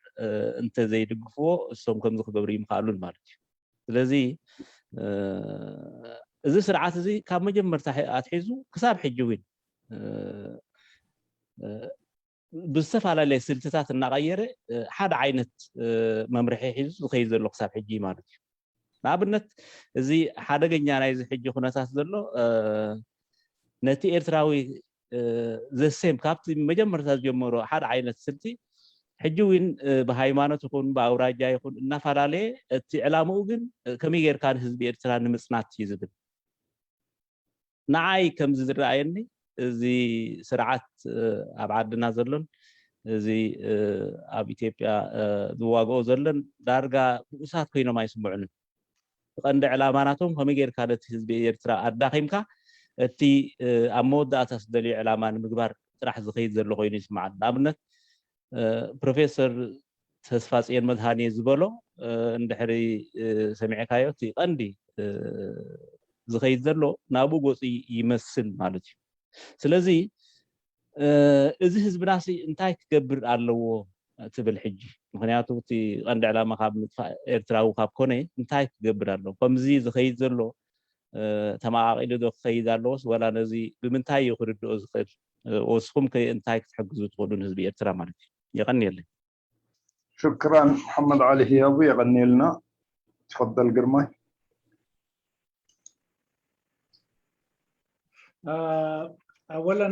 እንተዘይድግፍዎ እሶም ከምዚ ክገብሩ ይምክኣሉን ማለት እዩ። ስለዚ እዚ ስርዓት እዚ ካብ መጀመርታ ኣትሒዙ ክሳብ ሕጂ እውን ብዝተፈላለየ ስልትታት እናቐየረ ሓደ ዓይነት መምርሒ ሒዙ ዝኸይድ ዘሎ ክሳብ ሕጂ ማለት እዩ። ንኣብነት እዚ ሓደገኛ ናይዚ ሕጂ ኩነታት ዘሎ ነቲ ኤርትራዊ ዘሴም ካብቲ መጀመርታ ዝጀመሮ ሓደ ዓይነት ስልቲ ሕጂ እውን ብሃይማኖት ይኹን ብኣውራጃ ይኹን እናፈላለየ እቲ ዕላምኡ ግን ከመይ ጌርካ ንህዝቢ ኤርትራ ንምፅናት እዩ ዝብል። ንዓይ ከምዚ ዝረኣየኒ እዚ ስርዓት ኣብ ዓድና ዘሎን እዚ ኣብ ኢትዮጵያ ዝዋግኦ ዘሎን ዳርጋ ብኡሳት ኮይኖም ኣይስምዑንን። ቀንዲ ዕላማ ናቶም ከመይ ጌርካ ነቲ ህዝቢ ኤርትራ ኣዳኺምካ እቲ ኣብ መወዳእታ ዝደልዮ ዕላማ ንምግባር ጥራሕ ዝኸይድ ዘሎ ኮይኑ ይስምዓኒ። ንኣብነት ፕሮፌሰር ተስፋጽዮን መድሃኔ ዝበሎ እንድሕሪ ሰሚዕካዮ እቲ ቀንዲ ዝኸይድ ዘሎ ናብኡ ገፁ ይመስል ማለት እዩ። ስለዚ እዚ ህዝብናሲ እንታይ ክገብር ኣለዎ ትብል ሕጂ? ምክንያቱ እቲ ቀንዲ ዕላማ ካብ ምጥፋእ ኤርትራዊ ካብ ኮነ እንታይ ክገብር ኣለዎ? ከምዚ ዝኸይድ ዘሎ ተመቓቒሉ ዶ ክኸይድ ኣለዎስ ወላ ነዚ ብምንታይ እዩ ክርድኦ ዝኽእል? ወስኹም ከ እንታይ ክትሕግዙ ትኽእሉ ንህዝቢ ኤርትራ ማለት እዩ? የቐንየለይ። ሽክራን መሓመድ ዓሊ ህያቡ፣ የቐንየልና። ትፈደል ግርማይ። أولا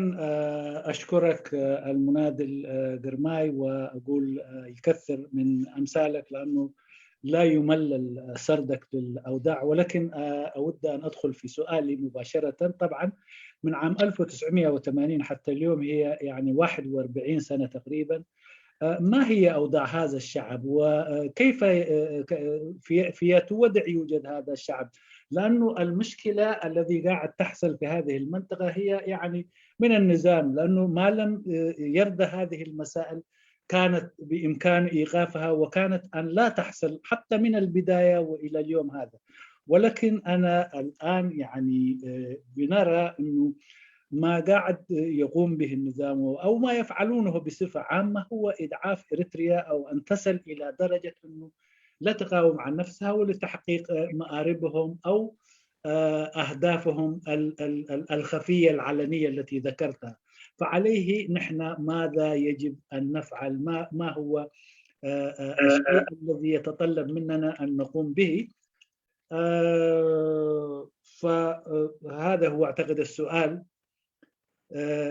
أشكرك المناضل جرماي، وأقول يكثر من أمثالك، لأنه لا يمل سردك للأوضاع، ولكن أود أن أدخل في سؤالي مباشرة. طبعا من عام ألف وتسعمية وثمانين حتى اليوم هي يعني واحد وأربعين سنة تقريبا. ما هي أوضاع هذا الشعب وكيف في في وضع يوجد هذا الشعب؟ لأنه المشكلة الذي قاعد تحصل في هذه المنطقة هي يعني من النظام، لأنه ما لم يرضى هذه المسائل كانت بإمكانه إيقافها، وكانت أن لا تحصل حتى من البداية وإلى اليوم هذا. ولكن أنا الآن يعني بنرى أنه ما قاعد يقوم به النظام أو ما يفعلونه بصفة عامة هو إضعاف إريتريا أو أن تصل إلى درجة أنه لا تقاوم عن نفسها ولتحقيق مآربهم أو أهدافهم الخفية العلنية التي ذكرتها. فعليه نحن ماذا يجب أن نفعل؟ ما ما هو الشيء الذي يتطلب مننا أن نقوم به؟ فهذا هو أعتقد السؤال.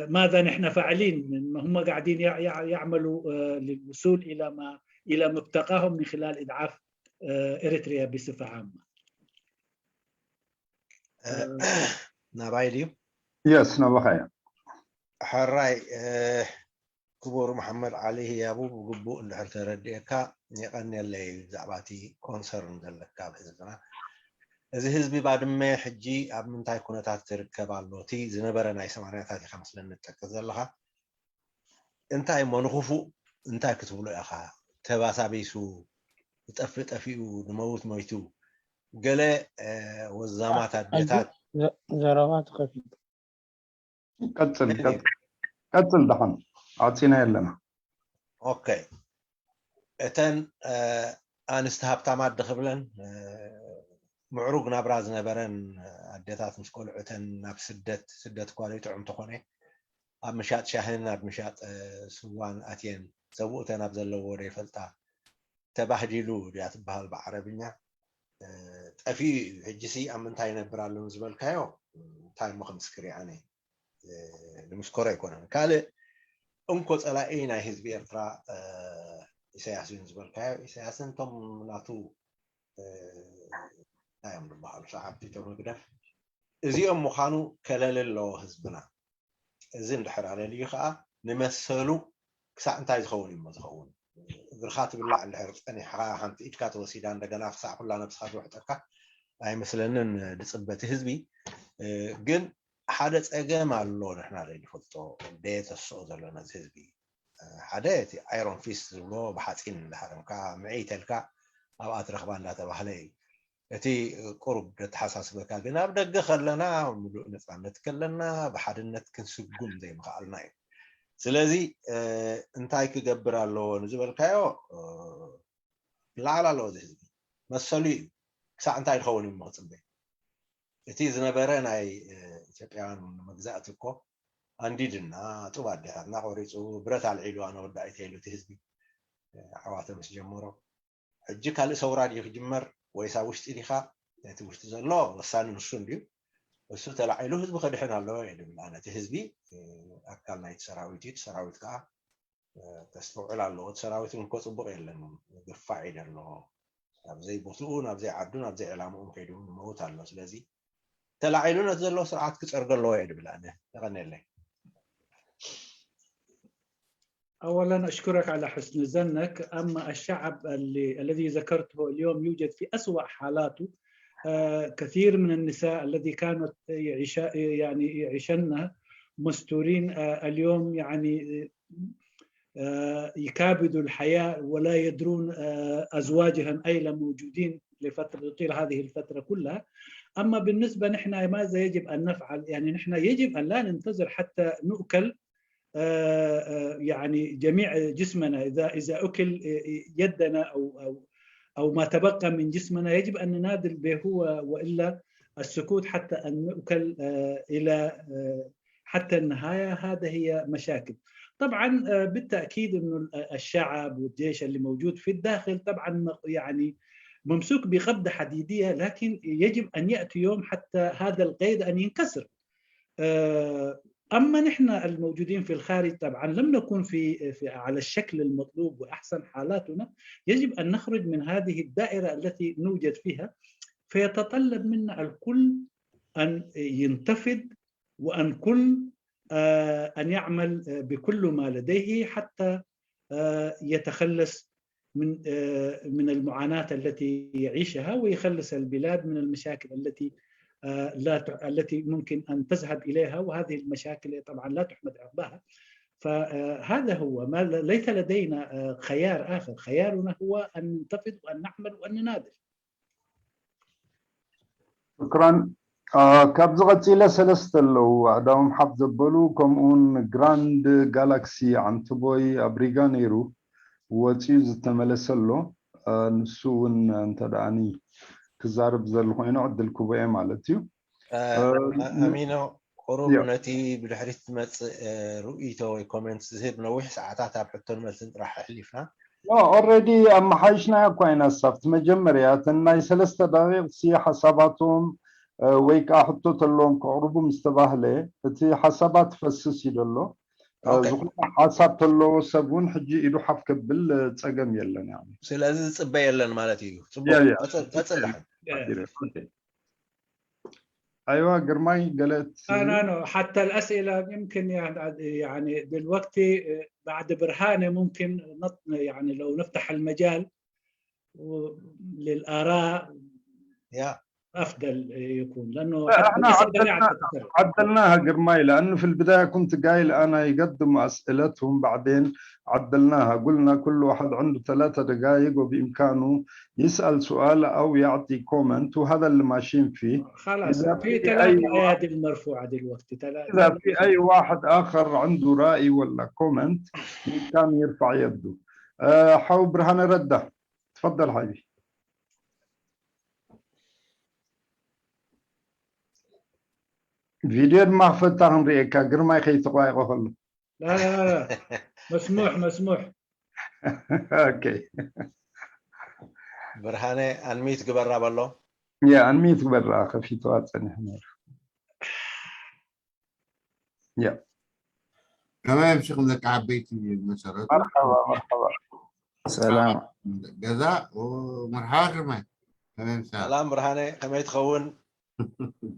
ماذا نحن فاعلين؟ هم قاعدين يعملوا للوصول إلى ما إلى مبتغاهم من خلال إضعاف إريتريا بصفة عامة. ናባይ ድዩ? የስ ናባኻ እያ። ሕራይ ክቡር መሓመድ ዓሊ ህያቡ፣ ብግቡእ እንድሕር ተረድኤካ የቐንየለይ። ብዛዕባ እቲ ኮንሰርን ዘለካ ኣብ ህዝብና፣ እዚ ህዝቢ ባድመ ሕጂ ኣብ ምንታይ ኩነታት ዝርከብ ኣሎ? እቲ ዝነበረ ናይ ሰማንያታት ኢኻ መስለኒ ትጠቅስ ዘለኻ። እንታይ እሞ ንኽፉእ እንታይ ክትብሎ ኢኻ? ተባሳቢሱ፣ ዝጠፍእ ጠፊኡ፣ ዝመውት ሞይቱ፣ ገለ ወዛማት ኣዴታት ዘረባ ተኸፊቱ። ቀጽል ቀጽል ደሓን ዓፂና ኣለና። ኦኬ፣ እተን ኣንስቲ ሃብታማት ድኽብለን ምዕሩግ ናብራ ዝነበረን ኣዴታት ምስ ቆልዑተን ናብ ስደት፣ ስደት እኳ ዘይጥዑም ተኾነ፣ ኣብ ምሻጥ ሻህን ኣብ ምሻጥ ስዋን ኣትየን ሰብኡተን ኣብ ዘለዎ ዘይፈልጣ ተባህዲሉ ድያ ትበሃል ብዓረብኛ ጠፊኡ እዩ። ሕጂሲ ኣብ ምንታይ ይነብር ኣሎ ዝበልካዮ እንታይ እሞ ክምስክር እየ ኣነ? ንምስከሮ ኣይኮነን። ካልእ እንኮ ፀላኢ ናይ ህዝቢ ኤርትራ ኢሳያስ እዩ ዝበልካዮ፣ ኢሳያስን እቶም ናቱ እንታይ እዮም ዝበሃሉ ሰዓብቲ እቶም ህግደፍ እዚኦም ምዃኑ ከለሊ ኣለዎ ህዝብና። እዚ እንድሕር ኣለልዩ ከዓ ንመሰሉ ክሳዕ እንታይ ዝኸውን እዩ እሞ ዝኸውን? እግርኻ ትብላዕ እንድሕር ፀኒሕኻ ሓንቲ ኢድካ ተወሲዳ እንደገና ክሳዕ ኩላ ነብስኻ ዝውሕጠካ ኣይመስለንን ድፅበቲ ህዝቢ። ግን ሓደ ፀገም ኣሎ ንሕና ዘይንፈልጦ ደየተስኦ ዘሎ ነዚ ህዝቢ። ሓደ እቲ ኣይሮን ፊስት ዝብሎ ብሓፂን እንዳሃረምካ ምዒተልካ ኣብኣ ትረኽባ እንዳተባህለ እዩ። እቲ ቁሩብ ደተሓሳስበካ ግን ኣብ ደገ ከለና ምሉእ ነፃነት ከለና ብሓድነት ክንስጉም ዘይምኽኣልና እዩ። ስለዚ እንታይ ክገብር ኣለዎ ንዝበልካዮ ክለዓል ኣለዎ እዚ ህዝቢ። መሰሉ እዩ። ክሳዕ እንታይ ዝኸውን እዩ ክፅበ? እቲ ዝነበረ ናይ ኢትዮጵያውያን መግዛእቲ እኮ ኣንዲድና ጡብ ኣዴታትና ቆሪፁ ብረት ኣልዒሉ ኣነ ወዳኢተ ኢሉ እቲ ህዝቢ ዓዋተ ምስ ጀመሮ ሕጂ ካልእ ሰውራ ድዩ ክጅመር ወይስ ኣብ ውሽጢ ዲኻ? እቲ ውሽጢ ዘሎ ወሳኒ ንሱ እንድዩ። እሱ ተላዒሉ ህዝቢ ከድሕን ኣለዎ እየ ድብል ኣነ። እቲ ህዝቢ ኣካል ናይቲ ሰራዊት እዩ። እቲ ሰራዊት ከዓ ከስተውዕል ኣለዎ። እቲ ሰራዊት እውን እኮ ፅቡቕ የለን፣ ግፋዕ እዩ ዘሎ። ኣብ ዘይቦትኡ፣ ናብ ዘይዓዱ፣ ናብ ዘይዕላምኡን ከይዱ እውን ይመውት ኣሎ። ስለዚ ተላዒሉ ነቲ ዘሎ ስርዓት ክፀርጎ ኣለዎ እየ ድብል ኣነ። የቐንየለይ። أولا أشكرك على حسن ظنك. أما الشعب اللي الذي ذكرته اليوم يوجد في أسوأ حالاته. آه، كثير من النساء الذي كانت يعيش يعني يعيشن مستورين، آه، اليوم يعني آه، يكابدوا الحياة ولا يدرون، آه، أزواجهم أين موجودين لفترة طيل هذه الفترة كلها. أما بالنسبة نحن ماذا يجب أن نفعل؟ يعني نحن يجب أن لا ننتظر حتى نؤكل، آه، آه، يعني جميع جسمنا، إذا إذا أكل، آه، يدنا أو أو أو ما تبقى من جسمنا، يجب أن نناضل به هو وإلا السكوت حتى أن نؤكل، آه، إلى، آه، حتى النهاية. هذا هي مشاكل. طبعا، آه، بالتأكيد أنه ال- الشعب والجيش اللي موجود في الداخل طبعا م- يعني ممسوك بقبضة حديدية، لكن يجب أن يأتي يوم حتى هذا القيد أن ينكسر. آه، أما نحن الموجودين في الخارج طبعا لم نكن في, في على الشكل المطلوب وأحسن حالاتنا، يجب أن نخرج من هذه الدائرة التي نوجد فيها، فيتطلب منا الكل أن ينتفض وأن كل، آه، أن يعمل، آه، بكل ما لديه حتى، آه، يتخلص من، آه، من المعاناة التي يعيشها ويخلص البلاد من المشاكل التي، آه، لا تع- التي ممكن أن تذهب إليها، وهذه المشاكل طبعا لا تحمد عقباها. فهذا هو ما ل- ليس لدينا، آه، خيار آخر. خيارنا هو أن ننتفض وأن نعمل وأن نناضل. ሽክራን። ካብዚ ቀፂለ ሰለስተ ኣለዉ ኣዳዎም ሓፍ ዘበሉ፣ ከምኡውን ግራንድ ጋላክሲ ዓንትቦይ ኣብ ሪጋ ነይሩ ወፂኡ ዝተመለሰ ኣሎ። ንሱ እውን እንተ ደኣኒ ክዛርብ ዘሉ ኮይኑ ዕድል ክቦ እየ ማለት እዩ። ኣሚኖ፣ ቁሩብ ነቲ ብድሕሪት ትመፅእ ርእይቶ ወይ ኮሜንት ዝህብ ነዊሕ ሰዓታት ኣብ ሕቶን መልስን ጥራሕ ኣሕሊፍና። ኦረዲ ኣመሓይሽና እኳ ኢና ሳብቲ መጀመርያ እተን ናይ ሰለስተ ደቂቕ ሲ ሓሳባቶም ወይ ከዓ ሕቶ ተለዎም ክቕርቡ ምስ ተባህለ እቲ ሓሳባት ፈስስ እዩ ዘሎ። ዝኾነ ሓሳብ ተለዎ ሰብ እውን ሕጂ ኢዱ ሓፍ ከብል ፀገም የለን። ስለዚ ዝፅበ የለን ማለት እዩ። ፅቡቅ ቀፅል። ኣይዋ ግርማይ ገለ لا لا لا حتى الأسئلة يمكن يعني يعني دلوقتي بعد برهانة ممكن نط يعني لو نفتح المجال للآراء يا أفضل يكون لأنه لا، احنا عدلنا عدلناها ግርማይ لأنه في البداية كنت قايل أنا يقدم أسئلتهم بعدين عدلناها، قلنا كل واحد عنده ثلاثة دقائق وبإمكانه يسأل سؤال أو يعطي كومنت، وهذا اللي ماشيين فيه. خلاص، في ثلاث أيادي مرفوعة دلوقتي، ثلاث. إذا في أي واحد آخر عنده رأي ولا كومنت كان يرفع يده. أه، حو برهان ردة، تفضل حبيبي. ቪድዮ ድማ ክፈታ ክንርእየካ ግርማይ ከይተቋየቆ ከሎ لا لا لا مسموح مسموح okay ብርሃነ ኣንሚት ግበራ በሎ ያ ኣንሚት ግበራ ከፊትዋ ፀኒሑ ነይሩ ያ ከመይ ኣምሲኹም ደቂ ዓበይቲ መሰረቱ መርሓባ መርሓባ ሰላም ገዛ መርሓባ ግርማይ ከመይ ምሳ ሰላም ብርሃነ ከመይ ትኸውን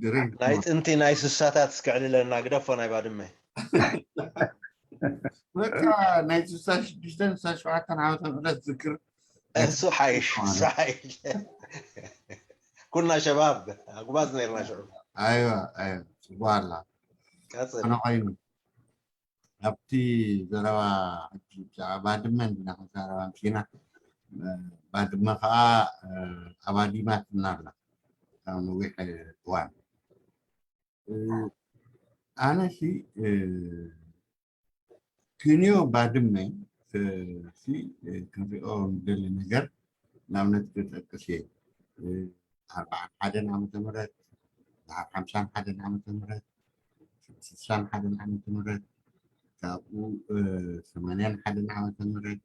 ግርም ናይ ጥንቲ ናይ ስሳታት እስከዕልለና ግደፎ ናይ ባድመ በቃ ናይ ስሳ ሽዱሽተ ስሳ ሸውዓተን ዓመተ ምህረት ዝክር እሱ ሓይሽ እሱ ሓይሽ ኩና ሸባብ ኣጉባዝ ነርና ሽዑ ኣይዋ ኣይዋ ፅቡቅ ኣላ ቀፅል ኣነ ኮይኑ ኣብቲ ዘረባ ሕጂ ብዛዕባ ባድመ እንዲና ክንዛረባ ምሲና ባድመ ከዓ ኣባዲማትና ኣላ ካብ ነዊሕ እዋን ኣነ ሲ ክንዮ ባድመ ሲ ክንሪኦ ንደሊ ነገር ንኣብነት ክጠቅስ እየ። ኣርባዓን ሓደን ዓመተ ምህረት፣ ድሓር ሓምሳን ሓደን ዓመተ ምህረት፣ ስሳን ሓደን ዓመተ ምህረት፣ ካብኡ ሰማንያን ሓደን ዓመተ ምህረት፣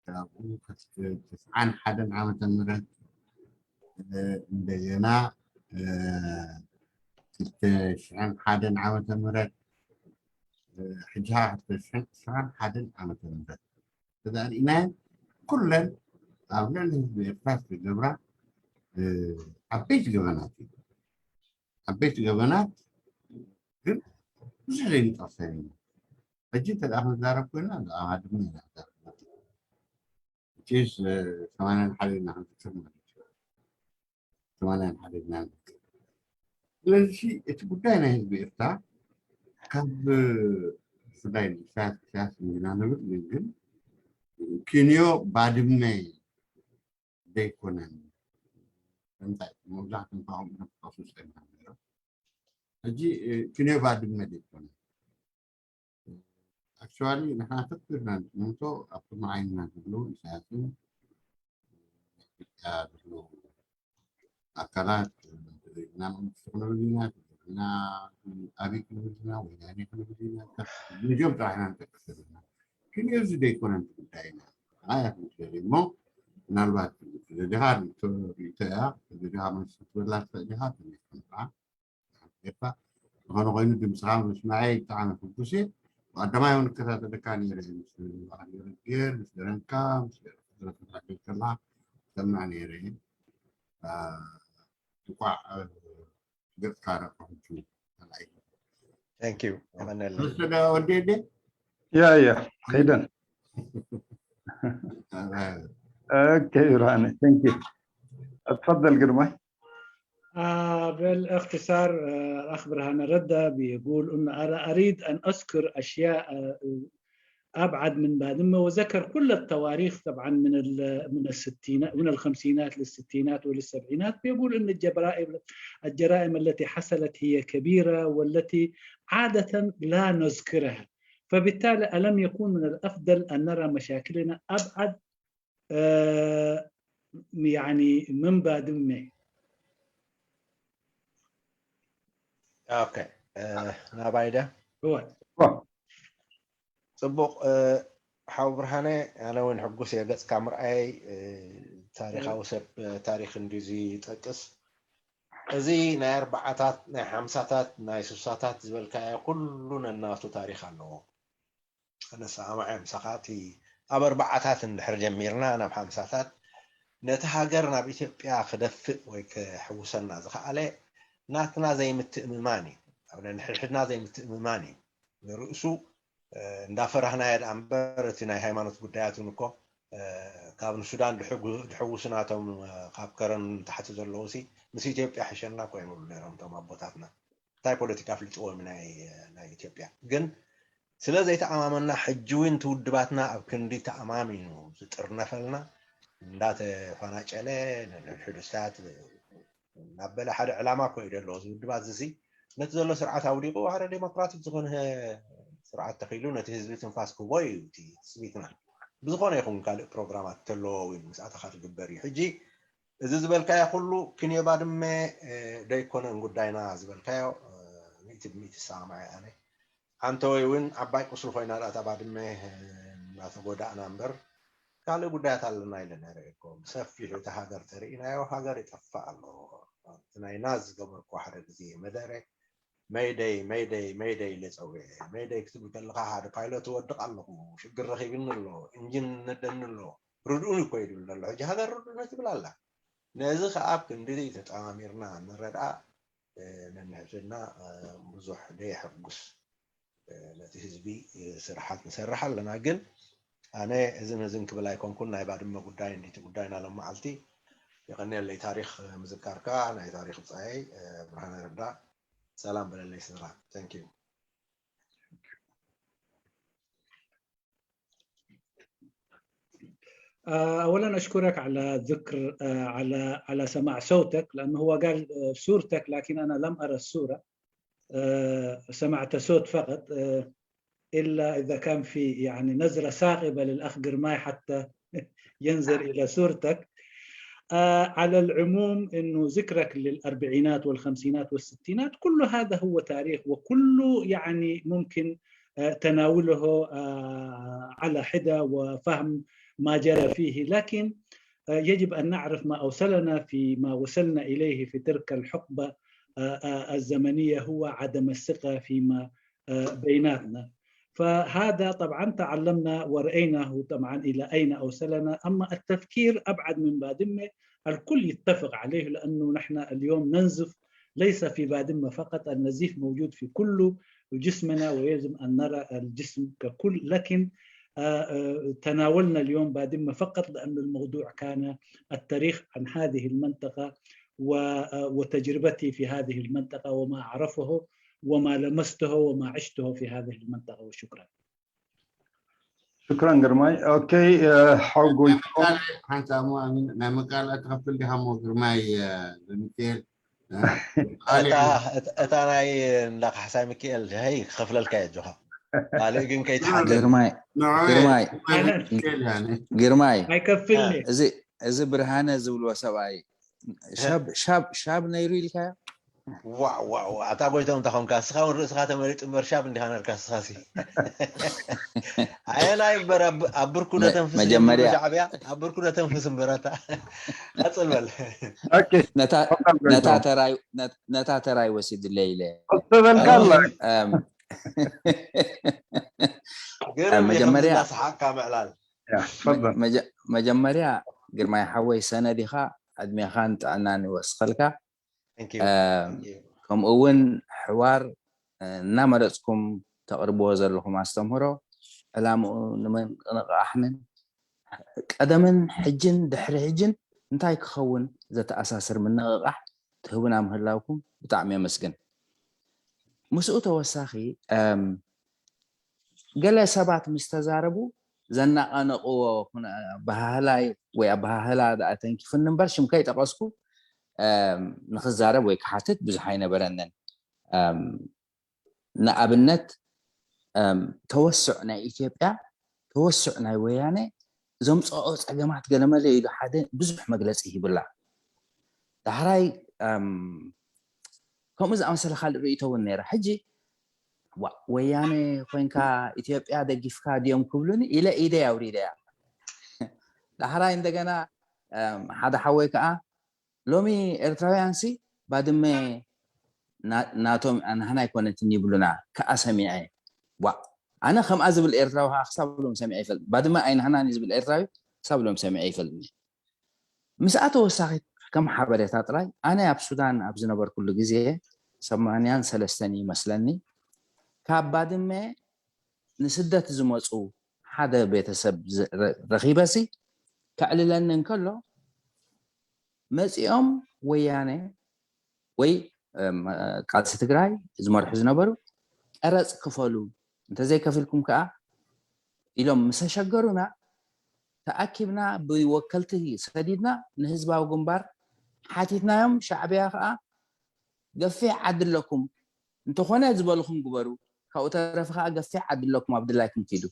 ካብኡ ትስዓን ሓደን ዓመተ ምህረት፣ እንደገና ክልተ ሽሕን ሓደን ዓመተ ምህረት፣ ሕጂ ከዓ ክልተ ሽሕን ዕስራን ሓደን ዓመተ ምህረት ተዛሪእናየን ኩለን ኣብ ልዕሊ ህዝቢ ኤርትራ ዝተገብራ ዓበይቲ ገበናት እዩ። ዓበይቲ ገበናት ግን ብዙሕ ዘይንጠቕሰን ኢና። ሕጂ እንተ ደኣ ክንዛረብ ኮይና ብዛዕባ ድማ ኢና ክንዛረብ። ጭስ ሰማንያን ሓደ ኢና ክንዝክር ማለት እዩ። ሰማንያን ሓደ ኢና ንዝክር። ስለዚ እቲ ጉዳይ ናይ ህዝቢ ኤርትራ ካብ ብፍላይ ንኢሳያስ ኢሳያስ ኢና ንብል ግን ክንዮ ባድመ ዘይኮነን። እንታይ መብዛሕትኦም ካብኦም እዮም ክጠፍኡ ጸኒሖም ነይሮም። ሕጂ ክንዮ ባድመ ዘይኮነን። ኣክቹዋሊ ንሕና ተክቢርና ንጥምቶ ኣብ ቅድሚ ዓይንና ዘለዉ ኢሳያስን ኢትዮጵያ ዘለዉ ኣካላት ኢና መንግስቲ ክንብል ኢና፣ ኢና ኣብይ ክንብል ኢና፣ ወያኔ ክንብል ኢና። ነዚኦም ጥራሕ ኢና ንጠቅስ ዘለና። ግን እዚ ዘይኮነ እቲ ጉዳይና። ኣያ ክንትደሊ እሞ ምናልባት ሪኢቶኻ ሪኢቶ እያ፣ ሪኢቶኻ መልሲ ክትበላ ትኽእል ኢኻ፣ ተመልክትካ። ይቅሬታ። ዝኾነ ኮይኑ ድምፅኻ ምስማዐይ ብጣዕሚ ሕጉስ እየ። ብቀዳማይ እውን እከታተለካ ነይረ እየ፣ ምስ በዓል ገብርኤል፣ ምስ ደረንካ፣ ምስ ደረንካ ከላ ሰምዕ ነይረ እየ። አ፣ እንኳዕ፣ አ፣ ገፅካ ረኸብኩ። ካልኣይ። Thank you። የቐነለይ። ተወሰደ ወዲ እንዴ? ያ፣ ያ፣ ከይደን። አ፣ ኦኬ፣ ብርሃነ፣ thank you። اتفضل ግርማይ። آه، بالاختصار، آه، الأخ برهان ردى بيقول إنه أرى-، أريد أن أذكر أشياء، آه، أبعد من بادمة، وذكر كل التواريخ طبعًا من ال-، من الستينات، من الخمسينات للستينات وللسبعينات، بيقول إن الجرائم، الجرائم التي حصلت هي كبيرة والتي عادة لا نذكرها، فبالتالي ألم يكون من الأفضل أن نرى مشاكلنا أبعد، آه، يعني من بادمة؟ ኦኬ፣ እ፣ ናባይ ደ እወ። ጽቡቕ። እ፣ ሓው ብርሃነ፣ ኣነ እውን ሕጉስ እየ ገጽካ ምርኣየይ። እ፣ ታሪኻዊ ሰብ፣ እ፣ ታሪኽ እንድዩ ዝጠቅስ። እዚ ናይ ኣርባዓታት፣ ናይ ሓምሳታት፣ ናይ ሱሳታት ዝበልካዮ ኩሉ ነናቱ ታሪኽ ኣለዎ። ኣነ ሰማማዕ እየ ምሳኻ። እቲ ኣብ ኣርባዓታት እንድሕር ጀሚርና ናብ ሓምሳታት ነቲ ሃገር ናብ ኢትዮጵያ ክደፍእ ወይ ክሕውሰና ዝኸኣለ ናትና ዘይምትእምማን እዩ። ኣብ ነንሕድሕድና ዘይምትእምማን እዩ። ንርእሱ፣ እ፣ እንዳፈራህናዮ ደኣ እምበር እቲ ናይ ሃይማኖት ጉዳያት እውን እኮ፣ እ፣ ካብ ንሱዳን ድሕጉ-፣ ድሕውሱ ናቶም፣ እ፣ ካብ ከረን ታሕቲ ዘለዉ ሲ ምስ ኢትዮጵያ ሕሸና እኮ እዮም ይብሉ ነይሮም እቶም ኣቦታትና። እንታይ ፖለቲካ ኣፍልጥዎም ናይ፣ ናይ ኢትዮጵያ? ግን ስለ ዘይተኣማመና ሕጂ እውን እቲ ውድባትና ኣብ ክንዲ ተኣማሚኑ ዝጥርነፈልና እንዳተፈናጨለ ነንሕድሕዱ ስታት እናበለ ሓደ ዕላማ እኮ እዩ ዘለዎ። እዚ ውድባት እዚ ነቲ ዘሎ ስርዓት ኣውዲቑ ሓደ ዴሞክራቲክ ዝኾነ ስርዓት ተኺሉ ነቲ ህዝቢ ትንፋስ ክህቦ እዩ እቲ ትጽቢትና። ብዝኾነ ይኹን ካልእ ፕሮግራማት ተለዎ እውን ምስ ኣተኻ ትግበር እዩ። ሕጂ እዚ ዝበልካዮ ኩሉ ክንዮ ባድመ፣ እ፣ ደይኮነን ጉዳይና ዝበልካዮ፣ እ፣ ሚእቲ ብሚእቲ ይሰማማዕ እየ ኣነ። ኣንተወይ እውን ዓባይ ቁስሊ ኮይና ደኣ እታ ባድመ፣ እ፣ እናተጎዳእና እምበር ካልእ ጉዳያት ኣለና ኢለ ነይረ እኮ። ብሰፊሑ እታ ሃገር ተርኢናዮ፣ ሃገር ይጠፍእ ኣሎ። ኣብቲ ናይ ናዝ ዝገበርኩ ሓደ ግዜ መደረ መይደይ መይደይ መይደይ ኢለ ፀዊዐ። መይደይ ክትብል ከለኻ ሓደ ፓይለት እወድቕ ኣለኹ፣ ሽግር ረኺብኒ ኣሎ፣ ኢንጂን ነደኒ ኣሎ፣ ርድኡኒ እኮ እዩ ዝብል ዘሎ። ሕጂ ሃገር ርድኡኒ ትብል ኣላ። ነዚ ከዓ ኣብ ክንዲ ተጠማሚርና ንረድኣ፣ እ፣ ነንሕድሕድና፣ እ፣ ብዙሕ ደየሐጉስ፣ እ፣ ነቲ ህዝቢ፣ እ፣ ስራሓት ንሰርሕ ኣለና። ግን ኣነ እዝን እዝን ክብል ኣይኮንኩን። ናይ ባድመ ጉዳይ እንዲቲ ጉዳይና ሎም መዓልቲ። የቐንየለይ ታሪኽ ምዝካርካ፣ ናይ ታሪኽ ብጻየይ፣ እ፣ ብርሃነ ረዳ። ሰላም በለለይ ስድራ። Thank you። آه، أولا أشكرك على ذكر آه، على على سماع صوتك، لأنه هو قال آه، صورتك، لكن أنا لم أرى الصورة. آه، سمعت صوت فقط، آه، إلا إذا كان في يعني نظرة ثاقبة للأخ قرماي حتى ينظر إلى صورتك. آه، على العموم، إنه ذكرك للأربعينات والخمسينات والستينات، كل هذا هو تاريخ، وكل يعني ممكن آه، تناوله آه، على حدة وفهم ما جرى فيه، لكن آه، يجب أن نعرف ما أوصلنا فيما وصلنا إليه في تلك الحقبة آه، آه، الزمنية هو عدم الثقة فيما آه، بيناتنا. فهذا طبعا تعلمنا ورأيناه طبعا إلى أين أوصلنا. أما التفكير أبعد من بادمة، الكل يتفق عليه، لأنه نحن اليوم ننزف ليس في بادمة فقط، النزيف موجود في كل جسمنا، ويجب أن نرى الجسم ككل. لكن آه، آه، تناولنا اليوم بادمة فقط لأن الموضوع كان التاريخ عن هذه المنطقة و- آه، وتجربتي في هذه المنطقة وما أعرفه وما لمسته وما عشته في هذه المنطقة. وشكرا. شكرا قرماي. اوكي، آه، حوقو ሓንቲ ኣሞ ኣሚን ናይ መቃል ኣትኸፍል ዲኻ ሞ ግርማይ ሚካኤል እታ ናይ እንዳ ካሕሳይ ሚካኤል ሀይ ክኸፍለልካ እየ ኣጆኻ። ካልእ ግን ከይትሓገ ግርማይ ግርማይ ግርማይ ኣይከፍልኒ እዚ እዚ ብርሃነ ዝብልዎ ሰብኣይ ሻብ ሻብ ሻብ ነይሩ ኢልካዮ። ዋው ዋው ዋው፣ ኣታ ጎይቶም እንተኾንካ እስኻ እውን ርእስኻ ተመሪጡ እምበር ሻብ እንዲኻ ነርካ እስኻሲ። ኣየናይ እምበር ኣብ ኣብ ብርኩ መ- ነተንፍስ መጀመርያ- ሻዕብያ ኣብ ብርኩ ነተንፍስ እምበር ኣታ ቀጽል በል። ኦኬ፣ ነታ ተፈضل ነታ ጎይቶም። ተራይ ነት- ነታ ተራይ ወሲድለይ ኢለ ተበልካ ኣላ። እም፣ ግርም መጀመርያ- እንዳሰሓቅካ ምዕላል ያ፣ ተፈضل። መጀ- መጀመርያ ግርማይ ሓወይ ሰነድ ኢኻ፣ ዕድሜኻን ጥዕናን ይወስኸልካ። Thank you. እም፣ ከምኡ እውን ሕዋር እ፣ እናመረፅኩም ተቕርብዎ ዘለኹም ኣስተምህሮ ዕላምኡ ንምንቕቓሕንን ቀደምን ሕጅን ድሕሪ ሕጅን እንታይ ክኸውን ዘተኣሳስር ምንቕቓሕ ትህቡና ምህላውኩም ብጣዕሚ የመስግን። ምስኡ ተወሳኺ እም፣ ገለ ሰባት ምስ ተዛረቡ ዘናቐነቕዎ ኩነ- ኣበሃህላይ ወይ ኣበሃህላ ደኣ ተንኪፉኒ እምበር ሽም ከይጠቐስኩ እም፣ ንክዛረብ ወይ ክሓትት ብዙሕ ኣይነበረንን። እም፣ ንኣብነት እም፣ ተወስዕ ናይ ኢትዮጵያ ተወስዕ ናይ ወያነ ዘምፅኦ ፀገማት ገለመለ ኢሉ ሓደ ብዙሕ መግለፂ ሂብላ። ዳሕራይ እም፣ ከምኡ ዝኣመሰለ ካልእ ርእይቶ እውን ነይረ። ሕጂ ዋ- ወያነ ኮይንካ ኢትዮጵያ ደጊፍካ ድዮም ክብሉኒ ኢለ ኢደይ ኣውሪደያ። ዳሕራይ እንደገና እም፣ ሓደ ሓወይ ከዓ ሎሚ ኤርትራውያን ሲ ባድመ ና- ናቶም ናህና ኣይኮነትን ይብሉና ከዓ ሰሚዐ። ዋ ኣነ ከምኣ ዝብል ኤርትራዊ ከዓ ክሳብ ሎም ሰሚዐ ይፈልጥ። ባድመ ኣይናህናን እዩ ዝብል ኤርትራዊ ክሳብ ሎም ሰሚዐ ይፈልጥኒ። ምስኣ ተወሳኺ ከም ሓበሬታ ጥራይ ኣነ ኣብ ሱዳን ኣብ ዝነበርኩሉ ግዜ ሰማንያን ሰለስተን ይመስለኒ ካብ ባድመ ንስደት ዝመፁ ሓደ ቤተሰብ ዝ- ረ- ረኺበሲ ከዕልለኒ እንከሎ መፂኦም ወያነ ወይ እም፣ ቃልሲ ትግራይ ዝመርሑ ዝነበሩ ቀረፅ ክፈሉ እንተዘይከፊልኩም ከዓ ኢሎም ምስ ኣሸገሩና ተኣኪብና ብወከልቲ ሰዲድና ንህዝባዊ ግንባር ሓቲትናዮም። ሻዕብያ ከዓ ገፊሕ ዓዲ ኣለኩም እንተኾነ ዝበልኹም ግበሩ፣ ካብኡ ተረፈ ከዓ ገፊሕ ዓዲ ኣለኩም ኣብ ድላይኩም ኪዱ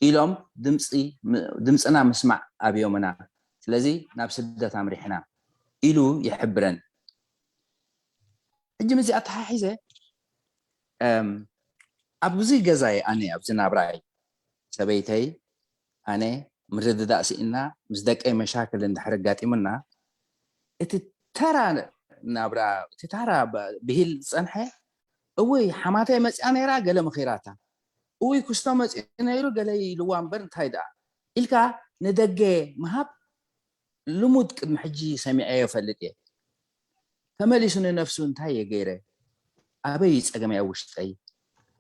ኢሎም ድምፂ ድምፅና ምስማዕ ኣብዮምና። ስለዚ ናብ ስደት ኣምሪሕና ኢሉ ይሕብረን። ሕጂ ምስዚ ኣተሓሒዘ እም፣ ኣብዚ ገዛይ ኣነ ኣብዚ ናብራይ ሰበይተይ ኣነ ምርድዳእ ስኢና ምስ ደቀይ መሻክል እንድሕር ኣጋጢሙና እቲ ተራ ናብራ እቲ ተራ ብ- ብሂል ዝፀንሐ እውይ ሓማተይ መፅያ ነይራ ገለ መኺራታ እውይ ክስቶ መፅኡ ነይሩ ገለ ኢልዋ እምበር እንታይ ደኣ ኢልካ ንደገ ምሃብ ልሙድ ቅድሚ ሕጂ ሰሚዐዮ ፈልጥ እየ። ተመሊሱ ንነፍሱ እንታይ እየ ገይረ ኣበይ እዩ ፀገመይ ኣብ ውሽጠይ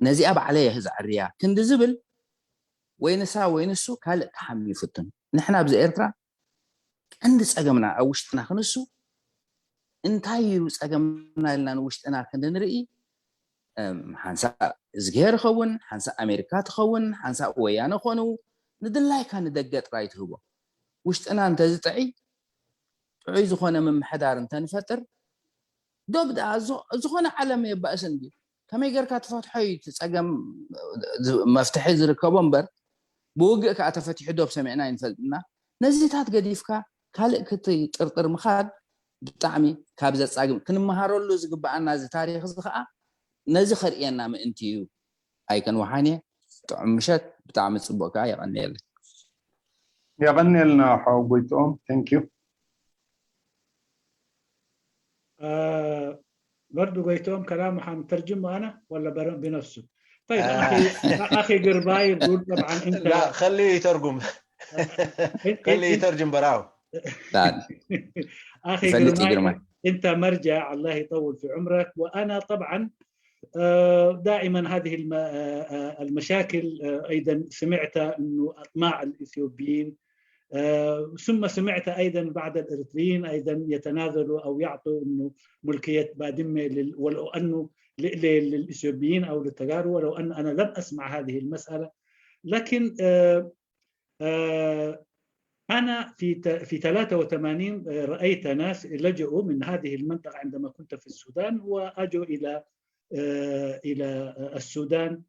ነዚኣ ባዕለይ እየ ዘዕርያ ክንዲ ዝብል ወይ ንሳ ወይ ንሱ ካልእ ክሓሚ ይፍትን። ንሕና ኣብዚ ኤርትራ ቀንዲ ፀገምና ኣብ ውሽጥና ክንሱ እንታይ እዩ ፀገምና ኢልና ንውሽጥና ክንዲ ንርኢ እም፣ ሓንሳእ እዝግሄር ይኸውን ሓንሳእ ኣሜሪካ ትኸውን ሓንሳእ ወያነ ኮኑ ንድላይካ ንደገ ጥራይ ትህቦ። ውሽጥና እንተዝጥዕይ፣ ጥዑይ ዝኾነ ምምሕዳር እንተንፈጥር፣ ዶብ ደኣ ዝኾነ ዓለም የባእስን ድዩ? ከመይ ጌርካ ትፈትሖ እዩ እቲ ጸገም? መፍትሒ ዝርከቦ እምበር፣ ብውግእ ከኣ ተፈቲሑ ዶብ ሰሚዕና ይንፈልጥና። ነዚታት ገዲፍካ ካልእ ክትጥርጥር ምኻድ ብጣዕሚ ካብ ዘጻግም፣ ክንመሃረሉ ዝግብኣና እዚ ታሪኽ እዚ ከኣ ነዚ ከርእየና ምእንቲ እዩ። ኣይከን ወሓን እየ። ጥዑም ምሸት። ብጣዕሚ ጽቡቕ ከኣ። የቐንየለይ። የቐንየልና ሓው ጎይትኦም። Thank you. برضو ጎይትኦም كلامه حنترجمه أنا ولا بنفسه؟ طيب أخي أخي قرباي يقول طبعا أنت لا، خليه يترجم. خليه يترجم براو. أخي قرباي، أنت مرجع، الله يطول في عمرك. وأنا طبعا دائما هذه المشاكل أيضا سمعت أنه أطماع الإثيوبيين، ثم سمعت أيضا بعض الإريتريين أيضا يتنازلوا أو يعطوا أنه ملكية بادمة ولو أنه للإثيوبيين أو للتجارو، ولو أن أنا لم أسمع هذه المسألة. لكن أنا في في ثلاثة وثمانين رأيت ناس لجؤوا من هذه المنطقة عندما كنت في السودان، وأجوا إلى إلى السودان.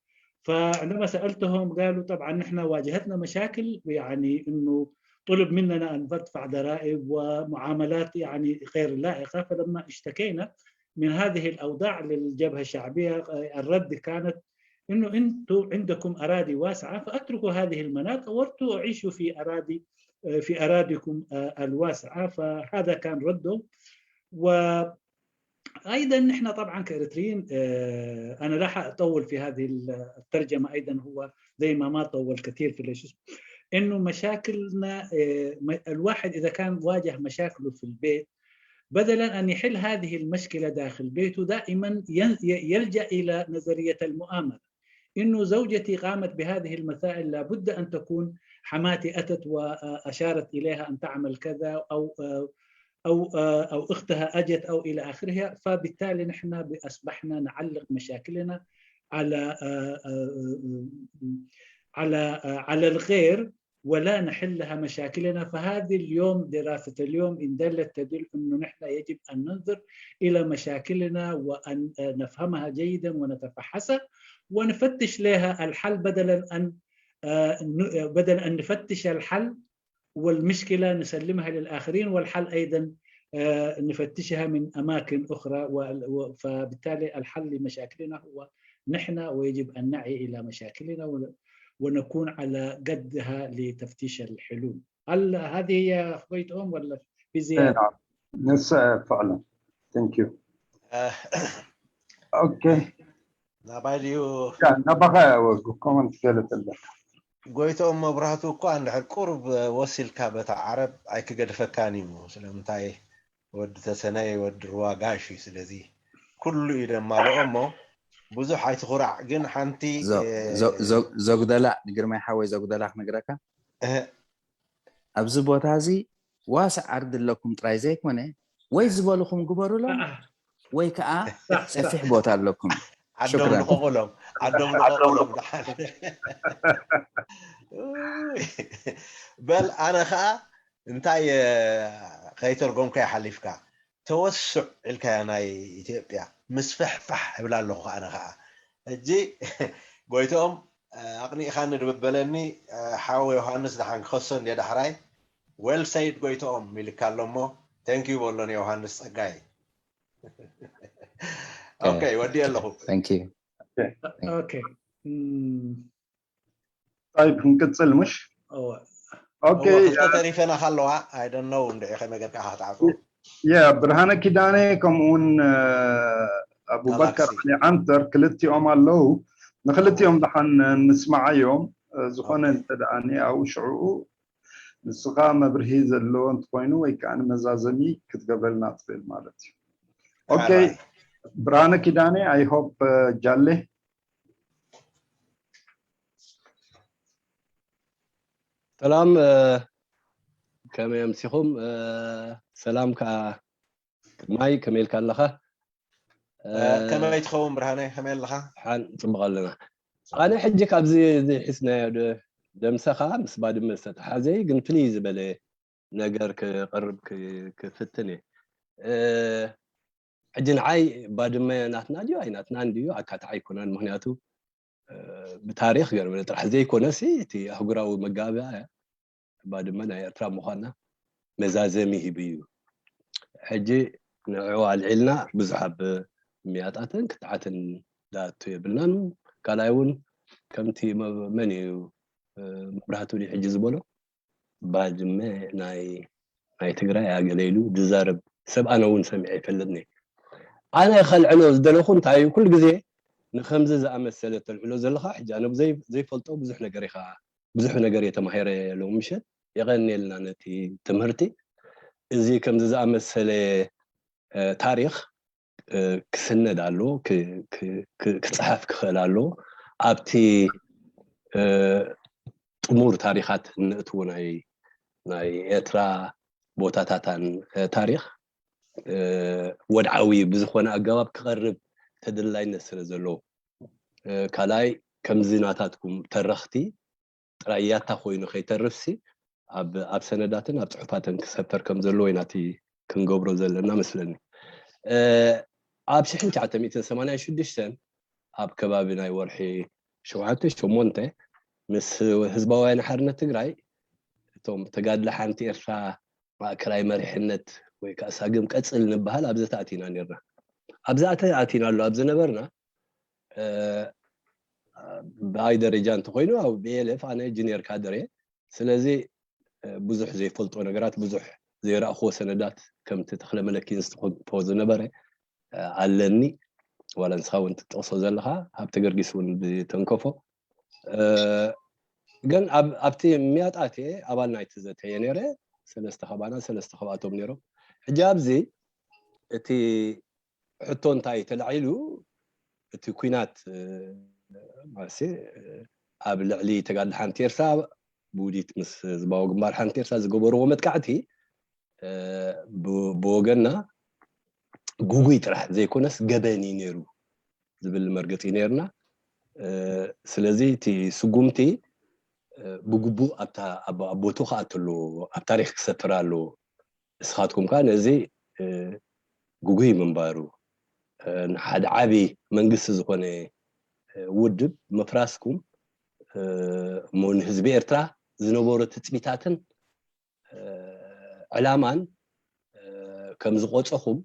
فعندما سألتهم قالوا طبعا نحن واجهتنا مشاكل، يعني أنه طلب مننا أن ندفع ضرائب ومعاملات يعني غير لائقة. فلما اشتكينا من هذه الأوضاع للجبهة الشعبية، الرد كانت أنه أنتم عندكم أراضي واسعة، فاتركوا هذه المناطق وارتوا عيشوا في أراضي في أراضيكم الواسعة. فهذا كان ردهم. و ايضا نحن طبعا كاريتريين، انا لا حاطول في هذه الترجمه، ايضا هو زي ما ما طول كثير في ليش انه مشاكلنا، الواحد اذا كان واجه مشاكله في البيت، بدلا ان يحل هذه المشكله داخل بيته دائما يلجا الى نظريه المؤامره. انه زوجتي قامت بهذه المسائل، لابد ان تكون حماتي اتت واشارت اليها ان تعمل كذا، او او او اختها اجت او الى اخرها. فبالتالي نحن اصبحنا نعلق مشاكلنا على على على الغير ولا نحلها مشاكلنا. فهذه اليوم، دراسة اليوم إن دلت تدل أنه نحن يجب أن ننظر إلى مشاكلنا وأن نفهمها جيدا ونتفحصها ونفتش لها الحل بدلا أن بدلا أن نفتش الحل والمشكلة نسلمها للآخرين، والحل أيضا نفتشها من أماكن أخرى. فبالتالي الحل لمشاكلنا هو نحن، ويجب أن نعي إلى مشاكلنا ونكون على قدها لتفتيش الحلول. هل هذه هي أخويت أم ولا في زيادة؟ نعم. نسأل فعلا. Thank you. Okay. ናባይ ድዩ? ናባኻ ኮመንት ገለ ተለካ። ጎይትኦም መብራህቱ እኳ እንድሕር ቁሩብ ወሲልካ በታ ዓረብ ኣይክገድፈካን እዩ። ስለምንታይ ወዲ ተሰነይ ወዲ ሩዋ ጋሽ እዩ። ስለዚ ኩሉ እዩ ደማልኦ እሞ ብዙሕ ኣይትኹራዕ። ግን ሓንቲ ዘጉደላ ንግርማይ ሓወይ ዘጉደላ ክነግረካ። ኣብዚ ቦታ እዚ ዋስዕ ዓርዲ ኣለኩም ጥራይ ዘይኮነ ወይ ዝበልኹም ግበሩሎም ወይ ከዓ ሰፊሕ ቦታ ኣለኩም። ዓዶም ልቀቑሎም፣ ዓዶም ልቀቑሎም። ደሓን በል። ኣነ ከዓ እንታይ ከይተርጎምካ ይሓሊፍካ ተወስዕ ኢልካያ ናይ ኢትዮጵያ ምስፍሕፋሕ እብል ኣለኹ። ኣነ ከዓ ሕጂ ጎይትኦም ኣቕኒእኻኒ ድበለኒ ሓው ዮሃንስ ደሓን ክኸሶ እንደ ዳሕራይ well said ጎይትኦም ኢልካ ኣሎ እሞ thank you በሎ ንዮሃንስ ጸጋይ። Okay ወዲ ኣለኹ። Thank you። Okay طيب ክንቅጽል ምሽ? Okay ተሪፈና ካለዋ I don't know እንደ ከመይ ጌርካ ክትዓጽዎ። Yeah ብርሃነ ኪዳነ ከምኡውን ኣቡበከር ዓሊ ዓንተር ክልቲኦም ኣለዉ። ንክልቲኦም ደሓን ንስማዓዮም። ዝኾነ እንተ ደኣ ኣብኡ ሽዕኡ ንስኻ መብርሂ ዘለዎ እንተኾይኑ ወይ ከዓ ንመዛዘሚ ክትገብረልና ትኽእል ማለት እዩ። Okay ብርሃነ ኪዳነ I hope ጃሌ ሰላም ከመይ ኣምሲኹም? ሰላም ከዓ ግርማይ ከመይ ኢልካ ኣለኻ? ከመይ ትኸውን ብርሃነ ከመይ ኣለኻ? ሓን ጽቡቕ ኣለና። ኣነ ሕጂ ካብዚ እዚ ሒዝናዮ ደምሰኻ ምስ ባድመ ዝተተሓዘ ግን ፍልይ ዝበለ ነገር ክቕርብ ክፍትን እየ። ሕጂ ንዓይ ባድመ ናትና ድዩ ኣይናትናን ድዩ ኣካታዕ ኣይኮነን። ምክንያቱ ብታሪኽ ገርበለ ጥራሕ ዘይኮነሲ እቲ ኣህጉራዊ መጋበያ ባድመ ናይ ኤርትራ ምዃና መዛዘሚ ሂቡ እዩ። ሕጂ ንዕኡ ኣልዒልና ብዙሕ ኣብ ምያጣትን ክትዓትን ዳቱ የብልናን። ካልኣይ እውን ከምቲ መን እዩ መብራህቱ ሕጂ ዝበሎ ባድመ ናይ ናይ ትግራይ ኣገለ ኢሉ ዝዛረብ ሰብ ኣነ እውን ሰሚዐ ይፈልጥኒ። ኣነ ከልዕሎ ዝደለኹ እንታይ እዩ፣ ኩሉ ግዜ ንከምዚ ዝኣመሰለ ተልዕሎ ዘለኻ ሕጂ ኣነ ዘይፈልጦ ብዙሕ ነገር ኢኻ፣ ብዙሕ ነገር እየ ተማሂረ ሎም ምሸት። የቐንየልና ነቲ ትምህርቲ። እዚ ከምዚ ዝኣመሰለ ታሪኽ ክስነድ ኣሎ፣ ክፅሓፍ ክኽእል ኣሎ። ኣብቲ ጥሙር ታሪኻት እንእትዎ ናይ ኤርትራ ቦታታታን ታሪኽ ወድዓዊ ብዝኾነ ኣገባብ ክቐርብ ተደላይነት ስለ ዘለዎ፣ ካልኣይ ከምዚ ናታትኩም ተረኽቲ ጥራይ ያታ ኮይኑ ከይተርፍሲ ኣብ ኣብ ሰነዳትን ኣብ ጽሑፋትን ክሰፈር ከም ዘለዎ ኢና እቲ ክንገብሮ ዘለና መስለኒ። ኣብ ሽሕን ትሽዓተ ሚእትን ሰማንያን ሽዱሽተን ኣብ ከባቢ ናይ ወርሒ ሸውዓተ ሸሞንተ ምስ ህዝባውያን ሓርነት ትግራይ እቶም ተጋድለ ሓንቲ ኤርትራ ማእከላይ መሪሕነት ወይ ከዓ ሳግም ቀጽል ንበሃል ኣብዚ ተኣቲና ነርና። ኣብዚ ኣተ ኣቲና ኣሎ ኣብ ዝነበርና ብኣይ ደረጃ እንተኮይኑ ኣብ ብኤልፍ ኣነ ጅኒየር ካድር እየ። ስለዚ ብዙሕ ዘይፈልጦ ነገራት፣ ብዙሕ ዘይረእኽዎ ሰነዳት ከምቲ ተኽለ መለኪን ዝትኽፎ ዝነበረ ኣለኒ። ዋላ ንስኻ እውን ትጠቕሶ ዘለኻ ሃብተ ገርጊስ እውን ዝተንከፎ። ግን ኣብቲ ሚያጣት እየ ኣባል ናይቲ ዘተ እየ ነይረ። ሰለስተ ከባና ሰለስተ ከባቶም ነይሮም። ሕጂ ኣብዚ እቲ ሕቶ እንታይ ተላዒሉ፣ እቲ ኩናት ማለት ኣብ ልዕሊ ተጋድለ ሓንቲ ኤርትራ ብውዲት ምስ ህዝባዊ ግንባር ሓንቲ ኤርትራ ዝገበርዎ መጥቃዕቲ ብወገንና ጉጉይ ጥራሕ ዘይኮነስ ገበን እዩ ነይሩ ዝብል መርገፂ ነይርና። ስለዚ እቲ ስጉምቲ ብግቡእ ኣብታ ኣብ ቦትኡ ክኣቱ ኣለዎ፣ ኣብ ታሪክ ክሰፍር ኣለዎ። ንስኻትኩም ከኣ ነዚ ግጉይ ምንባሩ ንሓደ ዓቢ መንግስቲ ዝኾነ ውድብ ምፍራስኩም እሞ ንህዝቢ ኤርትራ ዝነበሮ ትጽቢታትን ዕላማን ከም ዝቆጸኹም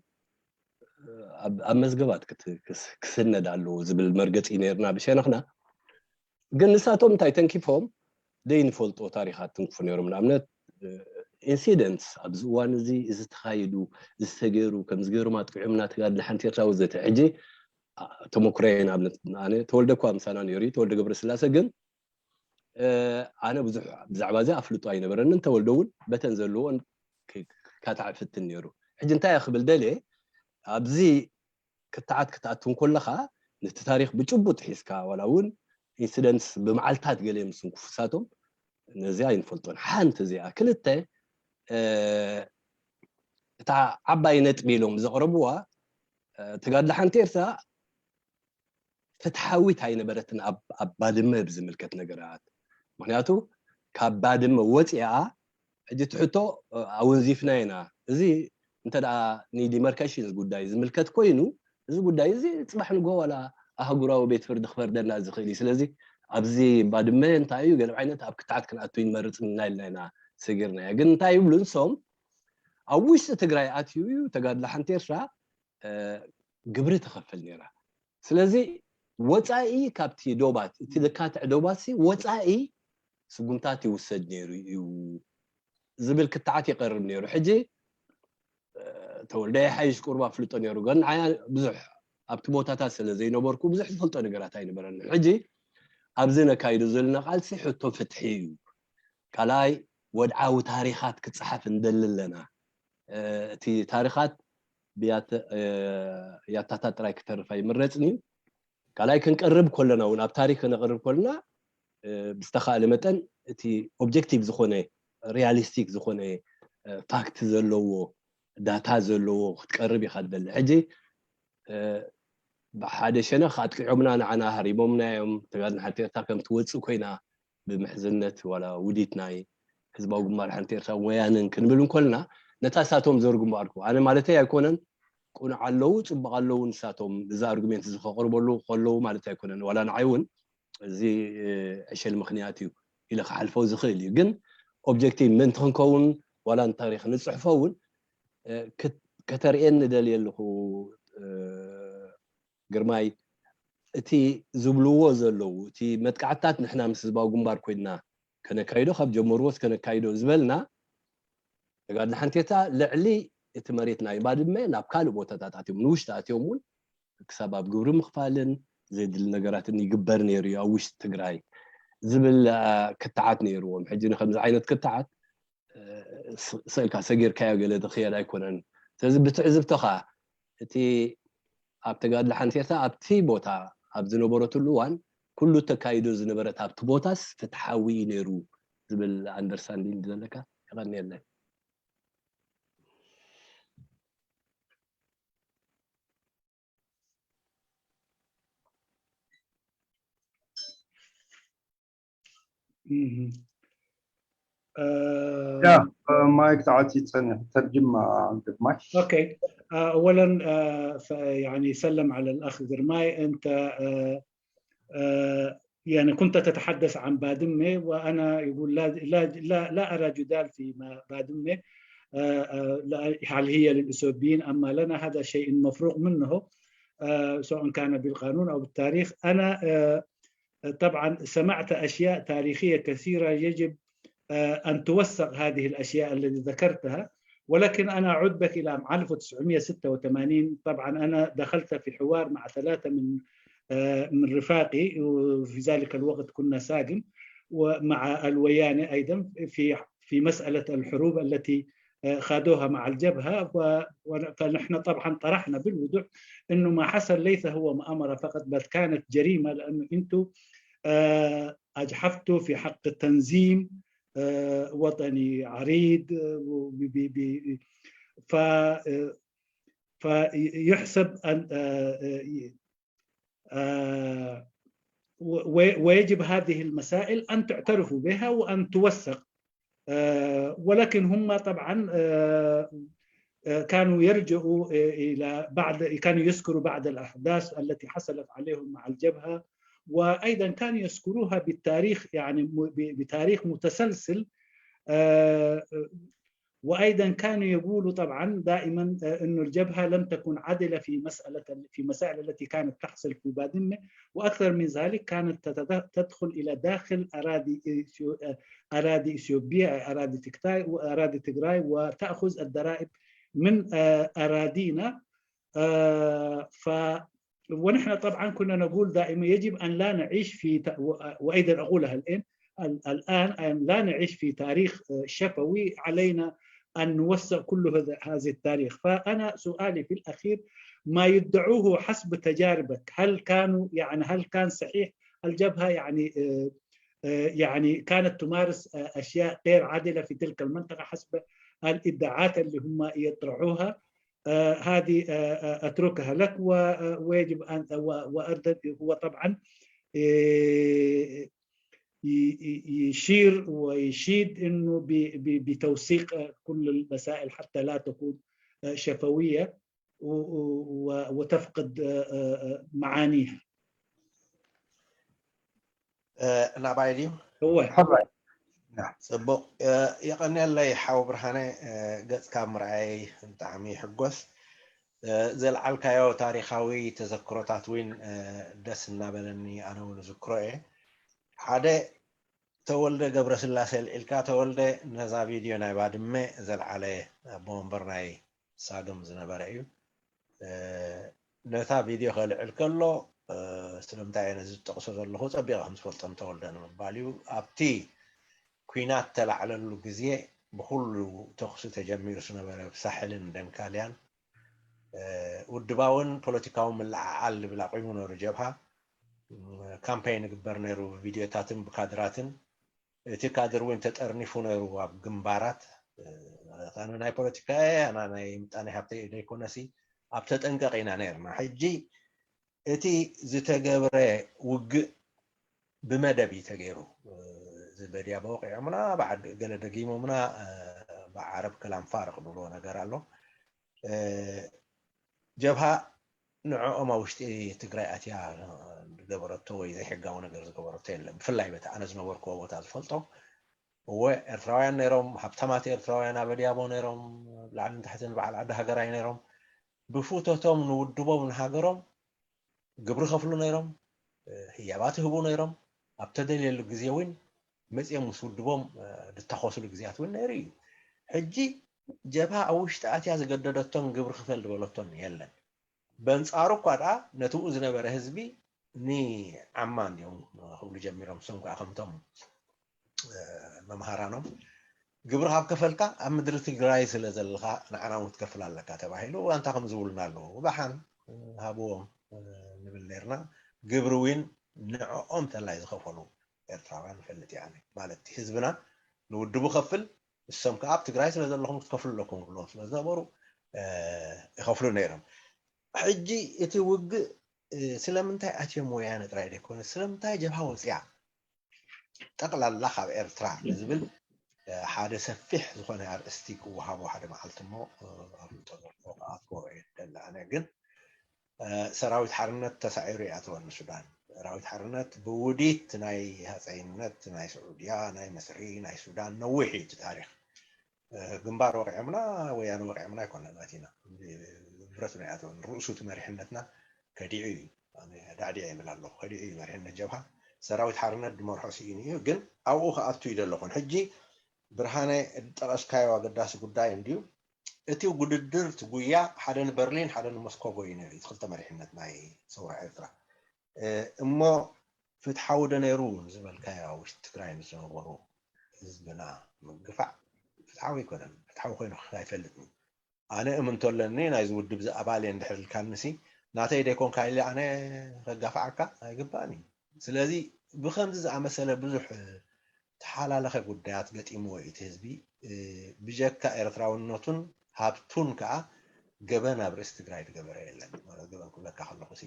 ኣብ መዝገባት ክስነድ ኣለዎ ዝብል መርገጺ ነርና ብሸነኽና። ግን ንሳቶም እንታይ ተንኪፎም ዘይንፈልጦ ታሪኻት ትንክፉ ነይሮም። ንኣብነት ኢንሲደንትስ ኣብዚ እዋን እዚ እዚ ተኻይዱ እዚ ተገይሩ ከምዚ ገይሮም ኣጥቂዖምና ተጋድለ ሓንቲ ኤርትራ ወዘተ። ሕጂ ተመኩረየ ንኣብነት ኣነ ተወልደ እኳ ምሳና ነይሩ እዩ፣ ተወልደ ገብረስላሰ። ግን ኣነ ብዙሕ ብዛዕባ እዚ ኣፍልጦ ኣይነበረንን። ተወልደ እውን በተን ዘለዎን ክካታዕ ፍትን ነይሩ። ሕጂ እንታይ ክብል ደልየ ኣብዚ ክትዓት ክትኣቱ እንከለኻ ነቲ ታሪኽ ብጭቡጥ ሒዝካ ዋላ እውን ኢንሲደንትስ ብመዓልታት ገለ ምስ ንኩፍሳቶም ነዚኣ ኣይንፈልጦን። ሓንቲ እዚኣ ክልተ እታ ዓባይ ነጥቢ ኢሎም ዘቕረብዋ ተጋድለ ሓንቲ ኤርትራ ፍትሓዊት ኣይነበረትን ኣብ ባድመ ብዝምልከት ነገራት። ምክንያቱ ካብ ባድመ ወፂኣ ሕጂ ትሕቶ ኣወንዚፍና ኢና። እዚ እንተ ኒዲመርኬሽንስ ጉዳይ ዝምልከት ኮይኑ እዚ ጉዳይ እዚ ፅባሕ ንጎ ዋላ ኣህጉራዊ ቤት ፍርዲ ክፈርደና ዝኽእል እዩ። ስለዚ ኣብዚ ባድመ እንታይ እዩ ገለ ዓይነት ኣብ ክትዓት ክንኣቱ ይንመርፅ ኢና ኢልና ኢና ሰጊርና። ግን እንታይ ይብሉ ንሶም ኣብ ውሽጢ ትግራይ ኣትዩ እዩ ተጋድለ ሓንቲ ኤርትራ ግብሪ ተኸፍል ነይራ። ስለዚ ወፃኢ ካብቲ ዶባት እቲ ዘካትዕ ዶባት ሲ ወፃኢ ስጉምታት ይውሰድ ነይሩ እዩ ዝብል ክትዓት ይቀርብ ነይሩ። ሕጂ ተወልደ ይሓይሽ ቁርባ ፍልጦ ነይሩ። ግን ንዓያ ብዙሕ ኣብቲ ቦታታት ስለ ዘይነበርኩ ብዙሕ ዝፈልጦ ነገራት ኣይነበረን። ሕጂ ኣብዚ ነካይዶ ዘለና ቃልሲ ሕቶ ፍትሒ እዩ። ካልኣይ ወድዓዊ ታሪኻት ክፀሓፍ እንደሊ ኣለና። እቲ ታሪኻት ብያታታት ጥራይ ክተርፍ ኣይምረፅን እዩ። ካልኣይ ክንቀርብ ከለና እውን ኣብ ታሪክ ክነቅርብ ከለና ብዝተኻእለ መጠን እቲ ኦብጀክቲቭ ዝኾነ ሪያሊስቲክ ዝኾነ ፋክት ዘለዎ ዳታ ዘለዎ ክትቀርብ ኢኻ ትደሊ። ሕጂ ብሓደ ሸነኽ ኣጥቂዖምና ንዓና ሃሪሞምና እዮም ተጋድለ ሓንቲ ኤርትራ ከም ትወፅእ ኮይና ብምሕዝነት ዋላ ውዲት ናይ ህዝባዊ ግንባር ሓንቲ ኤርትራ ወያነን ክንብል እንኮልና ነታ ሳቶም ዘርግሙ ኣርኩ ኣነ ማለተይ ኣይኮነን። ቁኑዕ ኣለዉ፣ ጽቡቕ ኣለዉ። ንሳቶም እዚ ኣርጉሜንት እዚ ከቕርበሉ ከለዉ ማለት ኣይኮነን። ዋላ ንዓይ እውን እዚ ዕሸል ምኽንያት እዩ ኢለ ክሓልፎ ዝኽእል እዩ። ግን ኦብጀክቲቭ ምእንቲ ክንከውን ዋላ ንታሪኽ ንጽሕፎ እውን ከተርእየኒ ደልየ ኣለኹ። ግርማይ፣ እቲ ዝብልዎ ዘለዉ እቲ መጥቃዕትታት ንሕና ምስ ህዝባዊ ግንባር ኮይንና ከነካይዶ ካብ ጀመርዎስ ከነካይዶ ዝበልና ተጋድሎ ሓንቴታ ልዕሊ እቲ መሬት ናይ ባድመ ናብ ካልእ ቦታታት ኣትዮም ንውሽጢ ኣትዮም እውን ክሳብ ኣብ ግብሪ ምኽፋልን ዘድሊ ነገራትን ይግበር ነይሩ እዩ ኣብ ውሽጢ ትግራይ ዝብል ክትዓት ነይርዎም። ሕጂ ንከምዚ ዓይነት ክትዓት ስእልካ ሰጊርካዮ ገለ ዝኽየድ ኣይኮነን። ስለዚ ብትዕዝብትኻ እቲ ኣብ ተጋድሎ ሓንቴታ ኣብቲ ቦታ ኣብ ዝነበረትሉ እዋን ኩሉ ተካይዶ ዝነበረት ኣብቲ ቦታስ ፍትሓዊ እዩ ነይሩ ዝብል ኣንደርስታንዲንግ ዘለካ? የቐንየለይ። ያ ማይክ ተዓፂ ፀኒሕ ተርጅማ ግርማይ። Okay. أولا يعني سلم على الأخ جرماي. أنت يعني كنت تتحدث عن بادمة، وأنا يقول لا لا لا, لا أرى جدال في بادمة. هل هي للإثيوبيين أما لنا، هذا شيء مفروغ منه، سواء كان بالقانون أو بالتاريخ. أنا طبعا سمعت أشياء تاريخية كثيرة يجب أن توثق هذه الأشياء التي ذكرتها، ولكن أنا أعود بك إلى عام ألف وتسعمية وستة وتمانين. طبعا أنا دخلت في حوار مع ثلاثة من من رفاقي، وفي ذلك الوقت كنا ساجم، ومع الويانة أيضا في في مسألة الحروب التي خادوها مع الجبهة. فنحن طبعا طرحنا بالوضوح أنه ما حصل ليس هو مؤامرة فقط، بل كانت جريمة، لأنه أنتم أجحفتوا في حق تنظيم وطني عريض. ف فيحسب أن ويجب هذه المسائل أن تعترفوا بها وأن توثق. ولكن هم طبعا كانوا يرجعوا إلى بعض، كانوا يذكروا بعض الأحداث التي حصلت عليهم مع الجبهة، وأيضا كانوا يذكروها بالتاريخ، يعني بتاريخ متسلسل. وأيضا كانوا يقولوا طبعا دائما أنه الجبهة لم تكن عادلة في مسألة في مسائل التي كانت تحصل في بادمة، وأكثر من ذلك كانت تدخل إلى داخل أراضي أراضي إثيوبيا، أراضي تكتاي وأراضي تجراي، وتأخذ الضرائب من أراضينا. ف ونحن طبعا كنا نقول دائما يجب أن لا نعيش في وأيضا أقولها الآن، الآن أن لا نعيش في تاريخ شفوي، علينا أن نوثق كل هذا التاريخ. فأنا سؤالي في الأخير، ما يدعوه حسب تجاربك، هل كانوا يعني هل كان صحيح الجبهة يعني يعني كانت تمارس أشياء غير عادلة في تلك المنطقة حسب الادعاءات اللي هم يطرحوها؟ هذه أتركها لك. ويجب أن وأردت هو طبعا يشير ويشيد أنه بتوثيق كل المسائل حتى لا تكون شفوية وتفقد معانيها. ናባይ ድዩ? እወ። ፅቡቅ። የቐንየለይ ሓው ብርሃነ፣ ገፅካ ምርኣየይ ብጣዕሚ ይሕጎስ። ዘልዓልካዮ ታሪኻዊ ተዘክሮታት እውን ደስ እናበለኒ ኣነ እውን ዝክሮ እየ። ሓደ ተወልደ ገብረስላሴ ኣልዒልካ፣ ተወልደ ነዛ ቪድዮ ናይ ባድመ ዘልዓለ ኣቦ ወንበር ናይ ሳግም ዝነበረ እዩ። ነታ ቪድዮ ከልዕል ከሎ ስለምንታይ እየ ነዚ ዝጠቕሶ ዘለኹ ጸቢቐ ከም ዝፈልጦ ንተወልደ ንምባል እዩ። ኣብቲ ኲናት ተላዕለሉ ግዜ ብኹሉ ተኹሲ ተጀሚሩ ዝነበረ ብሳሕልን ደንካልያን ውድባውን ፖለቲካዊ ምልዕዓል ዝብል ኣቑሙ ነሩ ጀብሃ። ካምፔን ይግበር ነሩ ብቪድዮታትን ብካድራትን። እቲ ካድር እውን ተጠርኒፉ ነሩ ኣብ ግንባራት። ኣነ ናይ ፖለቲካ እየ፣ ኣና ናይ ምጣኔ ሃብተ እየ ዘይኮነሲ ኣብ ተጠንቀቕ ኢና ነርና። ሕጂ እቲ ዝተገብረ ውግእ ብመደብ እዩ ተገይሩ። እዚ በድያቦ ወቂዖምና፣ ብዓድ ገለ ደጊሞምና፣ እ፣ ብዓረብ ከላም ፋርቕ ዝብልዎ ነገር ኣሎ። እ፣ ጀብሃ ንዕኦም ኣብ ውሽጢ ትግራይ ኣትያ ዝገበረቶ ወይ ዘይሕጋዊ ነገር ዝገበረቶ የለን። ብፍላይ በቲ ኣነ ዝነበርክዎ ቦታ ዝፈልጦ፣ እወ፣ ኤርትራውያን ነይሮም፣ ሃብታማት ኤርትራውያን ኣብ ኣድያቦ ነይሮም፣ ኣብ ላዕልን ታሕትን በዓል ዓዲ ሃገራይ ነይሮም። ብፉተቶም ንውድቦም ንሃገሮም ግብሪ ከፍሉ ነይሮም፣ እ፣ ህያባት ይህቡ ነይሮም። ኣብ ተደልየሉ ግዜ እውን መፅኦም ምስ ውድቦም፣ እ፣ ዝታኾስሉ ግዜያት እውን ነይሩ እዩ። ሕጂ ጀብሃ ኣብ ውሽጢ ኣትያ ዝገደደቶን ግብሪ ክፈል ዝበለቶን የለን። በንጻሩ እኳ ደኣ ነትኡ ዝነበረ ህዝቢ ንዓማ እንዲዮም ክብሉ ጀሚሮም። እሶም ከዓ ከምቶም፣ እ፣ መምሃራኖም፣ ግብሪ ካብ ከፈልካ ኣብ ምድሪ ትግራይ ስለ ዘለኻ ንዓና እውን ክትከፍል ኣለካ ተባሂሉ ዋንታ ከም ዝብሉና ኣለዉ። ብሓን፣ እ፣ ሃብዎም፣ እ፣ ንብል ነርና። ግብሪ እውን ንዕኦም ተላይ ዝኸፈሉ ኤርትራውያን ይፈልጥ እየ ኣነ። ማለት እቲ ህዝብና ንውድቡ ከፍል፣ ንሶም ከዓ ኣብ ትግራይ ስለ ዘለኹም ክትከፍሉ ኣለኩም ክብልዎም ስለ ዝነበሩ፣ እ፣ ይኸፍሉ ነይሮም። ሕጂ እቲ ውግእ፣ እ፣ ስለምንታይ ኣትዮም ወያነ ጥራይ ዘይኮነ፣ ስለምንታይ ጀብሃ ወፅያ ጠቕላላ ካብ ኤርትራ ንዝብል፣ እ፣ ሓደ ሰፊሕ ዝኾነ ኣርእስቲ ክወሃቦ ሓደ መዓልቲ እሞ፣ እ፣ ኣፍልጦ ዘለዎ ክኣትዎ እየ ደሊ። ኣነ ግን፣ እ፣ ሰራዊት ሓርነት ተሳዒሩ ይኣተወኒ ሱዳን። ሰራዊት ሓርነት ብውዲት ናይ ሃፀይነት፣ ናይ ስዑድያ፣ ናይ መስሪ፣ ናይ ሱዳን ነዊሕ እዩ እቲ ታሪኽ። እ፣ ግንባር ወቂዖምና፣ ወያነ ወቂዖምና ኣይኮነን ኣቲና። ብረቱ ናይ ኣተወን ርእሱ እቲ መሪሕነትና ከዲዑ እዩ። ኣነ ዳዕዲዐ ይብል ኣለኹ። ከዲዑ እዩ መሪሕነት ጀብሃ። ሰራዊት ሓርነት ድመርሖ ስኢኑ እዩ። ግን ኣብኡ ክኣቱ እዩ ዘለኹን። ሕጂ ብርሃነ ዝጠቐስካዮ ኣገዳሲ ጉዳይ እንድዩ። እቲ ውድድር፣ እቲ ጉያ ሓደ ንበርሊን ሓደ ንሞስኮ ጎዩ ነይሩ እዩ። እቲ ክልተ መሪሕነት ናይ ሰውራ ኤርትራ። እ፣ እሞ ፍትሓዊ ዶ ነይሩ ዝበልካዮ ኣብ ውሽጢ ትግራይ ንዝነበሩ ህዝብና ምግፋዕ ፍትሓዊ ኣይኮነን። ፍትሓዊ ኮይኑ ኣይፈልጥን። ኣነ እምንቶ ኣለኒ ናይዚ ውድብ እዚ ኣባል እየ እንድሕር ኢልካንሲ ናተይ ደይኮንካ ኢለ ኣነ ከጋፍዓካ ኣይግባእን እዩ። ስለዚ ብኸምዚ ዝኣመሰለ ብዙሕ ተሓላለኸ ጉዳያት ገጢምዎ እዩ እቲ ህዝቢ። እ፣ ብጀካ ኤርትራውነቱን ሃብቱን ከዓ ገበን ኣብ ርእሲ ትግራይ ዝገበረ የለን። ማለት ገበን ክብለካ ከለኹ ሲ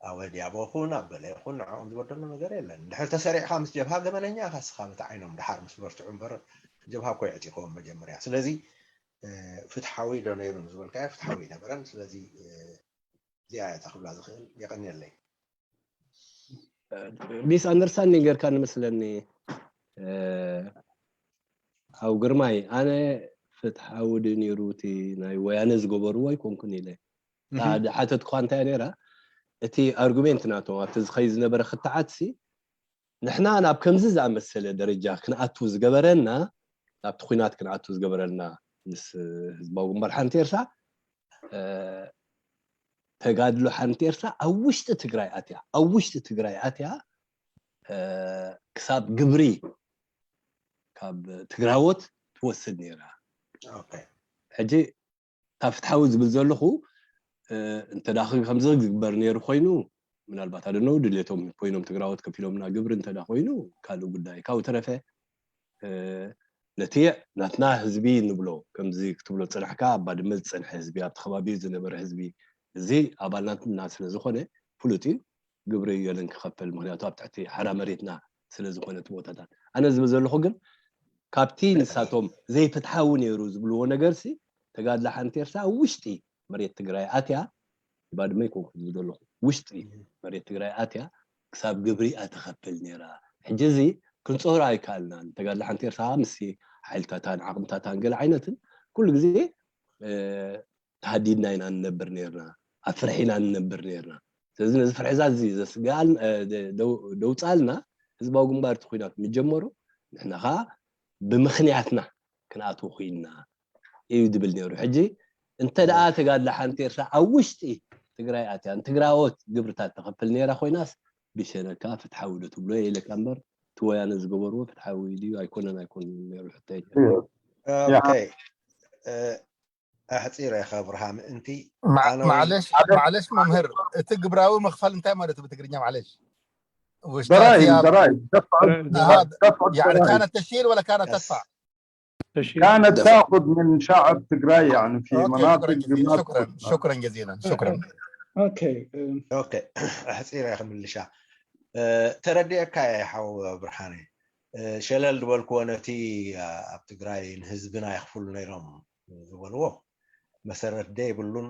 ኣብ ወዲያቦ ይኹን ኣብ ገለ ይኹን ንዕኦም ዝበደሎ ነገር የለን። እንድሕር ተሰሪዕካ ምስ ጀብሃ ገበነኛ ኢኻ እስኻ በቲ ዓይኖም ደሓር ምስ በርትዑ እምበር ጀብሃ እኮ የዕጢቕዎም መጀመርያ። ስለዚ፣ እ፣ ፍትሓዊ ዶ ነይሩ ንዝበልካዮ ፍትሓዊ ኣይነበረን። ስለዚ፣ እ፣ እዚኣ እየ እታ ክብላ ዝኽእል። የቐንየለይ። ሚስ ኣንደርሳንዲንግ ጌርካ ንመስለኒ። እ፣ ሓው ግርማይ፣ ኣነ ፍትሓዊ ድዩ ነይሩ እቲ ናይ ወያነ ዝገበርዎ ኣይኮንኩን ኢለ። እታ እህ። ዝሓተትኳ እንታይ ነይራ? እቲ ኣርጉሜንት ናቶም ኣብቲ ዝኸይድ ዝነበረ ክትዓትሲ ንሕና ናብ ከምዚ ዝኣመሰለ ደረጃ ክንኣቱ ዝገበረና፣ ናብቲ ኲናት ክንኣቱ ዝገበረና ምስ ህዝባዊ ግንባር ሓንቲ ኤርትራ፣ እ፣ ተጋድሎ ሓንቲ ኤርትራ ኣብ ውሽጢ ትግራይ ኣትያ፣ ኣብ ውሽጢ ትግራይ ኣትያ፣ እ፣ ክሳብ ግብሪ ካብ ትግራዎት ትወስድ ነይራ። ኦኬ። ሕጂ ካብ ፍትሓዊ ዝብል ዘለኹ፣ እ፣ እንተ ዳ ከምዚ ዝግበር ነይሩ ኮይኑ፣ ምናልባት ኣደነው ድሌቶም ኮይኖም ትግራዎት ከፊሎምና ግብሪ እንተ ዳ ኮይኑ ካልእ ጉዳይ። ካብኡ ተረፈ፣ እ፣ ነቲ ናትና ህዝቢ ንብሎ፣ ከምዚ ክትብሎ ዝጸናሕካ፣ ኣብ ባድመ ዝጸንሐ ህዝቢ፣ ኣብቲ ከባቢ ዝነበረ ህዝቢ፣ እዚ ኣባል ናትና ስለ ዝኾነ ፍሉጥ እዩ። ግብሪ የለን ክኸፈል፣ ምኽንያቱ ኣብ ትሕቲ ሓራ መሬትና ስለ ዝኾነ እቲ ቦታታት። ኣነ ዝብል ዘለኹ ግን ካብቲ ንሳቶም ዘይፍትሓዊ ነይሩ ዝብልዎ ነገርሲ፣ ተጋድላ ሓንቲ ኤርትራ ኣብ ውሽጢ መሬት ትግራይ ኣትያ፣ ባድመ ኣይኮንኩ ዝብል ዘለኹ፣ ውሽጢ መሬት ትግራይ ኣትያ ክሳብ ግብሪ ኣትኸፍል ነይራ። ሕጂ እዚ ክንጽህሮ ኣይከኣልናን። ተጋድላ ሓንቲ ኤርትራ ምስ ሓይልታታን ዓቕምታታን ገለ ዓይነትን ኩሉ ግዜ፣ እ፣ ተሃዲድና ኢና ንነብር ነይርና፣ ኣብ ፍርሒ ኢና ንነብር ነይርና። ስለዚ ነዚ ፍርሒ እዚ ዘስግኣል-፣ እ፣ ደ-፣ ደው-፣ ደውጻልና ህዝባዊ ግንባር እቲ ኲናት ምጀመሩ ንሕና ኸኣ ብምኽንያትና ክንኣትው ኹይንና እዩ ዝብል ነይሩ። ሕጂ እንተ ደኣ ተጋድላ ሓንቲ ኤርትራ ኣብ ውሽጢ ትግራይ ኣትያ ንትግራዎት ግብርታት ተኸፍል ነይራ ኮይናስ ብሸነካ ፍትሓዊ ዶ ትብሎ ኢለካ እምበር እቲ ወያነ ዝገበርዎ ፍትሓዊ ድዩ ኣይኮነን ኣይኮነን ነይሩ ሕቶይ። እዩ። ያ። ኦኬ። እ፣ ኣሕፂረ ከብርሃ ምእንቲ ማ- ኣነ እውን ማዕለሽ ማዕለሽ መምህር እቲ ግብራዊ መኽፈል እንታይ ማለት እዩ ብትግርኛ ማዕለሽ? ውሽጣ ضرائب ثياب ضرائب دفع آه، دفع يعني الضرائب كانت تشيل ولا كانت يس تدفع؟ كانت دفع تاخذ من شعب تجراي يعني في اوكي شكرا مناطق جزيلا ما شكرا تخصها شكرا جزيلا شكرا ኦኬ እም፣ ኦኬ ኣሕፂረ ክምልሻ እ፣ ተረዲኤካ እየ ሓው ብርሃነ ሸለል ዝበልክዎ ነቲ ኣብ ትግራይ ንህዝብና የኽፍሉ ነይሮም ዝበልዎ መሰረት ደየብሉን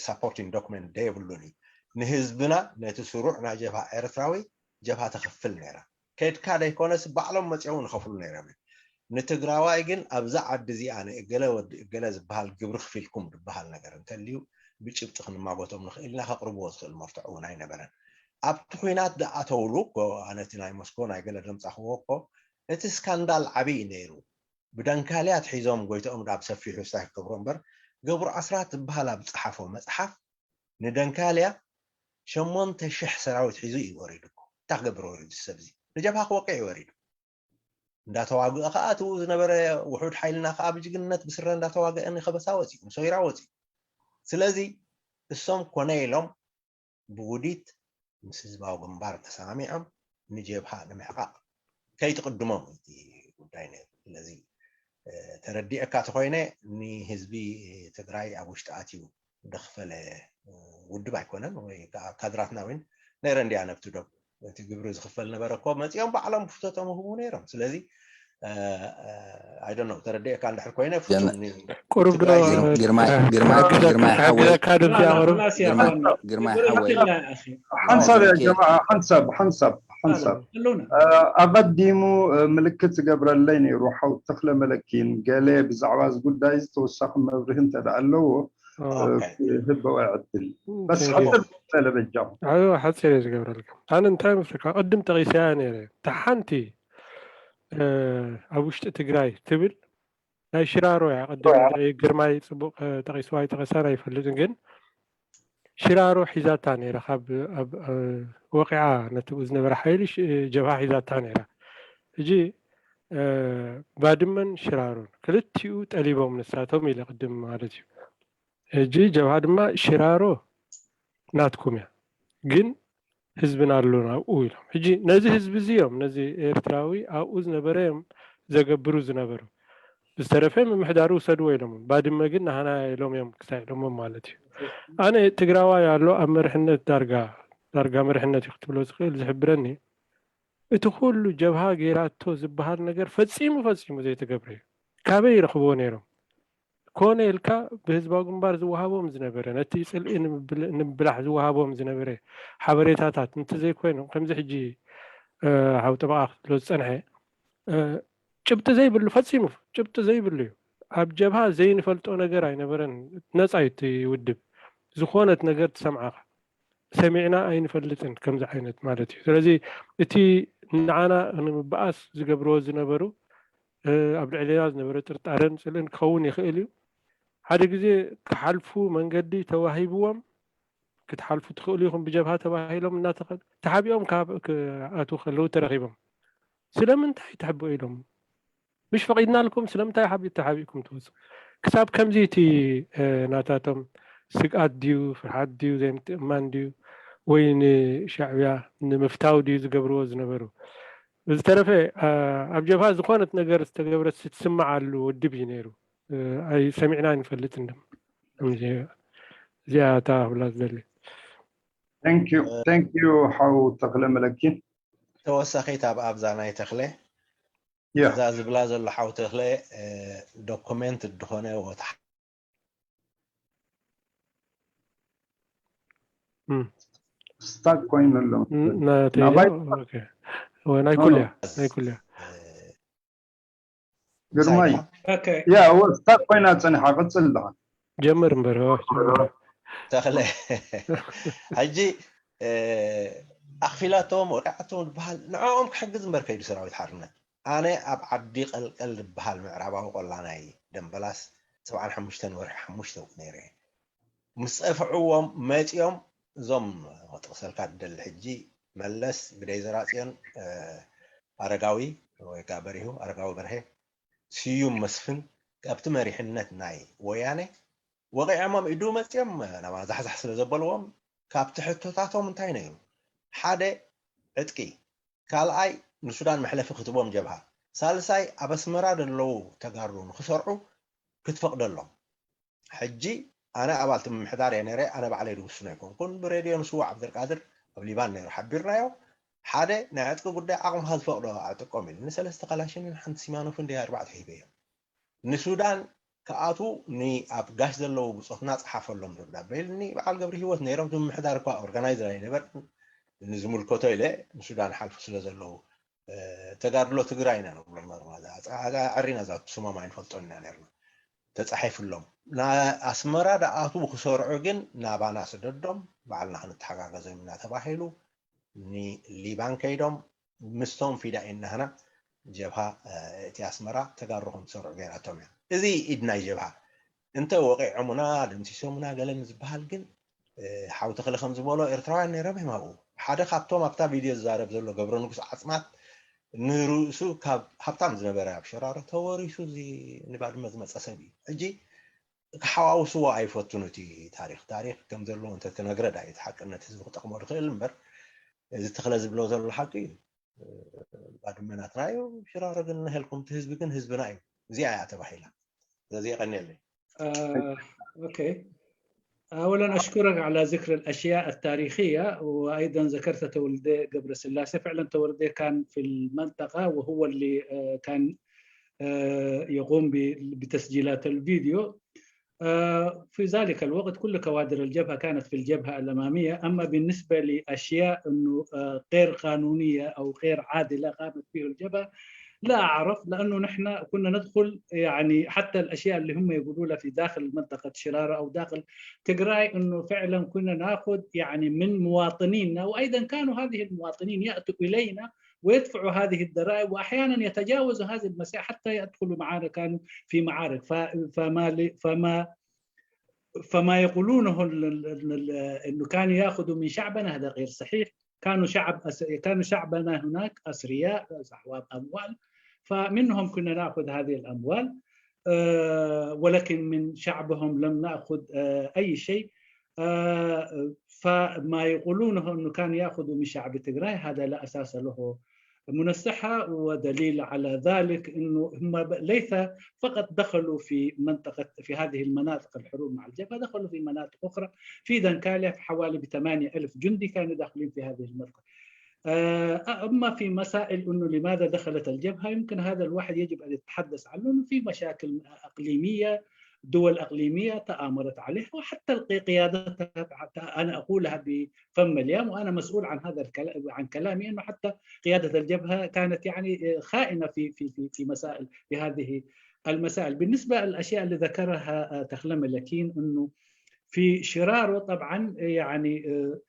ሳፖርቲንግ ዶክመንት ደየብሉን እዩ። ንህዝብና ነቲ ስሩዕ ናይ ጀብሃ ኤርትራዊ ጀብሃ ተኸፍል ነይራ። ከድካ ደይኮነስ ባዕሎም መፂኦም ንኸፍሉ ነይሮም። ንትግራዋይ ግን ኣብዛ ዓዲ እዚኣ ንእገለ ወዲ እገለ ዝበሃል ግብሪ ክፊልኩም ዝበሃል ነገር እንተልዩ ብጭብጢ ክንማጎቶም ንኽእል ኢና። ከቕርብዎ ዝኽእል መርትዖ እውን ኣይነበረን። ኣብቲ ኲናት ዝኣተውሉ ኣነቲ ናይ ሞስኮ ናይ ገለ ደምፃኽዎ እኮ እቲ ስካንዳል ዓብይ ነይሩ። ብደንካልያ ትሒዞም ጎይተኦም ዳብ ሰፊሑ ስታይ ክገብሮ እምበር ገብሩ ኣስራት ዝበሃል ኣብ ዝፀሓፎ መፅሓፍ ንደንካልያ ሸሞንተ ሽሕ ሰራዊት ሒዙ እዩ ወሪዱ እኮ። እንታይ ክገብር ወሪዱ ሰብ እዚ? ንጀብሃ ክወቅዕ እዩ ወሪዱ። እንዳተዋግአ ከዓ ትብኡ ዝነበረ ውሑድ ሓይልና ከዓ ብጅግንነት ብስረ እንዳተዋግአ ንኸበሳ ወፂኡ፣ ንሶይራ ወፂኡ። ስለዚ እሶም ኮነ ኢሎም ብውዲት ምስ ህዝባዊ ግንባር ተሰማሚዖም ንጀብሃ ንምሕቃቕ ከይትቕድሞም እቲ ጉዳይ ነይሩ። ስለዚ ተረዲኤካ ተኾይነ ንህዝቢ ትግራይ ኣብ ውሽጢ ኣትዩ ደኽፈለ ውድብ ኣይኮነን ወይ ከዓ ካድራትና እውን ነይረ እንዲያ ነብቲ ዶብ እቲ ግብሪ ዝኽፈል ነበረ እኮ መፂኦም ባዕሎም ብፍቶቶም ህቡ ነይሮም። ስለዚ ኣይዶኖ ተረዲኤካ እንድሕር ኮይነ ፍጹም ን- ቁሩብ ዶ ትግራይ ግርማይ ግርማይ ግርማይ ሓወይ ክሕግዘካ ድምፂ ኣቕርብ ግርማይ ግርማይ ሓወይ ሓንሳብ ያ ጀማዓ ሓንሳብ ሓንሳብ ሓንሳብ ሓንሳብ ኣቐዲሙ ምልክት ዝገብረለይ ነይሩ ሓው ተኽለ መለኪን ገለ ብዛዕባ እዚ ጉዳይ ዝተወሳኺ መብርሂ እንተ ደኣ ኣለዎ ክህበወ ዕድል በስ ሓፅር ዝበለ በጃኹም ሓፂር እየ ዝገብረልካ ኣነ እንታይ መስልካ ቅድም ጠቂሰያ ነይረ እታ ሓንቲ ኣብ ውሽጢ ትግራይ ትብል ናይ ሽራሮ እያ ቅድም ግርማይ ፅቡቅ ጠቂስዋ ይጠቀሳን ኣይፈልጥን ግን ሽራሮ ሒዛታ ነይራ ካብ ወቂዓ ነቲ ዝነበረ ሓይሊ ጀብሃ ሒዛታ ነይራ ሕጂ ባድመን ሽራሮን ክልቲኡ ጠሊቦም ንሳቶም ኢለ ቅድም ማለት እዩ ሕጂ ጀብሃ ድማ ሽራሮ ናትኩም እያ ግን ህዝብና ኣሎና ኣብኡ ኢሎም ሕጂ ነዚ ህዝቢ እዚ እዮም ነዚ ኤርትራዊ ኣብኡ ዝነበረ እዮም ዘገብሩ ዝነበሩ ዝተረፈ ምምሕዳሩ ውሰድዎ ኢሎም ባድመ ግን ናህና ኢሎም እዮም ክሳይ ኢሎሞም ማለት እዩ ኣነ ትግራዋይ ኣሎ ኣብ መርሕነት ዳርጋ ዳርጋ መርሕነት እዩ ክትብሎ ዝኽእል ዝሕብረኒ እቲ ኩሉ ጀብሃ ገይራቶ ዝበሃል ነገር ፈጺሙ ፈጺሙ ዘይተገብረ እዩ ካበይ ይረኽብዎ ነይሮም ኮነ ኢልካ ብህዝባዊ ግንባር ዝወሃቦም ዝነበረ ነቲ ፅልኢ ንምብላሕ ዝወሃቦም ዝነበረ ሓበሬታታት እንተዘይኮይኑ ከምዚ ሕጂ ሓው ጠበቃ ክትብሎ ዝፀንሐ ጭብጢ ዘይብሉ ፈፂሙ ጭብጢ ዘይብሉ እዩ ኣብ ጀብሃ ዘይንፈልጦ ነገር ኣይነበረን ነፃ እዩ እቲ ውድብ ዝኾነት ነገር ትሰምዓኻ ሰሚዕና ኣይንፈልጥን ከምዚ ዓይነት ማለት እዩ ስለዚ እቲ ንዓና ንምበኣስ ዝገብርዎ ዝነበሩ ኣብ ልዕሌና ዝነበረ ጥርጣረን ፅልእን ክኸውን ይኽእል እዩ ሓደ ግዜ ክሓልፉ መንገዲ ተዋሂብዎም ክትሓልፉ ትኽእሉ ኢኹም ብጀብሃ ተባሂሎም እናተኸ ተሓቢኦም ካብ ኣትዉ ከለዉ ተረኺቦም ስለምንታይ ተሕብኡ ኢሎም ምሽ ፈቒድናልኩም ስለምንታይ ሓቢት ተሓቢእኩም ትወፁ ክሳብ ከምዚ እቲ ናታቶም ስግኣት ድዩ ፍርሓት ድዩ ዘይምትእማን ድዩ ወይ ንሻዕብያ ንምፍታው ድዩ ዝገብርዎ ዝነበሩ ዝተረፈ ኣብ ጀብሃ ዝኾነት ነገር ዝተገብረት ትስማዓሉ ውድብ እዩ ነይሩ ኣይሰሚዕና ንፈልጥ እንድም እዚኣ እታ ክብላ ዝደሊ thank you ሓው ተኽለ መለኪን ተወሳኺት ኣብ ኣብዛ ናይ ተኽለ እዛ ዝብላ ዘሎ ሓው ተኽለ ዶኩመንት ድኾነ ወታ ስታክ ኮይኑ ኣሎ ናይ ኩልያ ናይ ኩልያ ግርማይ ያ ስታክ ኮይና ፀኒሓ ቅፅል ደኣ ጀምር እምበር ተኽለ ሕጂ ኣኽፊላቶም ወቂዓቶም ዝበሃል ንዕኦም ክሕግዝ እምበር ከይዱ ሰራዊት ሓርነት ኣነ ኣብ ዓዲ ቀልቀል ዝበሃል ምዕራባዊ ቆላ ናይ ደምበላስ ሰብዓን ሓሙሽተን ወርሒ ሓሙሽተ ነይረ ምስ ፀፍዕዎም መፂኦም እዞም መጥቕሰልካ ትደሊ ሕጂ መለስ ብደይ ዘራፅዮን ኣረጋዊ ወይ ከዓ በሪሁ ኣረጋዊ በርሀ ስዩም መስፍን ካብቲ መሪሕነት ናይ ወያነ ወቂዖሞም ኢዱ መፂኦም ናባ ዛሕዛሕ ስለ ዘበልዎም ካብቲ ሕቶታቶም እንታይ ነይሩ ሓደ ዕጥቂ ካልኣይ ንሱዳን መሕለፊ ክትቦም ጀብሃ ሳልሳይ ኣብ ኣስመራ ዘለዉ ተጋሩ ንክሰርዑ ክትፈቅደሎም ሕጂ ኣነ ኣባልቲ ምምሕዳር እየ ነረ ኣነ ባዕለይ ዝውስኖ ኣይኮንኩን ብሬድዮ ንስዋ ዓብደልቃድር ኣብ ሊባን ነይሩ ሓቢርናዮ ሓደ ናይ ዕጥቂ ጉዳይ ዓቕምካ ዝፈቕዶ ኣዕጥቆም ኢሉ ንሰለስተ ካላሽንን ሓንቲ ሲማኖፍን ዲ ኣርባዕተ ሂበዮም። ንሱዳን ክኣትዉ ንኣብ ጋሽ ዘለዉ ብጾትና ጸሓፈሎም ደብዳበ ኢልኒ። በዓል ገብረ ህይወት ነይሮም፣ እቲ ምምሕዳር እኳ ኦርጋናይዘር ኣይነበርኩን። ንዝምልከቶ ኢለ ንሱዳን ሓልፉ ስለ ዘለዉ ተጋድሎ ትግራይ ኢና ንብሎም። ኣዕሪና እዛ ስሞም ኣይንፈልጦን ኢና ነርና። ተጻሒፍሎም ንኣስመራ ደኣትዉ ክሰርዑ ግን ናባና ስደዶም፣ ባዕልና ክንተሓጋገዞም ኢና ተባሂሉ ንሊባን ከይዶም ምስቶም ፊዳኢን ናህና ጀብሃ እቲ ኣስመራ ተጋሩ ከም ትሰርዑ ገይራቶም እያ። እዚ ኢድ ናይ ጀብሃ እንተ ወቂዖሙና ደምሲሶሙና ገለ ንዝበሃል ግን ሓው ተኽለ ከም ዝበሎ ኤርትራውያን ነይሮም እዮም ኣብኡ። ሓደ ካብቶም ኣብታ ቪድዮ ዝዛረብ ዘሎ ገብረ ንጉስ ዓጽማት ንርእሱ ካብ ሃብታም ዝነበረ ኣብ ሸራሮ ተወሪሱ እዚ ንባድመ ዝመጸ ሰብ እዩ። ሕጂ ክሓዋውስዎ ኣይፈቱን። እቲ ታሪክ ታሪክ ከም ዘለዎ እንተ ትነግረ ዳ እቲ ሓቅነት ህዝቢ ክጠቅሞ ዝኽእል እምበር እዚ ተኽለ ዝብሎ ዘሎ ሓቂ እዩ። ባድመ ናትና እዩ፣ ሽራሮ ግን ንህልኩም፣ እቲ ህዝቢ ግን ህዝብና እዩ። እዚኣ እያ ተባሂላ። ስለዚ የቀንየለይ። آه، أوكي. أولا أشكرك على ذكر الأشياء التاريخية، وأيضا ذكرت تولدي قبر سلاسة. فعلا تولدي كان في المنطقة، وهو اللي آه، كان آه، يقوم ب- بتسجيلات الفيديو. آه، في ذلك الوقت كل كوادر الجبهة كانت في الجبهة الأمامية. أما بالنسبة لأشياء أنه آه، غير قانونية أو غير عادلة قامت به الجبهة، لا أعرف، لأنه نحن كنا ندخل، يعني، حتى الأشياء اللي هم يقولوا لها في داخل منطقة شرارة أو داخل تجراي، أنه فعلا كنا ناخذ، يعني، من مواطنينا، وأيضا كانوا هذه المواطنين يأتوا إلينا ويدفعوا هذه الضرائب، وأحيانا يتجاوزوا هذه المسائل حتى يدخلوا معارك، كانوا في معارك. ف- فما ل- فما فما يقولونه ال- ال- ال- ال- انه كانوا ياخذوا من شعبنا، هذا غير صحيح. كانوا شعب أس... كانوا شعبنا هناك اثرياء، صحواب اموال، فمنهم كنا ناخذ هذه الاموال. آه، ولكن من شعبهم لم ناخذ آه، اي شيء. آه، فما يقولونه انه كانوا ياخذوا من شعب تجراي، هذا لا اساس له من الصحة. ودليل على ذلك انه هم ب- ليس فقط دخلوا في منطقة، في هذه المناطق الحروب مع الجبهة، دخلوا في مناطق اخرى. في دنكاليا في حوالي بثمانية ألف جندي كانوا داخلين في هذه المنطقة. آه، اما في مسائل انه لماذا دخلت الجبهة، يمكن هذا الواحد يجب ان يتحدث عنه، انه في مشاكل اقليمية، دول اقليمية تآمرت عليها، وحتى القي- قيادتها، انا اقولها بفم مليان، وانا مسؤول عن هذا الكلام، عن كلامي، انه حتى قيادة الجبهة كانت، يعني، خائنة في في في في مسائل، في هذه المسائل. بالنسبة للأشياء اللي ذكرها آه، تخلم لكين، انه في شرارو طبعا، يعني، آه،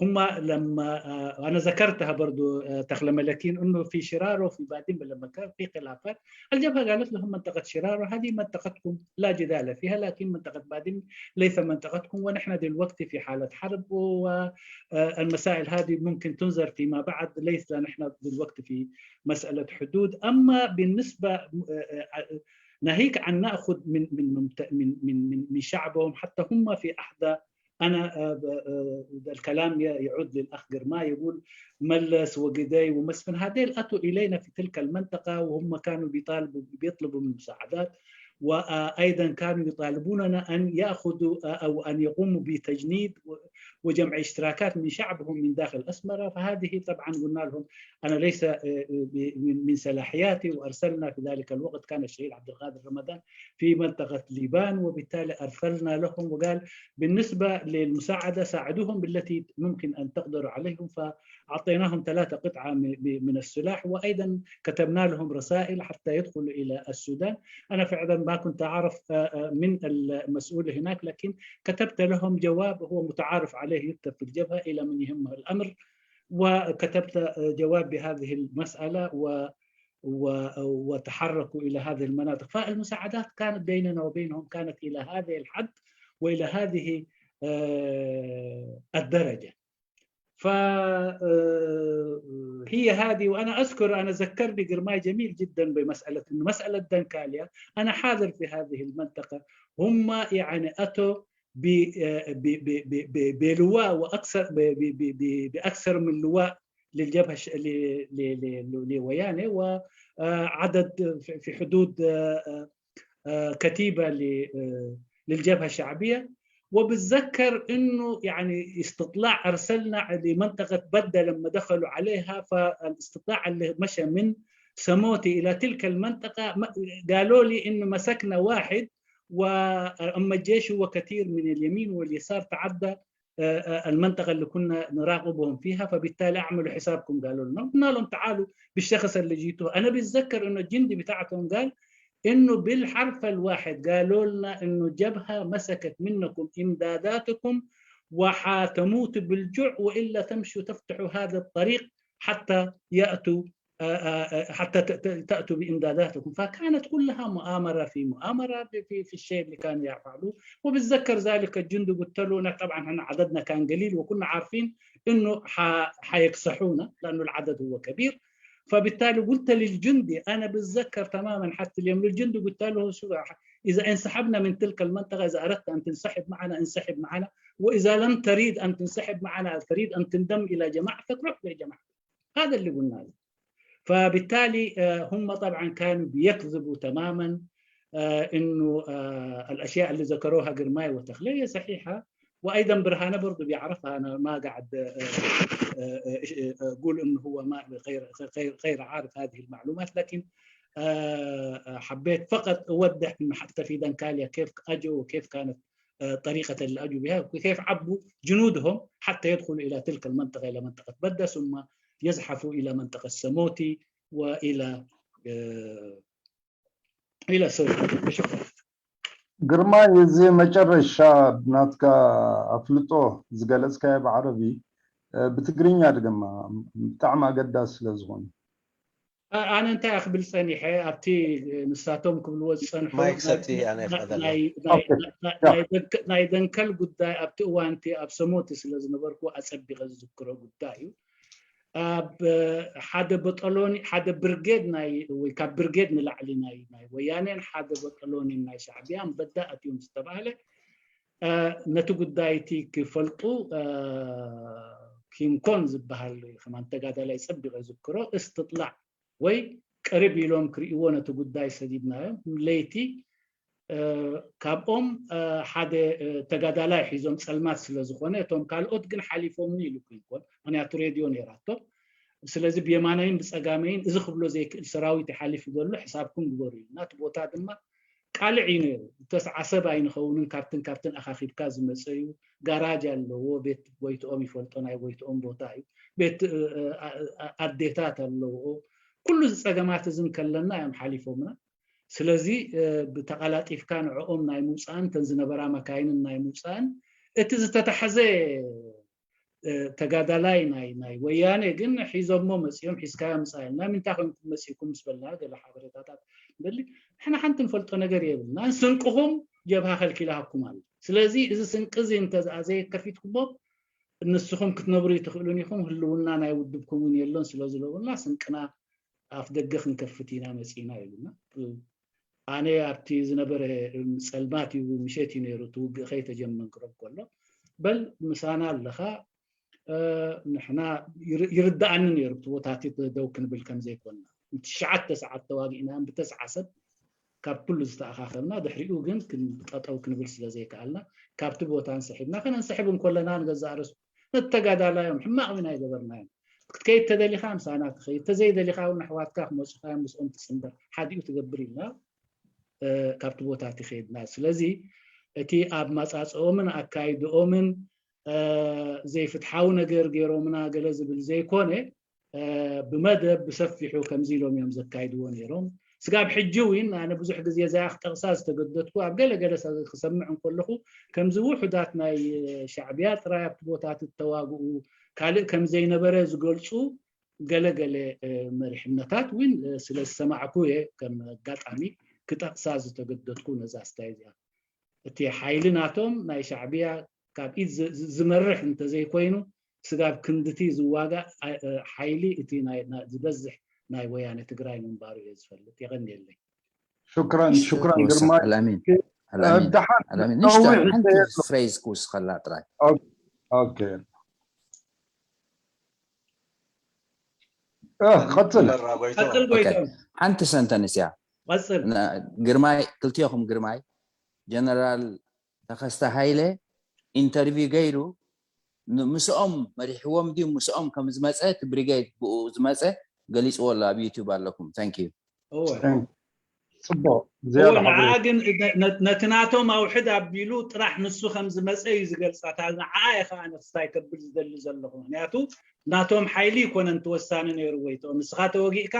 هم لما آه، انا ذكرتها برضو آه، تخلم لكين، انه في شرارو في بادين لما كان في خلافات، الجبهة قالت لهم: منطقة شرارو هذه منطقتكم لا جدال فيها، لكن منطقة بادين ليس منطقتكم، ونحن دلوقتي في حالة حرب، والمسائل هذه ممكن تنظر فيما بعد، ليس نحن دلوقتي في مسألة حدود. أما بالنسبة آه، آه، ناهيك عن ناخذ من من ممت- من من من من شعبهم، حتى هم في احدى، انا آه، آه، الكلام ي- يعود للاخ قرماي، يقول: ملس وقدي ومسفن، هذيل اتوا الينا في تلك المنطقه، وهم كانوا بيطالبوا بيطلبوا من مساعدات، وايضا كانوا يطالبوننا ان ياخذوا آه، او ان يقوموا بتجنيد و- وجمع اشتراكات من شعبهم من داخل اسمره. فهذه طبعا قلنا لهم: انا ليس آه، آه، ب- من من صلاحياتي، وارسلنا في ذلك الوقت، كان الشهيد عبد القادر رمضان في منطقة ليبان، وبالتالي أرسلنا لهم وقال: بالنسبة للمساعدة ساعدوهم بالتي ممكن أن تقدروا عليهم. فأعطيناهم ثلاثة قطعة من- من السلاح، وأيضا كتبنا لهم رسائل حتى يدخلوا إلى السودان. أنا فعلا ما كنت أعرف آه، آه، من المسؤول هناك، لكن كتبت لهم جواب هو متعارف عليه، يكتب في الجبهة إلى من يهمه الأمر، وكتبت آه، جواب بهذه المسألة و و- وتحركوا إلى هذه المناطق. فالمساعدات كانت بيننا وبينهم كانت إلى هذه الحد وإلى هذه آه، الدرجة. ف آه، هي هذه. وأنا أذكر، أنا ذكرني قرماي جميل جدا بمسألة، إنه مسألة دنكاليا، أنا حاضر في هذه المنطقة، هم يعني أتوا ب- آه، ب- ب- ب- ب- بلواء وأكثر، ب- ب- ب- ب- بأكثر من لواء للجبهة الش- ل- ل- ل- ل- لويانة، وعدد في- في حدود آه، آه، آه، كتيبة ل- آه، للجبهة الشعبية. وبتذكر انه يعني استطلاع ارسلنا لمنطقه بده لما دخلوا عليها، فالاستطلاع اللي مشى من سموتي الى تلك المنطقه، قالوا لي انه مسكنا واحد، واما الجيش هو كثير من اليمين واليسار تعدى المنطقه اللي كنا نراقبهم فيها، فبالتالي اعملوا حسابكم، قالوا لنا. قلنا لهم تعالوا بالشخص اللي جيتوه. انا بتذكر انه الجندي بتاعتهم قال انه بالحرف الواحد قالوا لنا انه الجبهه مسكت منكم امداداتكم وحتموتوا بالجوع، والا تمشوا تفتحوا هذا الطريق حتى ياتوا، آه، آه، آه، حتى ت- ت- تاتوا بامداداتكم. فكانت كلها مؤامره في مؤامره في في, في الشيء اللي كانوا يفعلوه. وبتذكر ذلك الجندي، قلت له: "نحن طبعا احنا عددنا كان قليل وكنا عارفين انه ح- حيكسحونا لانه العدد هو كبير." فبالتالي قلت للجندي، انا بتذكر تماما حتى اليوم، للجندي قلت له: "شو، اذا انسحبنا من تلك المنطقه، اذا اردت ان تنسحب معنا انسحب معنا، واذا لم تريد ان تنسحب معنا، تريد ان تنضم الى جماعتك، روح لجماعتك." هذا اللي قلنا له. فبالتالي آه، هم طبعا كانوا بيكذبوا تماما، آه، انه آه، الاشياء اللي ذكروها قرماي وتخليه صحيحه. وايضا برهانه برضو بيعرفها، انا ما قاعد آه، آه، آه، اقول انه هو ما غير غير غير عارف هذه المعلومات، لكن آه، آه، حبيت فقط اوضح انه حتى في دنكاليا كيف اجوا وكيف كانت آه، طريقه اللي اجوا بها، وكيف عبوا جنودهم حتى يدخلوا الى تلك المنطقه، الى منطقه بده، ثم يزحفوا الى منطقه سموتي والى آه، الى سوريا. شكرا. ግርማይ፣ እዚ መጨረሻ ናትካ ኣፍልጦ ዝገለጽካዮ ብዓረቢ፣ እ፣ ብትግርኛ ድገማ፣ ብጣዕሚ ኣገዳሲ ስለ ዝኾነ። ኣነ እንታይ ክብል ጸኒሐ፣ ኣብቲ ንሳቶም ክብልዎ ዝጸንሑ ማይክ ሰቲ ኣነ ይፈቐደለይ። ናይ ደንከል ጉዳይ ኣብቲ እዋንቲ ኣብ ሰሞቲ ስለ ዝነበርኩ ኣጸቢቐ ዝዝክሮ ጉዳይ እዩ። ኣብ ሓደ በጠሎኒ፣ ሓደ ብርጌድ ናይ፣ ወይ ካብ ብርጌድ ንላዕሊ ናይ ናይ ወያኔን ሓደ በጠሎኒ ናይ ሻዕቢያን በዳ ኣትዮም ዝተባህለ፣ ነቲ ጉዳይ እቲ ክፈልጡ ኪንኮን ዝበሃል ከማን ተጋዳላይ ጸቢቐ ዝክሮ፣ እስትጥላዕ ወይ ቅርብ ኢሎም ክርእይዎ ነቲ ጉዳይ ሰዲድናዮም። ለይቲ ካብኦም ሓደ ተጋዳላይ ሒዞም፣ ጸልማት ስለ ዝኾነ፣ እቶም ካልኦት ግን ሓሊፎምኒ ኢሉ ኪንኮን፣ ምክንያቱ ሬድዮ ነይራቶ። ስለዚ ብየማናይን ብጸጋመይን እዚ ክብሎ ዘይክእል ሰራዊት ይሓልፍ ዘሎ፣ ሕሳብኩም ግበሩ ኢልና። እቲ ቦታ ድማ ቃልዕ እዩ ነይሩ። ዝተስዓ ሰብ ኣይንኸውንን፣ ካብትን ካብትን ኣኻኺብካ ዝመጸ እዩ። ጋራጅ ኣለዎ፣ ቤት ጎይትኦም ይፈልጦ፣ ናይ ጎይትኦም ቦታ እዩ። ቤት ኣዴታት ኣለዎ። ኩሉ እዚ ጸገማት እዚ እንከለና እዮም ሓሊፎምና። ስለዚ ብተቐላጢፍካ ንዕኦም ናይ ምውፃእን፣ ተን ዝነበራ መካይንን ናይ ምውፃእን፣ እቲ ዝተታሕዘ ተጋዳላይ ናይ ናይ ወያኔ ግን ሒዞሞ መፂኦም፣ ሒዝካዮ ምፃ ኢልና። ምንታይ ኮይንኩም መፂእኩም ምስ በልና ገለ ሓበሬታታት ንደሊ። ንሕና ሓንቲ ንፈልጦ ነገር የብልና። ስንቅኹም ጀብሃ ከልኪላሃኩም ኣሎ። ስለዚ እዚ ስንቂ እዚ እንተዘኣ ዘየከፊትኩሞ፣ ንስኹም ክትነብሩ ይትኽእሉን ኢኹም። ህልውና ናይ ውድብኩም እውን የሎን። ስለ ዝለውና ስንቅና ኣፍ ደገ ክንከፍት ኢና መፂና ኢሉና። ኣነ ኣብቲ ዝነበረ ጸልማት እዩ፣ ምሸት እዩ ነይሩ፣ እቲ ውግእ ከይተጀመረ ክረብ ከሎ። በል ምሳና ኣለኻ፣ ንሕና ይርድኣኒ ነይሩ፣ እቲ ቦታ እቲ ደው ክንብል ከም ዘይኮንና። ትሽዓተ ሰዓት ተዋጊእና፣ ብተስዓ ሰብ ካብ ኩሉ ዝተኣኻኸብና። ድሕሪኡ ግን ጠጠው ክንብል ስለ ዘይከኣልና፣ ካብቲ ቦታ እንስሒብና፣ ከነንስሕብ እንኮለና ንገዛእ ርእሱ ነተጋዳላዮም ሕማቕ ውን ኣይገበርናዮም። ክትከይድ ተደሊኻ ምሳና ትኸይድ፣ ተዘይደሊኻ እውን ኣሕዋትካ ክመፁኻ ምስኦም ትፅንበር፣ ሓዲኡ ትገብር ኢልና ካብቲ ቦታ እቲ ከይድና። ስለዚ እቲ ኣብ ማፃፅኦምን ኣካይድኦምን ዘይፍትሓዊ ነገር ገይሮምና ገለ ዝብል ዘይኮነ፣ ብመደብ ብሰፊሑ ከምዚ ኢሎም እዮም ዘካይድዎ ነይሮም። ስጋብ ሕጂ እውን ኣነ ብዙሕ ግዜ እዚኣ ክጠቕሳ ዝተገደድኩ፣ ኣብ ገለ ገለ ክሰምዕ እንከለኹ ከምዚ ውሑዳት ናይ ሻዕቢያ ጥራይ ኣብቲ ቦታት እተዋግኡ ካልእ ከም ዘይነበረ ዝገልፁ ገለ ገለ መሪሕነታት እውን ስለ ዝሰማዕኩ እየ ከም ኣጋጣሚ ክጠቕሳ ዝተገደድኩ ነዛ ስታይ እዚኣ። እቲ ሓይሊ ናቶም ናይ ሻዕቢያ ካብ ኢድ ዝመርሕ እንተዘይኮይኑ ስጋብ ክንድቲ ዝዋጋእ ሓይሊ እቲ ዝበዝሕ ናይ ወያነ ትግራይ ምንባሩ እየ ዝፈልጥ። የቐንየለይ። ሽክራን ሽክራን ግርማይ። ኣላሚን ኣላሚን ኣላሚን ንሽቶ ሓንቲ ፍሬዝ ክውስኸላ ጥራይ። ኦኬ ቀጽል። ቀጽል ጎይቶም። ሓንቲ ሰንተንስ እያ። ቀጽል። ግርማይ፣ ክልቲኦኹም ግርማይ፣ ጀነራል ተኸስተ ሃይለ ኢንተርቪው ገይሩ፣ ን-፣ ምስኦም መሪሕዎም ድዩ፣ ምስኦም ከም ዝመጸ፣ እቲ ብሪጌድ ብኡ ዝመጸ ገሊጽዎ ኣሎ፣ ኣብ ዩቲዩብ ኣለኩም። Thank you። እወ። ጽቡቅ ዝያዳ ንዓ ሓበሬታ ግን ነ- ነ- ነቲ ናቶም ኣውሕድ ኣቢሉ ጥራሕ ንሱ ከም ዝመፀ እዩ ዝገልፃ። እታ ንዓ እየ ከዓ ነፍስታይ ከብል ዝደሊ ዘለኹ፣ ምክንያቱ ናቶም ሓይሊ ይኮነን ትወሳኒ ነይሩ። ወይ ንስኻ ተወጊእካ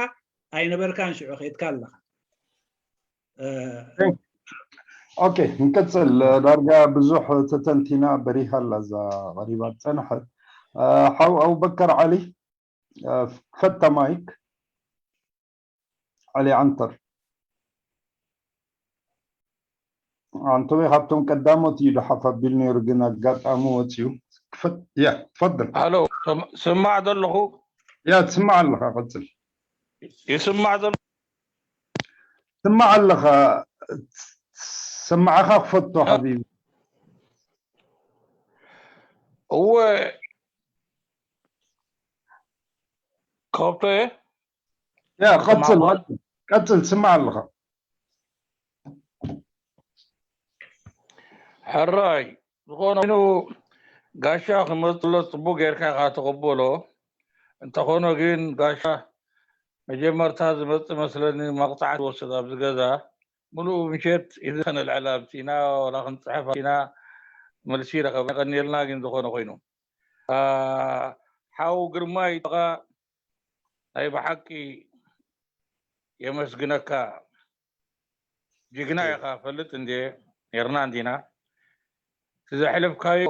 ኣይነበርካን ሽዑ ከይድካ ኣለኻ። ኦኬ፣ ንቀፅል። ዳርጋ ብዙሕ ተተንቲና በሪሃ ኣላ እዛ ቀሪባ ዝፀንሐት። ሓው ኣቡበከር ዓሊ፣ ፈታ ማይክ። ዓሊ ዓንተር፣ ኣንቶቤ ካብቶም ቀዳሞት እዩ ደሓፍ ኣቢሉ ነይሩ፣ ግን ኣጋጣሚ ወፂኡ። ክፈት ያ ትፈድል። ሃሎ፣ ስማዕ ዘለኹ። ያ ትስማዕ ኣለኻ፣ ቀፅል። ይስማዕ ዘሎ። ትስማዕ ኣለኻ። ሰማዕኻ ክፈቶ ሓቢቢ። እወ፣ ከብቶ እየ። ያ ቀፅል፣ ትሰማዕዎ? ቀፅል፣ ቀፅል፣ ትስማዕ ኣለኻ። ሕራይ ዝኾነ ኮይኑ፣ ጋሻ ክመፅሎ ፅቡቅ ጌርካ ኢኻ ተቐበሎ። እንተኾነ ግን ጋሻ መጀመርታ ዝመፅእ መስለኒ መቕፃዕቲ ወስድ ኣብዚ ገዛ። ሙሉእ ምሸት ኢዚ ከነልዕል ኣብቲ ኢና፣ ዋላ ክንፅሕፍ ኢና፣ መልሲ ይረኸብ። የቐንየልና ግን ዝኾነ ኮይኑ። ሓው ግርማይ፣ ናይ ብሓቂ የመስግነካ። ጅግና ኢኻ። ፈልጥ እንዴ፣ ኔርና እንዲና። እቲ ዘሕለፍካዮ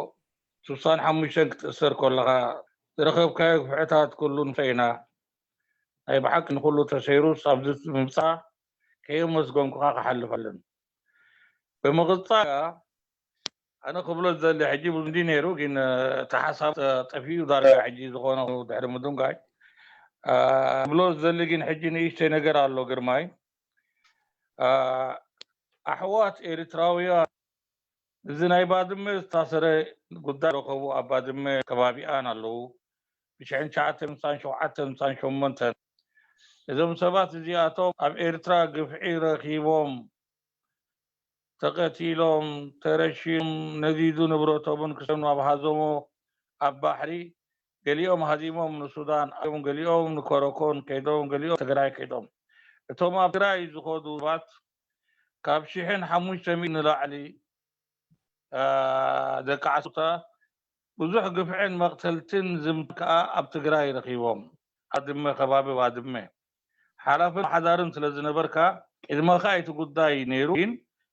ስሳን ሓሙሽተን ክትእሰር ከለኻ ዝረኸብካዮ ግፍዕታት ኩሉ ንሰይና። ናይ ብሓቂ ንኩሉ ተሰይሩስ ኣብዚ ምምፃ ከየመስገንኩኻ ክሓልፍ ኣለን። ብምቕፃል ኣነ ክብሎ ዝደሊ ሕጂ ብዙ እንዲ ነይሩ፣ ግን እቲ ሓሳብ ጠፊኡ ዳርጋ ሕጂ ዝኾነ ድሕሪ ምድንጋይ ክብሎ ዝደሊ ግን ሕጂ ንእሽተይ ነገር ኣሎ ግርማይ። ኣሕዋት ኤርትራውያን እዚ ናይ ባድመ ዝታሰረ ጉዳይ ረኸቡ ኣብ ባድመ ከባቢኣን ኣለዉ። ብሽሕን ትሽዓተ ምሳን ሸውዓተ ምሳን ሸሞንተን እዞም ሰባት እዚኣቶም ኣብ ኤርትራ ግፍዒ ረኺቦም ተቐቲሎም፣ ተረሺኖም፣ ነዲዱ ንብረቶምን ክሰኑ ኣብ ሃዘሞ ኣብ ባሕሪ ገሊኦም ሃዲሞም ንሱዳን ኣዮም፣ ገሊኦም ንኮረኮን ከይዶም፣ ገሊኦም ትግራይ ከይዶም። እቶም ኣብ ትግራይ ዝኸዱ ሰባት ካብ ሽሕን ሓሙሽተ ሚእትን ንላዕሊ ደቂ ዓሱታ ብዙሕ ግፍዕን መቕተልትን ዝምት ከዓ ኣብ ትግራይ ረኺቦም። ኣድመ ከባቢ ባድመ ሓላፍን ሓዳርን ስለ ዝነበርካ ቅድመኻ እቲ ጉዳይ ነይሩ፣ ግን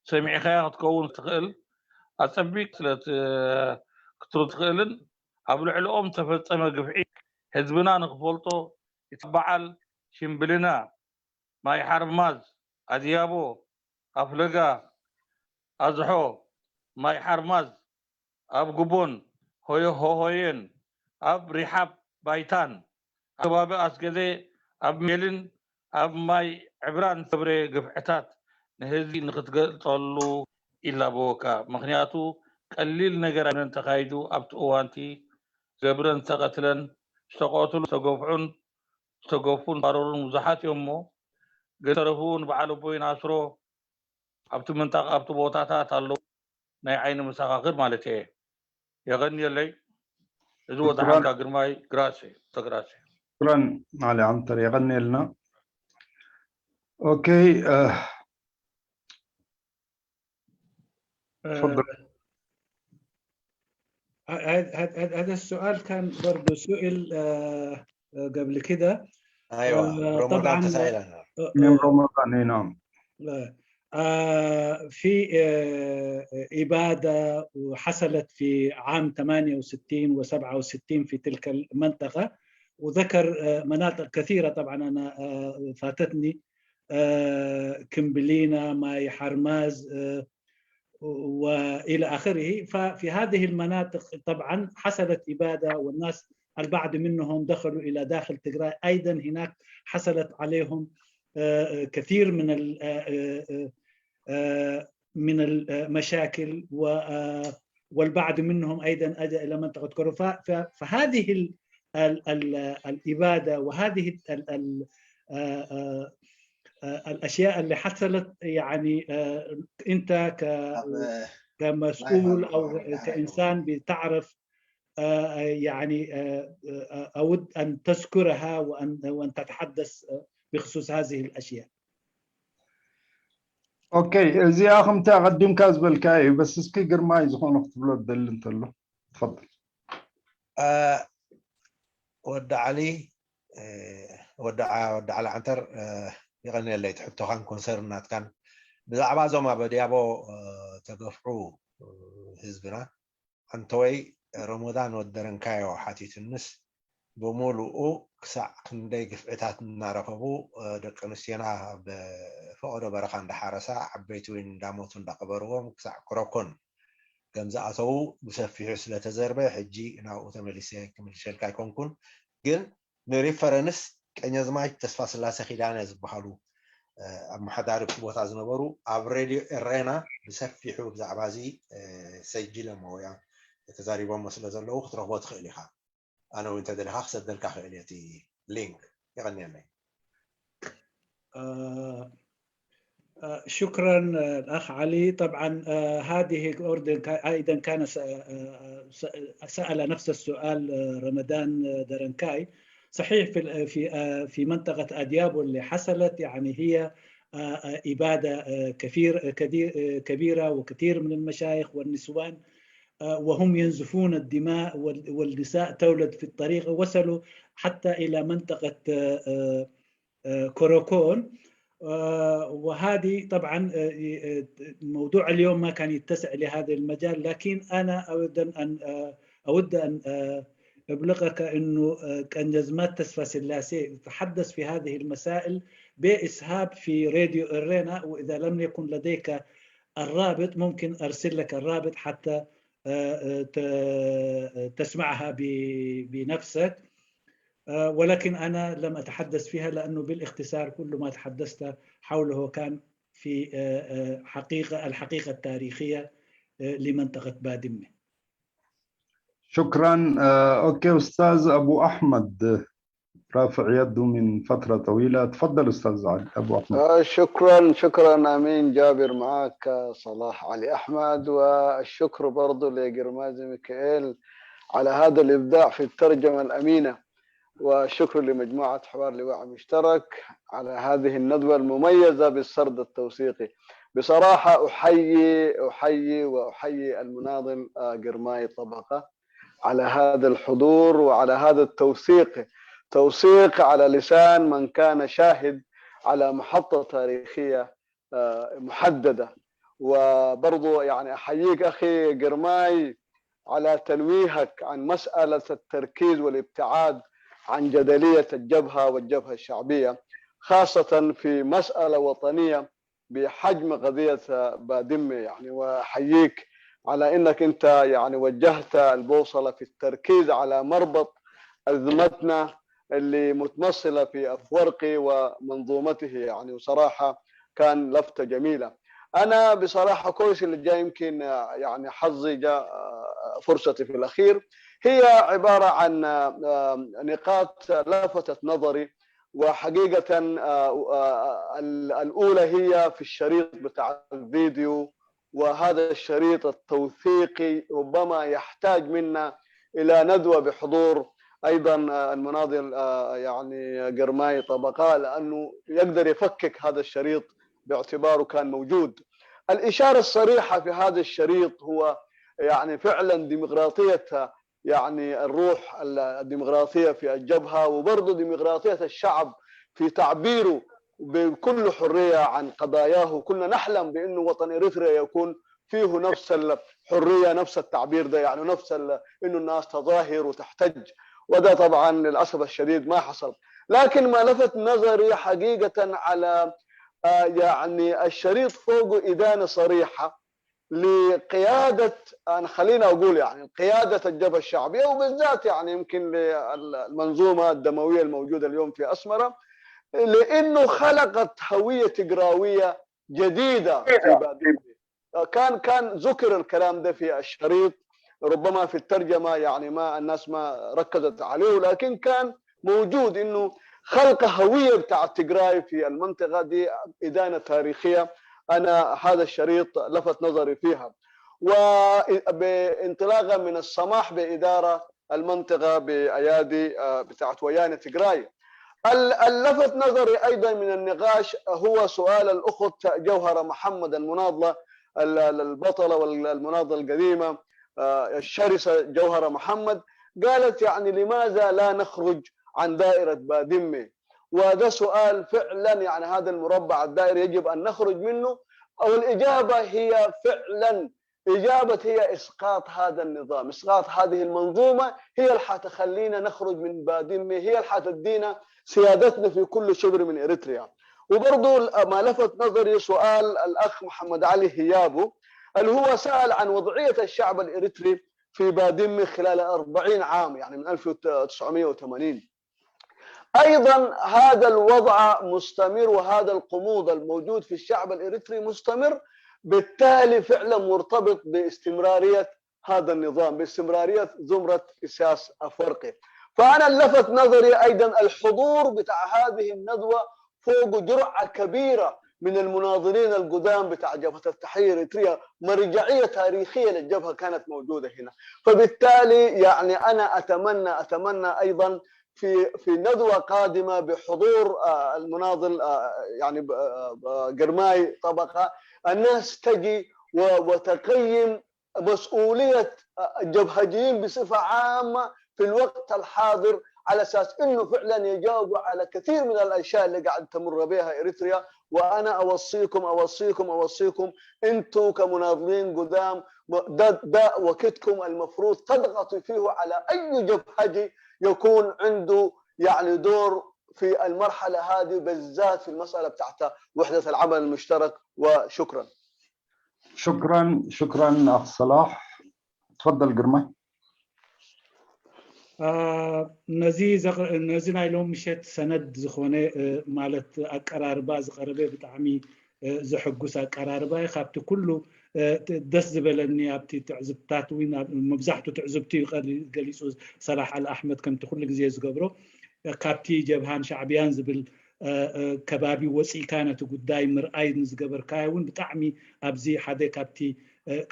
ሰሚዕኻያ ክትከውን ትኽእል ኣጸቢቅ ስለ ክትሩ ትኽእልን ኣብ ልዕልኦም ተፈጸመ ግፍዒ ህዝብና ንክፈልጦ እቲ በዓል ሽምብልና ማይ ሓርማዝ፣ ኣድያቦ፣ ኣፍለጋ፣ ኣዝሖ፣ ማይ ሓርማዝ፣ ኣብ ጉቦን ሆየ ሆሆየን፣ ኣብ ሪሓብ ባይታን፣ ኣብ ከባቢ ኣስገደ፣ ኣብ ሜልን ኣብ ማይ ዕብራን ዝገብረ ግፍዕታት ንህዝቢ ንክትገልጸሉ ይላበወካ። ምክንያቱ ቀሊል ነገር ኣይኮነን ተኻይዱ ኣብቲ እዋንቲ ገብረን ዝተቐትለን ዝተቐትሉ ዝተገፍዑን ዝተገፉን ዝተባረሩን ብዙሓት እዮም እሞ ግን ተረፉ እውን በዓል ኣቦይ ናስሮ ኣብቲ ምንጣቕ ኣብቲ ቦታታት ኣለዉ ናይ ዓይኒ መሰኻኽር ማለት እየ። የቐንየለይ። እዚ ወድሓንካ ግርማይ። ግራሴ ተግራሴ። ሽኩራን ማሊ ዓንተር የቐንየልና። ኦኬ። تفضل. هذا السؤال كان برضو سئل قبل كده. ايوه، رمضان تسائل عنها. من رمضان، اي نعم. في إبادة وحصلت في عام ثمانية وستين وسبعة وستين في تلك المنطقة، وذكر مناطق كثيرة، طبعا أنا فاتتني، كمبلينا، ماي حرماز، والى اخره. ففي هذه المناطق طبعا حصلت اباده، والناس البعض منهم دخلوا الى داخل تجراي، ايضا هناك حصلت عليهم كثير من من المشاكل، والبعض منهم ايضا اتى الى منطقه كوروفا. فهذه الاباده وهذه الاشياء اللي حصلت، يعني انت ك كمسؤول أو كإنسان بتعرف، آه، يعني، آه، آه، أود أن تذكرها وأن، وأن تتحدث، آه، بخصوص هذه الأشياء. ኦኬ፣ እዚኣ ከምቲ ኣቐዲምካ ዝበልካ እዩ። በስ እስኪ ግርማይ ዝኾነ ክትብሎ ትደሊ እንተሎ ትፈضል። ወዲ ዓሊ፣ ወዲ ዓሊ ዓንተር፣ የቐንየለይ ትሕቶኻን ኮንሰርን ናትካን ብዛዕባ እዞም ኣብ ኣድያቦ ተገፍዑ ህዝብና። ኣንተወይ ረመዳን ወደረንካዮ ሓቲትንስ፣ ብምሉኡ ክሳዕ ክንደይ ግፍዕታት እናረኸቡ ደቂ ኣንስትዮና ኣብ ፈቐዶ በረኻ እንዳሓረሳ፣ ዓበይቲ እውን እንዳሞቱ እንዳቐበርዎም ክሳዕ ክረኮን ከም ዝኣተዉ ብሰፊሑ ስለተዘርበ፣ ሕጂ ናብኡ ተመሊሰ ክምልሸልካ ኣይኮንኩን። ግን ንሪፈረንስ ቀኛዝማች ተስፋስላሴ ኪዳነ ዝበሃሉ ኣመሓዳሪ እቲ ቦታ ዝነበሩ ኣብ ሬድዮ ኤሬና ብሰፊሑ ብዛዕባ እዚ ሰጅለሞ ወይ ተዛሪቦሞ ስለ ዘለዉ ክትረኽቦ ትኽእል ኢኻ። ኣነ እውን እንተደሊኻ ክሰደልካ ክእል እየ እቲ ሊንክ። የቐንየለይ። آه، آه، شكرا، آه، الأخ علي. طبعا، آه، هذه أردن كا- أيضا كان س- آه، س- سأل نفس السؤال، آه، رمضان، آه، درنكاي. صحيح، في ال- في آه، في منطقة أديابو اللي حصلت، يعني، هي آه، آه، إبادة، آه، كثير آه، كثير آه، كبيرة، وكثير من المشايخ والنسوان، آه، وهم ينزفون الدماء، وال- والنساء تولد في الطريق، وصلوا حتى إلى منطقة، آه، آه، آه، كوروكون. آه، وهذه طبعا، آه، آه، موضوع اليوم ما كان يتسع لهذا المجال، لكن أنا أود أن، أن، آه، أود أن، آه، أبلغك أنه، آه، ቀኛዝማች ተስፋስላሴ يتحدث في هذه المسائل بإسهاب في راديو إرينا، وإذا لم يكن لديك الرابط ممكن أرسل لك الرابط حتى، آه، آه، ت- تسمعها ب- بنفسك. آه، ولكن أنا لم أتحدث فيها لأنه بالاختصار كل ما تحدثت حوله كان في، آه، آه، حقيقة، الحقيقة التاريخية، آه، لمنطقة بادمة. شكرا. آه، أوكي، أستاذ أبو أحمد رافع يده من فترة طويلة. تفضل أستاذ علي أبو أحمد. آه، شكرا، شكرا. أمين جابر معك، آه، صلاح علي أحمد، والشكر برضو لقرمازي ميكائيل على هذا الإبداع في الترجمة الأمينة، والشكر لمجموعة حوار لواء مشترك على هذه الندوة المميزة بالسرد التوثيقي. بصراحة أحيي، أحيي وأحيي المناضل، آه، قرماي طبقة على هذا الحضور وعلى هذا التوثيق، توثيق على لسان من كان شاهد على محطة تاريخية، آه، محددة. وبرضو يعني أحييك أخي قرماي على تنويهك عن مسألة التركيز والابتعاد عن جدلية الجبهة والجبهة الشعبية، خاصة في مسألة وطنية بحجم قضية بادمة، يعني، وأحييك على أنك أنت، يعني، وجهت البوصلة في التركيز على مربط أزمتنا اللي متمثلة في أفورقي ومنظومته، يعني، وصراحة كان لفتة جميلة. أنا بصراحة كويس اللي جاي يمكن، يعني، حظي جاء، آه، فرصتي في الأخير. هي عبارة عن، آه، نقاط لفتت نظري، وحقيقة، آه، آه، ال- الأولى هي في الشريط بتاع الفيديو، وهذا الشريط التوثيقي ربما يحتاج منا إلى ندوة بحضور أيضا، آه، المناضل، آه، يعني قرماي طبقة، لأنه يقدر يفكك هذا الشريط باعتباره كان موجود. الإشارة الصريحة في هذا الشريط هو يعني فعلا ديمقراطية، يعني الروح الديمقراطية في الجبهة، وبرضه ديمقراطية الشعب في تعبيره بكل حرية عن قضاياه. كنا نحلم بأنه وطن إريتريا يكون فيه نفس الحرية، نفس التعبير ده، يعني نفس ال- إنه الناس تظاهر وتحتج، وده طبعا للأسف الشديد ما حصل. لكن ما لفت نظري حقيقة على، آه، يعني الشريط فوقه إدانة صريحة لقيادة، أنا خليني أقول يعني قيادة الجبهة الشعبية، وبالذات يعني يمكن للمنظومة الدموية الموجودة اليوم في أسمرة، لأنه خلقت هوية تجراوية جديدة في بادمة. كان كان ذكر الكلام ده في الشريط، ربما في الترجمة يعني ما الناس ما ركزت عليه، لكن كان موجود إنه خلق هوية بتاع تجراي في المنطقة دي إدانة تاريخية. أنا هذا الشريط لفت نظري فيها. وانطلاقا من السماح بإدارة المنطقة بأيادي آه، بتاعت ويانة تجراي. اللفت نظري أيضا من النقاش هو سؤال الأخت جوهرة محمد المناضلة، البطلة والمناضلة القديمة آه، الشرسة جوهرة محمد. قالت يعني لماذا لا نخرج عن دائرة بادمة؟ وده سؤال فعلا، يعني هذا المربع الدائري يجب أن نخرج منه. والإجابة هي فعلا إجابة هي إسقاط هذا النظام، إسقاط هذه المنظومة هي اللي حتخلينا نخرج من بادمة، هي اللي حتدينا سيادتنا في كل شبر من إريتريا. وبرضو ما لفت نظري سؤال الأخ محمد علي هيابو، اللي هو سأل عن وضعية الشعب الإريتري في بادمة خلال أربعين عام، يعني من ألف وتسعمية وتمانين. أيضا هذا الوضع مستمر، وهذا القموض الموجود في الشعب الإريتري مستمر، بالتالي فعلا مرتبط باستمرارية هذا النظام، باستمرارية زمرة إسياس أفورقي. فأنا لفت نظري أيضا الحضور بتاع هذه الندوة فوق جرعة كبيرة من المناضلين القدام بتاع جبهة التحرير الإريترية، مرجعية تاريخية للجبهة كانت موجودة هنا. فبالتالي يعني أنا أتمنى أتمنى أيضا في في ندوة قادمة بحضور آه، المناضل آه، يعني آه، قرماي طبقة، الناس تجي وتقيم مسؤولية الجبهجيين بصفة عامة في الوقت الحاضر، على أساس أنه فعلا يجاوبوا على كثير من الأشياء اللي قاعد تمر بها إريتريا. وأنا أوصيكم أوصيكم أوصيكم أنتوا كمناضلين قدام، ده, ده وقتكم المفروض تضغطوا فيه على أي جبهجي يكون عنده يعني دور في المرحلة هذه، بالذات في المسألة بتاعت وحدة العمل المشترك. وشكرا. شكرا شكرا أخ صلاح. تفضل قرمة. ነዚ ነዚ ናይ ሎም ምሸት ሰነድ ዝኾነ ማለት ኣቀራርባ ዝቀረበ ብጣዕሚ ዘሐጉስ ኣቀራርባ እዩ። ካብቲ ኩሉ ደስ ዝበለኒ ኣብቲ ትዕዝብታት እውን መብዛሕቱ ትዕዝብቲ እዩ ገሊፁ ሰላሕ ኣል ኣሕመድ ከምቲ ኩሉ ግዜ ዝገብሮ ካብቲ ጀብሃን ሻዕብያን ዝብል ከባቢ ወፂእካ ነቲ ጉዳይ ምርኣይ ንዝገበርካዮ እውን ብጣዕሚ ኣብዚ ሓደ ካብቲ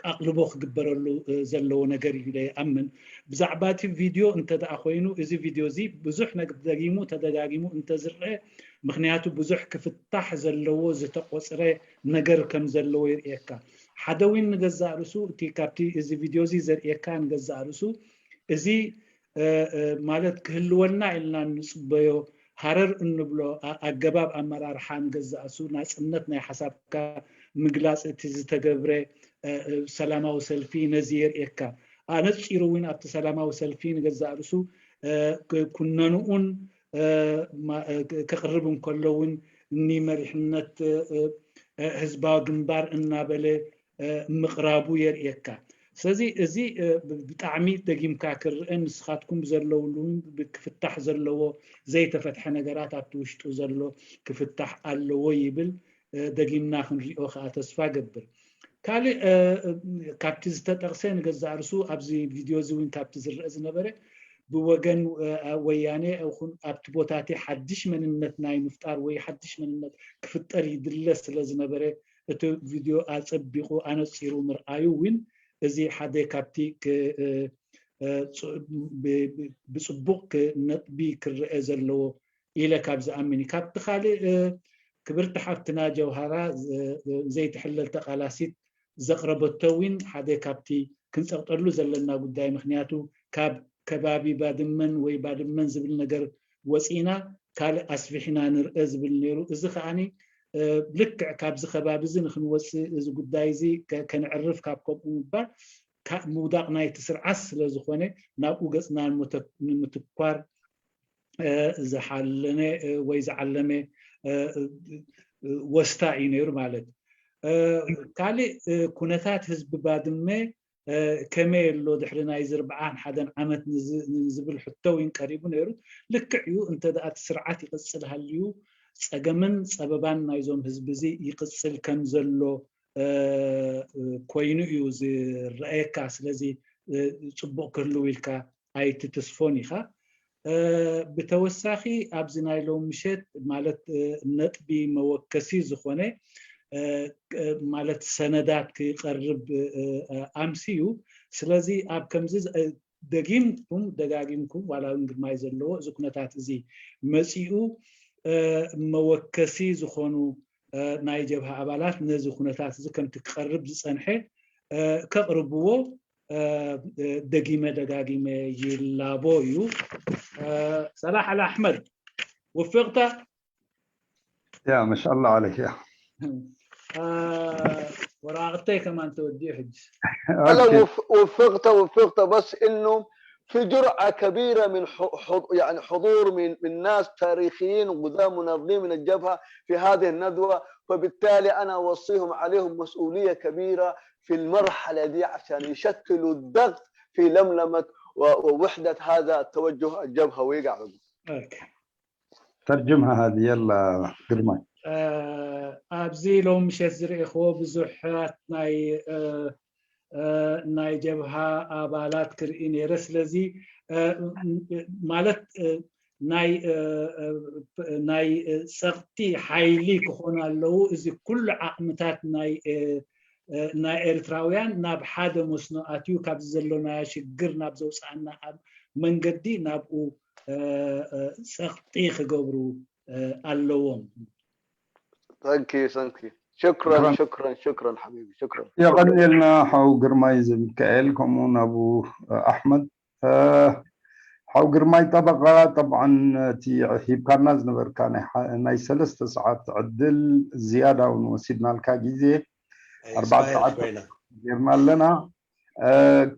ኣቕልቦ ክግበረሉ ዘለዎ ነገር እዩ ኢለ ይኣምን። ብዛዕባ እቲ ቪድዮ እንተ ደኣ ኮይኑ እዚ ቪድዮ እዚ ብዙሕ ደጊሙ ተደጋጊሙ እንተዝረአ ምክንያቱ ብዙሕ ክፍታሕ ዘለዎ ዝተቆፅረ ነገር ከም ዘለዎ ይርእየካ። ሓደ እውን ንገዛእ ርእሱ እቲ ካብቲ እዚ ቪድዮ እዚ ዘርእየካ ንገዛእ ርእሱ እዚ ማለት ክህልወልና ኢልና እንፅበዮ ሃረር እንብሎ ኣገባብ ኣመራርሓ ንገዛእ ርእሱ ናፅነት ናይ ሓሳብካ ምግላፅ እቲ ዝተገብረ ሰላማዊ ሰልፊ ነዚ የርእየካ። ኣነፂሩ እውን ኣብቲ ሰላማዊ ሰልፊ ንገዛእ ርእሱ ኩነንኡን ከቕርብ እንከሎ እውን እኒ መሪሕነት ህዝባዊ ግንባር እናበለ ምቕራቡ የርእየካ። ስለዚ እዚ ብጣዕሚ ደጊምካ ክርአ ንስኻትኩም ዘለውሉ ክፍታሕ ዘለዎ ዘይተፈትሐ ነገራት ኣብቲ ውሽጡ ዘሎ ክፍታሕ ኣለዎ ይብል። ደጊምና ክንሪኦ ከዓ ተስፋ ገብር። ካልእ ካብቲ ዝተጠቕሰ ንገዛእ ርሱ ኣብዚ ቪድዮ እዚ እውን ካብቲ ዝረአ ዝነበረ ብወገን ወያኔ ይኹን ኣብቲ ቦታቲ ሓድሽ መንነት ናይ ምፍጣር ወይ ሓድሽ መንነት ክፍጠር ይድለ ስለ ዝነበረ እቲ ቪድዮ ኣጸቢቑ ኣነጺሩ ምርኣዩ እውን እዚ ሓደ ካብቲ ብጽቡቕ ነጥቢ ክረአ ዘለዎ ኢለ ካብ ዝኣምን እዩ። ካብቲ ካልእ ክብርቲ ሓፍትና ጀውሃራ ዘይትሕለል ተቓላሲት ዘቕረበቶ እውን ሓደ ካብቲ ክንጸቕጠሉ ዘለና ጉዳይ ምክንያቱ ካብ ከባቢ ባድመን ወይ ባድመን ዝብል ነገር ወፂና ካልእ ኣስፊሕና ንርአ ዝብል ነይሩ። እዚ ከዓኒ ልክዕ ካብዚ ከባቢ እዚ ንክንወፅእ እዚ ጉዳይ እዚ ከነዕርፍ ካብ ከምኡ ምባል ምውዳቕ ናይቲ ስርዓት ስለ ዝኾነ ናብኡ ገፅና ንምትኳር ዝሓለነ ወይ ዝዓለመ ወስታ እዩ ነይሩ ማለት። ካልእ ኩነታት ህዝቢ ባድመ ከመይ ኣሎ ድሕሪ ናይዚ ርብዓን ሓደን ዓመት ንዝብል ሕቶ እውን ቀሪቡ ነይሩ። ልክዕ እዩ እንተ ደኣ እቲ ስርዓት ይቕፅል ሃልዩ ፀገምን ፀበባን ናይዞም ህዝቢ እዚ ይቕፅል ከም ዘሎ ኮይኑ እዩ ዝረኣየካ። ስለዚ ፅቡቕ ክህልው ኢልካ ኣይትትስፎን ኢኻ። ብተወሳኺ ኣብዚ ናይ ሎም ምሸት ማለት ነጥቢ መወከሲ ዝኾነ ማለት ሰነዳት ክቐርብ ኣምስዩ። ስለዚ ኣብ ከምዚ ደጊምኩም ደጋጊምኩም ዋላ እውን ግርማይ ዘለዎ እዚ ኩነታት እዚ መፂኡ መወከሲ ዝኾኑ ናይ ጀብሃ ኣባላት ነዚ ኩነታት እዚ ከምቲ ክቐርብ ዝፀንሐ ከቕርብዎ ደጊመ ደጋጊመ ይላቦ እዩ። ሰላሕ ኣል ኣሕመድ ውፍቕታ يا ما شاء الله عليك يا ወራቕተይ ከማን ተወዲኡ ሕጂ لا وفقت وفقت بس انه في جرعه كبيره من يعني حضور من من ناس تاريخيين وقدام مناضلين من الجبهه في هذه الندوه، فبالتالي انا اوصيهم عليهم مسؤوليه كبيره في المرحله دي عشان يشكلوا الضغط في لملمه ووحده هذا التوجه الجبهوي. قاعد اوكي ترجمها هذه يلا قرماي ኣብዚ ሎም ምሸት ዝርኢኽዎ ብዙሓት ናይ ናይ ጀብሃ ኣባላት ክርኢ ነይረ። ስለዚ ማለት ናይ ናይ ጸቕጢ ሓይሊ ክኾኑ ኣለዉ። እዚ ኩሉ ዓቕምታት ናይ ናይ ኤርትራውያን ናብ ሓደ መስኖ ኣትዩ ካብዚ ዘሎናዮ ሽግር ናብ ዘውፅኣና ኣብ መንገዲ ናብኡ ጸቕጢ ክገብሩ ኣለዎም። Thank you, thank you. شكرا شكرا شكرا حبيبي شكرا የቐንየልና ሓው ግርማይ ዘሚካኤል ከምኡ ናቡ ኣሕመድ ሓው ግርማይ ጠበቃ ጠብዓን እቲ ሂብካና ዝነበርካ ናይ ሰለስተ ሰዓት ዕድል ዝያዳ እውን ወሲድናልካ ግዜ ኣርባዕተ ሰዓት ጌርና ኣለና።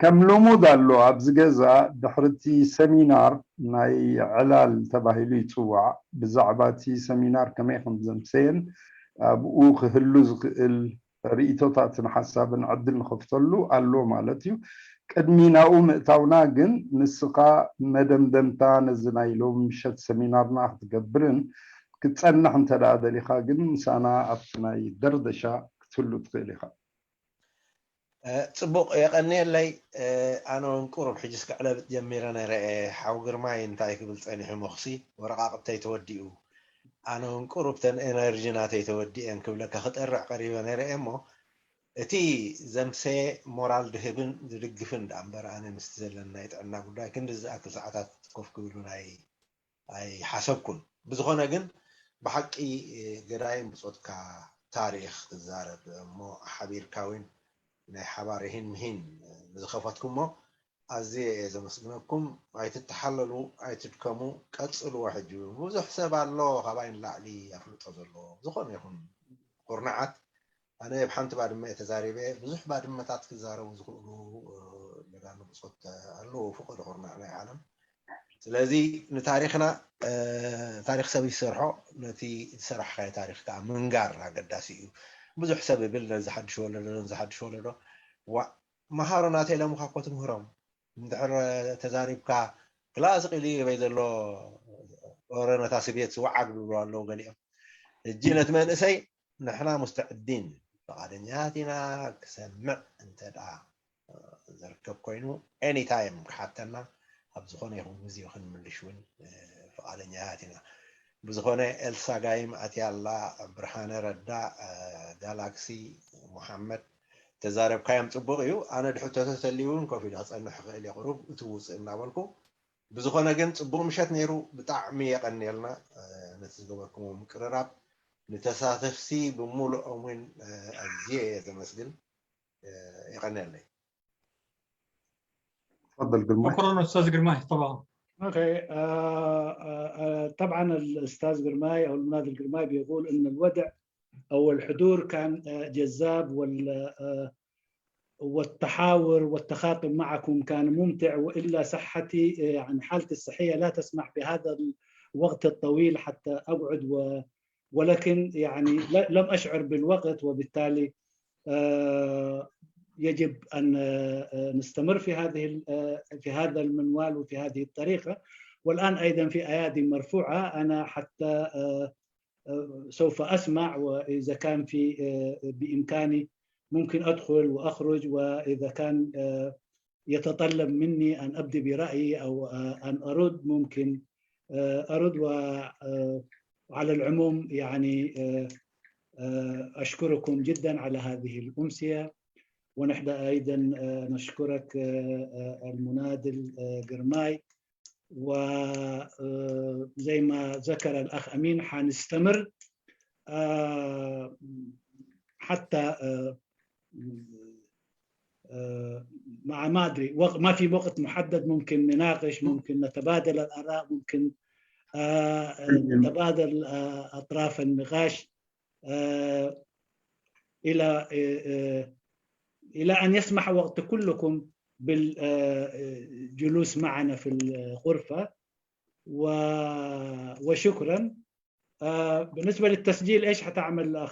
ከም ልሙድ ኣሎ ኣብዚ ገዛ ድሕርቲ ሰሚናር ናይ ዕላል ተባሂሉ ይፅዋዕ። ብዛዕባ እቲ ሰሚናር ከመይ ከም ዘምሰየን ኣብኡ ክህሉ ዝኽእል ርእይቶታትን ሓሳብን ዕድል ንኸፍተሉ ኣሎ ማለት እዩ። ቅድሚ ናብኡ ምእታውና ግን ንስኻ መደምደምታ ነዚ ናይ ሎም ምሸት ሰሚናርና ክትገብርን ክትፀንሕ እንተ ደኣ ደሊኻ ግን ምሳና ኣብቲ ናይ ደርደሻ ክትህሉ ትኽእል ኢኻ። ፅቡቕ የቐንየለይ። ኣነ እውን ቁሩብ ሕጅስ ክዕለብጥ ጀሚረ ነይረ እየ። ሓው ግርማይ እንታይ ክብል ፀኒሑ ሞኽሲ ወረቓቕተይ ተወዲኡ። ኣነ እውን ቁሩብ ተን ኤነርጂ ናተይ ተወዲኤን ክብለካ ክጠርዕ ቀሪበ ነይረ እየ እሞ እቲ ዘምሰየ ሞራል ድህብን ዝድግፍን ደኣ እምበር ኣነ ምስቲ ዘለኒ ናይ ጥዕና ጉዳይ ክንዲ ዝኣክል ሰዓታት ኮፍ ክብሉ ናይ ኣይሓሰብኩን። ብዝኾነ ግን ብሓቂ ገዳይም ብጾትካ ታሪኽ ትዛረብ እሞ ሓቢርካ እውን ናይ ሓባር ሂን ምሂን ንዝኸፈትኩሞ ኣዝየ እየ ዘመስግነኩም። ኣይትተሓለሉ፣ ኣይትድከሙ፣ ቀጽልዎ። ሕጂ እውን ብዙሕ ሰብ ኣሎ ካባይ ንላዕሊ ኣፍልጦ ዘለዎ ዝኾነ ይኹን ኩርናዓት ኣነ ብ ሓንቲ ባድመ እየ ተዛሪበ። ብዙሕ ባድመታት ክዛረቡ ዝኽእሉ ጀጋኑ ብጾት ኣለዉ ፍቐዶ ኩርናዕ ናይ ዓለም። ስለዚ ንታሪኽና ታሪኽ ሰብ ይሰርሖ፣ ነቲ ዝሰራሕካዮ ታሪኽ ከዓ ምንጋር ኣገዳሲ እዩ። ብዙሕ ሰብ ይብል ነዚ ሓድሽ ወለዶ ነዚ ሓድሽ ወለዶ ዋእ መሃሮ ናተይ ለምኻ እኮ ትምህሮም እንድሕር ተዛሪብካ ክላስ ቂሊ በይ ዘሎ ወረ ነታ ስቤት ዋዓግ ዝብሉ ኣለዉ ገሊኦም። ሕጂ ነቲ መንእሰይ ንሕና ሙስተዕዲን ፍቓደኛታት ኢና ክሰምዕ እንተ ደኣ ዘርከብ ኮይኑ ኤኒታይም ክሓተና ኣብ ዝኾነ ይኹን ግዜ ክንምልሽ እውን ፍቓደኛታት ኢና። ብዝኾነ ኤልሳ ጋይም ኣትያ ኣላ፣ ብርሃነ ረዳ፣ ጋላክሲ፣ ሙሓመድ ተዛረብካዮም ፅቡቕ እዩ። ኣነ ድሕተቶ ተልዩ እውን ኮፍ ኢለ ክፀንሕ ክኽእል እየ ቁሩብ እቲ ውፅእ እናበልኩ ብዝኾነ ግን ፅቡቕ ምሸት ነይሩ። ብጣዕሚ የቐንየልና ነቲ ዝገበርኩሞ ምቅርራብ። ንተሳተፍሲ ብምሉኦም እውን ኣዝየ እየ ዘመስግን። የቐንየለይ። تفضل قرماي. شكرا استاذ قرماي طبعا. اوكي آه آه طبعا الاستاذ قرماي او المناضل قرماي بيقول ان الودع او الحضور كان آه جذاب وال آه والتحاور والتخاطب معكم كان ممتع، وإلا صحتي، يعني حالتي الصحية لا تسمح بهذا الوقت الطويل حتى أقعد و ولكن يعني لم أشعر بالوقت، وبالتالي يجب أن نستمر في هذه في هذا المنوال وفي هذه الطريقة. والآن أيضا في أيادي مرفوعة، أنا حتى سوف أسمع، وإذا كان في بإمكاني ممكن أدخل وأخرج، وإذا كان يتطلب مني أن أبدي برأيي أو أن أرد ممكن أرد. وعلى العموم يعني أشكركم جدا على هذه الأمسية، ونحن أيضا نشكرك المناضل جرماي. وزي ما ذكر الأخ أمين، حنستمر حتى مع، ما أدري، ما في وقت محدد، ممكن نناقش، ممكن نتبادل الآراء، ممكن نتبادل أطراف النقاش إلى إلى أن يسمح وقت كلكم بالجلوس معنا في الغرفة. وشكرا. بالنسبة للتسجيل، إيش حتعمل الأخ؟